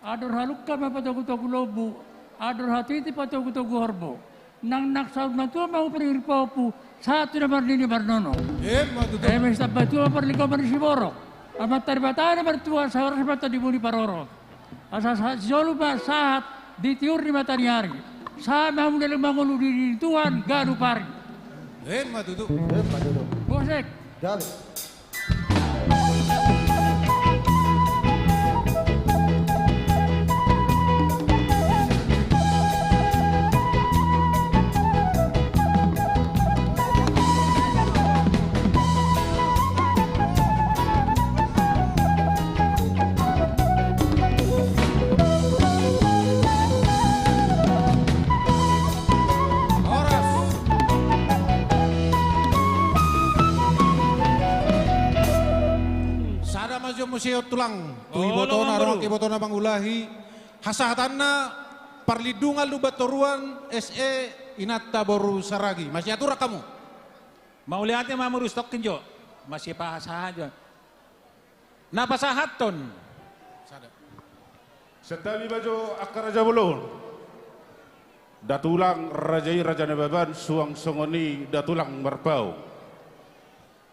Andor halumpang ma patogutogu lombu, andor hatiti patogutogu horbo. Nang, nang saur matua ma huparngoluhon pahompu, sahat tu na marnini marnono. Emma tutu. Eme sitambatua ma parlinggoman ni siborok. Amanta Debata na martua, sai horas ma tondimuna parorot. Asa sahat sijolo ma sahat di tiur ni mataniari. Sahat ma hamu na leleng mangolu di, di Tuhan ganup ari. Emma tutu. Emma tutu. Bosek. Gabe. Horas. Sada ma jo muse on tulang. Tu ibotona, rohangki ibotona mangulahi. Hasahatanna parlindungan Lumbantoruan S E inanta boru Saragi. Masiaturan hamu. Mauliate ma murus tokkin jo. Masipasahat jo. Na pasahathon. Sada. Santabi ma jo angka raja bolon. Datulang raja i, raja Nababan, suang songon i datulang Marpaung.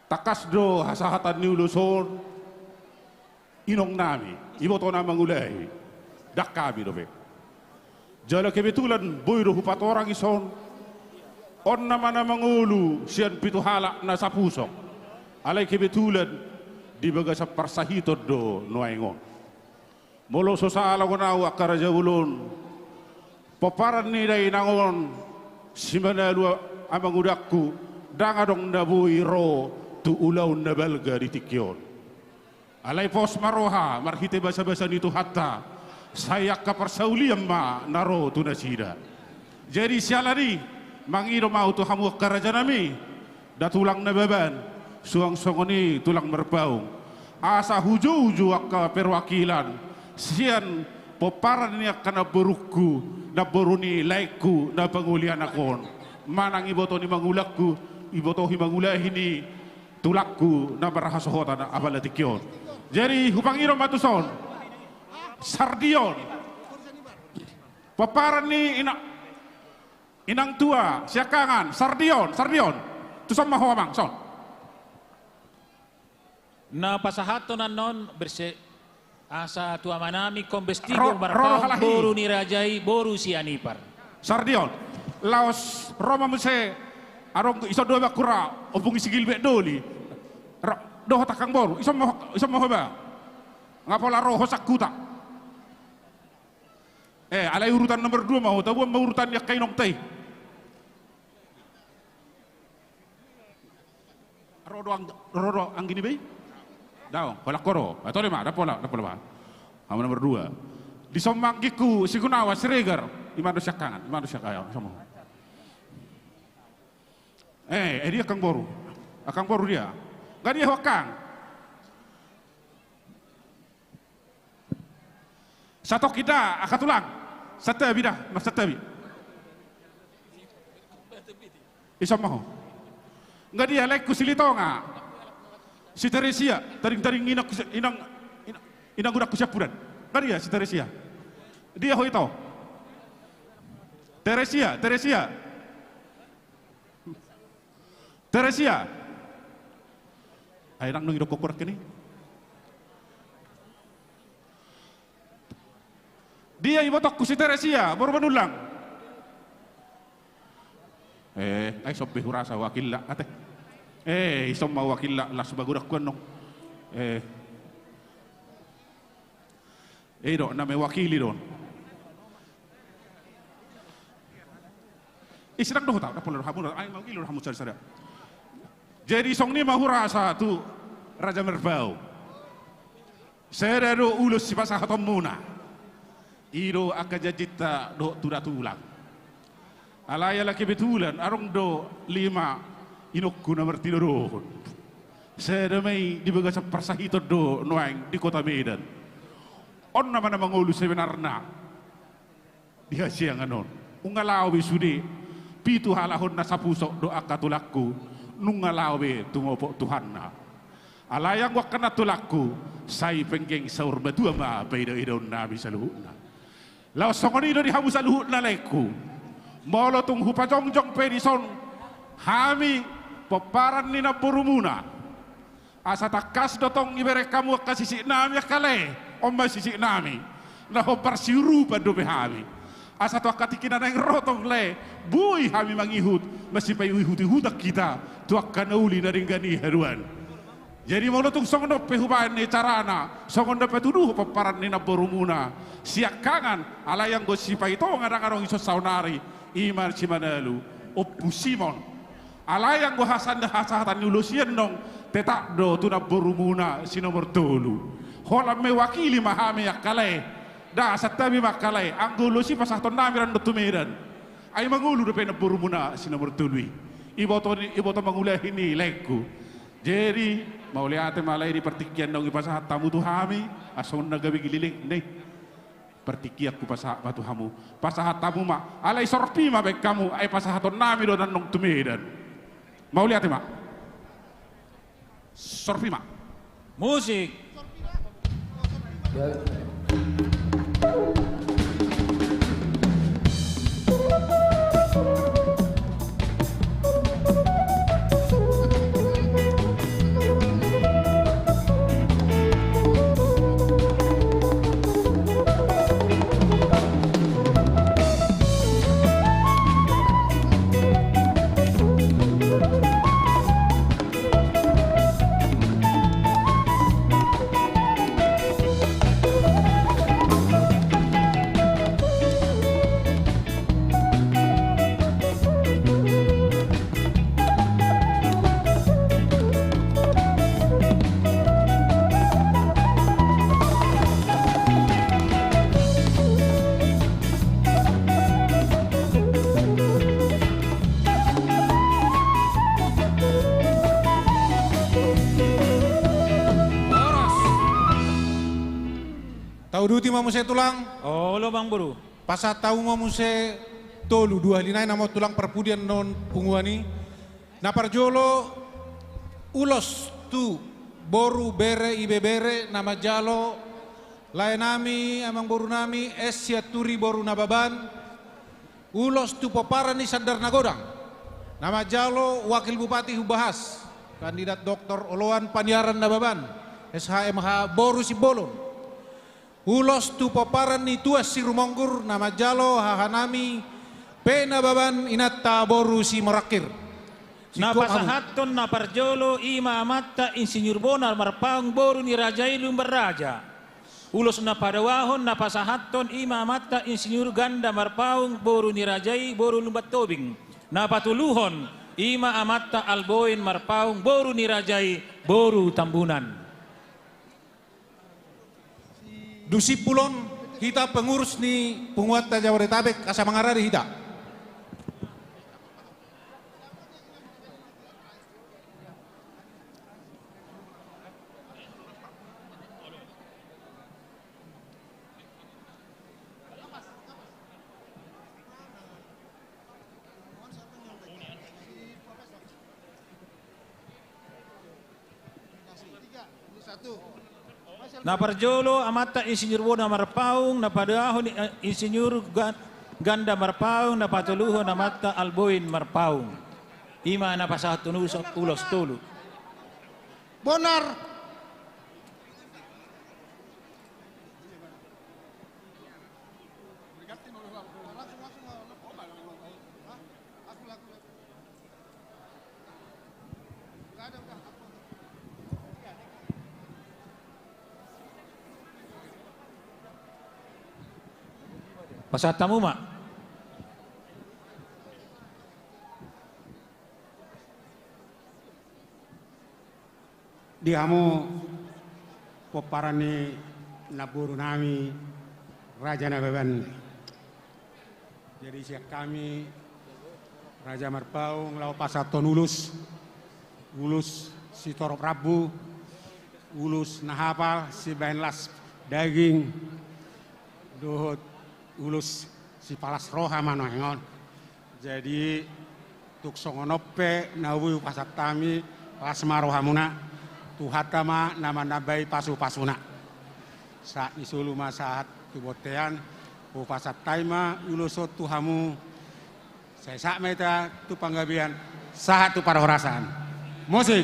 Tangkas do hasahatan ni ulos on, inong nami, iboto na mangulahi, dang hami dope. Jala kebetulan boi do hupatorang i son, on nama na mangolu sian pitu halak na sapusok. Alai kebetulan di bagasan parsahiton do nuaeng on. Molo so sala ngon ahu angka raja bolon, pomparan ni dainang on, si Manalu amangudangku, dang adong na boi ro tu ulaon na balga di tingki on. Alai pos ma roha marhite basabasa ni Tuhanta, sai angka parsaulian ma na ro tu nasida. Jadi siala ni i, mangido ma ahu tu hamu angka rajanami, datulang Nababan, suang songon i tulang Marpaung, asa hujoujou angka perwakilan sian pomparan ni angka namborungku, namboru ni laengku na pangoli anak on, manang iboto ni mangulangku, iboto ni mangulahi ni tulangku na marhasohotan apala tingki on. Jadi hupangido ma tuson, Sardion, pomparan ni ina-, inang tua siangkangan, Sardion, Sardion. Tuson ma ho amang, son. Na pasahathon annon berse-, asa tu amanami Kombes Tigo Marpaung, boru ni raja i, boru Sianipar. Sardion, laos ro ma muse, adong ison do bakura, ompung i si Gilbert Doli. Ro, dohot angkang boru, ison ma ho, ison ma ho ba. Nga pola ro ho sangkuta. Eh, alai urutan nomor dua ma ho, tabuan ma urutan ni angka inongta i. Ro do ang-, ro do anggi ni be i? Daong, holan ho ro. Eh, tole ma, dang pola, dang pola ma. Hamu nomor dua. Dison ma anggingku si Gunawan Siregar. Ima do siangkangan, ima do siangkangan. Eh, eh, dia angkang boru. Angkang boru dia. Nga dia ho angkang. Satongkin da, angka tulang. Santabi da, marsantabi. Ison ma ho. Nga dia laengku Silitonga. Si Teresia, tading-tading inangku si-, inang, inang, inang gudangku siampudan. Nga dia si Teresia. Dia ho ito. Teresia, Teresia. Teresia. Ai dang nunga didok ho rangkini. Dia ibotongku si Teresia, boru Manullang. Eh, ai ison be hurasa wakilna, ate. Eh, ison ma wakilna, las bagudangku annon. Eh. Eh, do, na mewakili do on. Ise dang dohot ahu, dang pola do hamu, ai mewakili do hamu sada-sada. Jadi songon i ma hurasa tu Raja Marpaung. Sada do ulos sipasahatonmuna. I do angka janjinta dohot tu datulang. Alai ala kebetulan, adong do lima inongku na martinodohon. Sada ma i di bagasan parsahiton do nuaeng di kota Medan. On nama na mangolu sebenarna di hasiangan on. Nunga laho be sude, pitu halak on na sapusok do angka tulangku, nunga laho be tumopot Tuhanna. Alai anggo angka na tulangku, sai penggeng saur matua ma paida-idaon nami saluhutna. Laos songon i do di hamu saluhutna laengku. Molo tung hupajongjong pe dison hami pomparan ni namborumuna, asa tangkas do tong ibereng hamu angka sisiknami angka lae, on ma sisiknami. Na hombar siurupan dope hami. Asa tu angka tingki na naeng ro tong lae, boi hami mangihut, masipaihut-ihutan hita tu angka na uli na denggan i haduan. Jadi molo tung songon on pe hubaen i carana, songon na patuduhon pomparan ni namborumuna siangkangan, alai anggo Sipaitonga dang adong ison saonari, i ma si Manalu, Ompu Simon. Alai anggo hasan-, hasahatan ni ulos i annon, tetap do tu namborumuna si nomor tolu. Holan mewakili ma hami angka lae. Da, santabi ma angka lae, anggo ulos i pasahatonnami rap do tu Medan. Ai mangolu dope namborumuna si nomor tolu i. Iboto ni, iboto mangulahi ni laengku. Jadi, mauliate ma lae di partingkian naung dipasahat hamu tu hami, asa unang gabe gililek, ne. Partingkian hupasahat ma tu hamu. Pasahat hamu ma, alai sorpi ma baen hamu, ai pasahatonnami do annon tu Medan. Mauliate ma. Sorpi ma. Musik. Ya. Tauduti ma muse tulang. Olo, amangboru. Pasahat hamu ma muse tolu, dua hali nai nama tulang parpudian dohot punguan i. Na parjolo, ulos tu boru, bere, ibebere na manjalo laenami, amangborunami, es sianturi boru Nababan. Ulos tu pomparan ni Sandar Nagodang na manjalo Wakil Bupati Humbahas, kandidat doktor oloan paniaran Nababan, S H M H boru Simbolon. Ulos tu pomparan ni Tuan Sirumonggur na manjalo hahanami pe Nababan, inanta boru Simorangkir. Na pasahathon na parjolo i ma amanta Insinyur Bonar Marpaung, boru ni raja i Lumban Raja. Ulos na padaohon na pasahathon i ma amanta Insinyur Ganda Marpaung, boru ni raja i boru Lumban Tobing. Na patoluhon i ma amanta Alboin Marpaung, boru ni raja i boru Tambunan. Dung simpul on, hita pengurus ni punguanta Jabodetabek asa mangarade hita. Na parjolo amanta Insinyur Bonar Marpaung, na padaohon, eh, Insinyur Ga-, Ganda Marpaung, na patoluhon amanta Alboin Marpaung. I ma na pasahathon ulos, ulos tolu. Bonar. Pasahat hamu ma. Di hamu pomparan ni namborunami Raja Nababan. Jadi sian hami Raja Marpaung laho pasahathon ulos, ulos sitorop rambu, ulos na hapal sibahen las daging, dohot ulos sipalas roha ma nuaeng on. Jadi tung songon on pe na boi hupasahat hami, las ma rohamuna, Tuhanta ma na manambai pasupasuna. Sahat ni solu ma sahat tu bontean, hupasahat hami ma ulos on tu hamu. Sai sahat ma hita tu panggabean, sahat tu parhorasan. Musik.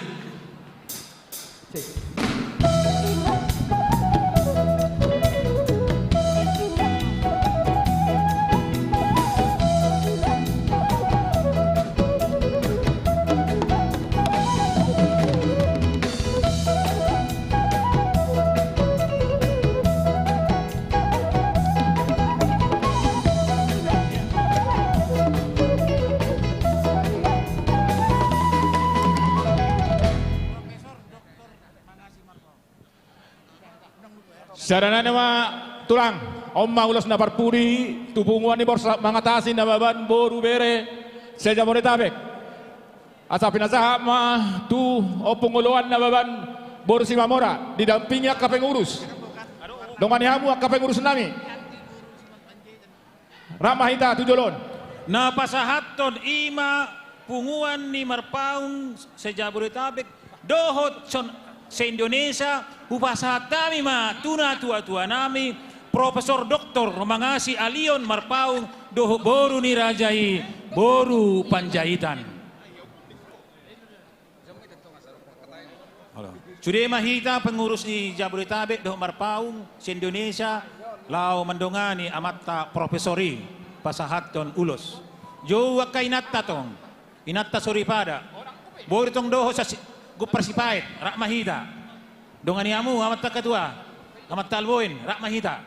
Sada nai ma tulang, on ma ulos na parpudi tu punguan ni Borsak Mangatasi Nababan boru bere se-Jabodetabek. Asa pinasahat ma tu ompung oloan Nababan boru Simamora, didampingi angka pengurus. Dongani hamu angka pengurus nami. Rap ma hita tu jolo on. Na pasahathon i ma punguan ni Marpaung se-Jabodetabek dohot son-, se-Indonesia, hupasahat hami ma tu natua-tua nami, Profesor Doktor Mangasi Alion Marpaung dohot boru ni raja i boru Panjaitan. Sude ma hita pengurus ni Jabodetabek dohot Marpaung se-Indonesia laho mandongani amanta profesor i pasahathon ulos. Jou angka inanta tong, inanta soripada, boru tong dohot sasi-, gompar sipaet, rap ma hita. Dongani hamu amanta ketua, amanta Alboin, rap ma hita.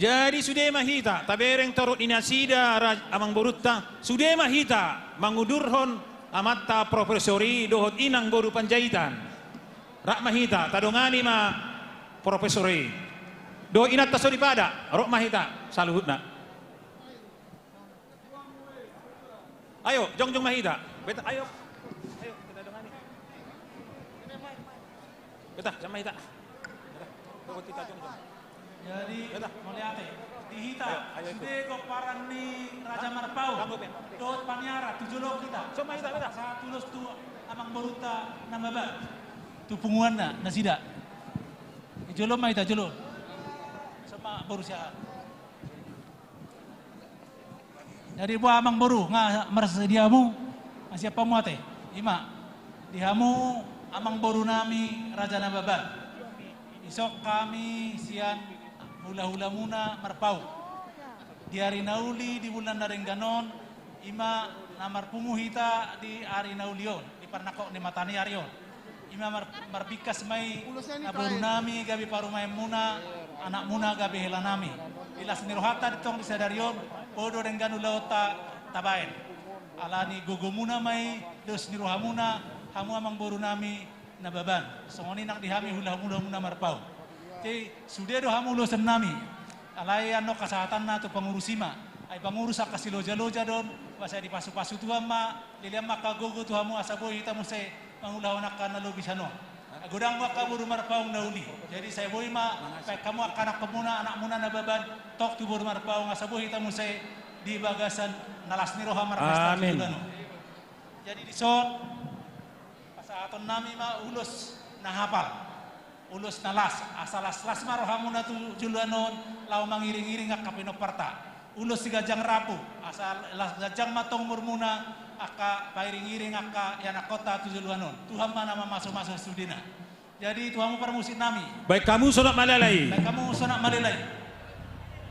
Jadi sude ma hita, tabereng torop ni nasida ra-, amangborunta, sude ma hita mangudurhon amanta profesor i dohot inang boru Panjaitan. Rap ma hita, tadongani ma profesor i. Dohot inanta soripada, ro ma hita saluhutna. Ayo, jongjong ma hita. Beta, ayo. Ayo, kita dongani. Beta, sama hita. Beta, dohot hita jongjong. Jadi, beta, mauliate. Di hita, ayo, ayo, sude ikut pomparan ni Raja Marpaung. Hah? Dohot paniara, tu jolo hita. Sama hita, beta. Sahat ulos tu amangborunta Nababan. Tu punguanna, nasida. Jolo ma hita, jolo. Sama boru siaha. Jadi boha amangboru, nga marsadia hamu, nga siap hamu ate. Ima, di hamu amangborunami Raja Nababan. Dison hami sian hulahulamuna Marpaung. Di ari na uli di bulan na denggan on, ima na marpungu hita di ari na uli on, di parnangkok ni mataniari on. Ima mar-, marbingkas ma i na borunami gabe parumaenmuna, anakmuna gabe helanami. Di las ni rohanta di tong di sadari on, podo denggan ulaonta tabaen. Alani gogomuna ma i, dos ni rohamuna, hamu amangborunami Nababan. Songon i nang di hami hulahulamuna Marpaung. Jadi, sude do hamu ulosonnami. Alai annon hasahatanna tu pangurus i ma. Ai pangurus angka silojaloja do on, asa dipasupasu Tuhan ma, dilehon ma angka gogo tu hamu asa boi hita muse mangulahon angka na lobi sian on. Godang ma angka boru Marpaung na uli. Jadi sai boi ma, baen hamu angka anakmuna, anakmuna Nababan, tong tu boru Marpaung asa boi hita muse di bagasan na las ni roha marpesta tu joloan on. Amin. Jadi dison, pasahatonnami ma ulos na hapal. Ulos na las, asa laslas ma rohamuna tu joloan on, laho mangiringiring angka pinomparta. Ulos siganjang rambu, asa las ganjang ma tong umurmuna, angka pairingiring angka ianakkonta tu joloan on. Tuhan ma na mamasumasu sudena. Jadi tu hamu parmusiknami. Baen hamu sonang malelai. Baen hamu sonang malelai.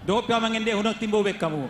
Dohot pe mangendehon timbo baen hamu.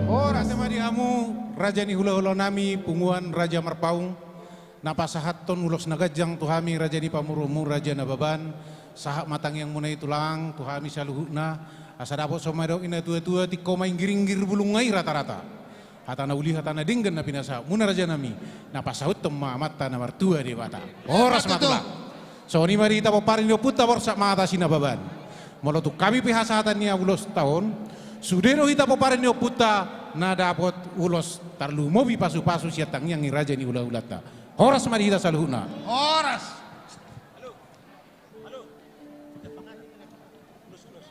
Horas ma di hamu, raja ni hulahulanami, punguan Raja Marpaung, na pasahathon ulos na ganjang tu hami, raja ni pamoruonmu, Raja Nababan, sahat ma tangiangmuna i tulang tu hami saluhutna, asa dapot songon na nidok ni natuatua, tingko ma inggiringgir bulungna i ratarata. Hata na uli, hata na denggan na pinasahatmuna, rajanami, na pasauthon ma Amanta na martua Debata. Horas ma tulang. Songon i ma di hita pomparan ni ompunta Borsak Mata Sinababan. Molo tung hami pe hasahatan ni ulosta on, sude do hita pomparan ni ompunta na dapot ulos tarlumobi pasupasu sian tangiang ni raja ni hulahulanta. Horas ma di hita saluhutna. Horas. Halo. Halo. Ulos, ulos.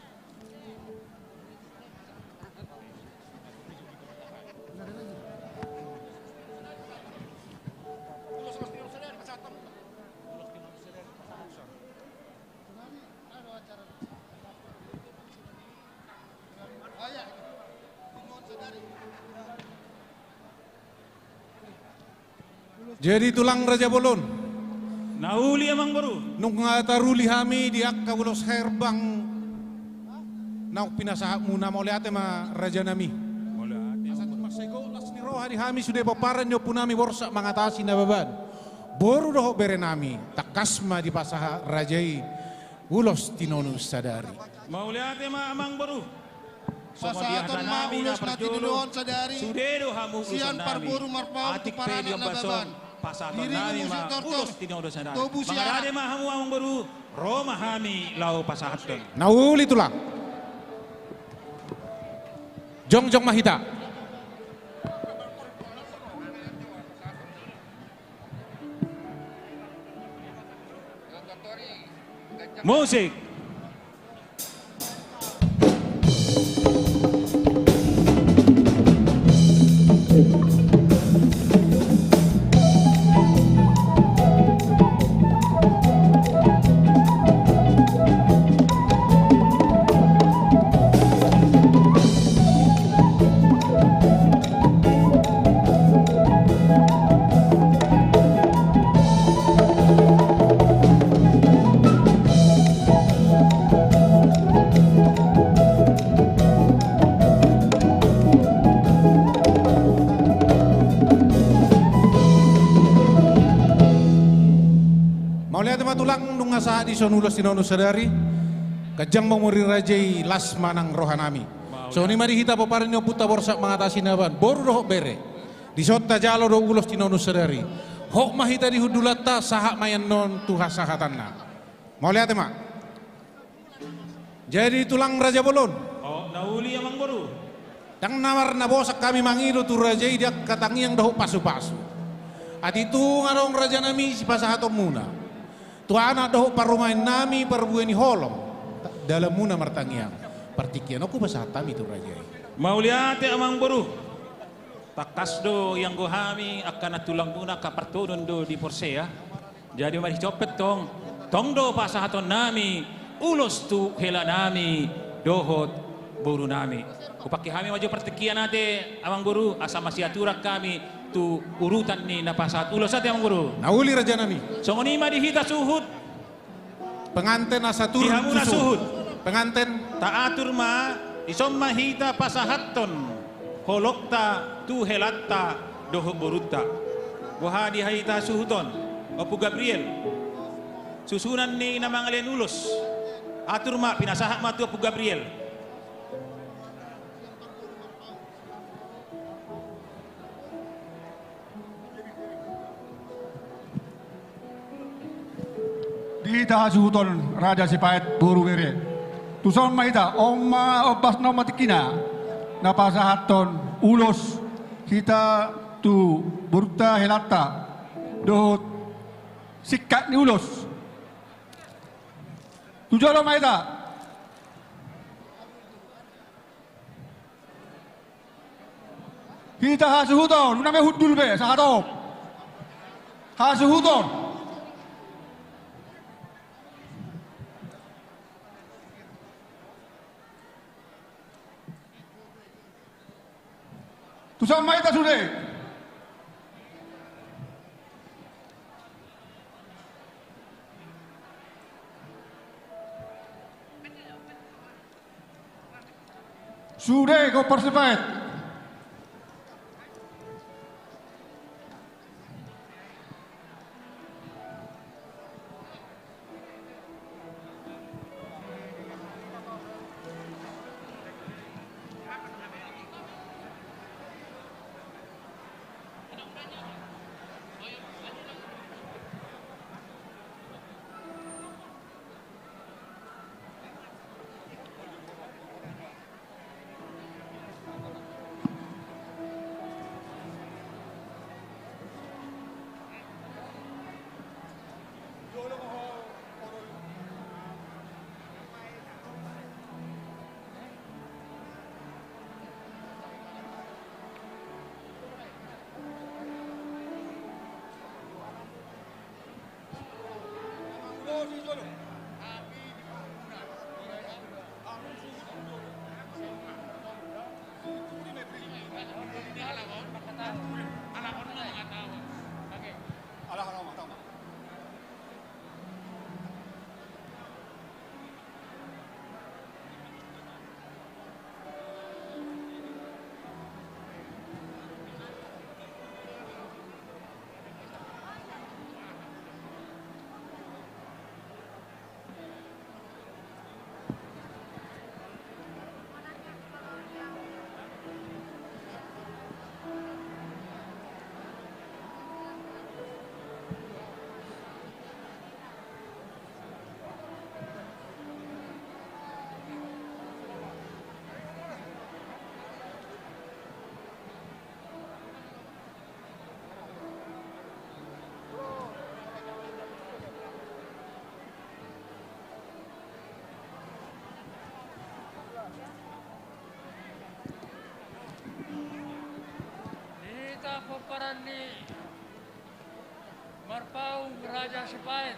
Jadi tulang raja bolon. Na uli amang boru. Nunga taruli hami di angka ulos herbang naung pinasahatmuna, mauliate ma raja nami. Mauliate. Asa tung mansai gok las ni roha di hami sude pomparan ni ompu nami Borsak Mangatasi Nababan, boru dohot bere nami, tangkas ma dipasahat raja i ulos tinonun sadari. Mauliate ma amang boru. Pasahaton ma ulos na tinonun sadari. Sude do hamu ulos nami. Sian parboru Marpaung tu paranak Nababan. Pasahaton nami ma ulos tinonun sadari. Tobu sian. Mangarade ma hamu amang boru. Ro ma hami laho pasahathon. Na uli tulang. Jongjong ma hita. Musik. Mauliate ma tulang, nunga sahat dison ulos tinonun sadari. Ganjang ma umur ni raja i, las ma nang roha nami. Songon i ma di hita pomparan ni ompunta Borsak Mangatasi Nababan, boru dohot bere. Dison tajalo do ulos tinonun sadari. Hot ma hita di hundulanta, sahat ma i annon tu hasahatanna. Mauliate ma. Jadi tulang raja bolon. O, na uli amang boru. Ndang na marnabosak hami mangido tu raja i di angka tangiang dohot pasupasu. Atik tung adong raja nami sipasahatonmuna tu anak dohot parumaen nami parbue ni holong, dalanmuna martangiang. Partingkian on hupasahat hami tu raja i. Mauliate amang boru. Tangkas do ianggo hami angka nantulangmuna, angka partodonon do di porsea. Jadi mari copat tong, tong do pasahaton nami ulos tu hela nami dohot boru nami. Hupangke hami ma jo partingkian ate amang boru, asa masiaturan hami tu urutan ni na pasahat ulos ate amang boru. Na uli raja nami. Songon i ma di hita suhut. Penganten asa turun tu suhut. Penganten. Taatur ma, dison ma hita pasahathon holongta tu helanta dohot borunta. Boha di hita suhut on, Ompu Gabriel? Susunan ni na mangalean ulos. Atur ma, pinasahat ma tu Ompu Gabriel. Di hita hasuhuton raja sipaet boru bere. Tuson ma hita, on ma ombas na on ma tingkina. Na pasahathon ulos hita tu borunta helanta dohot singkat ni ulos. Tu jolo ma hita. Hita hasuhuton, unang be hundul be, sahatop. Hasuhuton. Tuson ma hita sude. Sude, kompor sipaet. Paran ni Marpaung Raja Sipaet.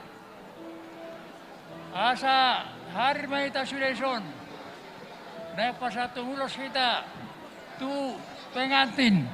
Asa hadir ma hita sude dison. Naeng pasahathon ulos hita tu pengantin.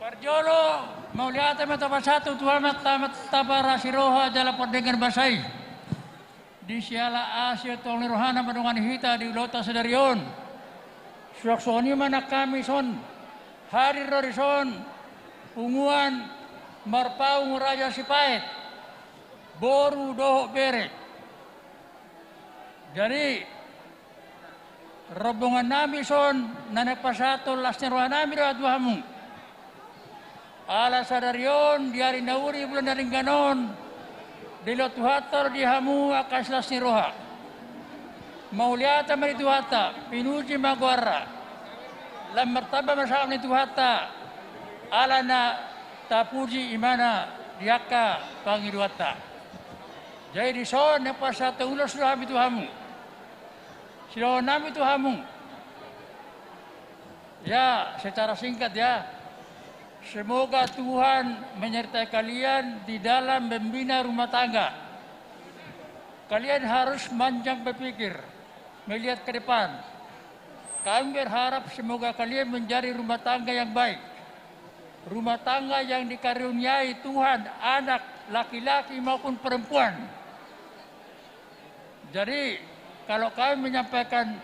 Parjolo, mauliate ma tapasahat tu Tuhan ma, ta-, ma, taparasi roha jala pardenggan basa i. Di siala asi tongtong ni rohana mandongani hita di ulaonta sadari on. Suang songon i ma nang hami dison, hadir ro dison, punguan Marpaung Raja Sipaet, boru dohot bere. Jadi, rombongan nami dison, na naeng pasahathon las ni roha nami do tu hamu. Ala sadari on, di ari na uli, bulan na denggan on, dilehon Tuhanta do di hamu angka las ni roha. Mauliate ma di Tuhanta, pinuji ma goarna. Lam martamba ma sangap ni Tuhanta, ala na tapuji ibana di angka pangidoanta. Jadi dison naeng pasahathon ulos do hami tu hamu. Sidohonon nami tu hamu. Ya, secara singkat ya. Semoga Tuhan menyertai kalian di dalam membina rumah tangga. Kalian harus manjang berpikir, melihat ke depan. Kami berharap semoga kalian menjadi rumah tangga yang baik. Rumah tangga yang dikaruniai Tuhan anak laki-laki maupun perempuan. Jadi, kalau kami menyampaikan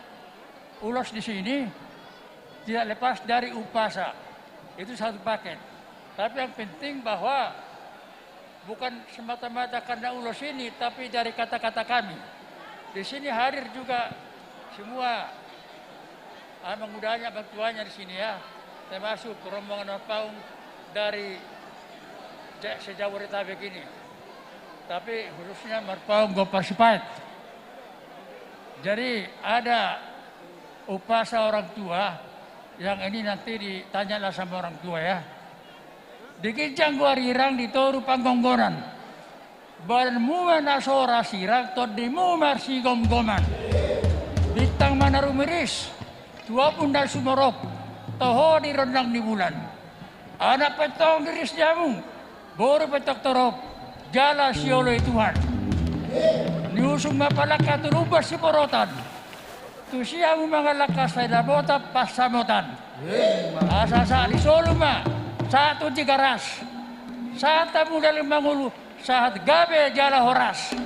ulos di sini, tidak lepas dari umpasa. Itu satu paket. Tapi yang penting bahwa bukan semata-mata karena ulos ini, tapi dari kata-kata kami. Di sini hadir juga semua abang mudanya, abang tuanya di sini ya, termasuk rombongan Marpaung dari ja-, se-Jabodetabek ini. Tapi khususnya Marpaung Gopar Sipaet. Jadi ada umpasa orang tua yang ini nanti ditanyalah sama orang tua ya. Di ginjang goar hirang, di toru panggonggonan. Badanmu ma na so ra sirang, tondimu marsigomgoman. Bintang ma na rumiris, tu ombun na sumorop, toho di rondang ni bulan. Anak pe tong riris di hamu, boru pe tong torop, jala sioloi Tuhan. Niusung ma palangka tu Lumban Siporotan. Tusi hamu mangalangka sai dapotan pansamotan. Asa sahat di solu ma, sahat tu Tigaras. Sahat hamu dalan mangolu, sahat gabe jala horas.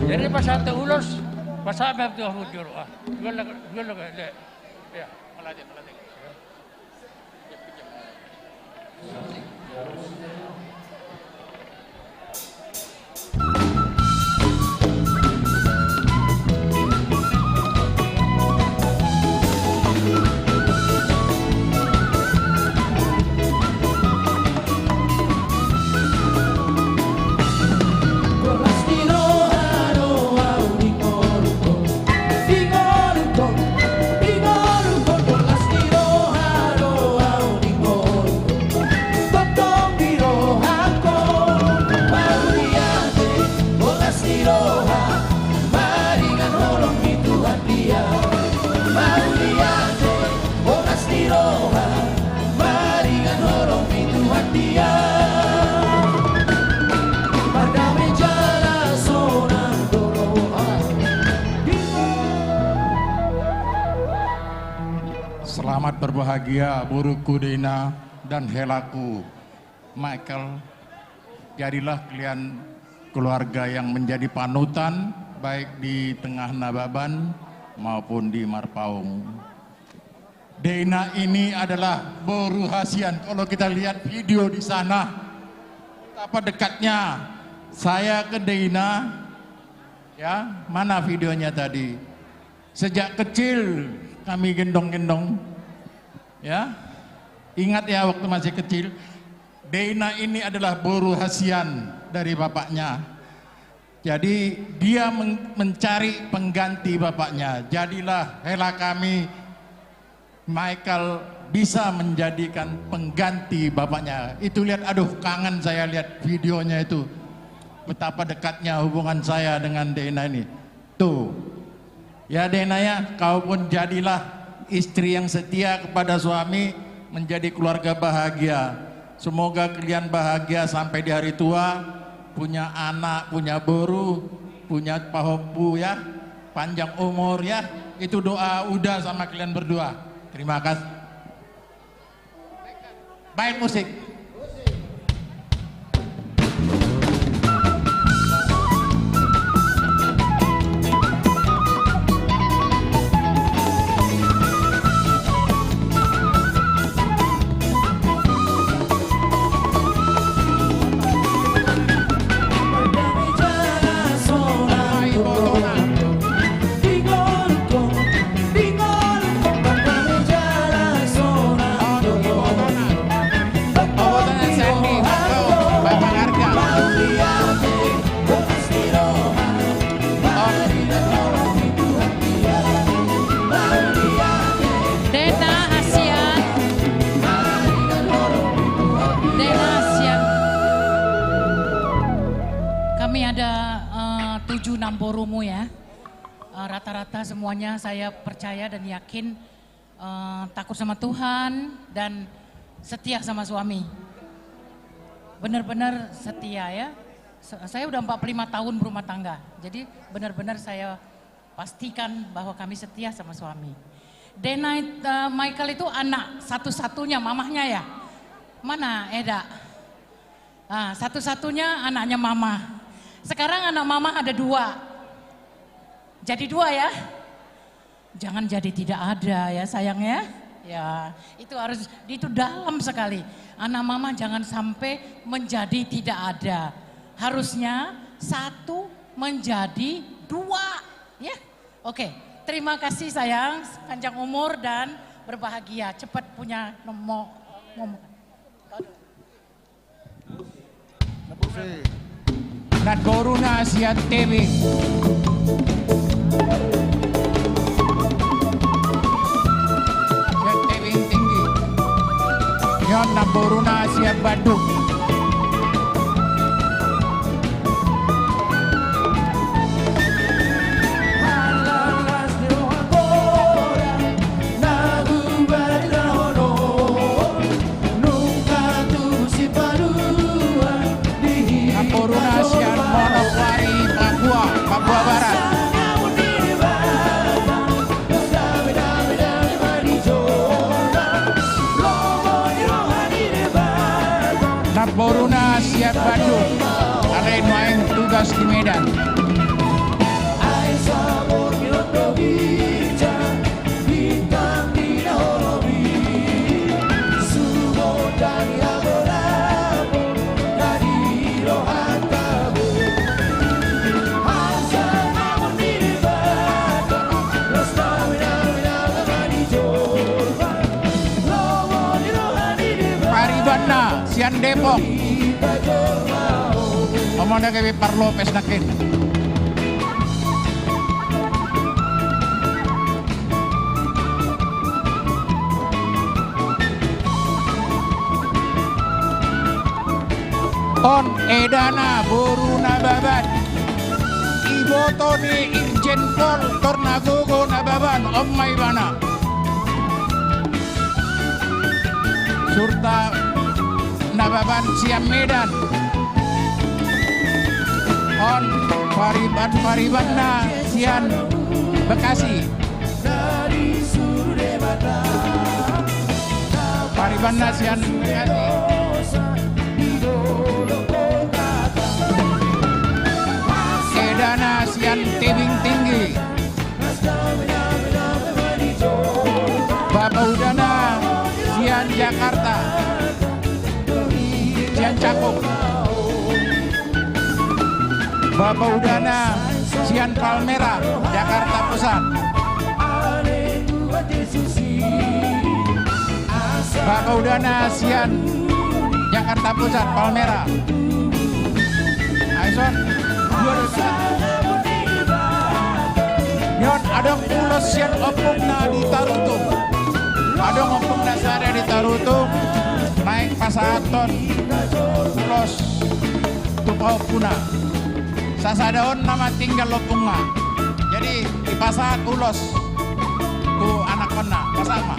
Jadi pasahat ulos, pasahat ma tu hamu jolo. Ah, dua lagi, dua lagi, le. Ya. Tongtong di rohangku, mauliate, horas ni roha, maringan holong ni Tuhan dia. Mauliate, horas ni roha, maringan holong ni Tuhan dia. Pardame jala sonang do roha. Selamat berbahagia, boruku Dena dan helaku Michael, jadilah kalian keluarga yang menjadi panutan, baik di tengah Nababan maupun di Marpaung. Dena ini adalah boru hasian. Kalau kita lihat video di sana, Betapa dekatnya saya ke Deina, ya, mana videonya tadi? Sejak kecil kami gendong-gendong, ya. Ingat ya, waktu masih kecil, Deina ini adalah boru hasian dari bapaknya. Jadi dia men-, mencari pengganti bapaknya. Jadilah hela kami Michael bisa menjadikan pengganti bapaknya. Itu lihat, aduh, kangen saya lihat videonya itu. Betapa dekatnya hubungan saya dengan Deina ini. Tuh. Ya, Deina ya, kau pun jadilah istri yang setia kepada suami, menjadi keluarga bahagia. Semoga kalian bahagia sampai di hari tua, punya anak, punya boru, punya pahompu ya, panjang umur ya. Itu doa Uda sama kalian berdua. Terima kasih. Baik, musik. Dena hasian. Dena hasian. Kami ada, eh, tujuh namborumu ya. Eh, rata-rata semuanya saya percaya dan yakin, eh, takut sama Tuhan dan setia sama suami. Benar-benar setia ya. Se-, saya udah empat puluh lima tahun berumah tangga. Jadi benar-benar saya pastikan bahwa kami setia sama suami. Dena, eh, Michael itu anak satu-satunya mamahnya ya? Mana Eda? Ah, satu-satunya anaknya mama. Sekarang anak mama ada dua. Jadi dua ya. Jangan jadi tidak ada ya, sayang ya. Ya, itu harus, itu dalam sekali. Anak mama jangan sampai menjadi tidak ada. Harusnya satu menjadi dua, ya. Oke, terima kasih sayang, panjang umur dan berbahagia, cepat punya nomo-, momo. Namboruna sian Tebing. Sian Tebing Tinggi. Nion namboruna sian Bandung. Namboruna sian Manokwari, Papua, Papua Barat. Namboruna sian Bandung, alai nuaeng tugas di Medan. Paribanna sian Depok. Omona gabe parlopes nangkin. On edana boru Nababan. Iboto ni Irjen Pol Tornagogo Nababan, on ma ibana. Surta Nababan sian Medan. On pariban-paribanna sian Bekasi. Paribanna sian Bekasi. Edana sian Tebing Tinggi. Bapaudana sian Jakarta. Sian Cakung. Bapa udana sian Palmera, Jakarta Pusat. Bapa udana sian Jakarta Pusat, Palmera. Aison. Nion adong ulos sian ompungna di Tarutung. Adong ompungna sada di Tarutung, naeng pasahathon ulos tu paompuna. Sasada on nama tinggal ompungna. Jadi dipasahat ulos tu anakkonna, pasahat ma.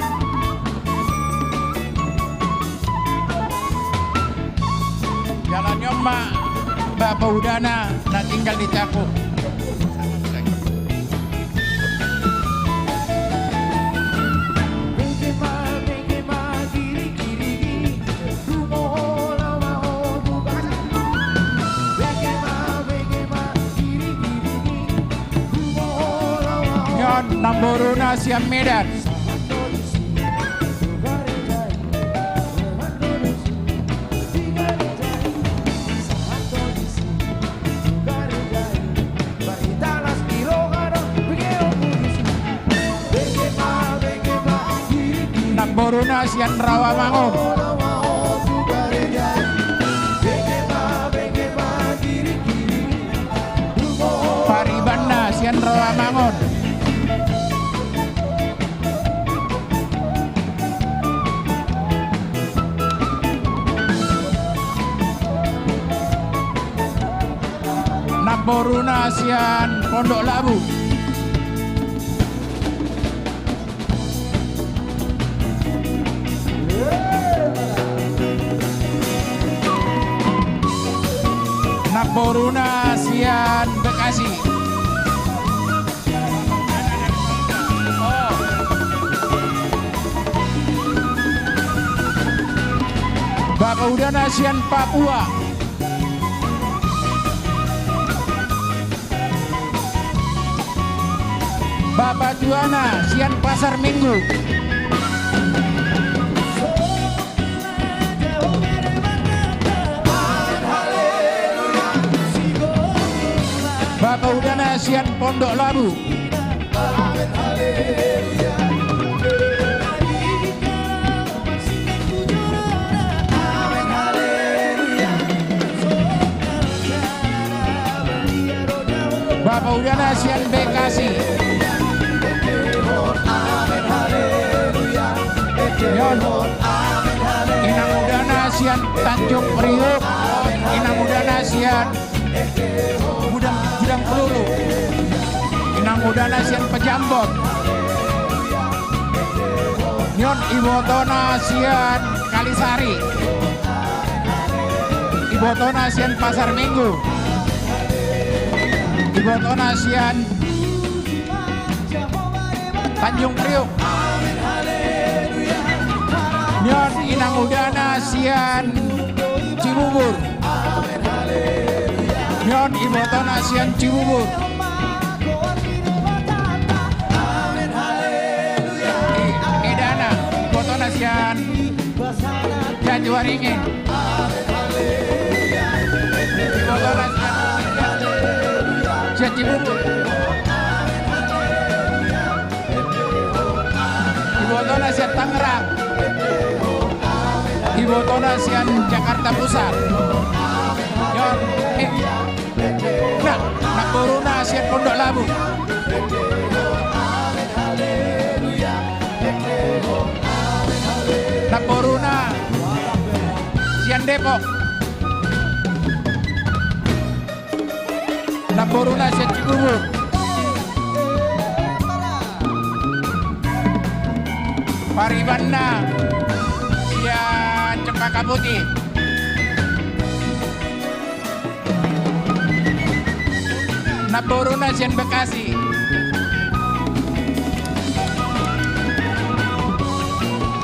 Jala nion ma bapa udana na tinggal di Cakung. Nion namboruna sian Medan. Namboruna sian Rawamangun. Paribanna sian Rawamangun. Namboruna sian Pondok Labu. Namboruna sian Bekasi. Bapa udana sian Papua. Bapa tuana sian Pasar Minggu. Bapa udana sian Pondok Labu. Bapa udana sian Bekasi. Nion. Inang udana sian Tanjung Priok. Inang udana sian Gudang, Gudang Peluru. Inang udana sian Pejambon. Nion ibotona sian Kalisari. Ibotona sian Pasar Minggu. Ibotona sian Tanjung Priok. Nion inang udana sian Cibubur. Nion ibotona sian Cibubur. I-, edana ibotona sian Jatiwaringin. Ibotona sian, sian Cibubur. Ibotona sian Tangerang. Ibotona sian Jakarta Pusat. Yo, eh. Nah, namboruna sian Pondok Labu. Namboruna sian Depok. Namboruna sian Cibubur. Paribanna sian Cempaka Putih. Namboruna sian Bekasi.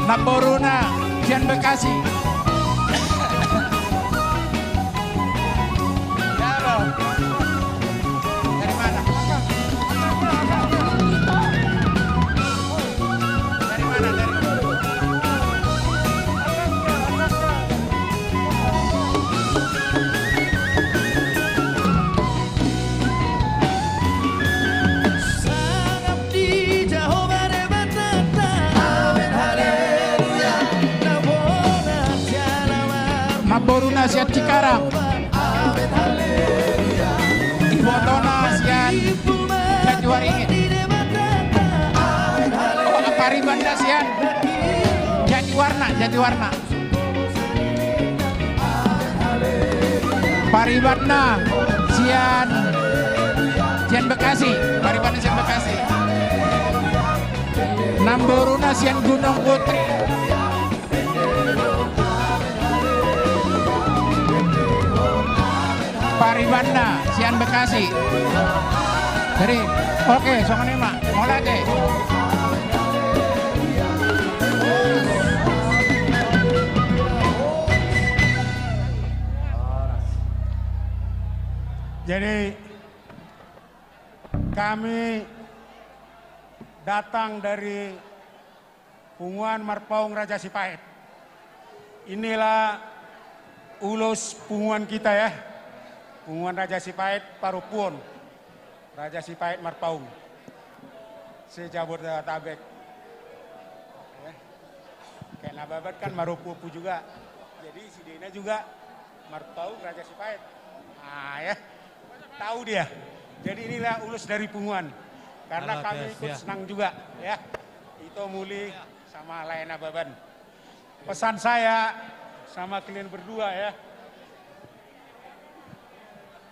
Namboruna sian Bekasi. Halo. Dari mana? Dari mana? Dari mana? Namboruna sian Cikarang. Ibotona sian Jatiwaringin. Oh, paribanna sian Jatiwarna, Jatiwarna. Paribanna sian, sian Bekasi, paribanna sian Bekasi. Namboruna sian Gunung Putri. Paribanna sian Bekasi. Jadi, oke, songon i ma. Mauliate. Jadi, kami datang dari Punguan Marpaung Raja Sipaet. Inilah ulos punguan kita, ya. Punguan Raja Sipaet, parompuon Raja Sipaet Marpaung se-Jabodetabek. Ya. Kayak Nababan kan marompu-ompu juga. Jadi si Dena juga Marpaung Raja Sipaet. Ah, ya. Tahu dia. Jadi inilah ulos dari punguan. Karena kami ikut senang juga, ya. Ito muli sama lae Nababan. Pesan saya sama kalian berdua, ya.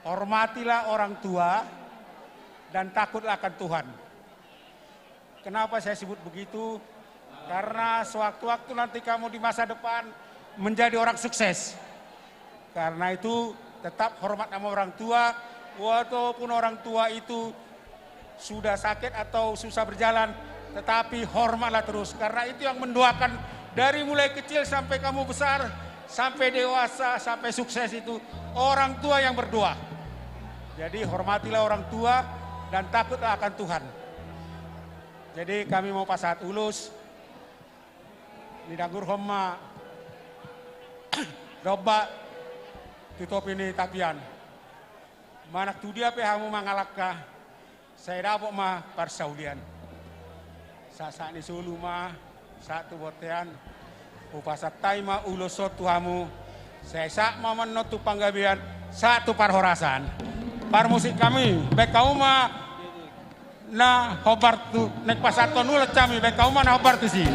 Hormatilah orang tua dan takutlah akan Tuhan. Kenapa saya sebut begitu? Karena sewaktu-waktu nanti kamu di masa depan menjadi orang sukses. Karena itu, tetap hormat sama orang tua, walaupun orang tua itu sudah sakit atau susah berjalan, tetapi hormatlah terus. Karena itu yang mendoakan dari mulai kecil sampai kamu besar, sampai dewasa, sampai sukses itu orang tua yang berdoa. Jadi hormatilah orang tua dan takutlah akan Tuhan. Jadi kami mau pasahat ulos, nidangurhon ma domba tu topi ni tapian. Manang tu dia pe hamu mangalangka, sai dapot ma parsaulian. Sahat-sahat ni solu ma, sahat tu bontean, hupasahat hami ma ulos on tu hamu, sai sahat ma annon tu panggabean, sahat tu parhorasan. Parmusik hami, baen hamu ma na hombar tu, naeng pasahathon ulos hami, baen hamu ma na hombar tusi.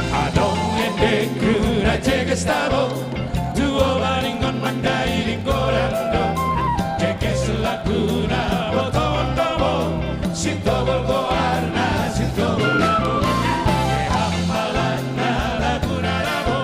Adong endengku na jeges tabo, tu oban ingot mandailing godang do. Jeges laguna botohon do bo, Sitogol goarna, Sitogol dabo. Hambalanna laguna dabo.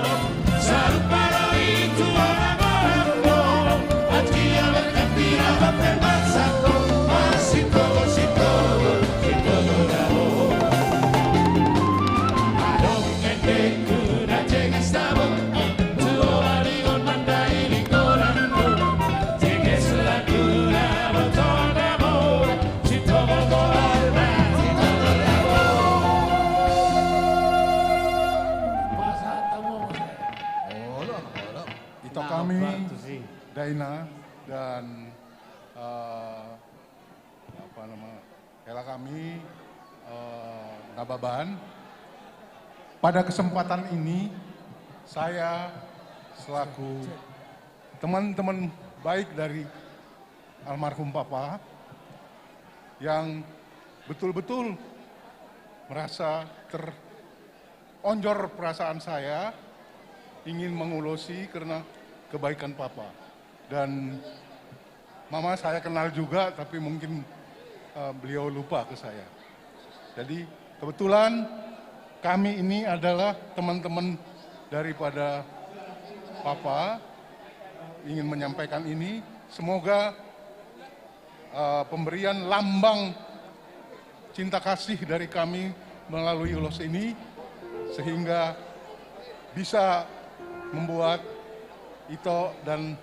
Ito kami, Daina dan, eh, apa nama, hela kami, eh, Nababan. Pada kesempatan ini, saya selaku teman-teman baik dari almarhum Papa yang betul-betul merasa ter- onjor perasaan saya ingin mengulosi karena kebaikan Papa. Dan Mama saya kenal juga, tapi mungkin, eh, beliau lupa ke saya. Jadi, kebetulan kami ini adalah teman-teman daripada Papa, ingin menyampaikan ini. Semoga eh, pemberian lambang cinta kasih dari kami melalui ulos ini, sehingga bisa membuat Ito dan,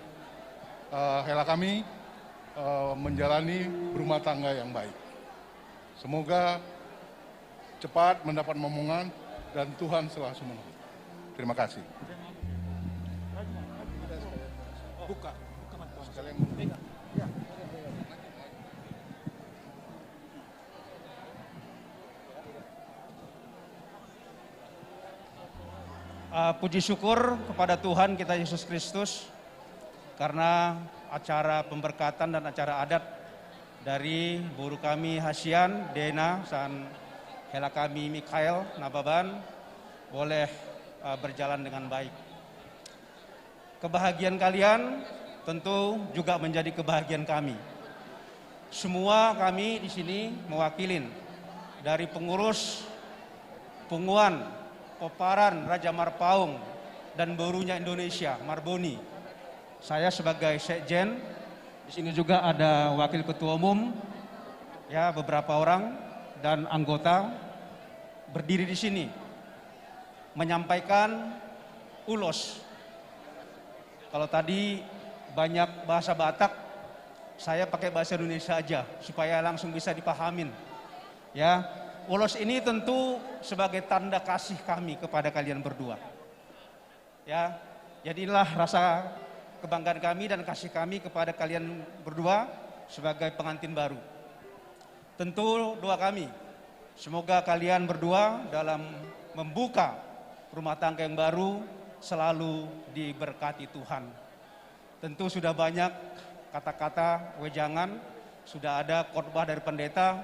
eh, hela kami, eh, menjalani berumah tangga yang baik. Semoga cepat mendapat momongan dan Tuhan selalu menolong. Terima kasih. Ah, puji syukur kepada Tuhan kita Yesus Kristus, karena acara pemberkatan dan acara adat dari boru kami Hasian, Dena, sian hela kami Mikhail Nababan, boleh, eh, berjalan dengan baik. Kebahagiaan kalian tentu juga menjadi kebahagiaan kami. Semua kami di sini mewakilin dari pengurus Punguan Pomparan Raja Marpaung dan Borunya Indonesia, Marboni. Saya sebagai sekjen, di sini juga ada wakil ketua umum, ya, beberapa orang, dan anggota berdiri di sini menyampaikan ulos. Kalau tadi banyak bahasa Batak, saya pakai bahasa Indonesia aja supaya langsung bisa dipahamin. Ya, ulos ini tentu sebagai tanda kasih kami kepada kalian berdua. Ya, jadi inilah rasa kebanggaan kami dan kasih kami kepada kalian berdua sebagai pengantin baru. Tentu doa kami, semoga kalian berdua dalam membuka rumah tangga yang baru selalu diberkati Tuhan. Tentu sudah banyak kata-kata wejangan, sudah ada khotbah dari pendeta,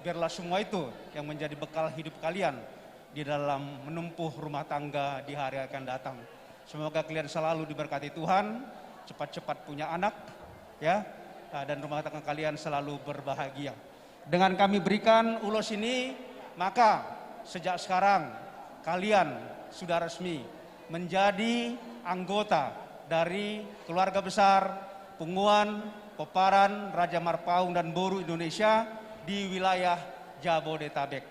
biarlah semua itu yang menjadi bekal hidup kalian di dalam menempuh rumah tangga di hari yang akan datang. Semoga kalian selalu diberkati Tuhan, cepat-cepat punya anak, ya, dan rumah tangga kalian selalu berbahagia. Dengan kami berikan ulos ini, maka sejak sekarang kalian sudah resmi menjadi anggota dari keluarga besar Punguan Pomparan Raja Marpaung dan Boru Indonesia di wilayah Jabodetabek.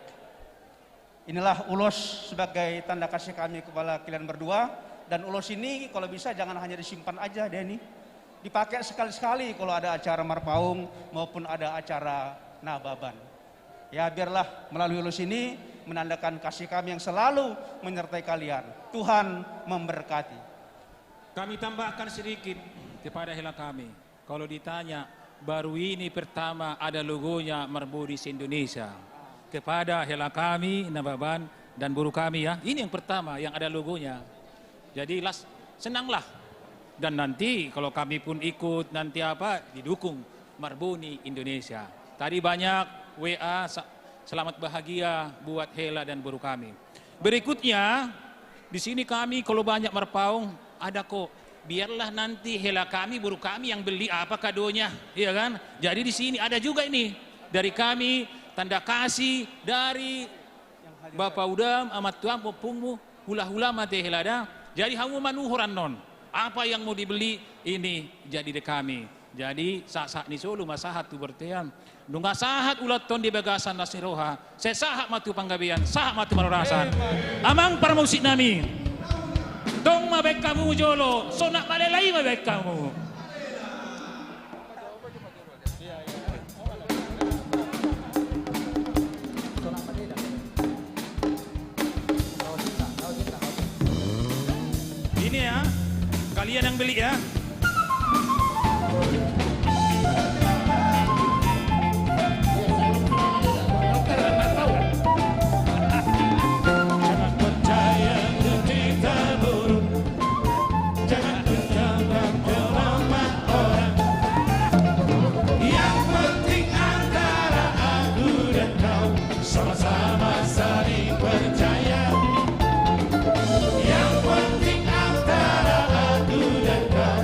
Inilah ulos sebagai tanda kasih kami kepada kalian berdua. Dan ulos ini kalau bisa jangan hanya disimpan aja, Deni. Dipakai sekali-sekali kalau ada acara Marpaung maupun ada acara Nababan. Ya, biarlah melalui ulos ini menandakan kasih kami yang selalu menyertai kalian. Tuhan memberkati. Kami tambahkan sedikit kepada hela kami. Kalau ditanya, baru ini pertama ada logonya Marboni se-Indonesia. Kepada hela kami, Nababan, dan boru kami, ya, ini yang pertama yang ada logonya. Jadi las, senanglah. Dan nanti kalau kami pun ikut, nanti apa, didukung Marboni Indonesia. Tadi banyak W A sa-, selamat bahagia buat hela dan boru kami. Berikutnya, di sini kami kalau banyak Marpaung, ada kok. Biarlah nanti hela kami, boru kami yang beli apa kadonya, iya kan? Jadi di sini ada juga ini dari kami, tanda kasih dari Bapa Udam, Ama Tuam, Ompungmu, hula-hula ma te hela da. Jadi hamu manuhor annon. Apa yang mau dibeli, ini jadi di kami. Jadi, sahat-sahat ni solu ma sahat tu bortean. Nunga sahat ulaonta on di bagasan las ni roha, sai sahat ma tu panggabean, sahat ma tu parhorasan. Amang parmusik nami. Tong ma baen hamu jolo, sonang malelai ma baen hamu. Ini ya, kalian yang beli ya. Jangan percaya berita buruk. Jangan percaya omongan orang. Yang penting antara aku dan kau sama-sama saling percaya. Yang penting antara aku dan kau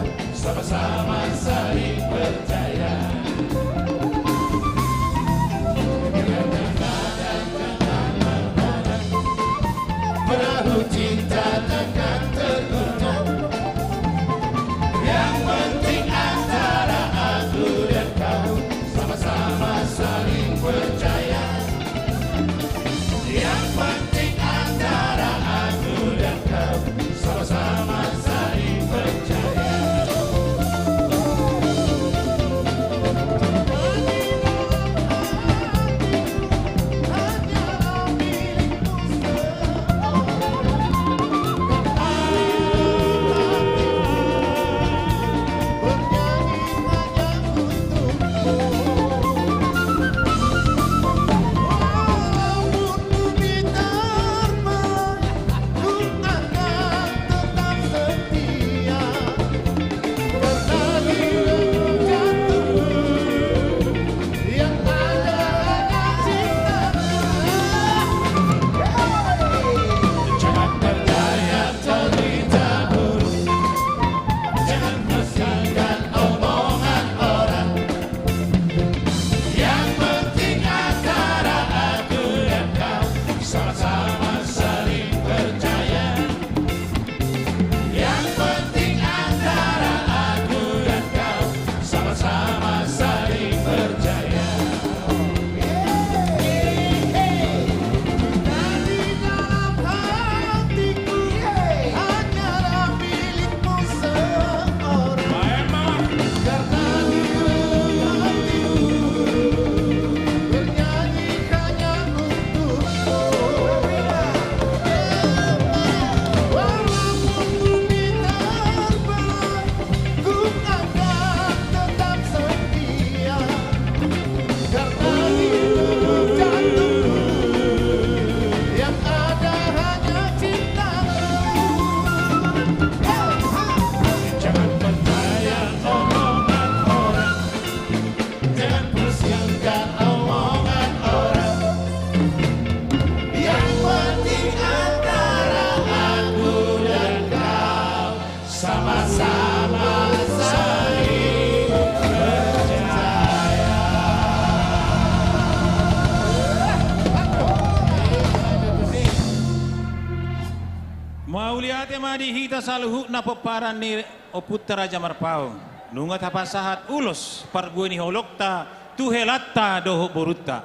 di hita saluhutna pomparan ni ompunta Raja Marpaung, nunga tapasahat ulos parbue ni holongta tu helanta dohot borunta.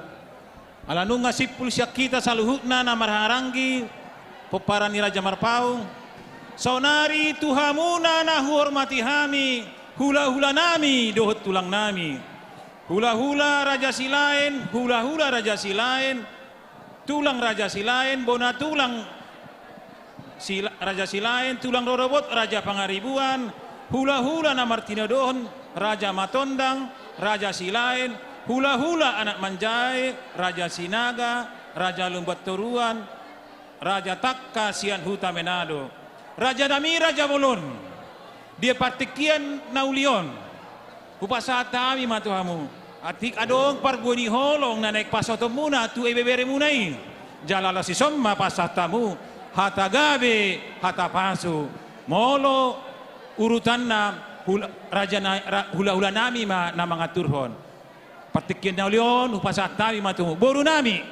Ala nunga simpul sian hita saluhutna na marhahamaranggi pomparan ni Raja Marpaung, saonari tu hamuna na huhormati hami, hulahulanami dohot tulangnami, hulahula Raja Silaen, hulahula Raja Silaen, tulang Raja Silaen, bona tulang Sila-, Raja Silaen, tulang rorobot Raja Pangaribuan, hulahula na martinodohon Raja Matondang, Raja Silaen, hulahula anak manjae Raja Sinaga, Raja Lumbantoruan, Raja Tangka sian Huta Manado, rajanami Raja Bolon. Di partingkian na uli on, hupasahat hami ma tu hamu, atik adong parbue ni holong na naeng pasahatonmuna tu ibeberemuna i, jala laos dison ma pasahat hamu hata gabe, hata pasu. Molo urutanna, hul-, raja na-, ra-, hulahulanami ma na mangaturhon. Partingkian na uli on hupasahat hami ma tu hamu, borunami.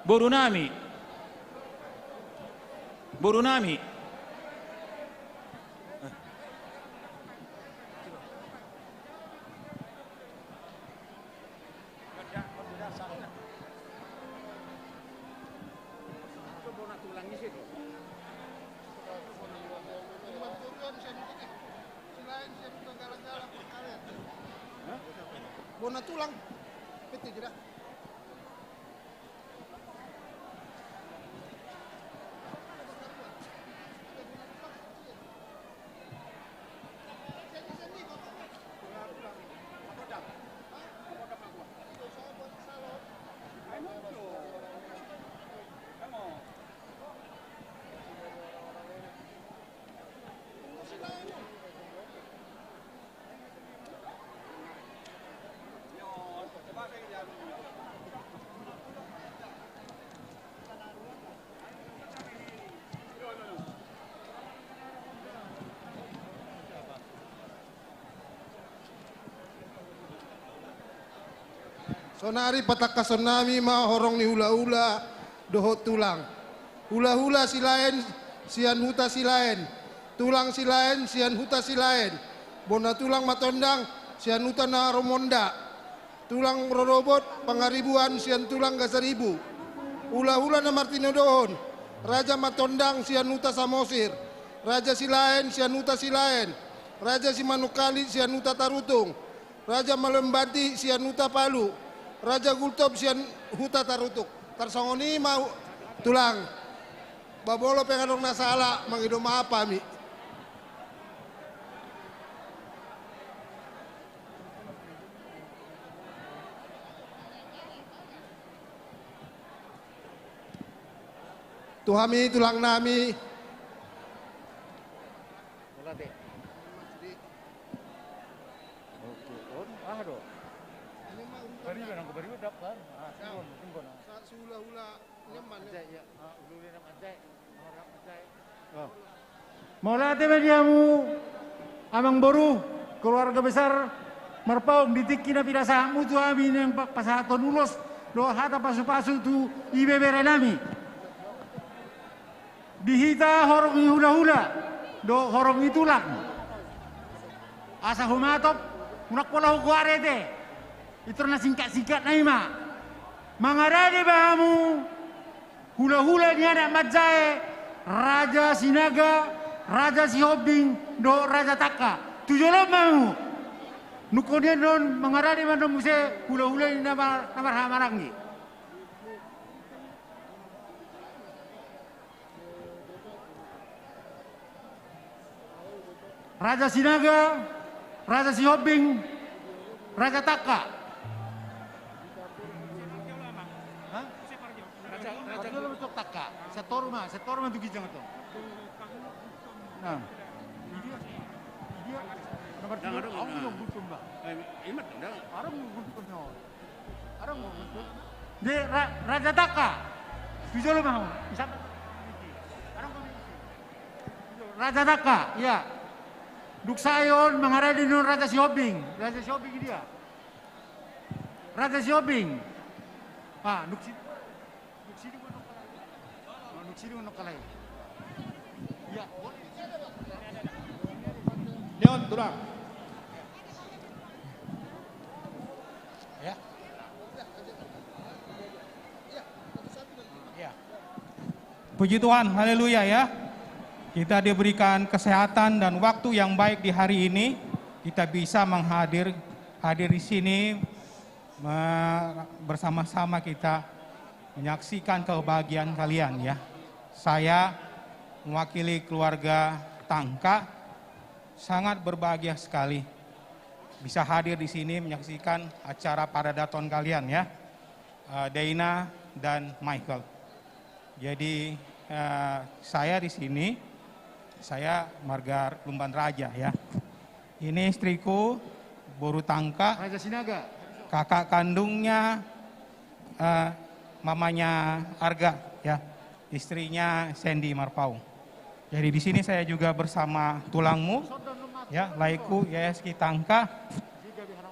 Borunami. Borunami. Bona tulang. Pete jeda. Saonari patangkasonnami ma horong ni hulahula dohot tulang. Hulahula Silaen sian Huta Silaen, tulang Silaen sian Huta Silaen, bona tulang Matondang sian Huta Narumonda, tulang rorobot Pangaribuan sian tulang Gasaribu, hulahula na martinodohon Raja Matondang sian Huta Samosir, Raja Silaen sian Huta Silaen, Raja Simanungkalit sian Huta Tarutung, Raja Malembati sian Huta Palu, Raja Gultom sian Huta Tarutung. Tarsongon i ma, tulang. Ba molo pe adong na sala, mangido maaf hami. Tu hami tulangnami. Mauliate. Oke, on aha do? Bariba, nang bariba dap kan? Ah, singgon, singgon, ah. Sa-, sihulahula. Anjae, iya. Ah, hulahula ni anjae. Hulahula ni anjae. Oh. Mauliate ma di hamu, amangboru, keluarga besar Marpaung, di tingki na pinasahatmu tu hami naeng pa-, pasahathon ulos dohot hata pasupasu tu ibeberenami. Di hita horong ni hulahula dohot horong ni tulang. Asa humatop, unang pola hugoari ate. Pintor na singkat-singkatna i ma. Mangarade ma hamu, hulahula ni anak manjae, Raja Sinaga, Raja Sihombing dohot Raja Tangka. Tu jolo ma hamu. Nunga nian on, mangarade ma annon muse hulahula ni na mar-, na marhahamaranggi. Raja Sinaga, Raja Sihombing, Raja Tangka. Hah? Raja, raja. Raja Tangka. Sian toru ma, sian toru ma tu ginjang antong. Nah. Idia, idia. Nomor dua, adong, adong, adong. Adong Gultom, Bang. Eh, imat, adong. Adong Gultom, no. Adong Gultom. Di Ra-, Raja Tangka. Tu jolo ma hamu. Bisa. Adong kami. Raja Tangka, iya. Dung sae on mangarade annon Raja Sihombing. Raja Sihombing dia. Raja Sihombing. Ah, dung si-, dung sidung annon kalai. Oh, dung sidung annon kalai. Leon, tulang. Ya. Ya. Puji Tuhan, haleluya ya. Kita diberikan kesehatan dan waktu yang baik di hari ini. Kita bisa menghadir, hadir di sini, me-, bersama-sama kita menyaksikan kebahagiaan kalian ya. Saya mewakili keluarga Tangka sangat berbahagia sekali bisa hadir di sini menyaksikan acara paradaton kalian ya, eh, Deina dan Michael. Jadi, eh, saya di sini, saya marga Lumban Raja ya. Ini istriku, boru Tangka, Raja Sinaga. Kakak kandungnya, eh, mamanya Arga ya, istrinya Sandy Marpaung. Jadi di sini saya juga bersama tulangmu ya, laiku Yayaski Tangka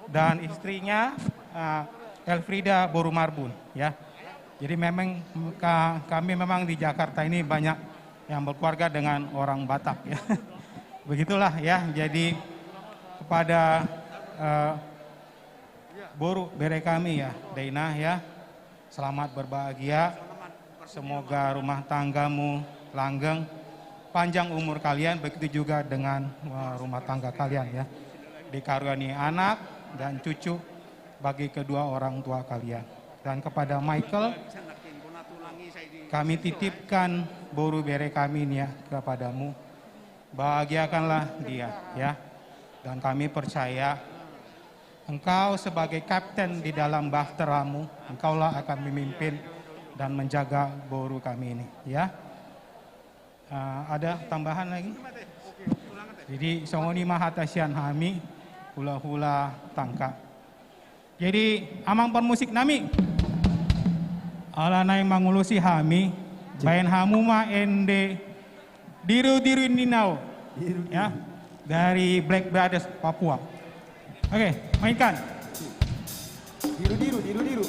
dan istrinya, eh, Elfrida boru Marbun ya. Jadi memang ka-, kami memang di Jakarta ini banyak yang berkeluarga dengan orang Batak ya. Begitulah ya. Jadi kepada, eh, boru bere kami ya, Deina ya, selamat berbahagia. Semoga rumah tanggamu langgeng, panjang umur kalian, begitu juga dengan, eh, rumah tangga kalian ya. Dikaruniai anak dan cucu bagi kedua orang tua kalian. Dan kepada Michael, kami titipkan boru bere kami ini ya kepadamu. Bahagiakanlah dia ya. Dan kami percaya engkau sebagai kapten di dalam bahteramu, engkaulah akan memimpin dan menjaga boru kami ini ya. Eh, ada tambahan lagi? Jadi songon i ma hata sian hami, hula-hula Tangka. Jadi amang parmusik nami, ala naeng mangulosi hami, baen hamu ma ende Diru-diru ni Nao. Diru-diru. Ya, dari Black Brothers Papua. Oke, mainkan. Diru-diru, diru-diru.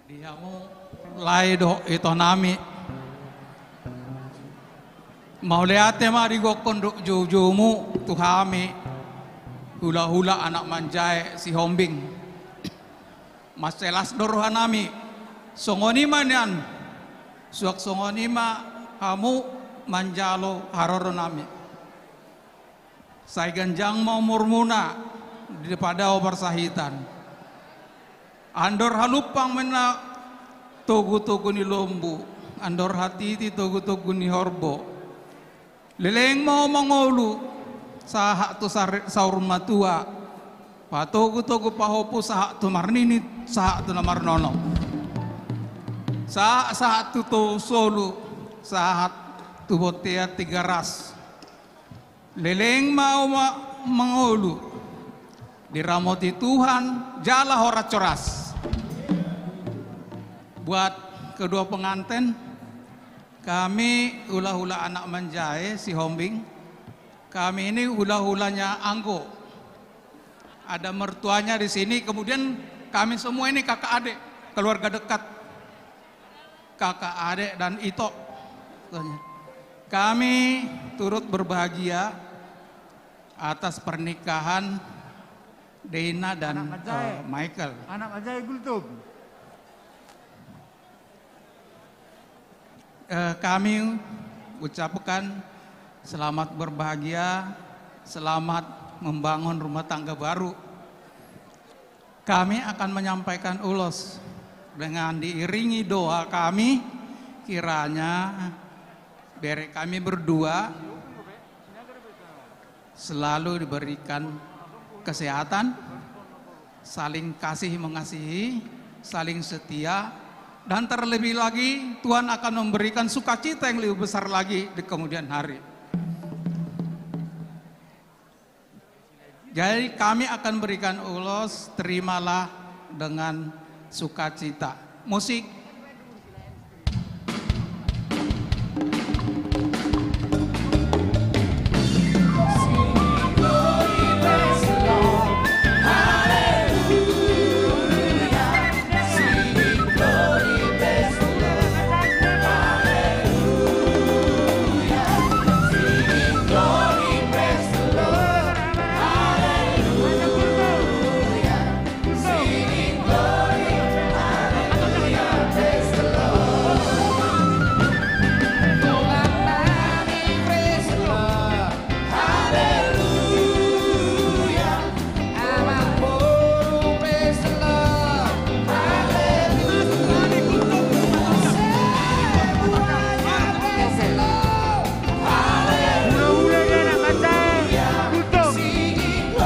Di hamu lae dohot ito nami, mauliate ma digokhon dohot joujoumu tu hami hulahula anak manjae Sihombing. Mansai las do roha nami. Songon i ma nian, suang songon i ma hamu manjalo haroro nami. Sai ganjang ma umurmuna di padao parsahitan. Andor halumpang ma inna togutogu ni lombu, andor hatiti togutogu ni horbo. Leleng ma ho mangolu sahat tu sar-, saur matua. Patogutogu pahompu sahat tu marnini, sahat tu na marnono. Sahat, sahat tu tousolu, sahat tu bontean Tigaras. Leleng ma ho ma-, mangolu, diramoti Tuhan jala horas-horas. Buat kedua pengantin, kami hulahula anak manjae Sihombing, kami ini hulahulanya Anggo. Ada mertuanya di sini, kemudian kami semua ini kakak adik, keluarga dekat. Kakak, adek, dan ito. Kami turut berbahagia atas pernikahan Deina dan, anak manjae, eh, Michael. Anak manjae Gultom. Eh, kami ucapkan selamat berbahagia, selamat membangun rumah tangga baru. Kami akan menyampaikan ulos dengan diiringi doa kami, kiranya bere kami berdua selalu diberikan kesehatan, saling kasih mengasihi, saling setia, dan terlebih lagi Tuhan akan memberikan sukacita yang lebih besar lagi di kemudian hari. Jadi kami akan berikan ulos, terimalah dengan sukacita. Musik.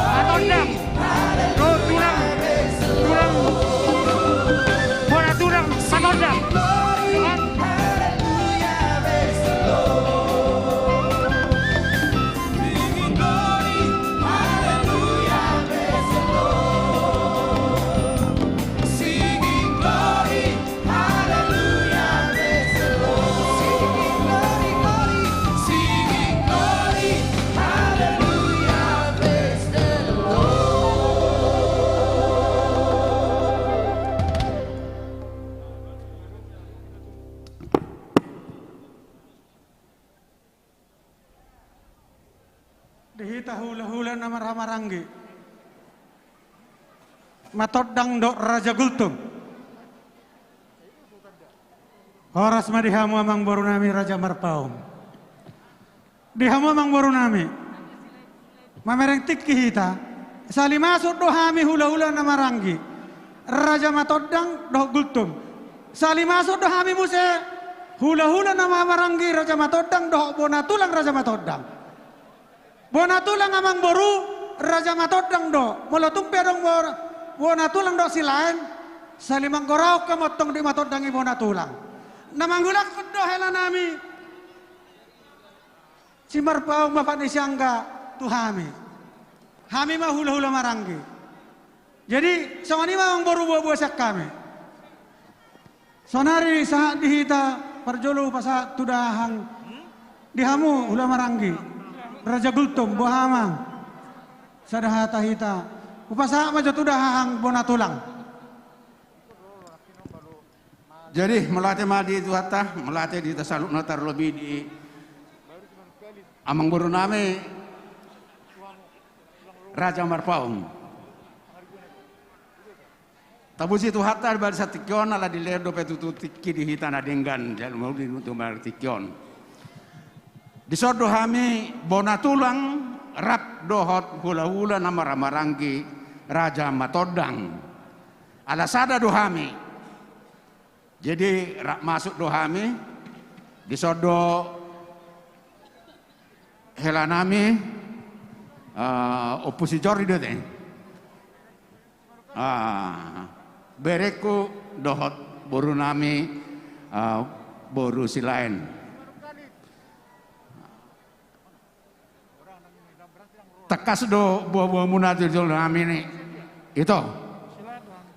Haleluya, haleluya. Tulang, tulang, bona tulang, Matondang. Di hita hulahula na marhahamaranggi, Matondang dohot Raja Gultom. Horas ma di hamu amangboru nami Raja Marpaung. Di hamu amangboru nami, mamereng tingki hita, salimasuk do hami hulahula na maranggi, Raja Matondang dohot Gultom. Salimasuk do hami muse hulahula na maranggi, Raja Matondang dohot bona tulang Raja Matondang. Bona tulang amangboru, Raja Matondang do. Molo tung pe adong bo-, bona tulang dohot silaen, salimanggoraon hamu antong di Matondang i bona tulang. Na manghulakhon do hela nami Simarpaung, bapak ni si Angga, tu hami. Hami ma hulahula maranggi. Jadi songon i ma amangboru, boa-boa sian hami. Saonari sahat di hita, parjolo hupasahat tu dahahang, di hamu hula maranggi, Raja Gultom, boha amang? Sada hata hita, hupasahat ma jo tu dahahang bona tulang. Jadi mauliate ma di Tuhanta, mauliate di hita saluhutna, tarlobi di amangboru nami Raja Marpaung. Tapuji Tuhanta di bagasan tingki on, ala dilehon dope tutu tingki di hita na denggan, jala mauliate di tingki on. Dison do hami bona tulang rap dohot hulahula na marhahamaranggi, Raja Matondang. Ala sada do hami. Jadi rap masuk do hami, dison do hela nami, eh, Ompu si Jordi do te. Ah, berengku dohot boru nami, eh, boru silaen. Tangkas do boa-boamuna tu jolo nami ni. Ito.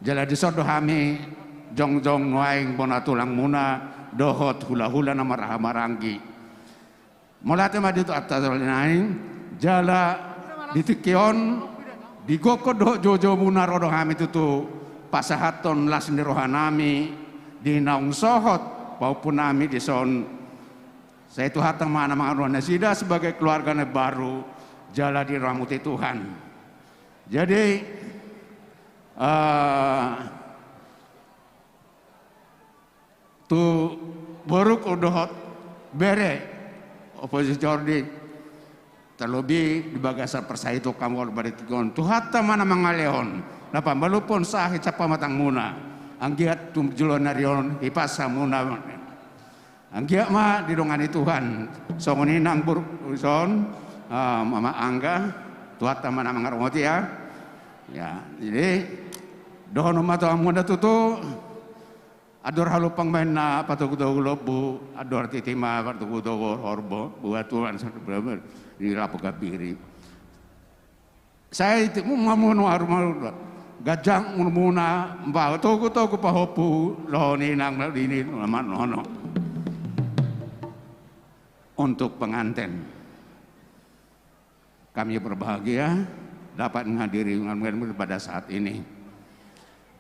Jala dison do hami jongjong nuaeng bona tulangmuna dohot hulahula na marhahamaranggi. Mauliate ma di Tuhanta jala naeng, jala di tingki on, di gokhon dohot joujoumuna ro do hami tutu pasahathon las ni roha nami, di naung sohot pahompu nami dison. Sai Tuhanta ma na mangaruhon nasida sebagai keluarga na baru, jala diramoti Tuhan. Jadi, eh, tu Borungku dohot bere, Ompu si Jordi, terlebih di bagasan parsahiton hamu on, Tuhanta ma na mangalehon, na pamalumhon sahit sian pamatangmuna. Anggiat tu joloan ni ari on hipas hamuna. Anggiat ma didongani Tuhan. Songon i nang boru, son, ah, Mama Angga, Tuhanta ma na mangaramoti, ya. Ya, jadi dohonon ma tu hamuna tutu. Andor halumpang ma inna patogutogu lombu, andor titi ma patogutogu horbo, buat Tuhan di lapo gambiri. Sai timu mamunu aru maru, ganjang umurmuna, ba togutogu pahompu, dohot inang nini, manono. Untuk pengantin. Kami berbahagia dapat menghadiri pada saat ini.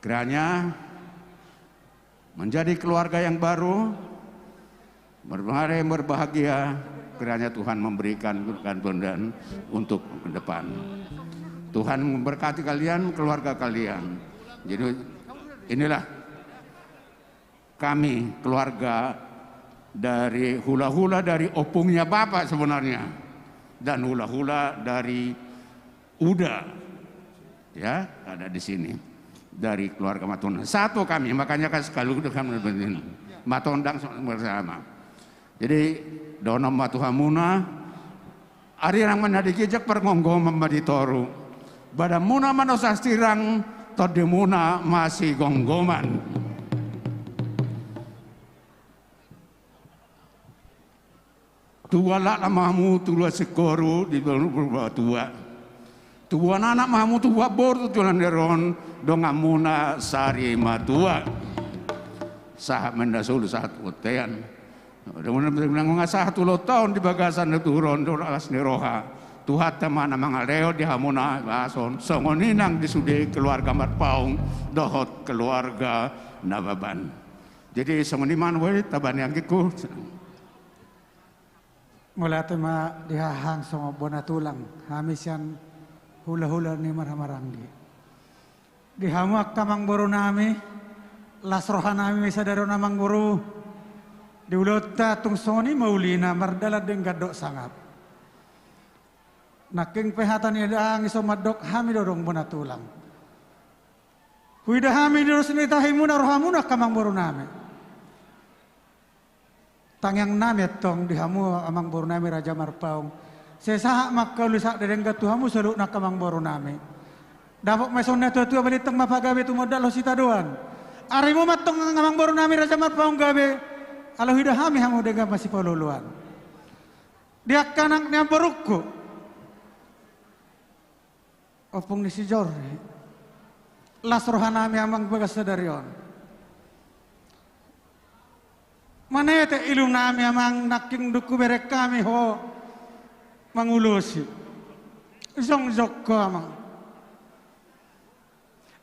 Kiranya menjadi keluarga yang baru, berbahagia, yang berbahagia, kiranya Tuhan memberikan kemudahan untuk ke depan. Tuhan memberkati kalian, keluarga kalian. Jadi, inilah kami keluarga dari hula-hula dari opungnya Bapak sebenarnya, dan hula-hula dari Uda, ya, ada di sini, dari keluarga Matondang. Satu kami, makanya kan sekali udah kami Matondang bersama. Jadi, dohonon ma tu hamuna, ari nang ma na di ginjang, pargomgoman ma di toru. Badanmuna ma na so sirang, tondimuna ma sigomgoman. Tubuan lakna ma hamu, tubuan singkoru di Purbatua. Tubuan anak ma hamu, tubuan boru tu joloan ni ari on, donganmuna sari matua. Sahat ma inna solu, sahat bontean. Nunga sahat ulos taon di bagasan ni tubuan dohot las ni roha. Tuhanta ma na mangalehon di hamuna bason. Songon i nang di sude keluarga Marpaung dohot keluarga Nababan. Jadi songon i ma na boi tabahen anggingku. Mauliate ma di hahang songon bona tulang, hami sian hula-hula ni marhahamaranggi. Di hamu angka amangboru nami, las roha nami ma sadari on amangboru. Di ulaonta tung songon i ma ulina, mardalan denggan dohot sangap. Nangkin pe hata ni dahahang i so mandok, hami do adong bona tulang. Huida hami di ulos ni tahimuna, rohamuna angka amangboru nami. Tangiang nami antong di hamu amangboru nami Raja Marpaung. Sai sahat ma angka uli, sahat denggan tu hamu saluhutna angka amangboru nami. Dapot ma i songon na tua-tua, balintang ma pagabe, tumondalhon sitadoan. Arimu ma antong amangboru nami Raja Marpaung gabe, ala huida hami hamu denggan masipaolo-oloan. Di angka anak ni amangborungku, ompung ni si Jordi, las roha nami amang bagas sadari on. Manete ilu nami amang, nangkin dung hubereng hami ho mangulosi. Jongjong ho amang.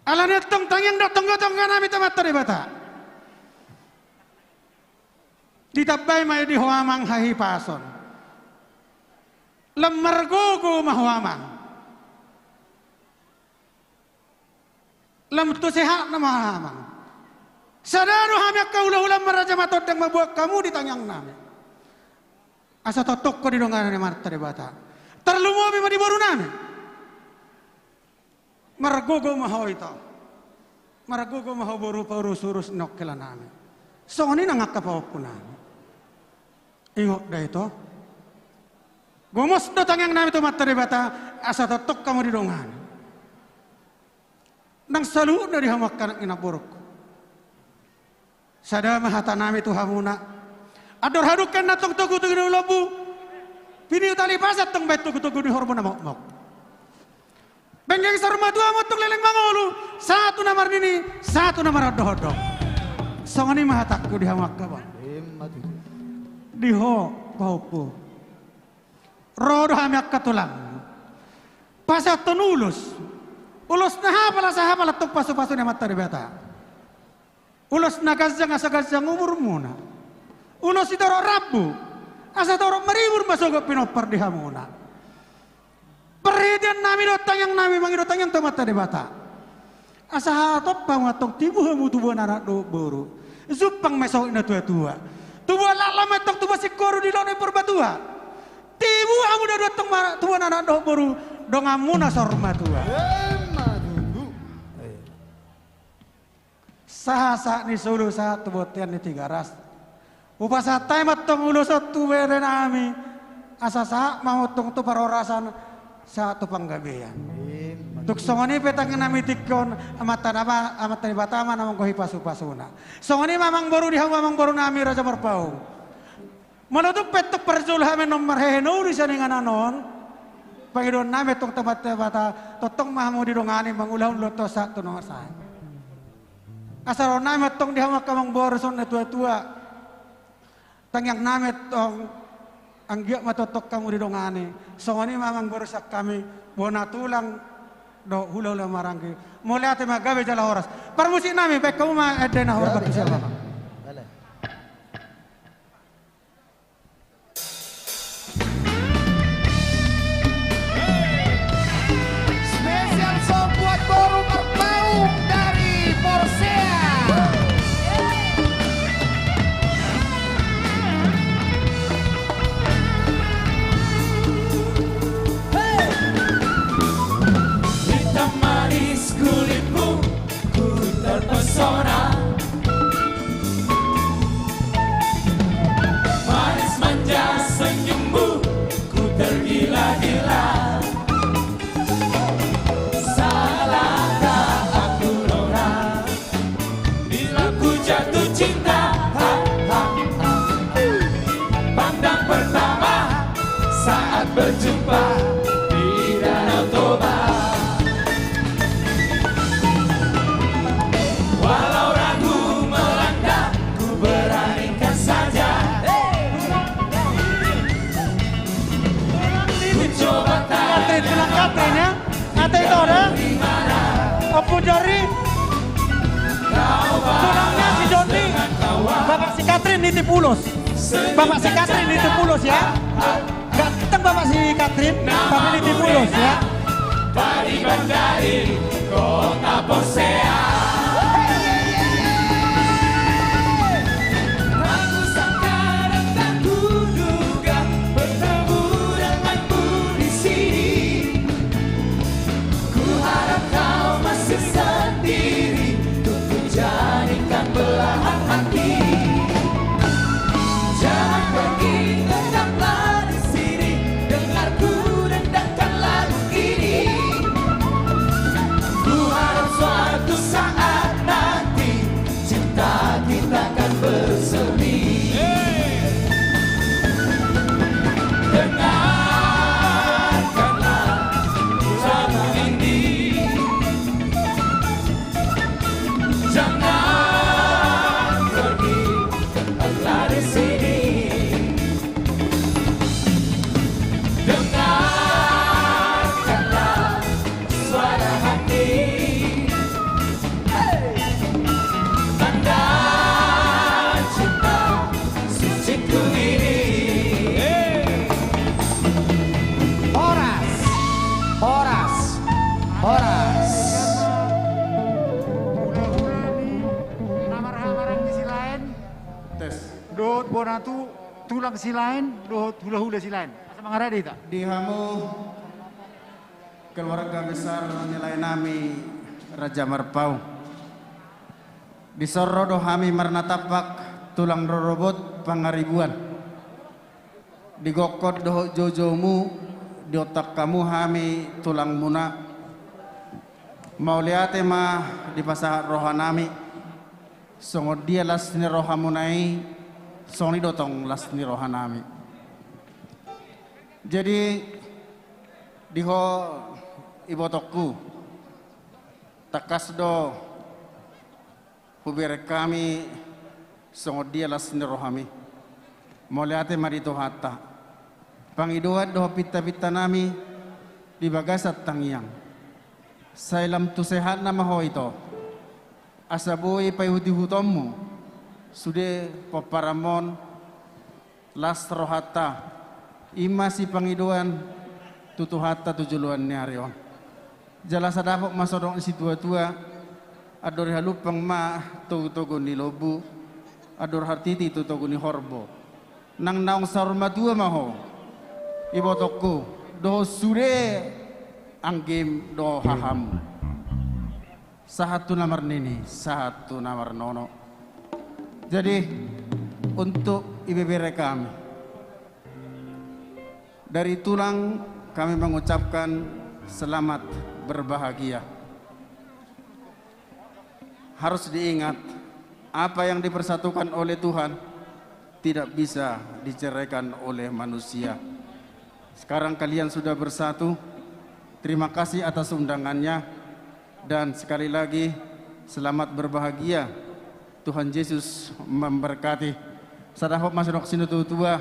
Alani antong tangiang dohot tonggo-tonggo nami tu Amanta Debata. Ditambai ma i di ho amang hahipason. Lam margogo ma ho amang. Lam tu sehat ma ho amang. Sada do hami angka hula-hula Raja Matondang mamboan hamu di tangiang nami. Asa tongtong ho didongani Amanta Debata. Tarlumobi ma di boru nami. Margogo ma ho ito. Margogo ma ho boru, paurus-urus ni ongkila nami. Songon i nang angka pahompu nami. Ingot da ito. Gomos do tangiang nami tu Amanta Debata, asa tongtong hamu didongani. Nang saluhutna di hamu angka anak ni namborungku. Sada ma hata nami tu hamuna. Andor hadungka inna antong togu-togu ni lombu, piniu tali pasa antong bahen togu-togu ni horbo na mokmok. Benggeng saur matua ma antong leleng mangolu, sahat tu na marnini, sahat tu na marondang-ondang. Songon i ma hatangku di hamu angka amang. Ima tutu. Di ho pahompu. Ro do hami angka tulang. Pasahathon ulos. Ulos na hapal, asa hapal antong pasu-pasu ni Amanta Debata. Ulos na ganjang, asa ganjang umurmuna. Ulos sitorop rambu, asa torop maribur ma sogot pinompar di hamuna. Parhitean nami dohot tangiang nami mangido tangiang tu Amanta Debata. Asa hatop hamu antong tibu hamu tubuan anak dohot boru. Jumpang ma i sogot na tua-tua. Tubuan laklak ma antong tubuan singkoru di dolok ni Purbatua. Tibu hamu da dua antong ma-, tubuan anak dohot boru, donganmuna saur matua. Emma tutu. Sahat-sahat ni solu sahat tu bontean ni Tigaras. Hupasahat hami ma antong ulos on tu bere nami. Asa sahat ma hamu antong tu parhorasan sahat tu panggabean. Tung songon i pe tangiang nami tingki on, Amanta na ba-, Amanta Debata ma na manggohi pasu-pasuna. Songon i ma amangboru di hamu amangboru nami Raja Marpaung. Molo tung pe antong parjolo hami annon marhehe na uli sian inganan on, pangidoan nami antong tu Amanta Debata, tongtong ma hamu didongani mangulahon ulaon sahat tu na marsae. Asa dohonon nami antong di hamu angka amangboru songon na tua-tua. Tangiang nami antong anggiat ma tongtong hamu didongani. Songon i ma amangboru sian hami, bona tulang dohot hula-hula maranggi. Mauliate ma, gabe jala horas. Parmusik nami, baen hamu ma ende na horbat tu si amang. Spesial song buat boru Marpaung dari Porsea. Hitam manis kulitmu, ku terpesona. Manis manja senyummu, ku tergila-gila. Salahkah aku, Nona, bila ku jatuh cinta? Ha, ha, ha. Pandang pertama saat berjumpa di Danau Toba. Walau ragu melanda, ku beranikan saja. Ku coba. Katrin, tulang Katrin ya. Ate ito da. Ompu Jori. Tulangnya si Joni. Bapak si Katrin nitip ulos. Bapak si Katrin nitip ulos ya. Ganteng bapak si Katrin, tapi nitip ulos ya. Pariban dari kota Porsea. Aku sangka dan tak kuduga bertemu denganmu di sini. Ku harap kau masih sendiri, untuk ku jadikan belahan hati. Jangan pergi, tetaplah di sini, dengar ku dendangkan lagu ini. Ku harap suatu saat nanti cinta kita akan bersemi. Dengarkanlah lagu ini. Jangan pergi, tetaplah di sini. Dengarkanlah suara hati. Tanda cinta suciku ini. Horas, horas, horas. Hula-hula ni na marhaha maranggi Silaen. Tes. Dohot bona tu-, tulang Silaen, dohot hula-hula Silaen. Asa mangarade hita. Di hamu keluarga besar ni lae nami Raja Marpaung. Dison ro do hami marnatampak tulang rorobot Pangaribuan. Di gokhon dohot joujoumu, diontak hamu hami tulangmuna. Mauliate ma dipasahat rohanami. Songon dia las ni rohamuna i, songon i do tong las ni rohanami. Jadi, di ho ibotongku, tangkas do hubereng hami songon dia las ni rohami. Mauliate ma di Tuhanta. Pangidoan dohot pintapintanami di bagasan tangiang. Sai lam tu sehatna ma ho ito. Asa boi paihuti-hutonmu sude pomparanmon, las rohanta, i ma sipangidoan tu Tuhanta tu joloan ni ari on. Jala asa dapot ma songon didok ni situa-tua, andor i halumpang ma togu-togu ni lombu, Andor hatiti tu togu ni horbo. Nang naung saur matua ma ho, ibotongku, dohot sude anggim dohot haham. Sahat tu na marnini, sahat tu na marnono. Jadi, untuk ibebere kami, dari tulang kami mengucapkan selamat berbahagia. Harus diingat, apa yang dipersatukan oleh Tuhan tidak bisa diceraikan oleh manusia. Sekarang kalian sudah bersatu. Terima kasih atas undangannya. Dan sekali lagi, selamat berbahagia. Tuhan Yesus memberkati. Sada hot ma songon na nidok ni natuatua.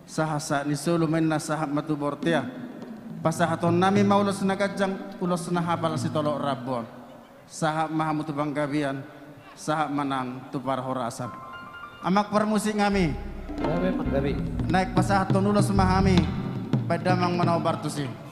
Sahat sahat ni solu ma inna, sahat ma tu bontean. Pasahaton nami ma ulos na ganjang, ulos na hapal sitolop rambu on. Sahat ma hamu tu panggabean, sahat ma nang tu parhorasan. Amang parmusik nami. Gabe, Amang, gabe. Naeng pasahathon ulos ma hami, baen damang ma na hombar tusi.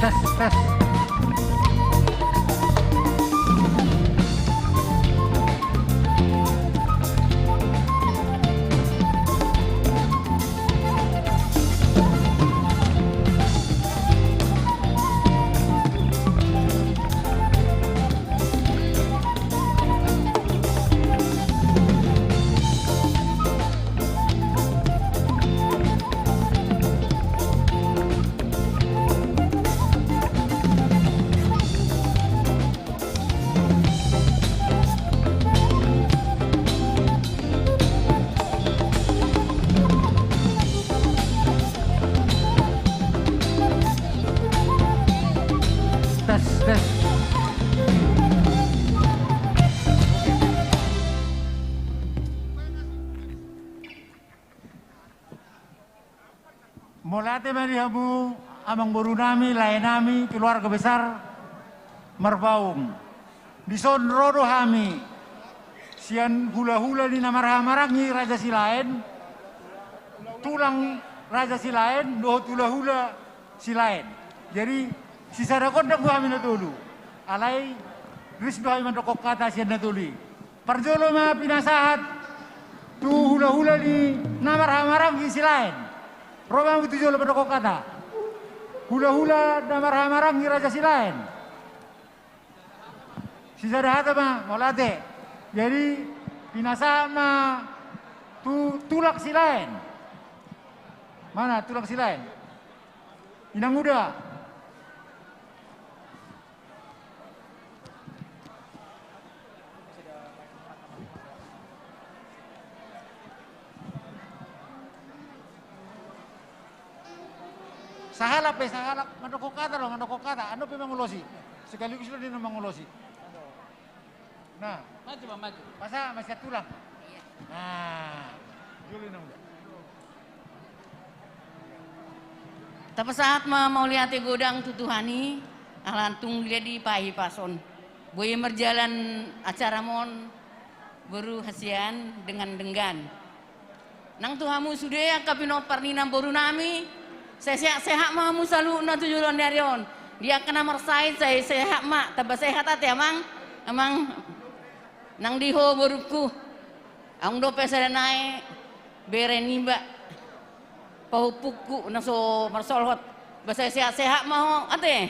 Tes, tes. Tes, tes. Mauliate ma di hamu amangboru nami, lae nami, keluarga besar Marpaung. Dison ro do hami sian hulahula ni na marhahamaranggi Raja Silaen, tulang Raja Silaen dohot hulahula Silaen. Jadi sisada gondang do hami na tolu. Alai ris do hami mandokkon hata sian na tolu i. Parjolo ma pinasahat tu hulahula ni na marhahamaranggi Silaen. Ro ma hamu tu jolo mandokkon hata. Hulahula na marhahamaranggi Raja Silaen. Sisada hata ma, mauliate. Jadi pinasahat ma tu tulang Silaen. Mana tulang Silaen? Inang Uda. Sahalak pe, sahalak, mandokkon hata do, mandokkon hata, andorang pe mangulosi. Sekaligus do ninna mangulosi. Nah. Maju, Bang, maju. Pasahat ma sian tulang. Iya. Nah. Jolo Inang Uda. Tapasahat ma mauliate godang tu Tuhan i, ala tung dia dipahipason. Boi marjalan acara mon, Boru hasian dengan denggan. Nang tu hamu sude angka pinompar ni namboru nami, sai sehat-sehat ma hamu saluhutna tu joloan ni ari on. Di angka na marsahit sai sehat ma, tamba sehat ate amang, amang. Nang di ho borungku, aung dope sada nai bere niba. Pahompungku na so marsolhot, ba sai sehat-sehat ma ho ate.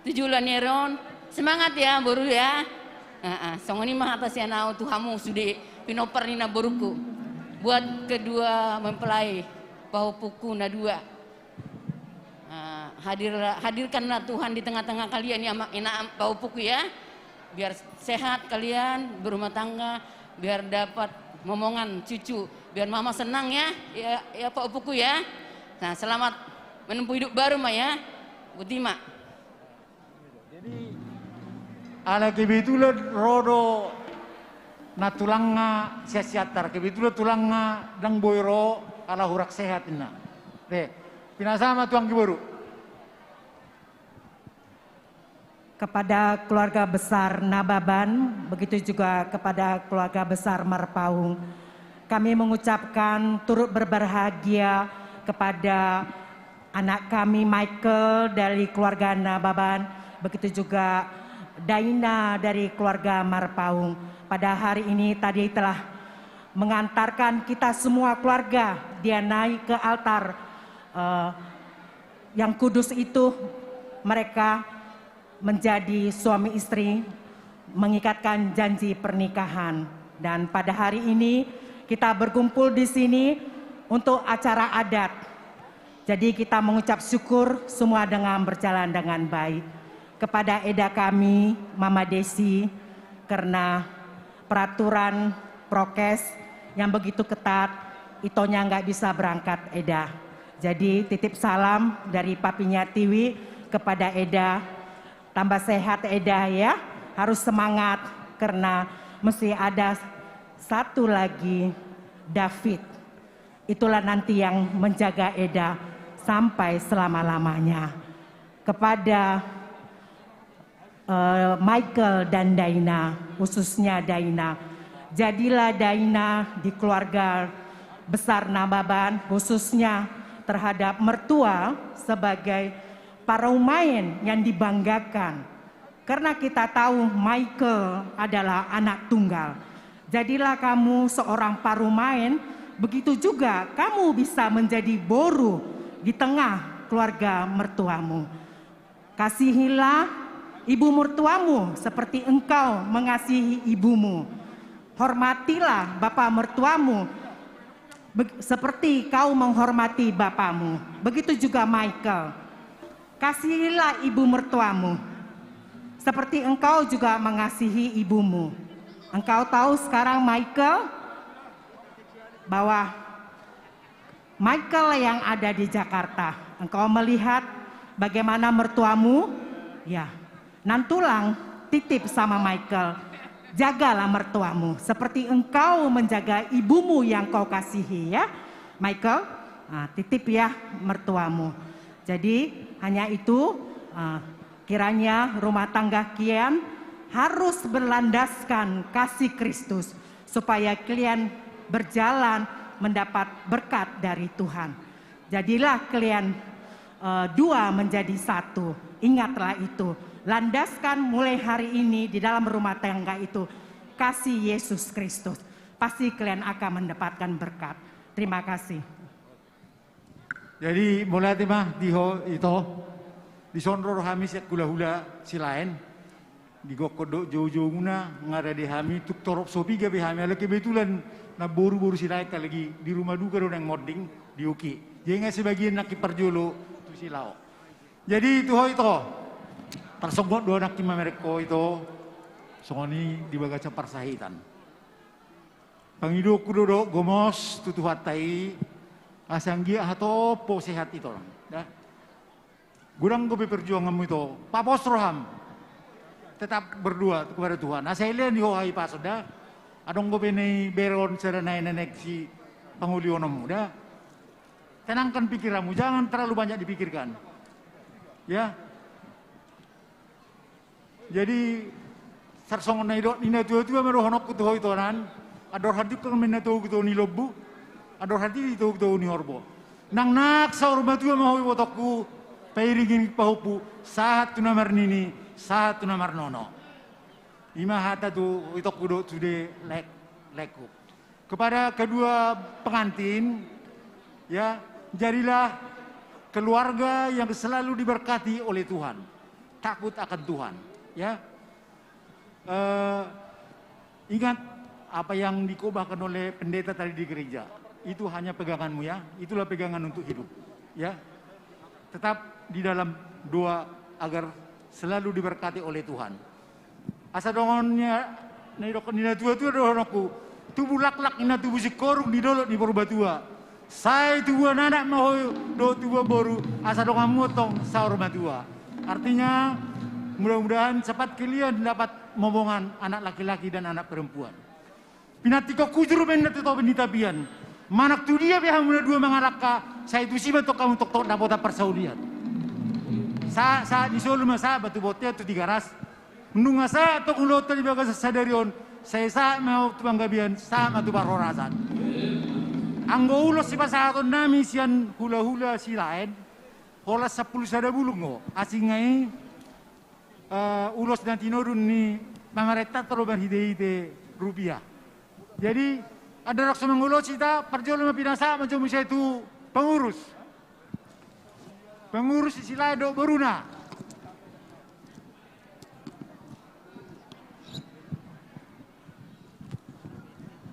Tu joloan ni ari on, semangat ya boru ya. Heeh, songon i ma hata sian ahu tu hamu sude pinompar ni namborungku. Buat kedua mempelai, pahompungku na dua. Ah, hadir, hadirkanlah Tuhan di tengah-tengah kalian ya, ama, ina, am, pahompungku ya. Biar sehat kalian berumah tangga, biar dapat momongan cucu, biar mama senang ya, ya, ya pahompungku ya. Nah, selamat menempuh hidup baru ma ya. Boti ma. Jadi, ala kebetulan ro do na tulangna sian Siantar, kebetulan tulangna ndang boi ro ala hurang sehat inna. Oke, pinasa ma tu anggi boru. Kepada keluarga besar Nababan, begitu juga kepada keluarga besar Marpaung, kami mengucapkan turut berbahagia kepada anak kami Michael dari keluarga Nababan, begitu juga Daina dari keluarga Marpaung. Pada hari ini tadi telah mengantarkan kita semua keluarga dia naik ke altar, eh, yang kudus itu, mereka menjadi suami istri, mengikatkan janji pernikahan. Dan pada hari ini kita berkumpul di sini untuk acara adat. Jadi kita mengucap syukur semua dengan berjalan dengan baik. Kepada eda kami, Mama Desi, karena peraturan prokes yang begitu ketat, itonya nggak bisa berangkat, eda. Jadi titip salam dari papinya Tiwi kepada eda. Tambah sehat eda ya, harus semangat karena mesti ada satu lagi David. Itulah nanti yang menjaga eda sampai selama-lamanya. Kepada eh, Michael dan Daina, khususnya Daina. Jadilah Daina di keluarga besar Nababan, khususnya terhadap mertua sebagai parumaen yang dibanggakan. Karena kita tahu Michael adalah anak tunggal. Jadilah kamu seorang parumaen, begitu juga kamu bisa menjadi boru di tengah keluarga mertuamu. Kasihilah ibu mertuamu seperti engkau mengasihi ibumu. Hormatilah bapa mertuamu be-, seperti kau menghormati bapamu. Begitu juga Michael. Kasihilah ibu mertuamu seperti engkau juga mengasihi ibumu. Engkau tahu sekarang, Michael, bahwa Michael yang ada di Jakarta, engkau melihat bagaimana mertuamu? Ya, nantulang titip sama Michael, jagalah mertuamu seperti engkau menjaga ibumu yang kau kasihi, ya, Michael. Nah, titip ya mertuamu. Jadi, hanya itu, eh, kiranya rumah tangga kian harus berlandaskan kasih Kristus, supaya kalian berjalan mendapat berkat dari Tuhan. Jadilah kalian, eh, dua menjadi satu. Ingatlah itu. Landaskan mulai hari ini di dalam rumah tangga itu kasih Yesus Kristus. Pasti kalian akan mendapatkan berkat. Terima kasih. Jadi, mauliate ma di ho ito, dison ro do hami sian hulahula Silaen, digokkon dohot joujoumuna, nga rade hami, tung torop so piga be hami, ala kebetulan namboru boru Silaen, apalagi di rumah duka do naeng monding, di uki. Jadi nga sebagian nangkin parjolo tu Silaon. Jadi tu ho ito, tarsonggot do nangkin mamereng ho ito, songon i di bagasan parsahitan. Pangidoanku do dohot gomos tu Tuhanta i, asa anggiat hatop ho sehat ito, da. Godang dope perjuanganmu ito, papos roham. Tetap berdoa kepada Tuhan. Asa ilean di ho hahipason, da. Adong dope na iberehon sada nai na naeng sipangholianonmu, da. Tenangkan pikiranmu, jangan terlalu banyak dipikirkan. Ya. Jadi, Tarsongon na nidok ni na tua-tua ma dohononku tu ho, itonan, andor hatiukkon ma inna togu-togu ni lombu, andor hatiti togu-togu ni horbo. Nang nang saur matua ma ho, ibotongku, pairing-iring pahompu, sahat tu na marnini, sahat tu na marnono. I ma hata tu itongku dohot sude lae-, laengku. Kepada kedua pengantin, ya, jadilah keluarga yang selalu diberkati oleh Tuhan. Takut akan Tuhan, ya. Eh, ingat apa yang dikotbahkan oleh pendeta tadi di gereja. Itu hanya peganganmu, ya. Itulah pegangan untuk hidup, ya. Tetap di dalam doa agar selalu diberkati oleh Tuhan. Asa dongan ni na, na nidok ni na tua-tua dohononku, tubu laklak inna tubu singkoru di dolok ni Purbatua. Sai tubuan anak ma ho dohot tubuan boru, asa donganmu antong saur matua. Artinya, mudah-mudahan cepat kalian dapat momongan anak laki-laki dan anak perempuan. Pinantikhon hujur ma inna tu topi ni tapian. Manang tu dia pe hamu na dua mangalangka, sai tusi ma antong hamu tongtong dapotan parsaulian. Sa-, sahat ni solu ma sahat ma tu bontean, tu Tigaras. Nunga sahat antong ulaonta di bagasan sadari on, sai sahat ma tu panggabean, sahat ma tu parhorasan. Anggo ulos sipasahatonnami sian hula-hula Silaen, holan sampulu sada bulung do. Asing nai, eh, ulos na tinodong ni pamarentanta do marhite-hite rupiah. Jadi, andorang so mangulos hita, parjolo ma pinasahat ma jo muse tu pengurus. Pengurus ni Silaen dohot boruna.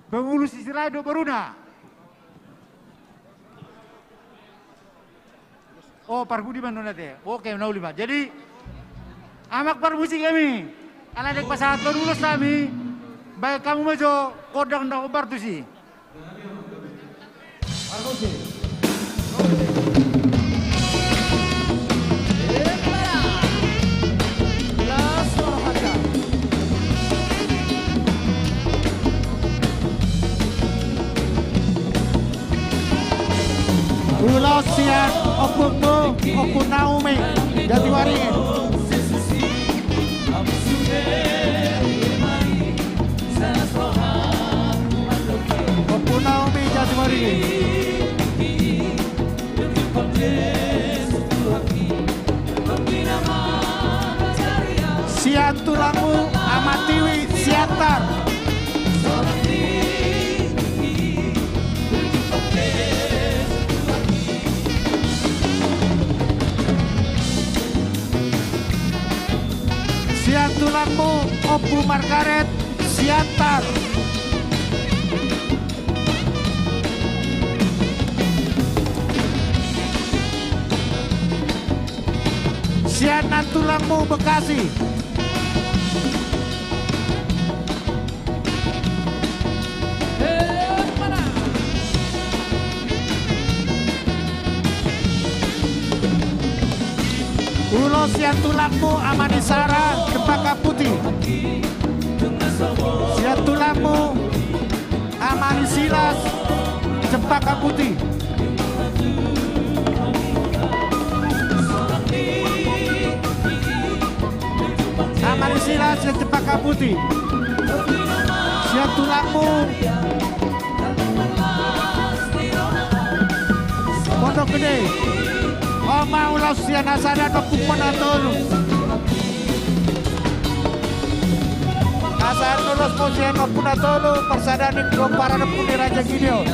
Pengurus ni Silaen dohot boruna. Oh, parpudi ma nona te. Oke, na uli ma. Jadi, amang parmusik hami. Alai naeng pasahathon ulos hami. Baen hamu ma jo gondang na hombar tusi. Ulos sian ompungmu, Ompu Naomi Jatiwaringin. Ompu Naomi Jatiwaringin. Sian tulangmu Ama Tiwi Siantar. Sian tulangmu Ompu Margaret Siantar. Sian nantulangmu Bekasi. Ulos sian tulangmu Ama ni Sara Cempaka Putih. Sian tulangmu Ama ni Silas Cempaka Putih. Ama ni Silas Cempaka Putih. Sian tulangmu Pondok Gede. On ma ulos sian hasada ni Ompu Natolu. Hasada ni ulos ma sian Ompu Natolu, parsada ni pomparan ni Ompu ni Raja Gideon.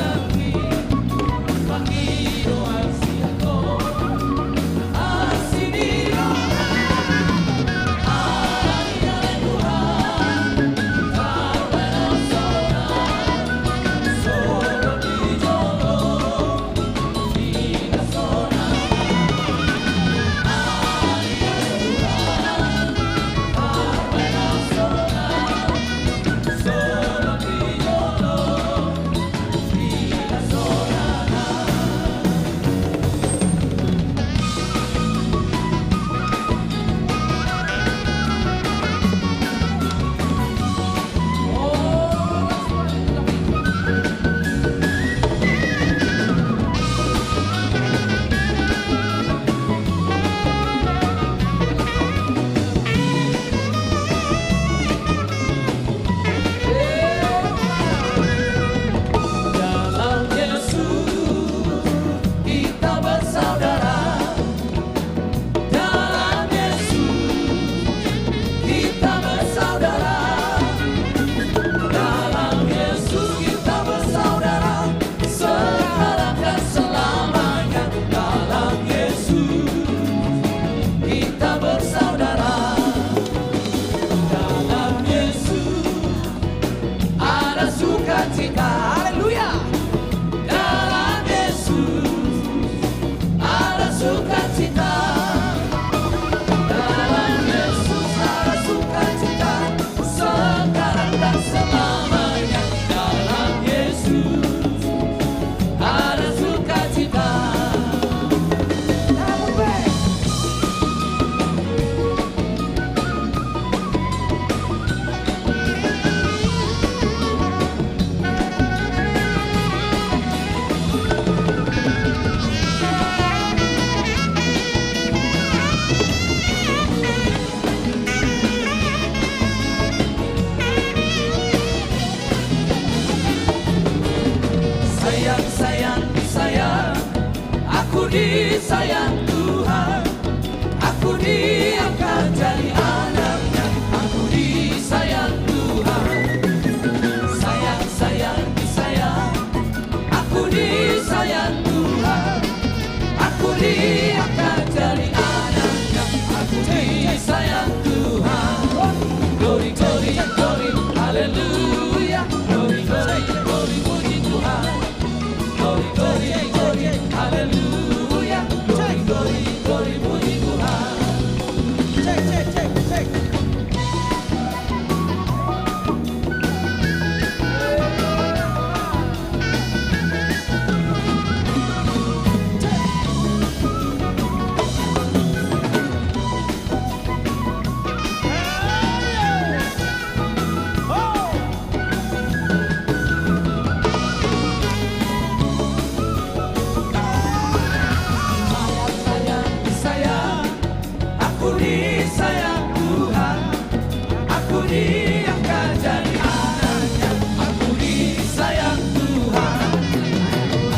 Diangkat jadi anaknya, aku disayang Tuhan.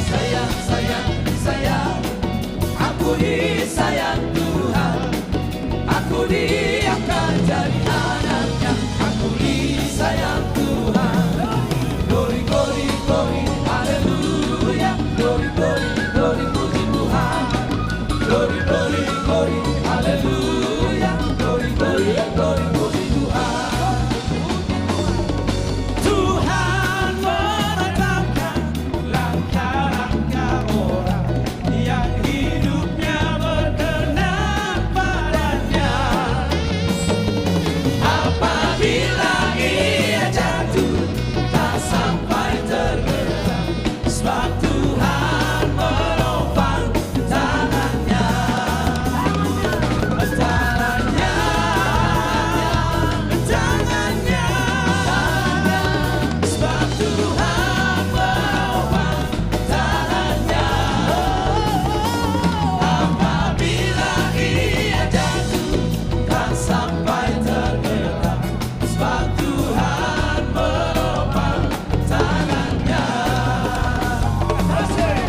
Sayang, sayang, sayang, aku disayang Tuhan. Aku diangkat jadi anaknya, aku disayang Tuhan. Glory, glory, glory, haleluya. Glory, glory, glory, puji Tuhan. Glory, glory, glory, haleluya. Glory, glory, glory, puji Tuhan. Tuhan menetapkan langkah-langkah orang yang hidupnya berkenan pada-Nya. Apabila ia jatuh, tak sampai tergeletak, sebab Tuhan menopang tangan-Nya. Tangan-Nya, tangan-Nya, sebab Tuhan menopang tangan-Nya. Apabila ia jatuh, tak sampai tergeletak, sebab Tuhan menopang tangan-Nya. Asik.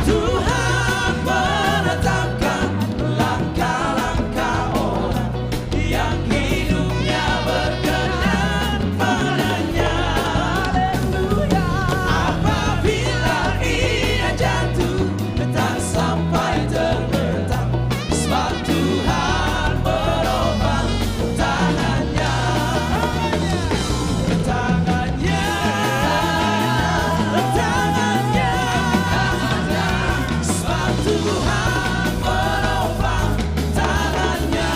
Tuhan menetapkan langkah-langkah orang yang hidupnya berkenan pada-Nya. Haleluya. Apabila ia jatuh, tak sampai tergeletak, sebab Tuhan menopang tangan-Nya. Tangan-Nya, tangan-Nya, sebab Tuhan menopang tangan-Nya.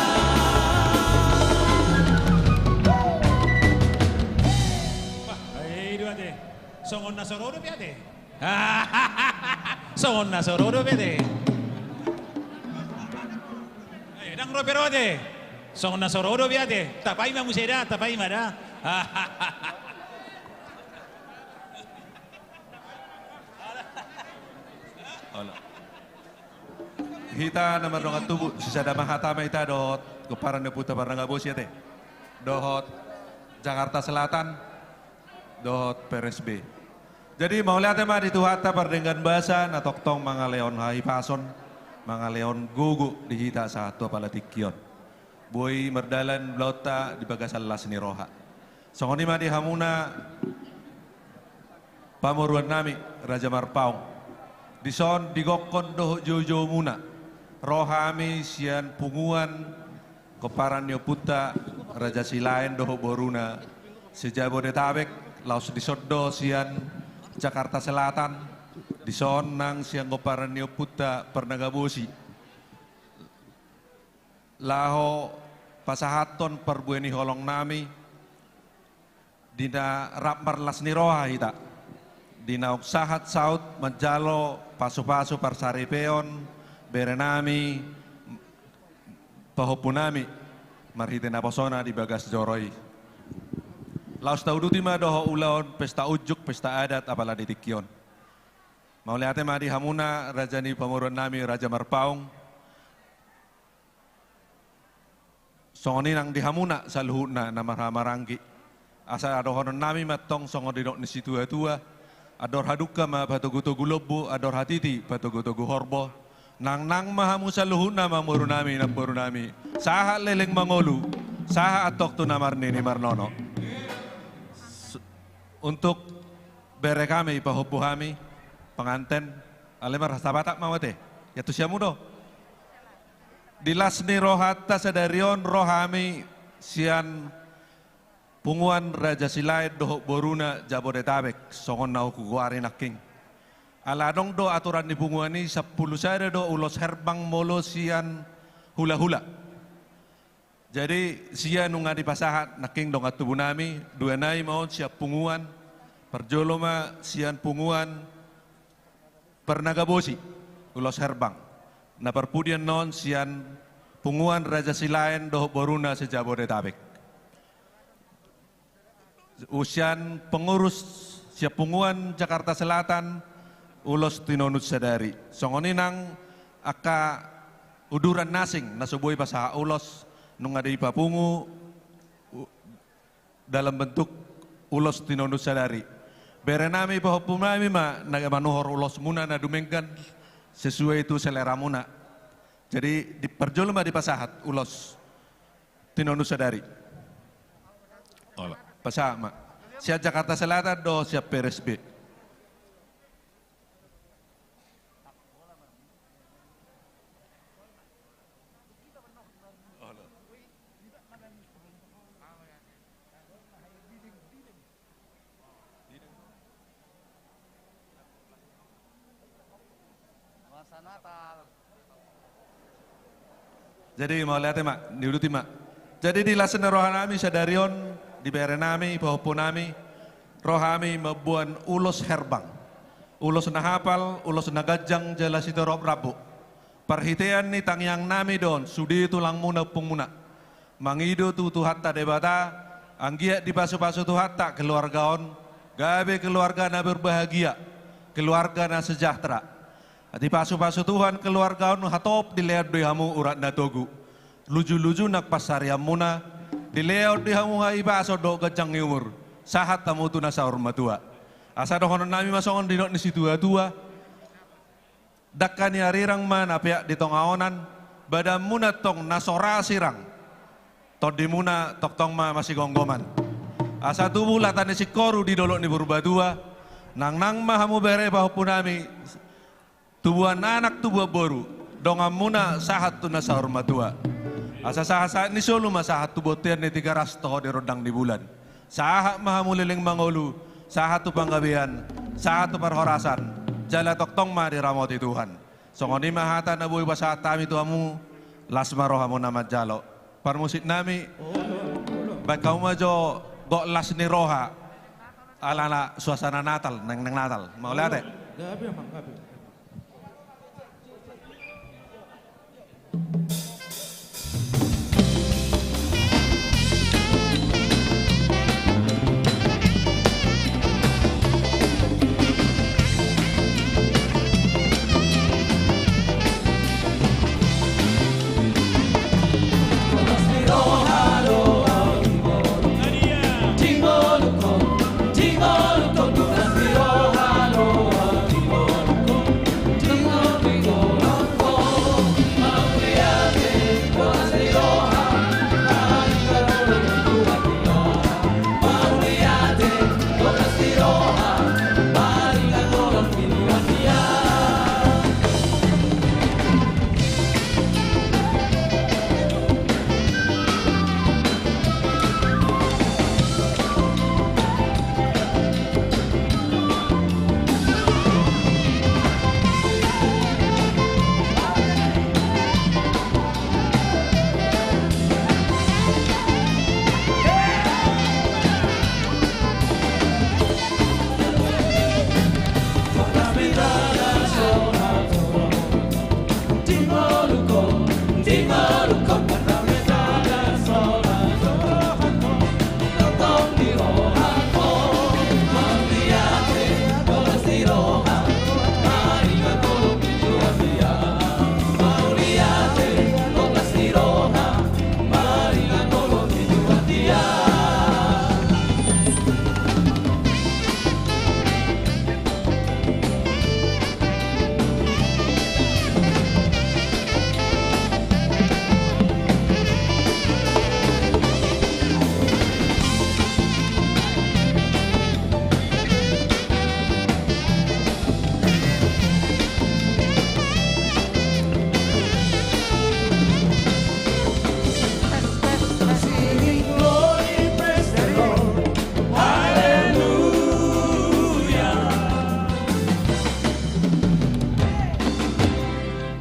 Bah, ai dua te. Songon na so ro dope ate. Songon na so ro dope ate. Ai, ndang ro pe ro ate. Songon na so ro dope ate. Tapaima muse da, tapaima da. Olo. Hita na mardongan tubu, sisada ma hata ma hita dohot gomparan ni ompunta Parnaga Bosi ate. Dohot Jakarta Selatan, dohot P R S B. Jadi, mauliate ma di Tuhanta pardenggan basa, na tongtong mangalehon hahipason, mangalehon gogo di hita sahat tu apala tingki on. Boi mardalan ulaonta di bagasan las ni roha. Songon i ma di hamuna pamoruan nami, Raja Marpaung. Dison digokhon dohot joujou muna ro hami sian punguan gomparan ni ompunta Raja Silaen dohot boruna se-Jabodetabek, laos dison do sian Jakarta Selatan, dison nang sian gomparan ni ompunta Parnaga Bosi. Laho pasahathon parbue ni holong nami, di na rap marlas ni roha hita, di naung sahat saut manjalo pasupasu parsaripeon bere nami, pahompu nami, marhite naposona di bagas joro i. Laos tauduti ma dohot ulaon pesta unjuk, pesta adat apala di tingki on. Mauliate ma di hamuna raja ni pamoruan nami, Raja Marpaung. Songon i nang di hamuna saluhutna na marhaha maranggi. Asa dohonon nami ma antong songon nidok ni situatua: Andor hadungka ma patogutogu lombu, andor hatiti patogutogu horbo. Nangnang ma hamu saluhutna amangboru nami, namboru nami, sahat leleng mangolu, sahat antong tu na marnini marnono. S-, untuk bere hami, pahompu hami, penganten, alai marhata Batak ma au ate, ia tu siamun do. Di las ni rohanta sadari on ro hami sian punguan Raja Silaen dohot boruna Jabodetabek, songon na hugoari nangkin. Ala adong do aturan ni punguan i, sampulu sada do ulos herbang molo sian hulahula. Jadi, sia nunga dipasahat nangkin dongan tubu nami, dua nai ma on sian punguan, parjolo ma sian punguan Parnagabosi, ulos Herbang. Na parpudi annon sian punguan Raja Silaen dohot boruna se-Jabodetabek. Sian pengurus sian punguan Jakarta Selatan, ulos tinonun sadari. Songon i nang angka uduran na asing na so boi pasahat ulos, nunga dipapungu u-, dalam bentuk ulos tinonun sadari. Berenami, pahompunami ma na manuhor ulosmuna na dumenggan sesuai tu seleramuna. Jadi, di parjolo ma dipasahat ulos tinonun sadari. Olo. Pasahat ma. Sian Jakarta Selatan do sian P R S B. Jadi, mauliate ma, diuduti ma. Jadi, di las ni rohanami sadari on, di berenami, pahompunami, rohami mamboan ulos herbang. Ulos na hapal, ulos na ganjang, jala sitorop rambu. Parhitean ni tangiangnami do on, sude tulangmuna, ompungmuna. Mangido tu Tuhanta Debata, anggiat dipasupasu Tuhanta keluarga on, gabe keluarga na berbahagia, keluarga na sejahtera. Dipasupasu Tuhan keluarga on, hatop dilehon do i hamu urat na togu. Lujuluju nang pansarianmuna, dilehon do i hamu hahipason dohot ganjang ni umur. Sahat hamu tu na saur matua. Asa dohononnami ma songon nidok ni situatua. Dangka ni arirang ma na peak di tonga onan, badanmuna tong na so ra sirang. Tondimuna tongtong ma masigomgoman. Asa tubu lata ni singkoru di dolok ni Purbatua, nangnang ma hamu bere pahompunami, tubuan anak tubuan boru, donganmuna sahat tu na saur matua. Asa sahatsahat ni solu ma sahat tu bontean ni Tigaras dohot di rondang ni bulan. Sahat ma hamu leleng mangolu, sahat tu panggabean, sahat tu parhorasan, jala tongtong ma diramoti Tuhan. Songon i ma hata na boi pasahat hami tu hamu, las ma rohamuna manjalo. Parmusiknami, baen hamu ma jo gok las ni roha, ala na suasana Natal, nengneng Natal. Mauliate.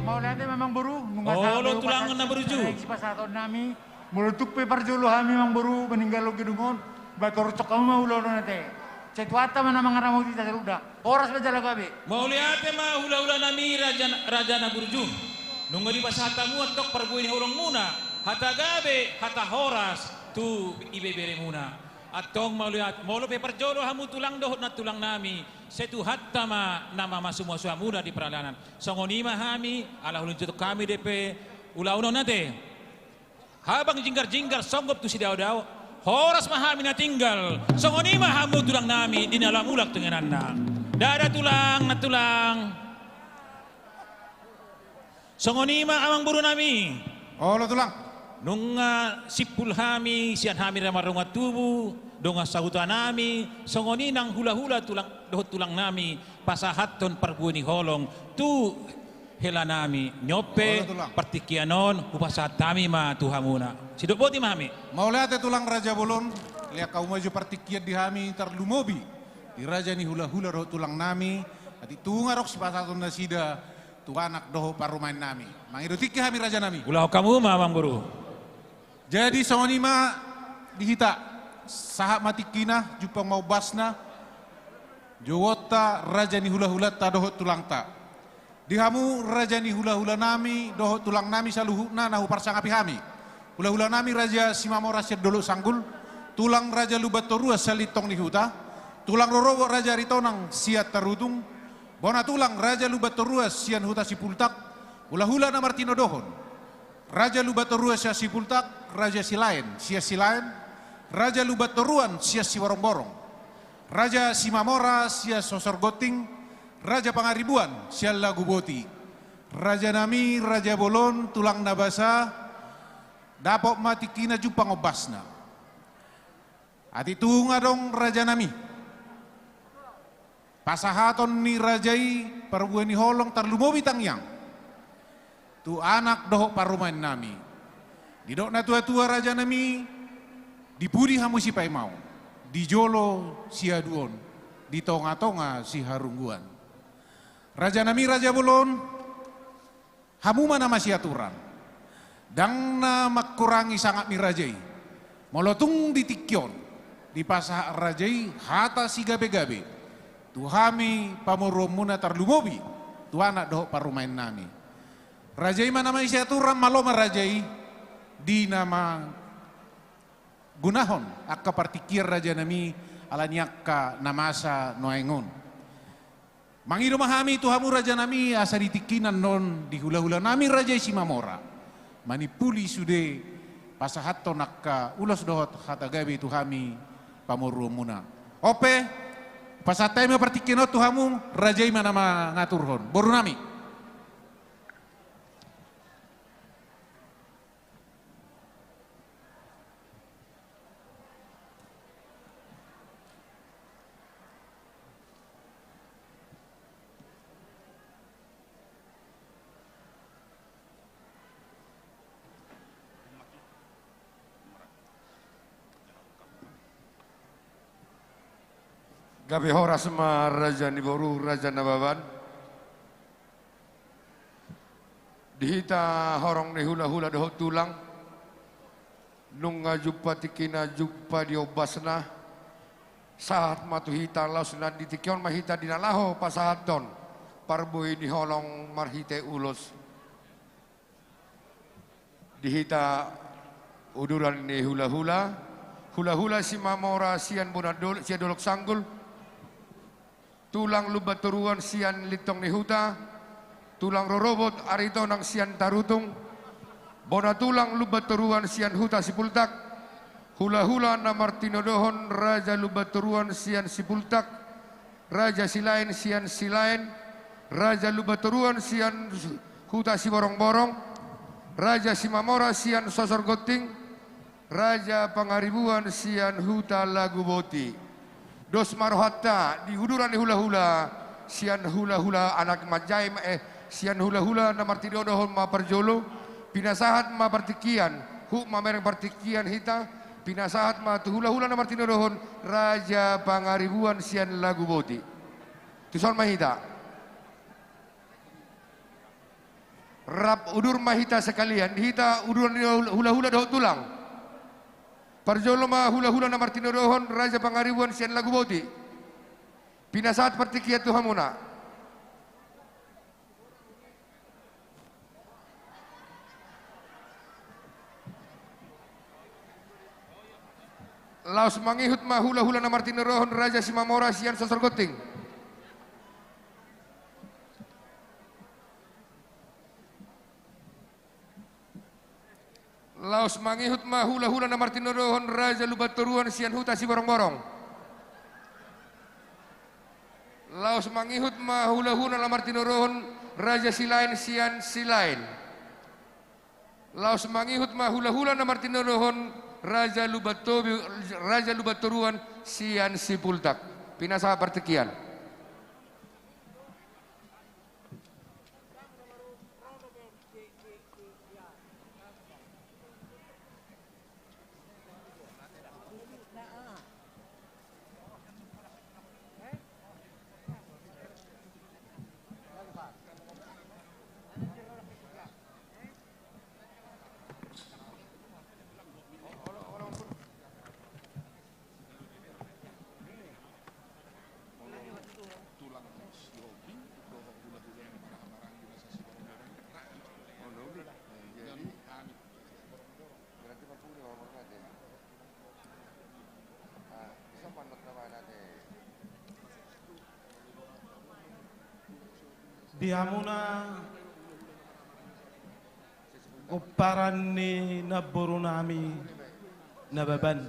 Mauliate ma amangboru, nunga sahat do tulang na pasahaton, boru ju. Sipasahatonnami. Molo tung pe parjolo hami amangboru maninggalhon gedung on, baen torus hamu ma ulaon on ate. Sai Tuhanta ma na mangaramoti hita saluhutna. Horas ma jala gabe. Mauliate ma hulahula nami raja, raja na burju. Nunga dipasahat hamu antong parbue ni holongmuna, hata gabe, hata horas tu ibeberemuna. Antong mauliate, molo pe parjolo hamu tulang dohot nantulang nami, sai Tuhanta ma na mamasumasu hamuna di pardalanan. Songon i ma hami, ala hulingot hami dope ulaon on ate. Habang jinggar-jinggar songgop tu sidaodao, horas ma hami na tinggal, songon i ma hamu tulang nami di na lam mulak tu ingananna. Ndada tulang, nantulang. Songon i ma amangboru nami. Olo tulang. Nunga simpul hami, sian hami na mardongan tubu, dongan sahuta nami, songon i nang hulahula tulang, dohot tulang nami, pasahathon parbue ni holong tu hela nami. Ni on pe, olo tulang, partingkian on hupasahat hami ma tu hamuna. Sidok boti ma hami. Mauliate tulang raja bolon, lean hamu ma jo partingkian di hami tarlumobi di raja ni hulahula dohot tulang nami, atik tung adong sipasahaton nasida tu anak dohot parumaen nami. Mangido tingki hami raja nami. Ulahon hamu ma amangboru. Jadi songon i ma di hita, sahat ma tingkina, jumpang ma ombasna, jouonta raja ni hulahulanta dohot tulangta. Di hamu raja ni hulahula nami dohot tulang nami saluhutna na huparsangapi hami. Hulahula nami Raja Simamora sian Dolok Sanggul, tulang Raja Lumban Toruan sian Lintong ni Huta, tulang rorobot Raja Aritonang sian Tarutung, bona tulang Raja Lumban Toruan sian Huta Sipultak, hulahula na martinodohon Raja Lumban Toruan sian Sipultak, Raja Silaen sian Silaen, Raja Lumban Toruan sian Siborongborong, Raja Simamora sian Sosor Gonting, Raja Pangaribuan sian Laguboti. Raja nami, raja bolon, tulang na basa, dapot ma tingkina jumpang ombasna. Atik tung adong raja nami. Pasahaton ni raja i parbue ni holong tarlumobi tangiang tu anak dohot parumaen nami. Didok natua-tua raja nami, di pudi hamu sipaimaon, di jolo siaduon, di tonga-tonga siharungguan. Raja nami raja bolon, hamu ma na masiaturan. Ndang na mangkurangi sangap ni raja i. Molo tung di tingki on dipasahat raja i hata sigabe-gabe tu hami pamoruonmuna tarlumobi tu anak dohot parumaen nami. Raja i ma na masiaturan, malo ma raja i di na manggunahon angka partingkian raja nami ala ni angka na masa nuaeng on. Mangido ma hami tu hamu raja nami asa di tingki na on di hulahula nami raja i Simamora manimpuli sude pasahathon angka ulos dohot hata gabe tu hami pamoruonmuna. On pe, pasahat hami ma partingkian on tu hamu, raja i ma na mangaturhon. Boru nami. Gabe horas ma raja ni boru, Raja Nababan. Di hita horong ni hulahula dohot tulang, nunga jumpa tingkina jumpa di ombasna, sahat ma tu hita laos na di tingki on ma hita di na laho pasahathon parbue ni holong marhite ulos. Di hita uduran ni hulahula, hulahula Simamora sian Bonandol-, sian Dolok Sanggul, tulang Lumban Toruan sian Lintong ni Huta, tulang rorobot Aritonang sian Tarutung, bona tulang Lumban Toruan sian Huta Sipultak, hulahula na martinodohon Raja Lumban Toruan sian Sipultak, Raja Silaen sian Silaen, Raja Lumban Toruan sian Huta Siborongborong, Raja Simamora sian Sosor Gonting, Raja Pangaribuan sian Huta Laguboti. Dos ma rohanta di uduran ni hulahula, sian hulahula anak manjae ma, eh, sian hulahula na martinodohon ma parjolo, pinasahat ma partingkian, huhut mamereng partingkian hita, pinasahat ma tu hulahula na martinodohon Raja Pangaribuan sian Laguboti. Tuson ma hita. Rap udur ma hita sekalian, hita uduran ni hula-, hulahula dohot tulang. Parjolo ma hulahula na martinodohon Raja Pangaribuan sian Laguboti. Pinasahat partingkian tu hamuna. Laos mangihut ma hulahula na martinodohon Raja Simamora sian Sosor Gonting. Laos mangihut ma hulahula na martinodohon Raja Lumbantoruan sian Huta Siborongborong. Laos mangihut ma hulahula na martinodohon Raja Silaen sian Silaen. Laos mangihut ma hulahula na martinodohon Raja Lumbantobi-, Raja Lumbantoruan sian Sipultak. Pinasahat partingkian. Di hamuna gomparan ni namborunami Nababan.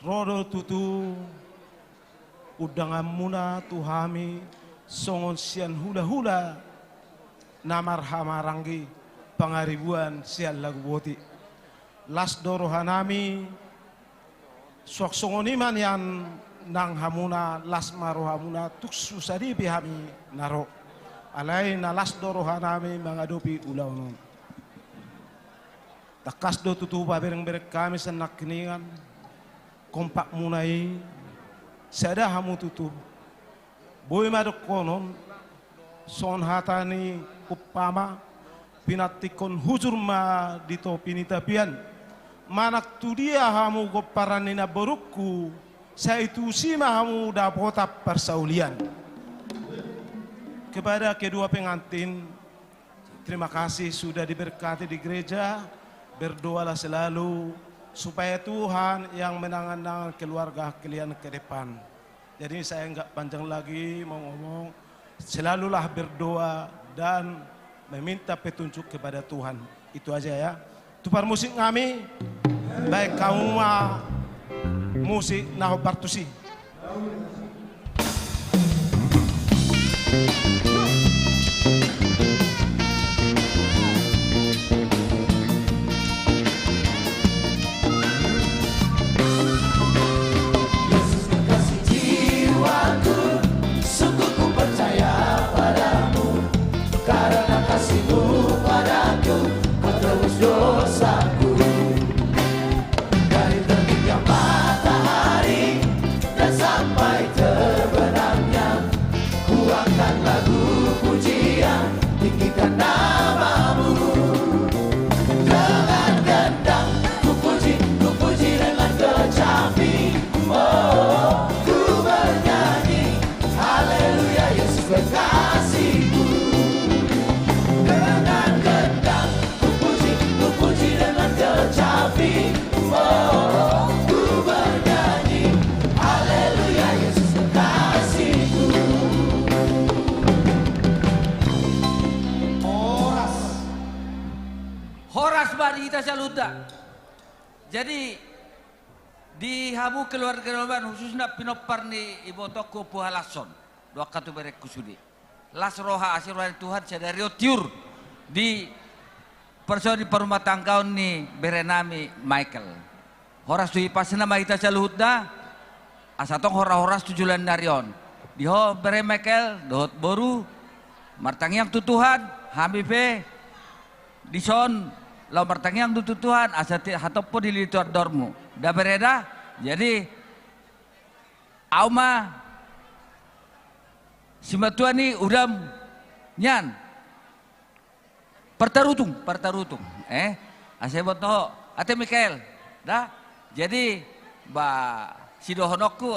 Ro do tutu undanganmuna tu hami songon sian hulahula na marhahamaranggi pangaribuan sian Laguboti. Las do rohanami, suang songon i ma nian nang hamuna, las ma rohamuna tung so sadi pe hami na ro. Alai na las do rohanami mangadopi ulaon on. Tangkas do tutu paberengbereng hami sian nangkiningan, kompakmuna i, sada hamu tutu. Boi ma dohonon, songon hata ni umpama, pinantikhon hujur ma di topi ni tapian. Manang tudia hamu gomparan ni namborungku, sai tusi ma hamu dapotan parsaulian. Kepada kedua pengantin, terima kasih sudah diberkati di gereja. Berdoalah selalu supaya Tuhan yang menangan-nangan keluarga kalian ke depan. Jadi saya nggak panjang lagi mau ngomong. Selalulah berdoa dan meminta petunjuk kepada Tuhan. Itu aja ya. Tu parmusik nami, baen hamu ma musik na hombar tusi. Yesus kekasih jiwaku, sungguh ku percaya padamu, karena kasih-Mu padaku, Kau tebus dosaku. Dari terbitnya matahari dan sampai terbenamnya, ku angkat lagu pujian, tinggikan nama-Mu. Dengan gendang ku puji, ku puji dengan kecapi, oh, ku bernyanyi, haleluya, Yesus kekasihku. Dengan gendang ku puji, ku puji dengan kecapi, oh, ku bernyanyi, haleluya, Yesus kekasihku. Horas. Horas ma di hita saluhutna. Jadi, di hamu keluarga Nababan, khususna pinompar ni ibotongku Ompu Halashon, dohot angka tu berengku sude. Las roha, asi roha ni Tuhan sadari on tiur di parsoalan ni parumatanggaon ni berenami Michael. Horas tu ipasna ma hita saluhutna, asa tong horas-horas tu joloan ni ari on. Di ho bere Michael, dohot boru, martangiang tu Tuhan, hami pe dison laho martangiang do tu Tuhan, asa ti-, hatop ho dilehon Tuhan dohormu. Da bere da, jadi, ahu ma simatua ni udam nian. Partarutung, partarutung. Eh, asa iboto ho. Ate Michael, da? Jadi, ba, sidohononku,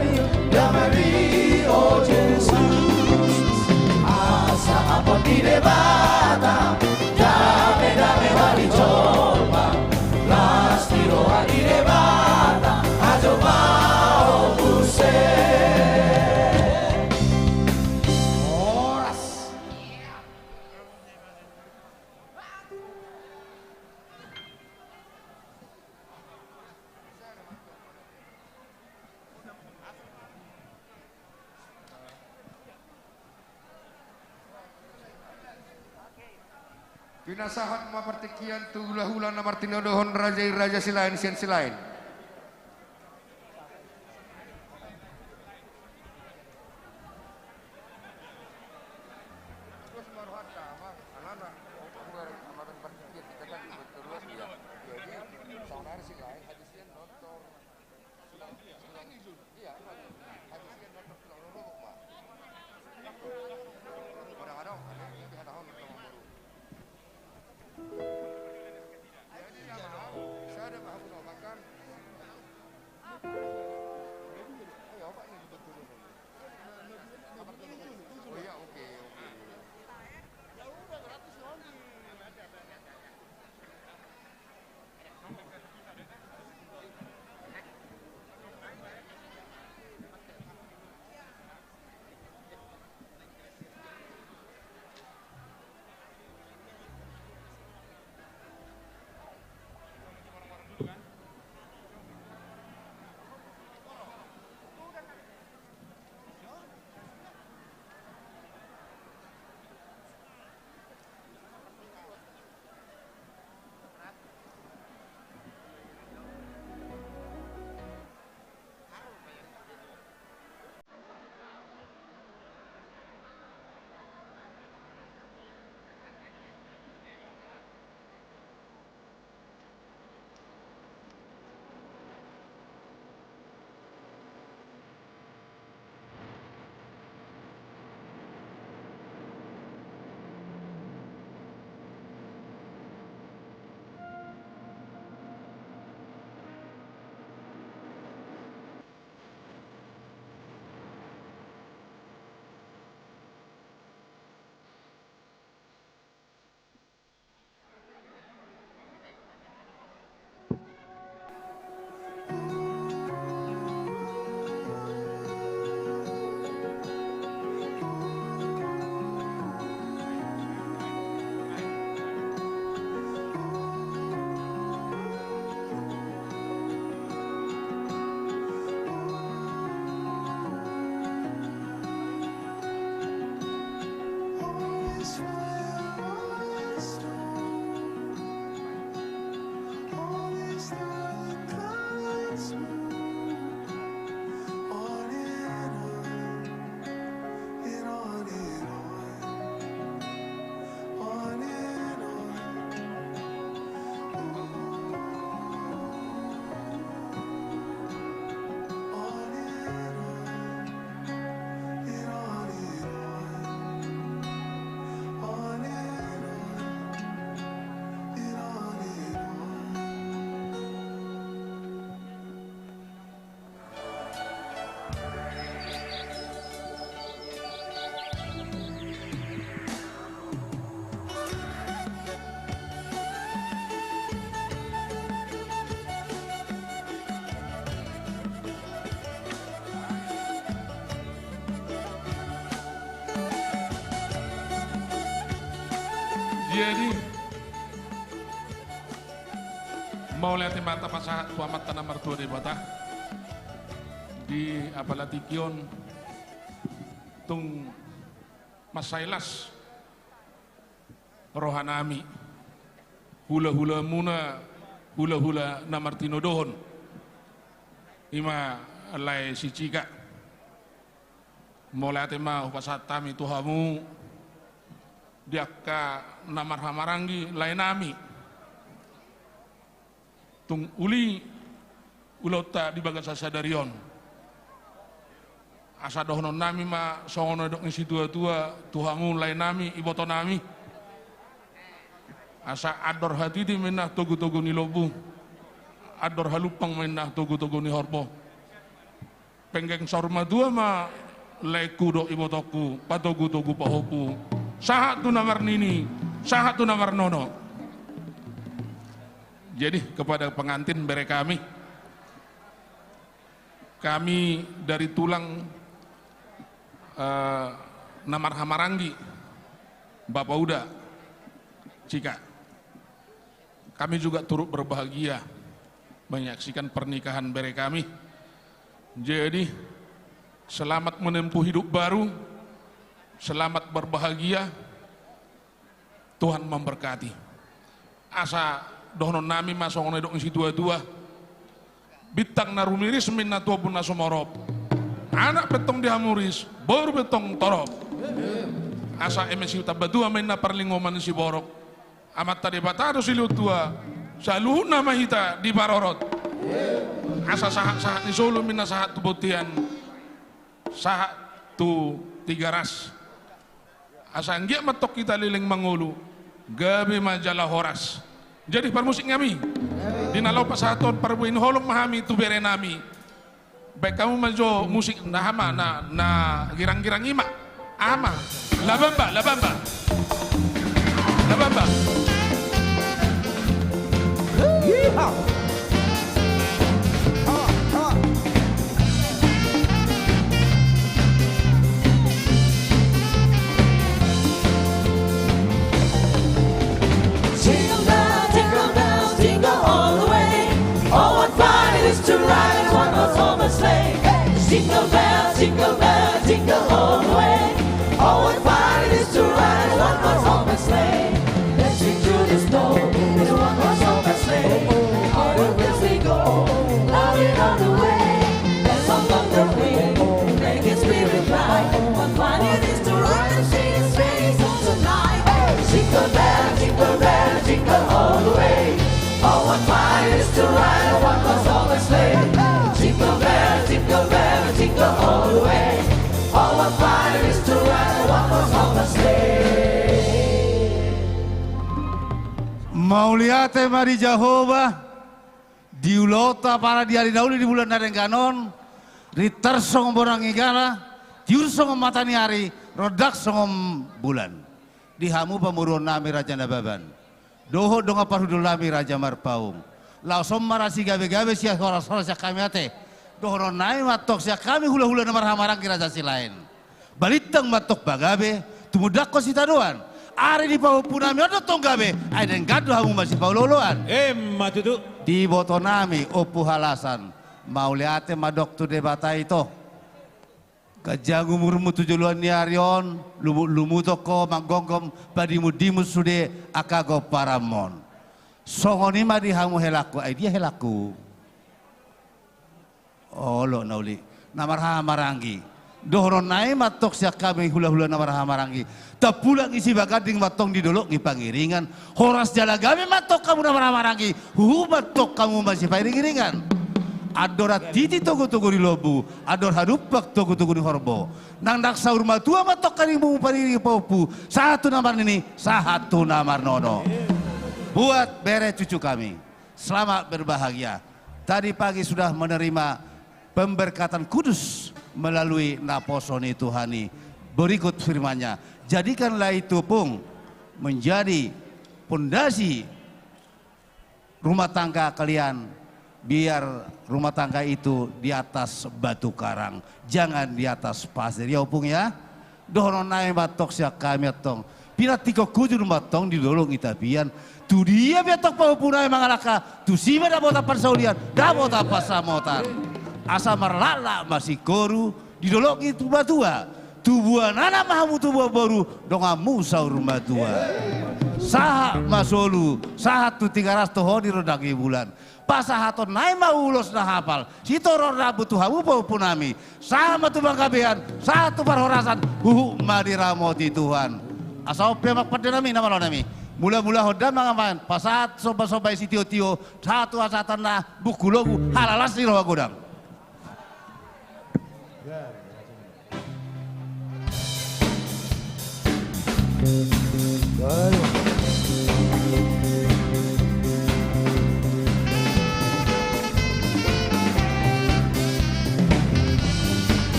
Damami, damami, o Jesus. Asa ampon ni Debata, dame, dame bani jolma. Las ni roha ni Debata, ajo ma ho muse. Horas. Pinasahat ma partingkian tu hulahula na martinodohon raja i, raja Silaen sian Silaen. Jadi, mauliate ma tapasahat tu Amanta na martua Debata. Di apala tingki on tung mansai las rohanami, hulahulamuna, hulahula na martinodohon, i ma lae si Cika. Mauliate ma hupasahat hami tu hamu di angka na marhahamaranggi laenami. Tung uli ulaonta di bagasan sadari on. Asa dohononnami ma songon na nidok ni situatua tu hamu laenami, ibotonami. Asa andor hatiti ma inna togutogu ni lombu, andor halumpang ma inna togutogu ni horbo. Penggeng saur matua ma laengku dohot ibotongku, patogutogu pahompu, sahat tu na marnini, sahat tu na marnono. Jadi, kepada pengantin bere kami, kami dari tulang, eh, na marhahamaranggi, Bapa Uda, Cika. Kami juga turut berbahagia menyaksikan pernikahan bere kami. Jadi, selamat menempuh hidup baru, selamat berbahagia, Tuhan memberkati. Asa dohononnami ma songon na nidok ni situatua, bintang na rumiris ma inna tu ombun na sumorop, anak pe tong di hamu ris, boru pe tong torop. Asa eme sitamba tua ma inna parlinggoman ni siborok, Amanta Debata do silehon tua, saluhutna ma hita diparorot. Asa sahatsahat ni solu ma inna sahat tu bontean, sahat tu Tigaras. Asa anggiat ma tong hita leleng mangolu, gabe ma jala horas. Jadi parmusik nami, di na laho pasahathon parbue ni holong ma hami tu bere nami. Baen hamu ma jo musik na aha ma, na, na girang-girang i ma. Aha ma? La Bamba, La Bamba. La Bamba. Yeehaw. Jingle bell, jingle bell, jingle all the way. Oh, what fun it is to ride in one horse open sleigh. Jingle bell, jingle bell, jingle all the way. Oh, what fun it is to ride in one horse open sleigh. Dashing through the snow in a one horse open sleigh. On the wheels we go, laughing all the way. Bells on the wing, making spirits bright. What fun it is to ride and sing a sleigh song tonight. Jingle bell, jingle bell, jingle all the way. Oh, what fun it is to ride in one horse open sleigh. Jingle bell, jingle bell, jingle all the way. Oh, what fun it is to ride in one horse open sleigh. Mauliate ma di Jahowa. Di ulaonta apala di ari na uli di bulan na denggan on, rintar songon bonang ni gala, tiur songon mata ni ari, rondang songon bulan. Di hamu pamoruonnami Raja Nababan dohot dongan parhundulnami Raja Marpaung, laos on ma ra sigabegabe, sihoras-horas sian hami ate. Dohononnami ma tong sian hami hulahula na marhahamaranggi Raja Silaen. Balintang ma tong pagabe, tumundalhon sitadoan. Ari ni pahompunami on do tong gabe, ai denggan do hamu masipaolooloan. Emma tutu. Di ibotonami Ompu Halasan, mauliate mandok tu Debata ito. Ganjang umurmu tu joloan ni ari on, lumut-lumuthon ho, manggomgom padimun-dimun sude angka gomparanmon. Songon i ma di hamu helangku, ai dia helangku? Olo na uli, na marhahamaranggi. Dohononnami ma tong sian hami hulahula na marhahamaranggi. Tampulak ni Sibaganding ma tong di dolok ni Pangiringan. Horas jala gabe ma tong hamu na marhahamaranggi. Huhut ma tong hamu masipairingiringan. Andor hatiti togutogu ni lombu, andor halumpang togutogu ni horbo. Nangnang saur matua ma tong hamu pairingi pahompu. Sahat tu na marnini, sahat tu na marnono. Buat bere cucu kami. Selamat berbahagia. Tadi pagi sudah menerima pemberkatan kudus melalui naposo ni Tuhan i. Berikut firman-Nya, "Jadikanlah itu, Pung, menjadi pondasi rumah tangga kalian, biar rumah tangga itu di atas batu karang, jangan di atas pasir." Ya, Pung, ya. Dohononnami ma tong sian hami antong. Pinantikhon hujur ma antong di dolok ni tapian. Tu dia pe antong pahompunami mangalangka, tusi ma dapotan parsaulian, dapotan pansamotan. Asa marlaklak ma singkoru di dolok ni tuatua. Tubuan anak ma hamu tubuan boru, donganmu saur matua. Sahat ma solu, sahat tu Tigaras, toho ni rondang ni bulan. Pasahaton nai ma ulos na hapal, sitorop rambu tu hamu pahompunami. Sahat ma tu panggabean, sahat tu parhorasan, huhut ma diramoti Tuhan. Asa on pe amang pandenami, na malo nami. Mula-mula hon da amang, pasahat somba-somba i sitio-tio, sahat tu hasahatan na bungkul logu, ala las ni roha godang.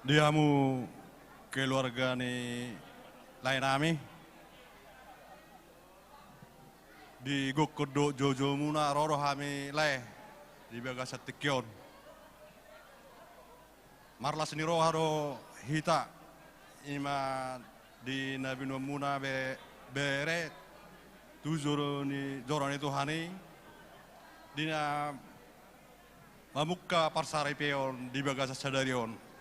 Di hamu keluarga ni laenami, di gokhon dohot joujou muna ro do hami lae di bagasan tingki on. Marlas ni roha do hita, ima di na binoan muna be-, bere, tu joro ni, joro ni Tuhan i, di na mamungka parsaripeon di bagasan sadari on.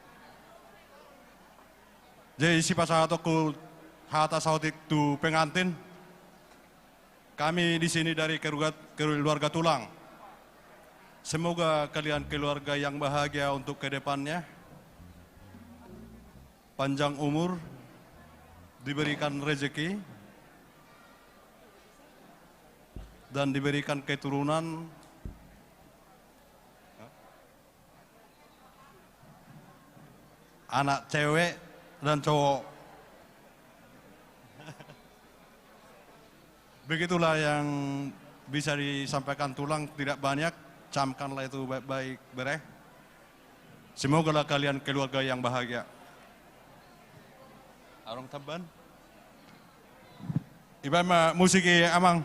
Jadi sipasahatonku hata saotik tu pengantin. Kami di sini dari keluarga, keluarga Tulang. Semoga kalian keluarga yang bahagia untuk ke depannya. Panjang umur, diberikan rezeki, dan diberikan keturunan. Anak cewek dan cowok. Begitulah yang bisa disampaikan Tulang, tidak banyak, camkanlah itu baik-baik, bere. Semogalah kalian keluarga yang bahagia. Adong tambahan? Ibaen ma musik i, amang.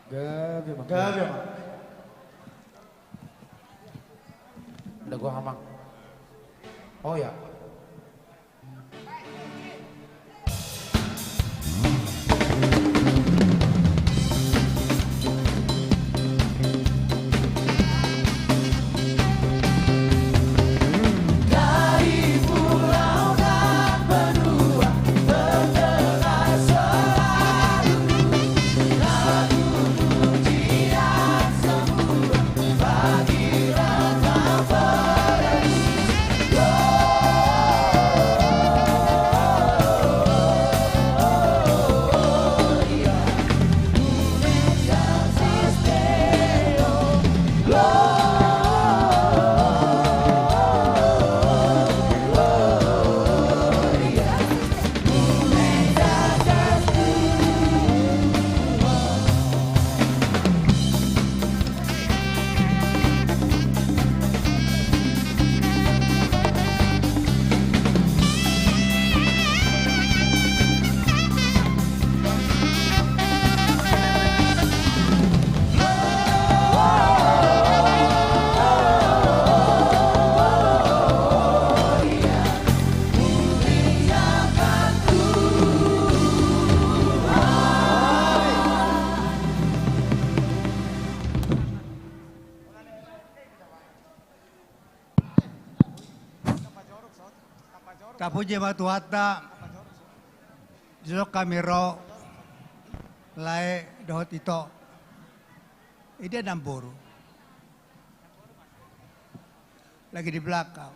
Gabe, amang. Gabe, amang. Lagu, amang. Oh ya. Tapuji ma Tuhanta, dison hami ro, lae dohot ito. Ida namboru. Lagi di belakang.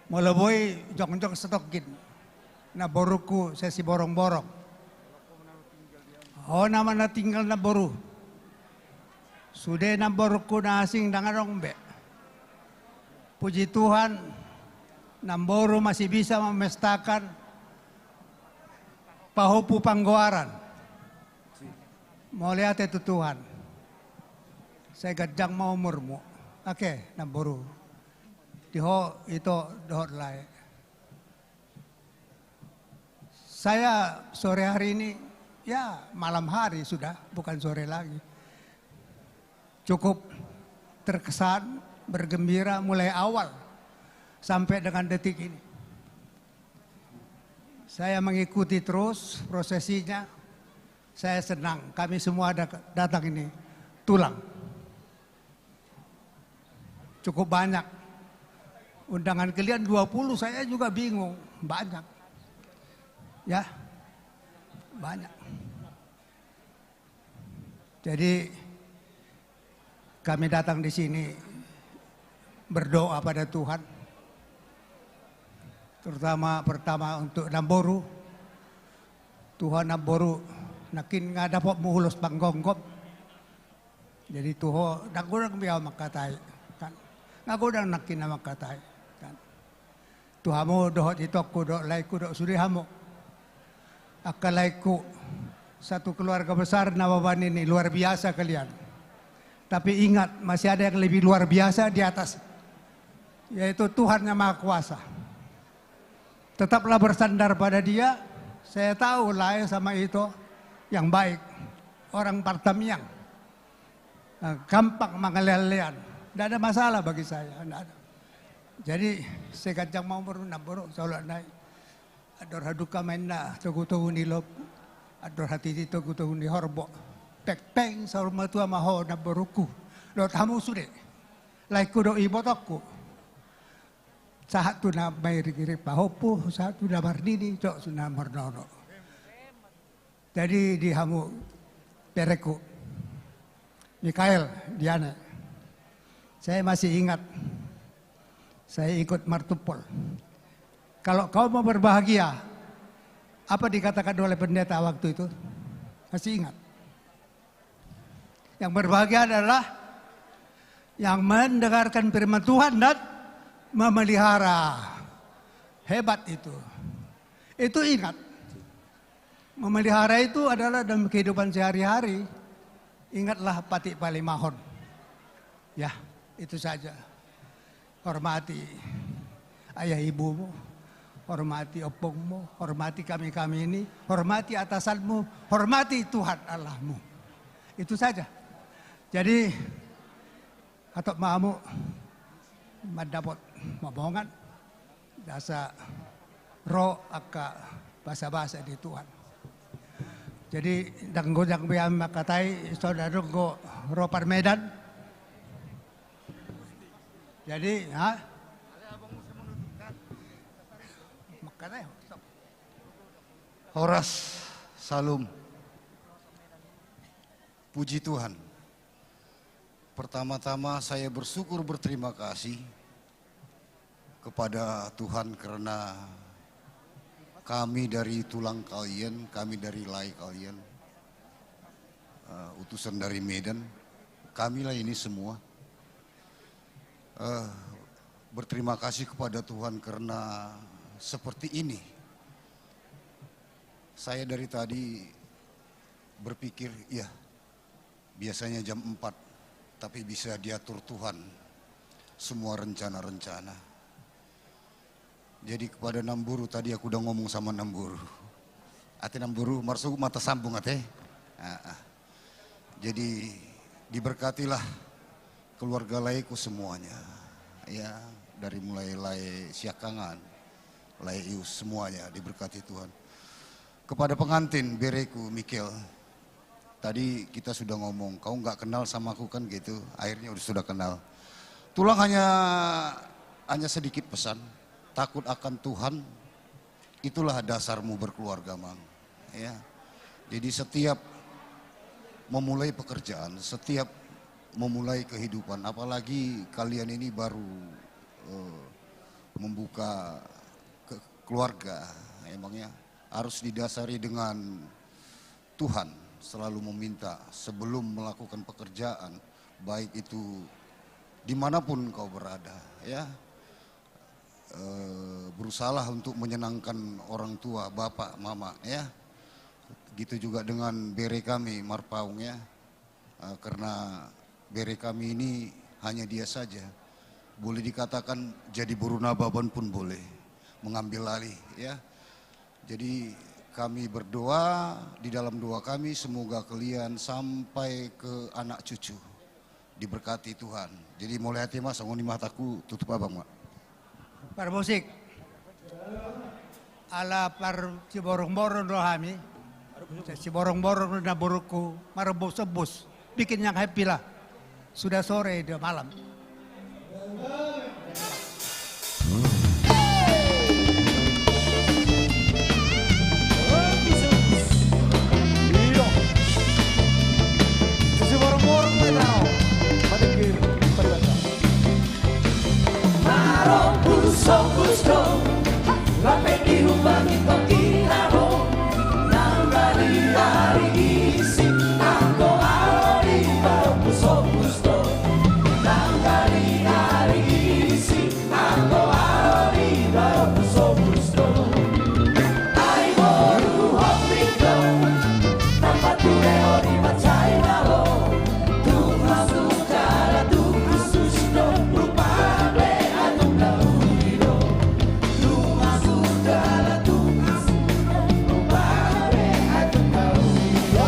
Molo boi jongjong satongkin. Namborungku, sai siborongborong. Ho nama na tinggal namboru. Sude namborungku na asing ndang adong be. Puji Tuhan, namboru masih bisa memestakan pahompu panggoaran. Mauliate tu Tuhan. Sai ganjang ma umurmu. Oke, namboru. Di ho ito dohot lae. Saya sore hari ini, ya, malam hari sudah, bukan sore lagi. Cukup terkesan, bergembira mulai awal sampai dengan detik ini. Saya mengikuti terus prosesinya. Saya senang, kami semua ada datang ini tulang. Cukup banyak. Undangan kalian dua puluh, saya juga bingung. Banyak. Ya. Banyak. Jadi, kami datang di sini berdoa pada Tuhan. Terutama pertama untuk namboru. Tuhan, namboru, nangkin nga dapot muhulos panggonggom. Jadi tu ho, ndang godang be au mangkatai, kan. Nga godang nangkin na mangkatai, kan. Tu hamu dohot itongku, dohot laengku, dohot sude hamu. Angka laengku, satu keluarga besar Nababan ini, luar biasa kalian. Tapi ingat, masih ada yang lebih luar biasa di atas, yaitu Tuhan yang Maha Kuasa. Tetaplah bersandar pada Dia. Saya tahu lae sama ito yang baik, orang partamiang. Nah, gampang mangalean-lean. Nggak ada masalah bagi saya, nggak ada. Jadi, sai ganjang ma umur namboru, saulak nai. Andor halumpang ma inna togu-togu ni lombu, andor hatiti togu-togu ni horbo. Pengpeng saur matua ma ho namborungku. Dohot hamu sude. Laengku dohot ibotongku. Sahat tu na mairing-iring pahompu, sahat tu na marnini, sahat tu na marnono. Jadi di hamu berengku, Mikael, Diane, saya masih ingat, saya ikut martumpol. Kalau kau mau berbahagia, apa dikatakan oleh pendeta waktu itu? Masih ingat? Yang berbahagia adalah yang mendengarkan firman Tuhan dan memelihara. Hebat itu. Itu ingat. Memelihara itu adalah dalam kehidupan sehari-hari. Ingatlah patik palimahon. Ya, itu saja. Hormati ayah ibumu, hormati ompungmu, hormati kami-kami ini, hormati atasanmu, hormati Tuhan Allahmu. Itu saja. Jadi, hatop ma hamu mandapot omongan, asa ro angka basa-basa di Tuhan. Jadi, ndang godang be hami mangkatai, songon na dunggo ro parmedan. Jadi, ha? Horas, Salam. Puji Tuhan. Pertama-tama saya bersyukur, berterima kasih kepada Tuhan karena kami dari tulang kalian, kami dari lae kalian, eh, utusan dari Medan, kamilah ini semua. Eh, berterima kasih kepada Tuhan karena seperti ini. Saya dari tadi berpikir, ya, biasanya jam empat, tapi bisa diatur Tuhan semua rencana-rencana. Jadi kepada Namburu, tadi aku udah ngomong sama Namburu. Ate Namburu, marsogot ma tasambung ate. Ah, ah. Jadi diberkatilah keluarga laeku semuanya. Ya, dari mulai lae Siakangan, lae Ius, semuanya diberkati Tuhan. Kepada pengantin, bereku Mikel, tadi kita sudah ngomong, kau nggak kenal sama aku kan gitu, akhirnya udah sudah kenal. Tulang, hanya, hanya sedikit pesan. Takut akan Tuhan, itulah dasarmu berkeluarga, Mang. Ya. Jadi setiap memulai pekerjaan, setiap memulai kehidupan, apalagi kalian ini baru, eh, membuka ke-, keluarga, emangnya harus didasari dengan Tuhan, selalu meminta sebelum melakukan pekerjaan, baik itu dimanapun kau berada, ya. Eh, berusahalah untuk menyenangkan orang tua, bapak, mama, ya. Gitu juga dengan bere kami, Marpaung, ya. Eh, karena bere kami ini hanya dia saja. Boleh dikatakan jadi boru Nababan pun boleh, mengambil alih, ya. Jadi kami berdoa, di dalam doa kami semoga kalian sampai ke anak cucu diberkati Tuhan. Jadi mauliate ma, songon i ma hatangku, tutup abang ma. Parmusik. Ala parsiborongborong do hami. Siborongborong do na borungku, marombus-ombus. Bikin yang happy lah. Sudah sore, udah malam. Marombus-ombus do, lape diumbangi tong hita do. Nang bali ari isi, anggo ari marombus-ombus do. Nang bali ari isi, anggo ari marombus-ombus do. Ai boru hombing do, na pature hori mansai ma ho. Tung hamu jala tung hushus do, rupa be atung na uli do. Tung hamu jala tung hushus do, rupa be atung na uli do.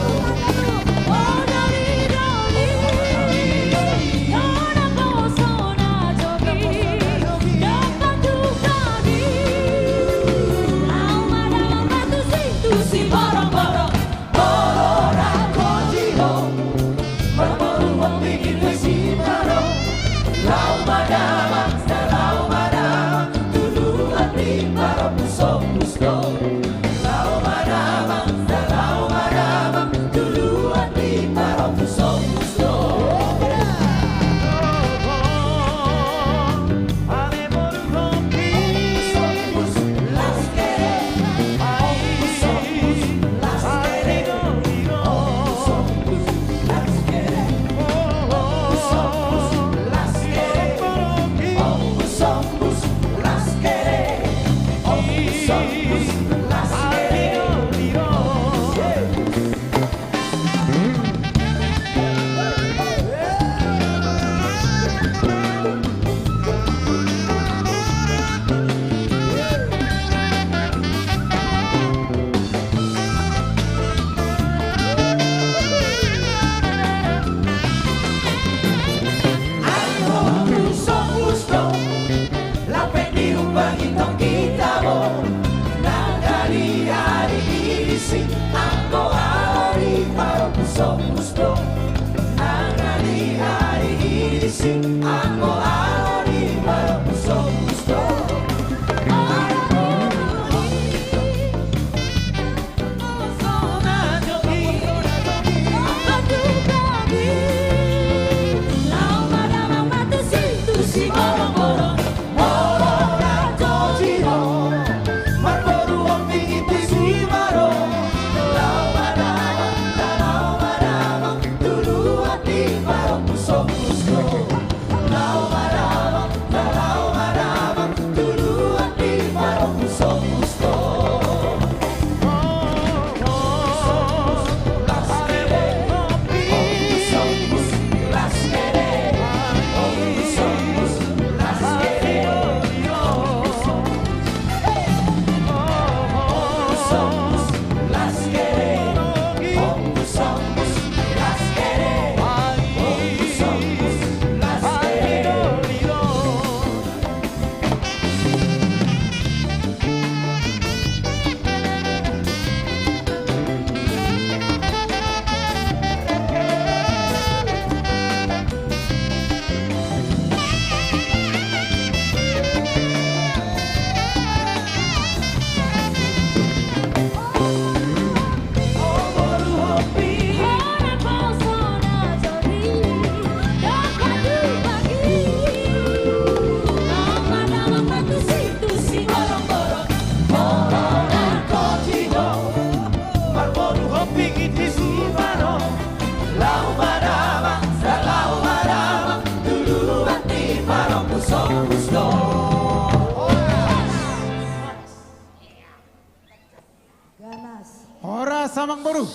Amangboru,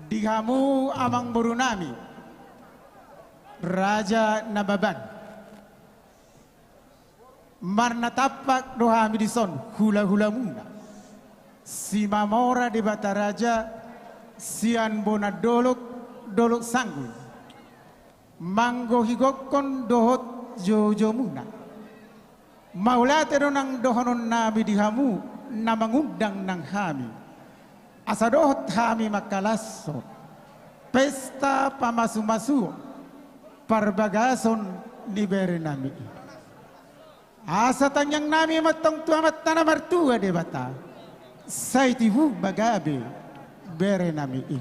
di hamu amangboru nami, Raja Nababan, marnatampak do hami dison hulahulamuna, Simamora Debata Raja, sian bona dolok, Dolok Sanggul, manggohi gokhon dohot joujoumuna. Mauliate do nang dohonon nami di hamu na mangundang nang hami, asa dohot hami mangkalashon pesta pamasumasuon parbagason ni bere nami i. Asa tangiang nami ma antong tu Amanta na martua Debata, sai tibu ma gabe bere nami i.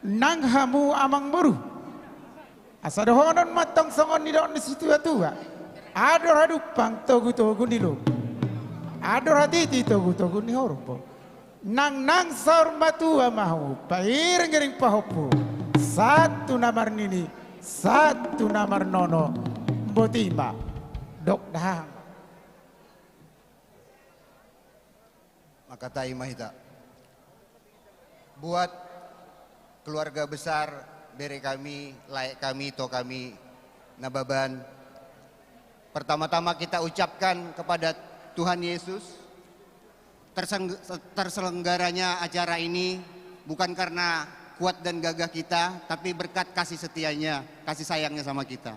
Nang hamu amangboru, asa dohonon ma antong songon nidok ni situatua: Andor hadumpang togutogu ni lombu, andor hatiti togutogu ni horbo. Nangnang saur matua ma hamu, pairingiring pahompu, sahat tu na marnini, sahat tu na marnono. Boti ma. Dok dahahang. Mangkatai ma hita. Buat keluarga besar bere kami, lae kami, ito kami Nababan, pertama-tama kita ucapkan kepada Tuhan Yesus, terseng-, terselenggaranya acara ini bukan karena kuat dan gagah kita, tapi berkat kasih setianya, kasih sayangnya sama kita.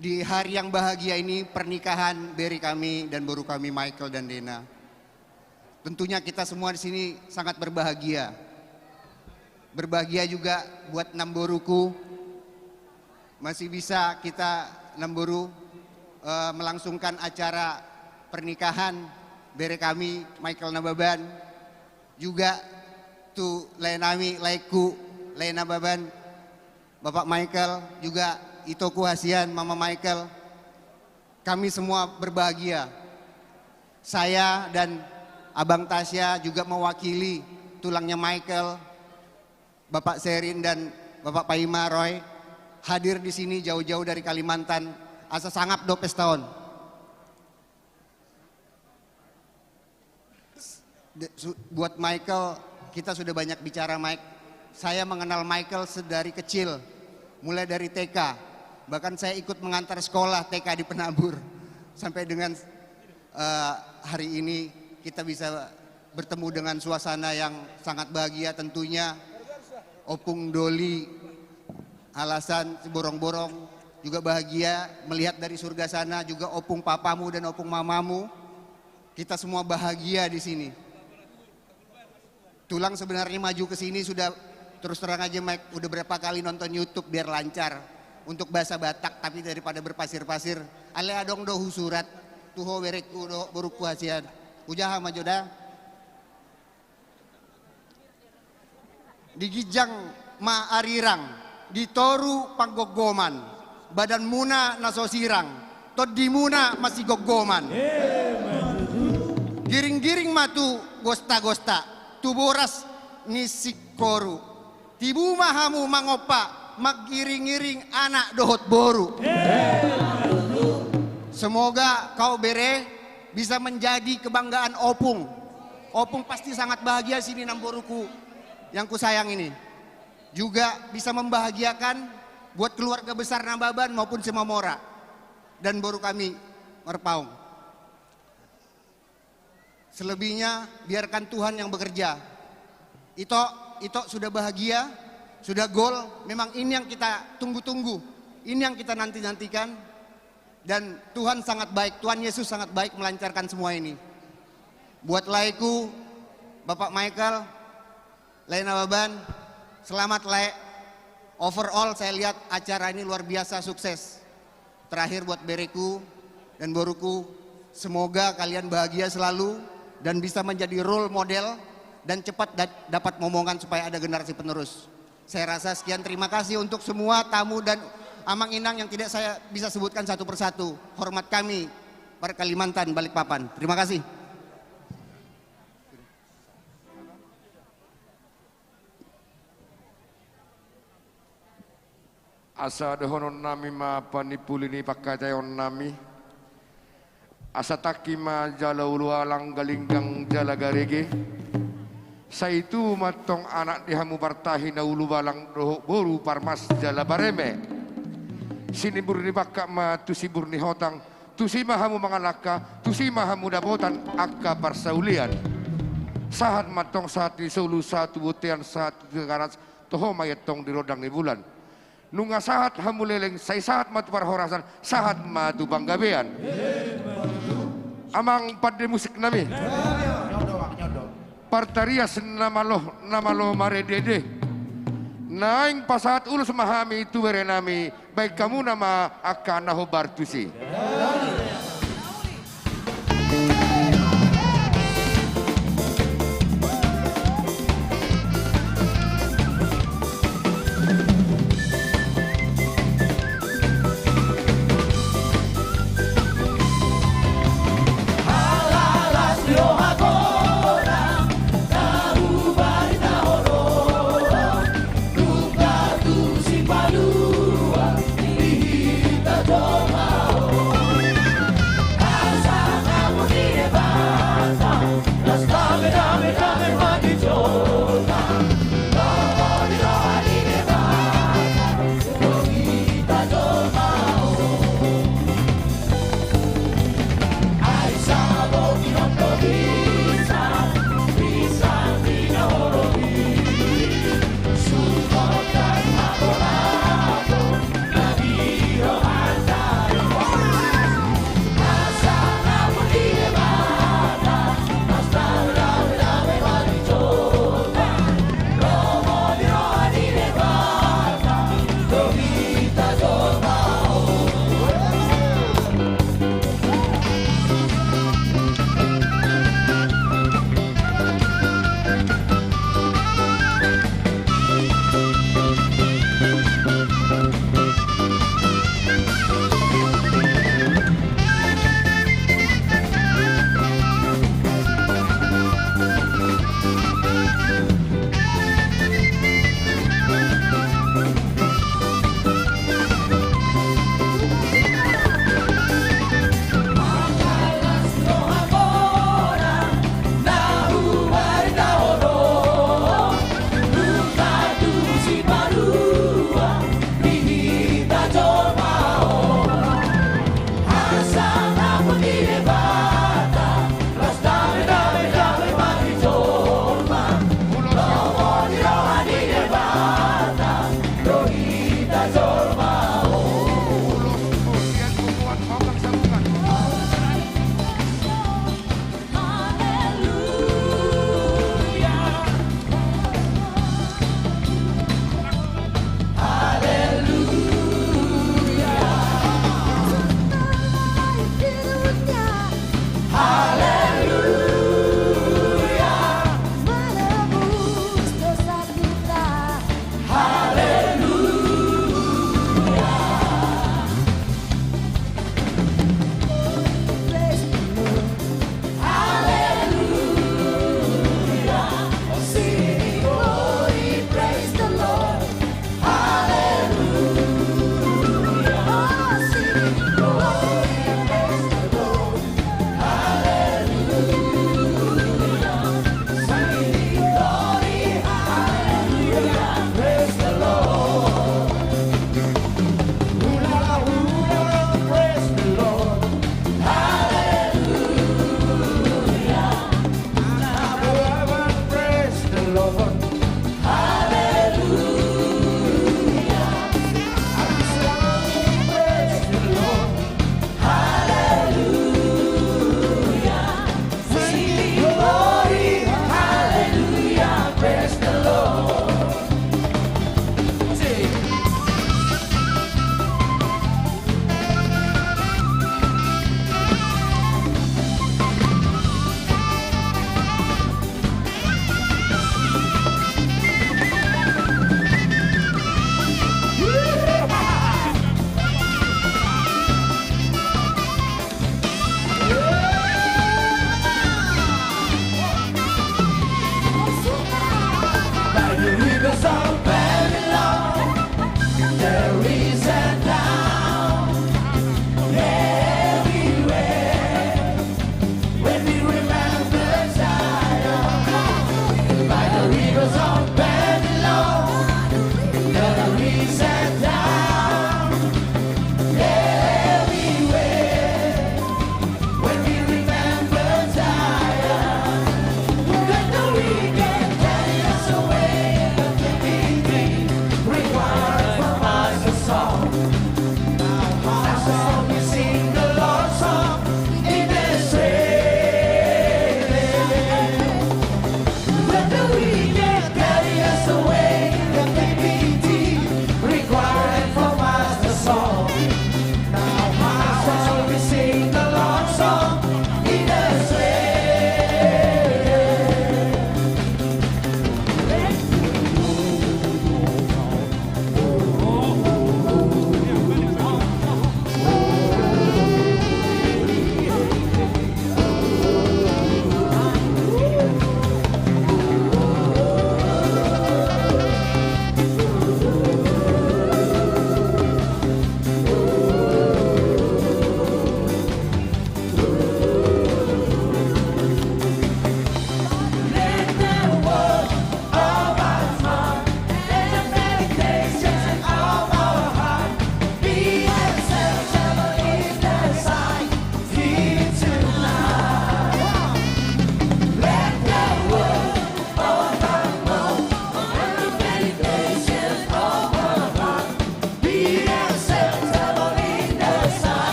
Di hari yang bahagia ini, pernikahan bere kami dan boru kami, Michael dan Dena. Tentunya kita semua di sini sangat berbahagia. Berbahagia juga buat namboruku, masih bisa kita namboru, eh, melangsungkan acara pernikahan bere kami, Michael Nababan. Juga tu lae nami, laengku, lae Nababan, Bapak Michael, juga itoku hasian, Mama Michael. Kami semua berbahagia. Saya dan Abang Tasya juga mewakili tulangnya Michael, Bapak Serin dan Bapak Paima Roy, hadir di sini jauh-jauh dari Kalimantan. Asa sangap do pesta on. De-, su-, buat Michael, kita sudah banyak bicara, Mike. Saya mengenal Michael sedari kecil, mulai dari T K. Bahkan saya ikut mengantar sekolah T K di Penabur. Sampai dengan, eh, hari ini kita bisa bertemu dengan suasana yang sangat bahagia tentunya. Opung Doli, Alasan, Siborongborong juga bahagia melihat dari surga sana, juga opung papamu dan opung mamamu. Kita semua bahagia di sini. Tulang sebenarnya maju ke sini sudah, terus terang aja, Mike, udah berapa kali nonton YouTube biar lancar untuk bahasa Batak, tapi daripada berpasir-pasir, alai adong do husurat tu ho, bereku dohot boruku hasian. Hujaha ma jo da. Di ginjang ma arirang, di toru panggomgoman, badanmuna na so sirang, tondimuna masigomgoman. Giringgiring ma tu gostagosta, tu boras ni singkoru. Tibu ma hamu mangompa, mangiringiring anak dohot boru. Semoga kau, bere, bisa menjadi kebanggaan opung. Opung pasti sangat bahagia sini, namboruku yang kusayang ini. Juga bisa membahagiakan buat keluarga besar Nababan maupun Simamora dan boru kami Marpaung. Selebihnya biarkan Tuhan yang bekerja. Ito, Ito sudah bahagia, sudah gol. Memang ini yang kita tunggu-tunggu, ini yang kita nanti-nantikan. Dan Tuhan sangat baik, Tuhan Yesus sangat baik melancarkan semua ini. Buat laeku, Bapak Michael, lae Nababan, selamat, lae. Overall, saya lihat acara ini luar biasa sukses. Terakhir, buat bereku dan boruku, semoga kalian bahagia selalu dan bisa menjadi role model dan cepat da-, dapat momongan supaya ada generasi penerus. Saya rasa sekian, terima kasih untuk semua tamu dan amang inang yang tidak saya bisa sebutkan satu persatu. Hormat kami, para Kalimantan, Balikpapan. Terima kasih. Asa dohonon nami ma panimpuli ni pangkataion nami. Asa tangki ma jala ulualang, galinggang jala garege. Sai tubu ma antong anak di hamu partahi na ulubalang dohot boru parmas jala bareme. Sinimbur ni bangkak ma tu simbur ni hotang, tusi ma hamu mangalangka, tusi ma hamu dapotan angka parsaulian. Sahat ma antong sahat ni solu, sahat tu bontean, sahat tu Tigaras, toho ma i antong di rondang ni bulan. Nunga sahat hamu leleng, sai sahat ma tu parhorasan, sahat ma tu panggabean. Amang pande musik nami. Partarias na malo, na malo marende-ende. Naeng pasahat ulos ma hami tu bere nami, baen hamuna ma angka na hombar tusi.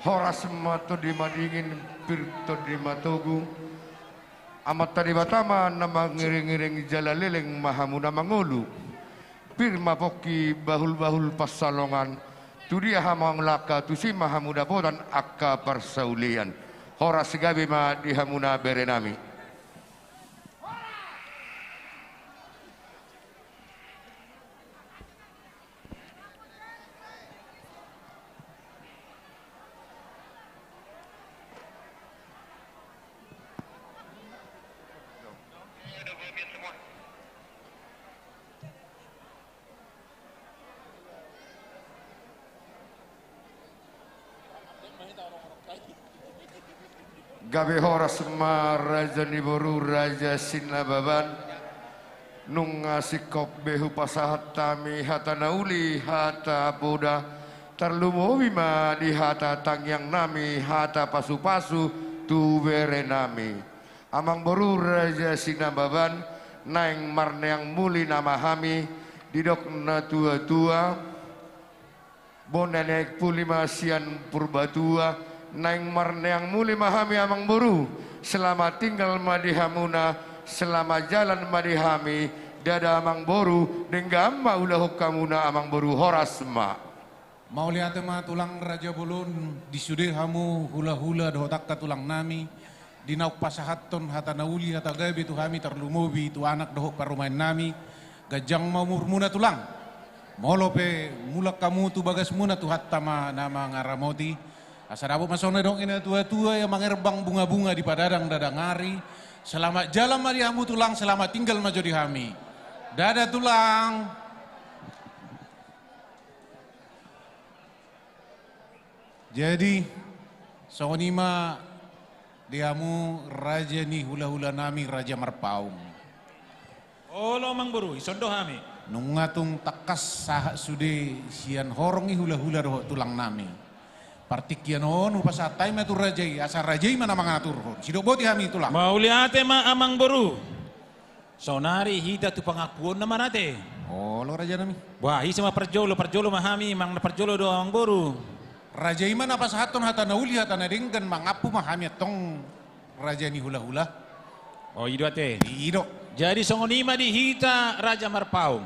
Horas ma tondi madingin, pir tondi matogu. Amanta Debata ma na mangiringiring jala leleng ma hamu na mangolu. Pir ma pongki bahulbahul pansalongan. Tudia hamu angka tusi ma hamu dapotan angka parsaulian. Horas gabe ma di hamuna berenami. Gabe horas ma raja ni boru, Raja Sinababan. Nunga singkop be hupasahat hami hata na uli, hata poda, tarlumobi ma di hata tangiang nami, hata pasupasu tu bere nami. Amang boru Raja Sinababan, naeng marneang muli nama hami, didok na tuatua, bona ni aek puli ma sian Purbatua, naeng marneang muli ma hami amang boru, selamat tinggal ma di hamuna, selamat jalan ma di hami, ndada amang boru, denggan ma ulahon hamuna amang boru, horas ma. Mauliate ma tulang raja bolon, di sude hamu hulahula dohot angka tulang nami, di naung pasahathon hata na uli hata gabe tu hami tarlumobi tu anak dohot parumaen nami, ganjang ma umurmuna tulang. Molo pe mulak hamu tu bagasmuna Tuhanta ma na mangaramoti. Asa dapot ma songon na nidok ni na tuatua, ia mangerbang bungabunga di padadang dadang ari. Selamat jalan ma di hamu tulang, selamat tinggal ma jo di hami. Dadah tulang. Jadi songon i ma di hamu raja ni hulahula nami Raja Marpaung. Olo amang boru, dison do hami. Nunga tung tangkas sahat sude sian horong i hulahula dohot tulang nami. Partingkian on hupasahat hami ma tu raja i, asa raja i ma na mangaturhon. Sidok boti hami tulang. Mauliate ma amang boru. Saonari hita tu pangampuonna ma ate. Olo raja nami. Bah, ise ma parjolo, parjolo ma hami, manang na parjolo do amang boru. Raja i ma na pasahathon hata na uli hata na denggan, mangampu ma hami antong raja ni hulahula. O i do ate. I do. Jadi songon i ma di hita Raja Marpaung.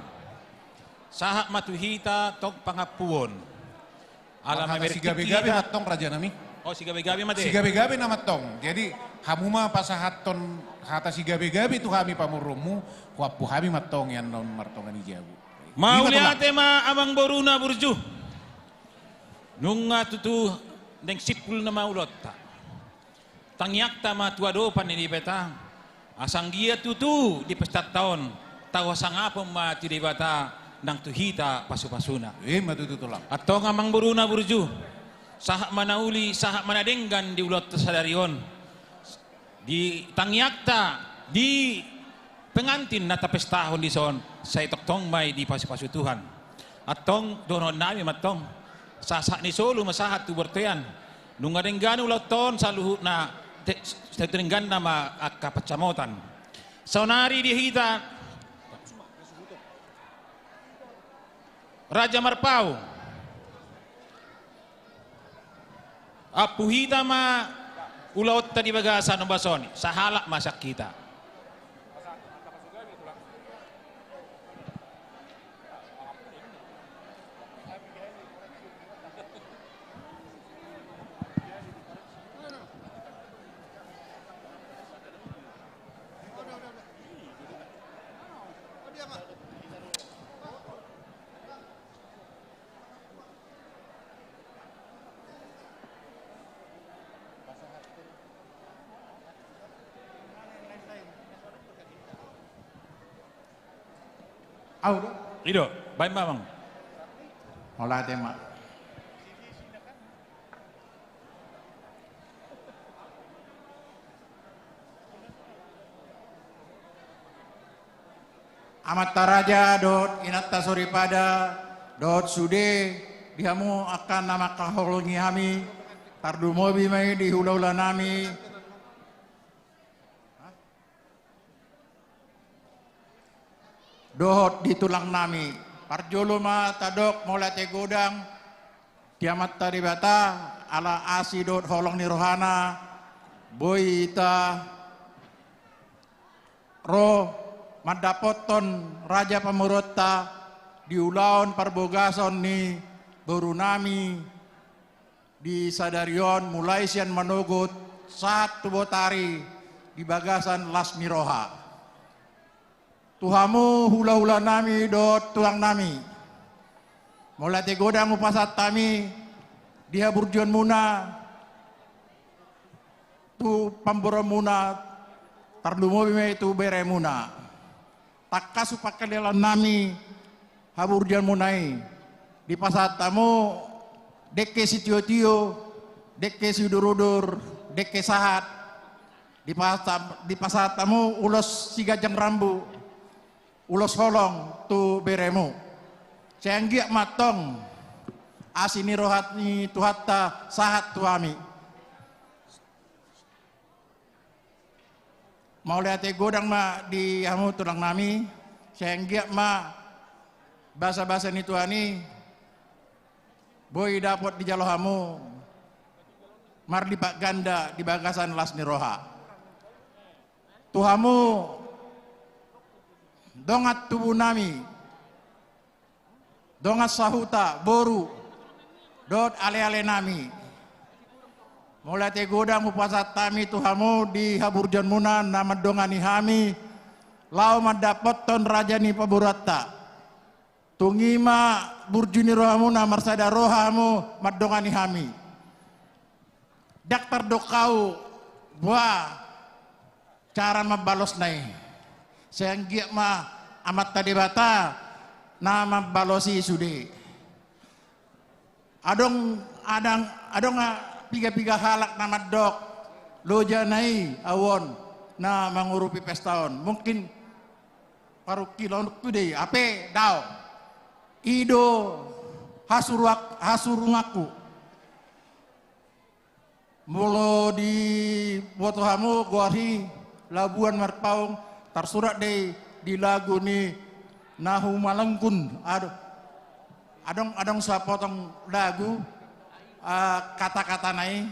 Sahat ma tu hita tong pangampuon. Ala hata sigabegabe ma antong raja nami. O sigabegabe ma ate. Sigabegabe nama antong. Jadi hamu ma pasahathon hata sigabegabe tu hami pamoruonmu, huampu hami ma antong ianaon martonga ni jabu. Mauliate ma amang boru na burju. Nunga tutu naeng simpul nama ulaonta. Tangiangta ma tu adopan ni Debata. Asa anggiat tutu di pestanta on tau hasangapon ma tu Debata nang tu hita pasupasuna. I ma tutu tulang. Antong amang boru na burju. Sahat ma na uli, sahat ma na denggan di ulaonta sadari on. Di tangiangta, di pengantin na tapestahon dison, sai tongtong ma i dipasupasu Tuhan. Antong dohonon nami ma antong, sahat ni solu ma sahat tu bortean. Nunga denggan ulaonta on saluhutna, te-, saluhut dengganna ma angka pansamotan. Saonari di hita Raja Marpaung. Ampu hita ma ulaonta di bagasan ombas on i, sahalak ma sian hita. Au do. I do, baen ma amang. Mauliate ma. Amanta raja dohot inanta soripada dohot sude di hamu angka na mangkaholongi hami, tarlumobi ma i di hulahula nami dohot di tulang nami. Parjolo ma tadok mauliate godang di Amanta Debata, ala asi dohot holong ni rohana, boi hita ro mandapothon raja pamoruonta di ulaon parbagason ni borunami di sadari on, mulai sian manogot sahat tu botari di bagasan las ni roha. Tu hamu hulahulanami dohot tulangnami, mauliate godang hupasahat hami di haburjuonmuna tu pamboruonmuna, tarlumobi ma i tu beremuna. Tangkas hupangkilalahon hami haburjuonmuna i. Dipasahat hamu dengke sitiotio, dengke siudurudur, dengke sahat. Dipasahat, dipasahat hamu ulos siganjang rambu, ulos holong tu beremu. Sai anggiat ma antong asi ni roha ni Tuhanta sahat tu hami. Mauliate godang ma di hamu tulangnami, sai anggiat ma basabasa ni Tuhan i boi dapot dijalo hamu marlipat ganda di bagasan las ni roha. Tu hamu dongan tubunami, dongan sahuta, boru dohot alealenami, mauliate godang hupasahat hami tu hamu di haburjuonmuna na mandongani hami laho mandapothon raja ni pamoruonta. Tung i ma burju ni rohamuna, marsada roha hamu mandongani hami. Ndang tardok hau boha cara mambalosna i. Sai anggiat ma Amanta Debata na mambalosi sude. Adong, adong, adong piga-piga halak na mandok, lojana i au on na mangurupi pesta on. Mungkin parungkilonku do i, hape daong. I do hasuruak-, hasurunganku. Molo diboto hamu goar i Labuan Marpaung, tarsurat do i di lagu ni Na Humalangkun. Adong, adong, adong sapotong lagu, ah, kata-katana i.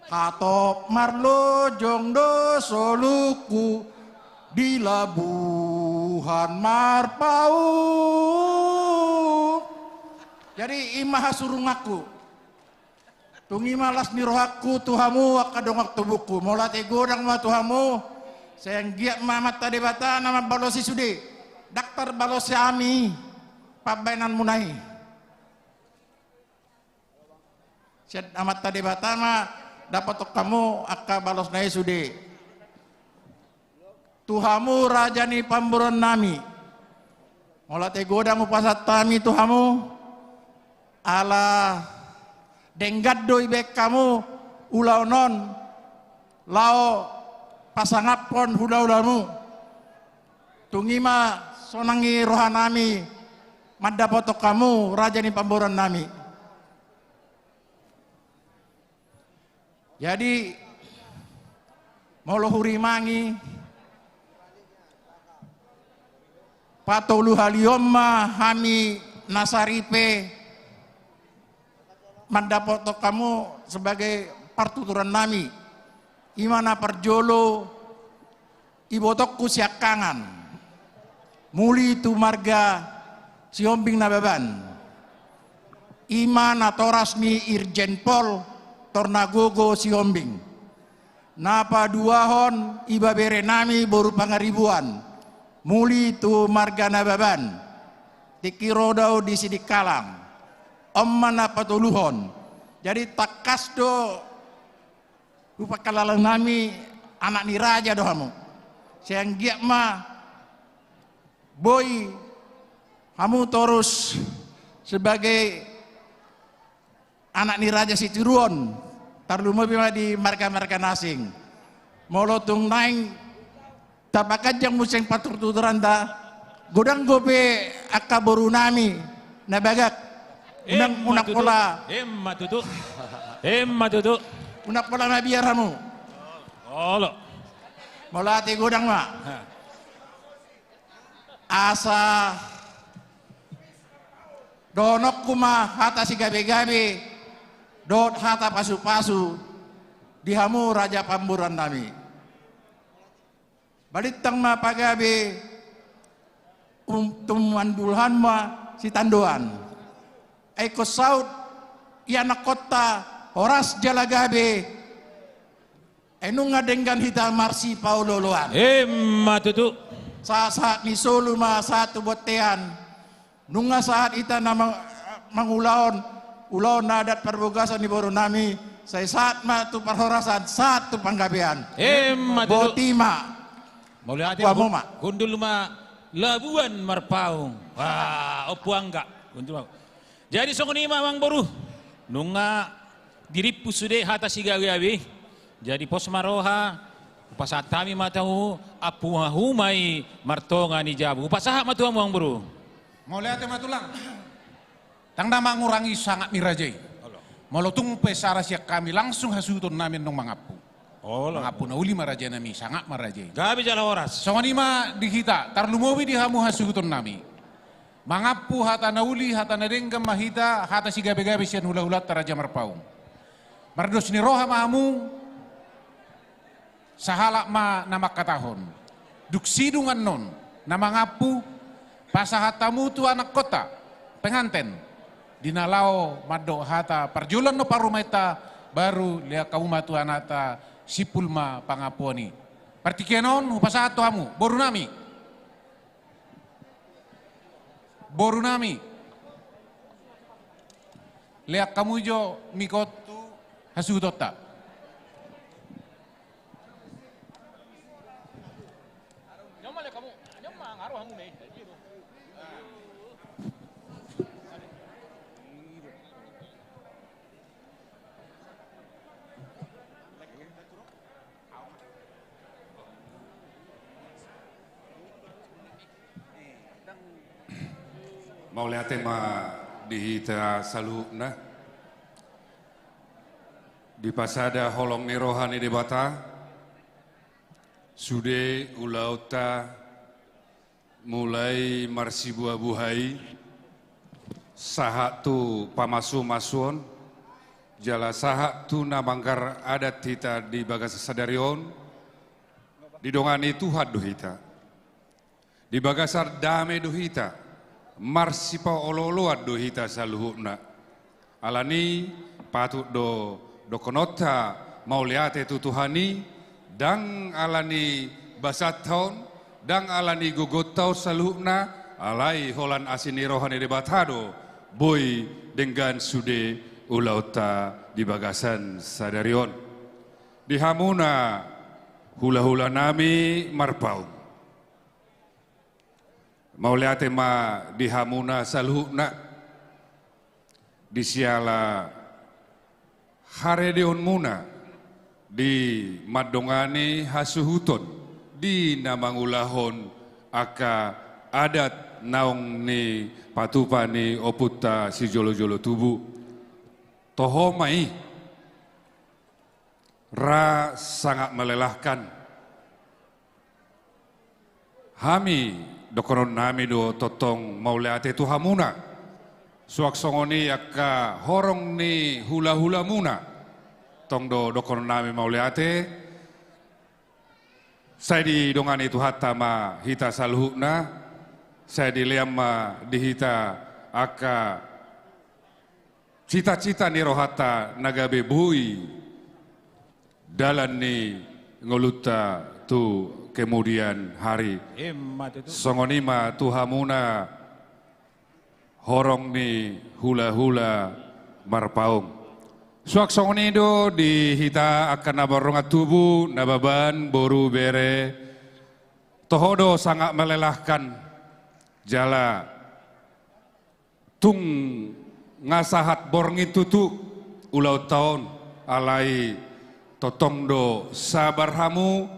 Hatop marlojong do soluku di Labuhan Marpaung. Jadi i ma hasurunganku. Tung i ma las ni rohangku tu hamu angka dongan tubungku. Mauliate godang ma tu hamu. Sai anggiat ma Amanta Debata na mambalosi sude. Ndang tarbalosi hami pambahenanmuna i. Sian Amanta Debata ma dapothon hamu angka balosna i sude. Tu hamu raja ni pamoruonnami, mauliate godang hupasahat hami tu hamu, ala denggan do dibahen hamu ulaon on laho pasangaphon hulahulamu. Tung i ma sonang ni rohanami mandapothon hamu raja ni pamoruonnami. Jadi molo hurimangi, patoluhalihon ma hami na saripe mandapothon hamu sebagai partuturannami. I ma na parjolo, ibotongku siangkangan, muli tu marga Sihombing Nababan. I ma natoras ni Irjen Pol Tornagogo Sihombing. Na paduahon ibeberenami boru Pangaribuan, muli tu marga Nababan. Tingki ro do au di Sidikalang. On ma na patoluhon. Jadi tangkas do hupangkilalahon hami anak ni raja do hamu. Sai anggiat ma boi hamu torus sebagai anak ni raja sitiruon, tarlumobi ma di marga-marga na asing. Molo tung naeng tapaganjang muse partuturanta, godang dope angka borunami na bagak. Unang, unang pola. Emma tutu. Emma tutu. Unang pola mabiar hamu. Olo. Mauliate godang ma. Ha. Asa Dohononku ma hata sigabe-gabe dohot hata pasu-pasu di hamu raja parboruan nami. Balintang ma pagabe, um, tumandulhon ma sitandoan. Ai ingkon saut i anakkonta horas jala gabe. Ai nunga denggan hita marsipaolo-oloan. Emma tutu. Sahat-sahat ni solu ma sahat tu bontean. Nunga sahat hita na mang-, mangulahon ulaon adat parbagason ni boru nami, sai sahat ma tu parhorasan, sahat tu panggabean. Emma tutu. Boti ma. Mauliate. Ompu hamu ma. Hundul ma Labuan Marpaung. Wah, Ompu Angga. Hundul ma. Jadi songon i ma, Amangboru. Nunga dirimpus sude hata sigabe-gabe. Jadi pos ma roha, hupasahat hami ma tu hamu, ampu hamu ma i martonga ni jabu. Hupasahat ma tu hamu, Amangboru. Mauliate ma, Tulang. Ndang na mangurangi sangap ni raja i. Olo. Molo tung pe sara sian hami, langsung hasuhuton nami annon mangampu. Olo. Mangampu na uli ma raja nami, sangap ma raja i. Gabe jala horas. Songon i ma di hita, tarlumobi di hamu hasuhuton nami. Mangampu hata na uli, hata na denggan ma hita, hata sigabe-gabe sian hula-hulanta Raja Marpaung. Mardos ni roha ma hamu, sahalak ma na mangkatahon. Dung sidung annon na mangampu, pasahat hamu tu anakkonta, penganten, di na laho mandok hata parjolo annon parumaenta, baru lean hamu ma tu anakta, simpul ma pangampuon i. Partingkian on hupasahat tu hamu, boru nami. Boru nami. Lean hamu jo mikot tu hasuhutonta. Mauliate ma di hita saluhutna. Dipasada holong ni roha ni Debata sude ulaonta, mulai marsibuhabuhai, sahat tu pamasumasuon, jala sahat tu na manggarar adat hita di bagasan sadari on, didongani Tuhan do hita. Di bagasan dame do hita, marsipaolooloan do hita saluhutna. Alani patut do dohononta mauliate tu Tuhan i, ndang alani basanta on, ndang alani gogonta on saluhutna, alai holan asi ni roha ni Debata do boi denggan sude ulaonta di bagasan sadari on. Di hamuna hulahula nami Marpaung. Mauliate ma di hamuna saluhutna, di siala haredeonmuna di mandongani hasuhuton di na mangulahon angka adat naung nipatupa ni ompunta sijolojolo tubu. Toho ma i, ra sangat melelahkan. Hami dohonon nami do tongtong mauliate tu hamuna. Suang songon i angka horong ni hulahulamuna, tong do dohonon nami mauliate. Sai didongani Tuhanta ma hita saluhutna, sai dilean ma di hita angka cita-cita ni rohanta na gabe boi dalan ni ngolunta tu kemudian hari. Emma tutu. Songon i ma tu hamuna horong ni hulahula Marpaung. Suang songon i do di hita angka na mardongan tubu, nababan, boru, bere, toho do sangat melelahkan jala tung nga sahat borngin tutu ulaonta on, alai tongtong do sabar hamu,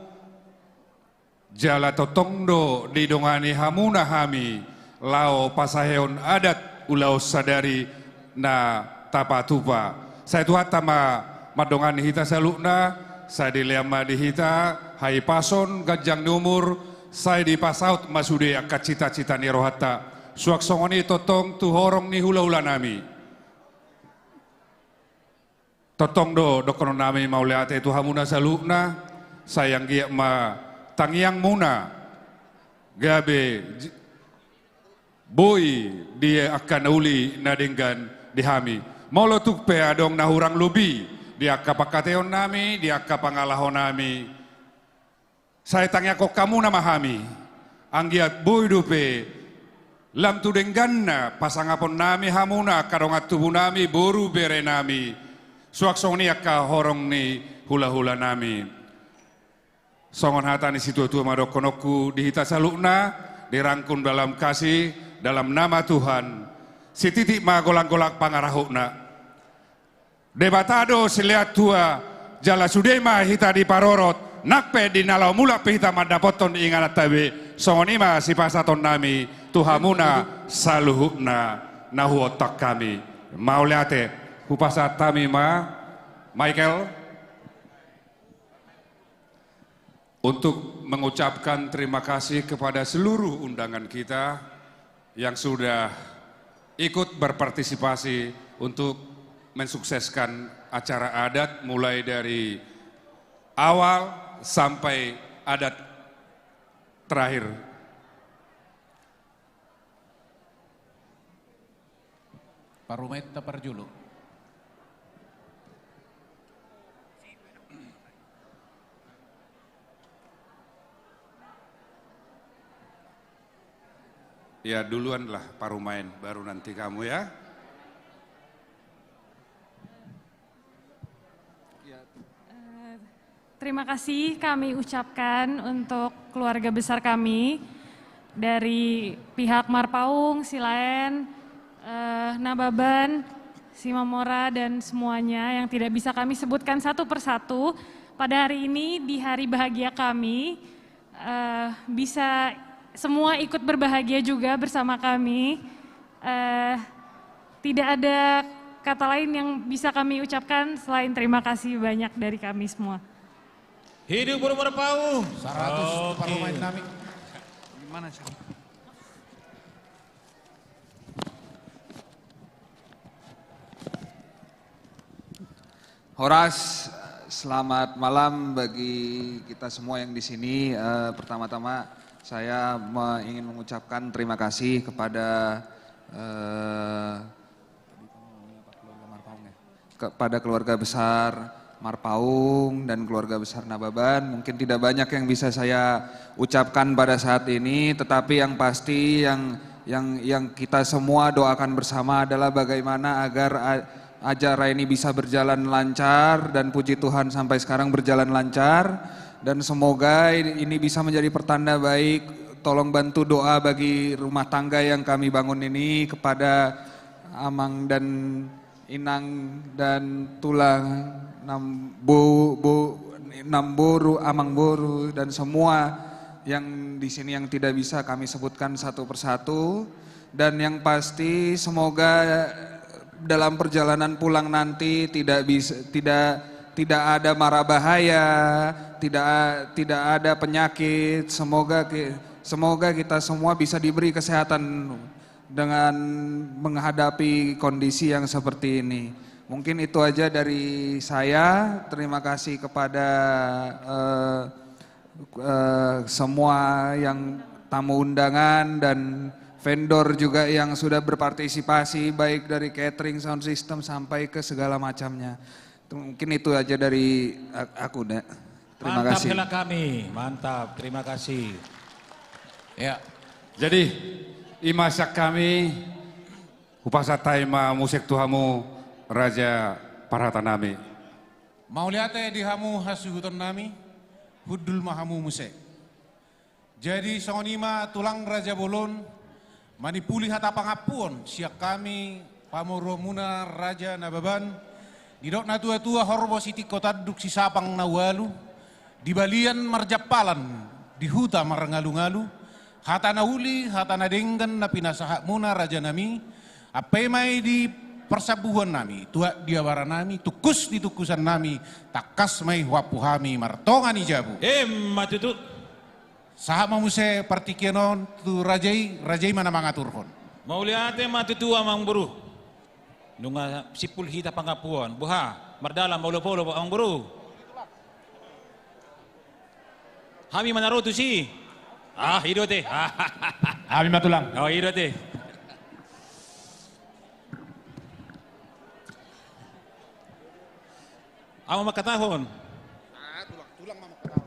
jala tongtong do didongani hamuna hami laho pasahathon adat ulaon sadari na tapatupa. Sai Tuhanta ma mandongani hita saluhutna, sai dilean ma di hita hahipason, ganjang ni umur, sai dipasaut ma sude angka cita-cita ni rohanta. Suang songon i tongtong tu horong ni hulahulanami. Tongtong do dohononnami mauliate tu hamuna saluhutna, sai anggiat ma tangiangmuna gabe j-, boi di angka na uli na denggan di hami. Molo tung pe adong na hurang lobi di angka pangkataionnami, di angka pangalahonami, sai tangiangkon hamuna ma hami, anggiat boi dope lam tu dengganna pasangaponnami hamuna angka dongan tubunami, boru berenami, suang songon i angka horong ni hulahulanami. Songon hata ni situatua ma dohononku di hita saluhutna, dirangkum dalam kasih, dalam nama Tuhan, sititik ma golang-golang pangarahutna. Debata do silean tua, jala sude ma hita diparorot, nang pe di na laho mulak pe hita mandapothon ingananta be, songon i ma sipasahatonnami tu hamuna saluhutna na huontak hami. Mauliate, hupasahat hami ma, Michael. Untuk mengucapkan terima kasih kepada seluruh undangan kita yang sudah ikut berpartisipasi untuk mensukseskan acara adat, mulai dari awal sampai adat terakhir. Parumaenta parjolo. Ya, duluanlah parumaen, baru nanti kamu ya. Eh, terima kasih kami ucapkan untuk keluarga besar kami, dari pihak Marpaung, Silaen, eh, Nababan, Simamora, dan semuanya yang tidak bisa kami sebutkan satu persatu. Pada hari ini, di hari bahagia kami, eh, bisa semua ikut berbahagia juga bersama kami. Eh, tidak ada kata lain yang bisa kami ucapkan selain terima kasih banyak dari kami semua. Hidup boru Marpaung. Saratus. Oke. Parumaennami. Gimana sih? Horas, selamat malam bagi kita semua yang di sini. Eh, pertama-tama, saya me-, ingin mengucapkan terima kasih kepada, eh, kepada keluarga besar Marpaung dan keluarga besar Nababan. Mungkin tidak banyak yang bisa saya ucapkan pada saat ini, tetapi yang pasti yang, yang, yang kita semua doakan bersama adalah bagaimana agar a-, acara ini bisa berjalan lancar, dan puji Tuhan sampai sekarang berjalan lancar. Dan semoga ini bisa menjadi pertanda baik. Tolong bantu doa bagi rumah tangga yang kami bangun ini kepada Amang dan Inang dan Tulang, Nam-, bo-, bo-, Namboru, Amangboru, dan semua yang di sini yang tidak bisa kami sebutkan satu persatu. Dan yang pasti, semoga dalam perjalanan pulang nanti tidak bis-, tidak, tidak ada mara bahaya, tidak a-, tidak ada penyakit. Semoga ki-, semoga kita semua bisa diberi kesehatan dengan menghadapi kondisi yang seperti ini. Mungkin itu aja dari saya. Terima kasih kepada, eh, eh, semua yang tamu undangan dan vendor juga yang sudah berpartisipasi, baik dari catering, sound system, sampai ke segala macamnya. Mungkin itu aja dari a-, aku, Nek. Terima kasih. Mantap, hela kami. Mantap, terima kasih. Ya. Jadi, i ma sian hami, hupasahat hami ma muse tu hamu raja parhatanami. Mauliate di hamu hasuhutonnami, hundul ma hamu muse. Jadi songon i ma Tulang Raja Bolon, manipuli hata pangampuon sian hami pamoruonmuna Raja Nababan, didok na tuatua, horbo sitingko tanduk sisapang na ualu, di balian marjampalan, di huta marngalungalu, hata na uli, hata na denggan na pinasahatmuna rajanami, ampe ma i di parsambuhuonnami, tuat di abaranami, tungkus di tungkusannami, tangkas ma i huampu hami martonga ni jabu. Emma tutu. Sahat ma muse partingkian on tu raja i, raja i ma na mangaturhon. Mauliate ma tutu amangboru. Nunga simpul hita pangampuon. Boha, mardalan ma olopolop amangboru. Hami ma na ro tusi. Ah, i do ate. Hami ma tulang. Oh, i do ate. Ahu ma mangkatahon. Ah, tulang, tulang ma mangkatahon.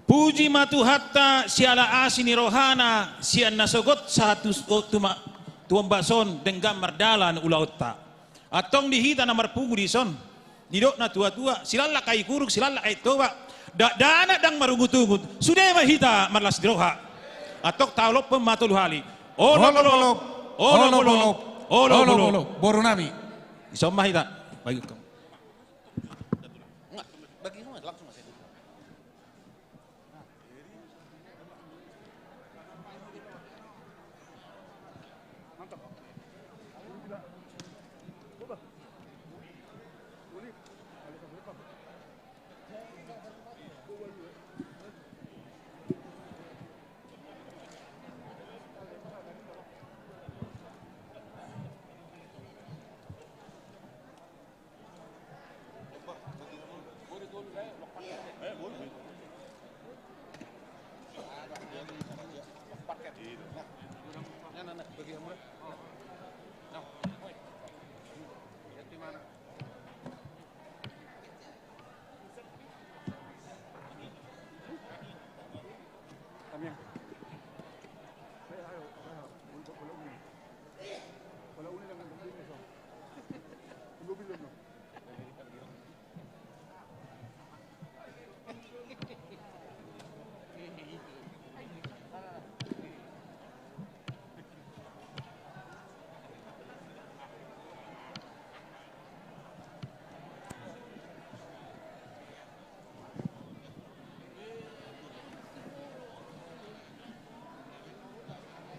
Puji ma Tuhanta siala asi ni rohana, sian na sogot sahat tu, tu ma, tu ombas on denggan mardalan ulaonta. Antong di hita na marpungu dison, didok na tuatua, silallak ai kuruk, silallak ai toba, dakdanak ndang marungutungut, sude ma hita marlas ni roha. Antong taolophon ma tolu hali. Olopolop, olopolop, olopolop, olopolop. Boru nami. Dison ma hita. Bagi.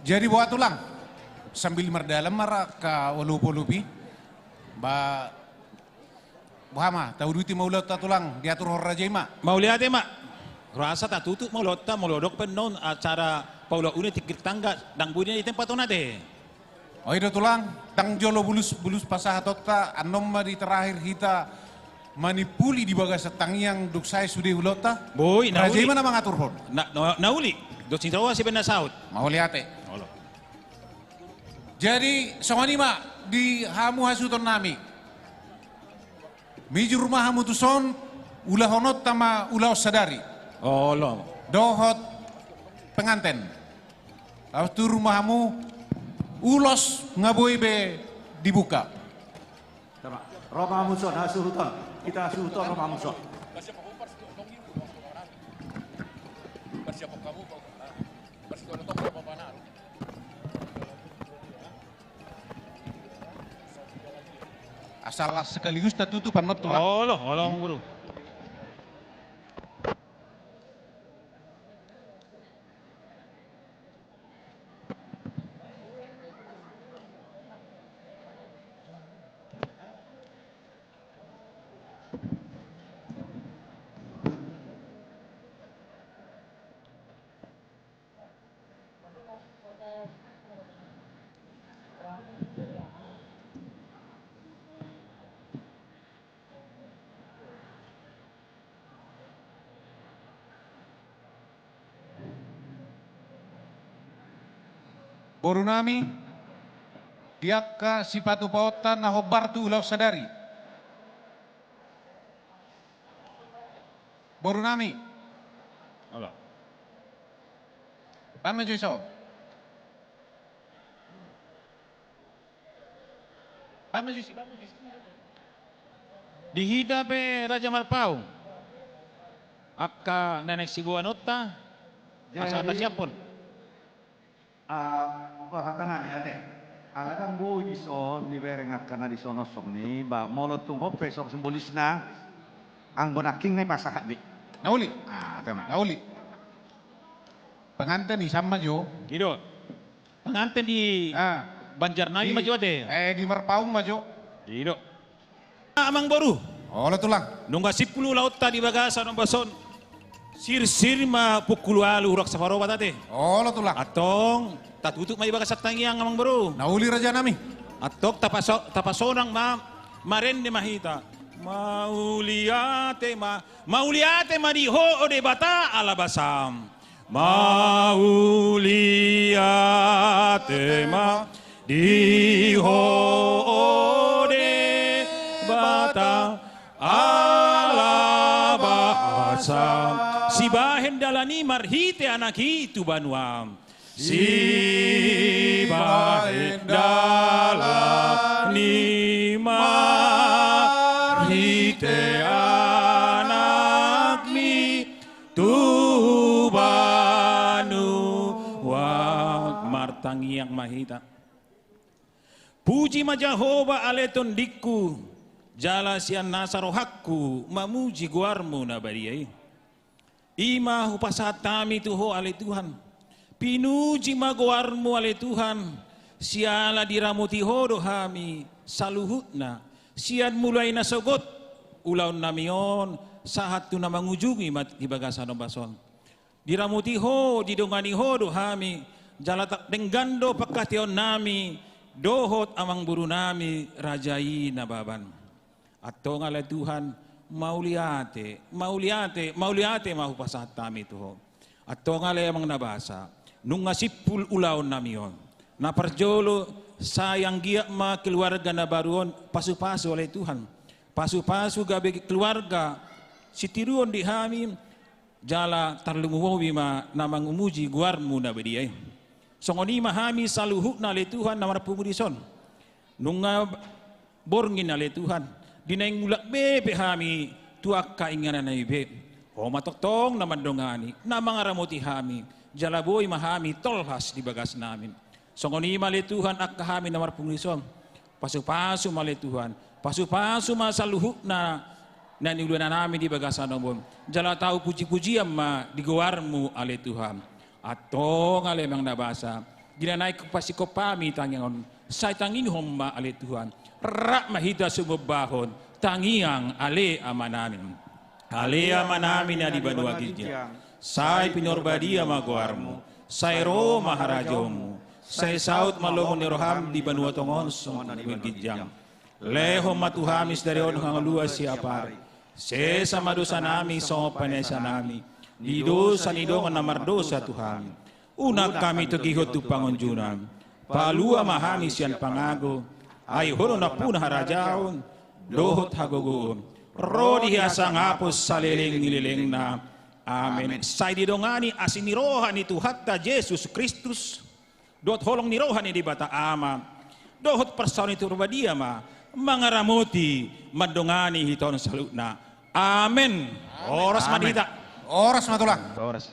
Jadi boha tulang, sambil mardalan ma ra angka olopolop i. Ba, boha ma, tauduti ma ulaonta tulang, diaturhon raja i ma. Mauliate ma. Rasa tatutup ma ulaonta, molo adong pe annon acara paulauna tingkir tangga, ndang boi na di tempat on ate. Oi do tulang, ndang jolo bulus, bulus pasahatonta, annon ma di terakhir hita manimpuli di bagasan tangiang dung sae sude ulaonta. Boi, na uli. Raja i ma na mangaturhon. Na, na, na uli. Dos ni roha sibaen na saut. Mauliate. Olo. Jadi, songon i ma di hamu hasuhuton nami. Mijur ma hamu tuson, ulahononta ma ulaon sadari. Olo. Dohot penganten. Laos turu ma hamu, ulos nga boi be dibuka. Ro ma hamu tuson, hasuhuton. Hita hasuhuton, ro ma hamu tuson. Asal sekaligus tatutup annon tulang. Olo, olo, guru. Boru nami, di angka sipatupaonta na hombar tu ulaon sadari. Boru nami. Olo. Baen ma jo dison. Baen ma jo disi, baen ma jo disi. Di hita pe Raja Marpaung. Angka na naeng siboanonta. Jadi, asa tasiaphon. Ah, bahatangani ate. Ala ndang boi dison dibereng angka na dison on songon i, ba molo tung on pe songon simbolisna, anggo nangkin na i pasahat be. Na uli. Ah, ate ma. Na uli. Penganten i sian ma jo. I do. Penganten di, ah, Banjar nai ma jo ate. Eh, di Marpaung ma jo. I do. Amangboru. Olo tulang. Nunga simpul ulaonta di bagasan ombas on. Sirsir ma pukul ualu hurang saparoba ate. Olo tulang. Antong tatutup ma di bagasan tangiang amang boru. Na uli raja nami. Antong tapaso-, tapasonang ma, marende ma hita. Mauliate ma, mauliate ma di Ho o Debata ala basam. Mauliate ma di Ho o Debata ala basam. Sibahen dalan i marhite Anak i tu banua. Sibahen dalan i marhite Anak mi tu banua. Martangiang ma hita. Puji ma Jahowa ale tondingku, jala sian nasa rohangku mamuji goarmu na badia i. I ma hupasahat hami tu Ho ale Tuhan. Pinuji ma goarmu ale Tuhan, siala diramoti Ho do hami saluhutna, sian mulai na sogot ulaon nami on, sahat tu na mangujungi ma di bagasan ombas on. Diramoti Ho, didongani Ho do hami, jala ta-, denggan do pangkataion nami, dohot amang boru nami, raja i Nababan. Antong ale Tuhan, mauliate, mauliate, mauliate ma hupasahat hami tu Ho. Antong ale amang na basa, nunga simpul ulaon nami on. Na parjolo, sai anggiat ma keluarga na baru on, pasu-pasu ale Tuhan. Pasu-pasu gabe keluarga, sitiruon di hami, jala tarlumobi ma na mangumuji goarmu na badia i. Songon i ma hami saluhutna ale Tuhan na marpungu dison. Nunga borngin ale Tuhan, di naeng mulak be pe hami tu angka inganan nami be. Ho ma tongtong na mandongani, na mangaramoti hami, jala boi ma hami tolhas di bagas nami. Songon i ma ale Tuhan angka hami na marpungu dison. Pasu-pasu ma ale Tuhan, pasu-pasu ma saluhutna na niula nami di bagasan on. Jala tau puji-pujian ma di goarmu ale Tuhan. Antong ale amang na basa, di na naeng pasingkop hami tangiang on, sai tangihon ma ale Tuhan. Rap ma hita sumombahon, tangiang ale Ama nami. Ale Ama nami na di banua ginjang, sai pinarbadia ma goarmu, sai ro ma harajaonmu, sai saut ma lomo ni roham di banua tonga on songon na di banua ginjang. Lehon ma tu hami sadari on hangoluan siapari. Sesa ma dosa nami songon panesanami di dosa ni dongan na mardosa tu hami. Unang hami togihon tu pangunjunan. Palua ma hami sian pangago. Ai Ho do nampuna harajaon dohot hagogoon, ro di hasangapon saleleng ni lelengna. Amen. Sai didongani asi ni roha ni Tuhanta Jesus Kristus, dohot holong ni roha ni Debata Ama, dohot parsaoran ni Tondi Parbadia ma mangaramoti, mandongani hita on saluhutna. Amen. Horas ma di hita. Horas ma tulang. Horas.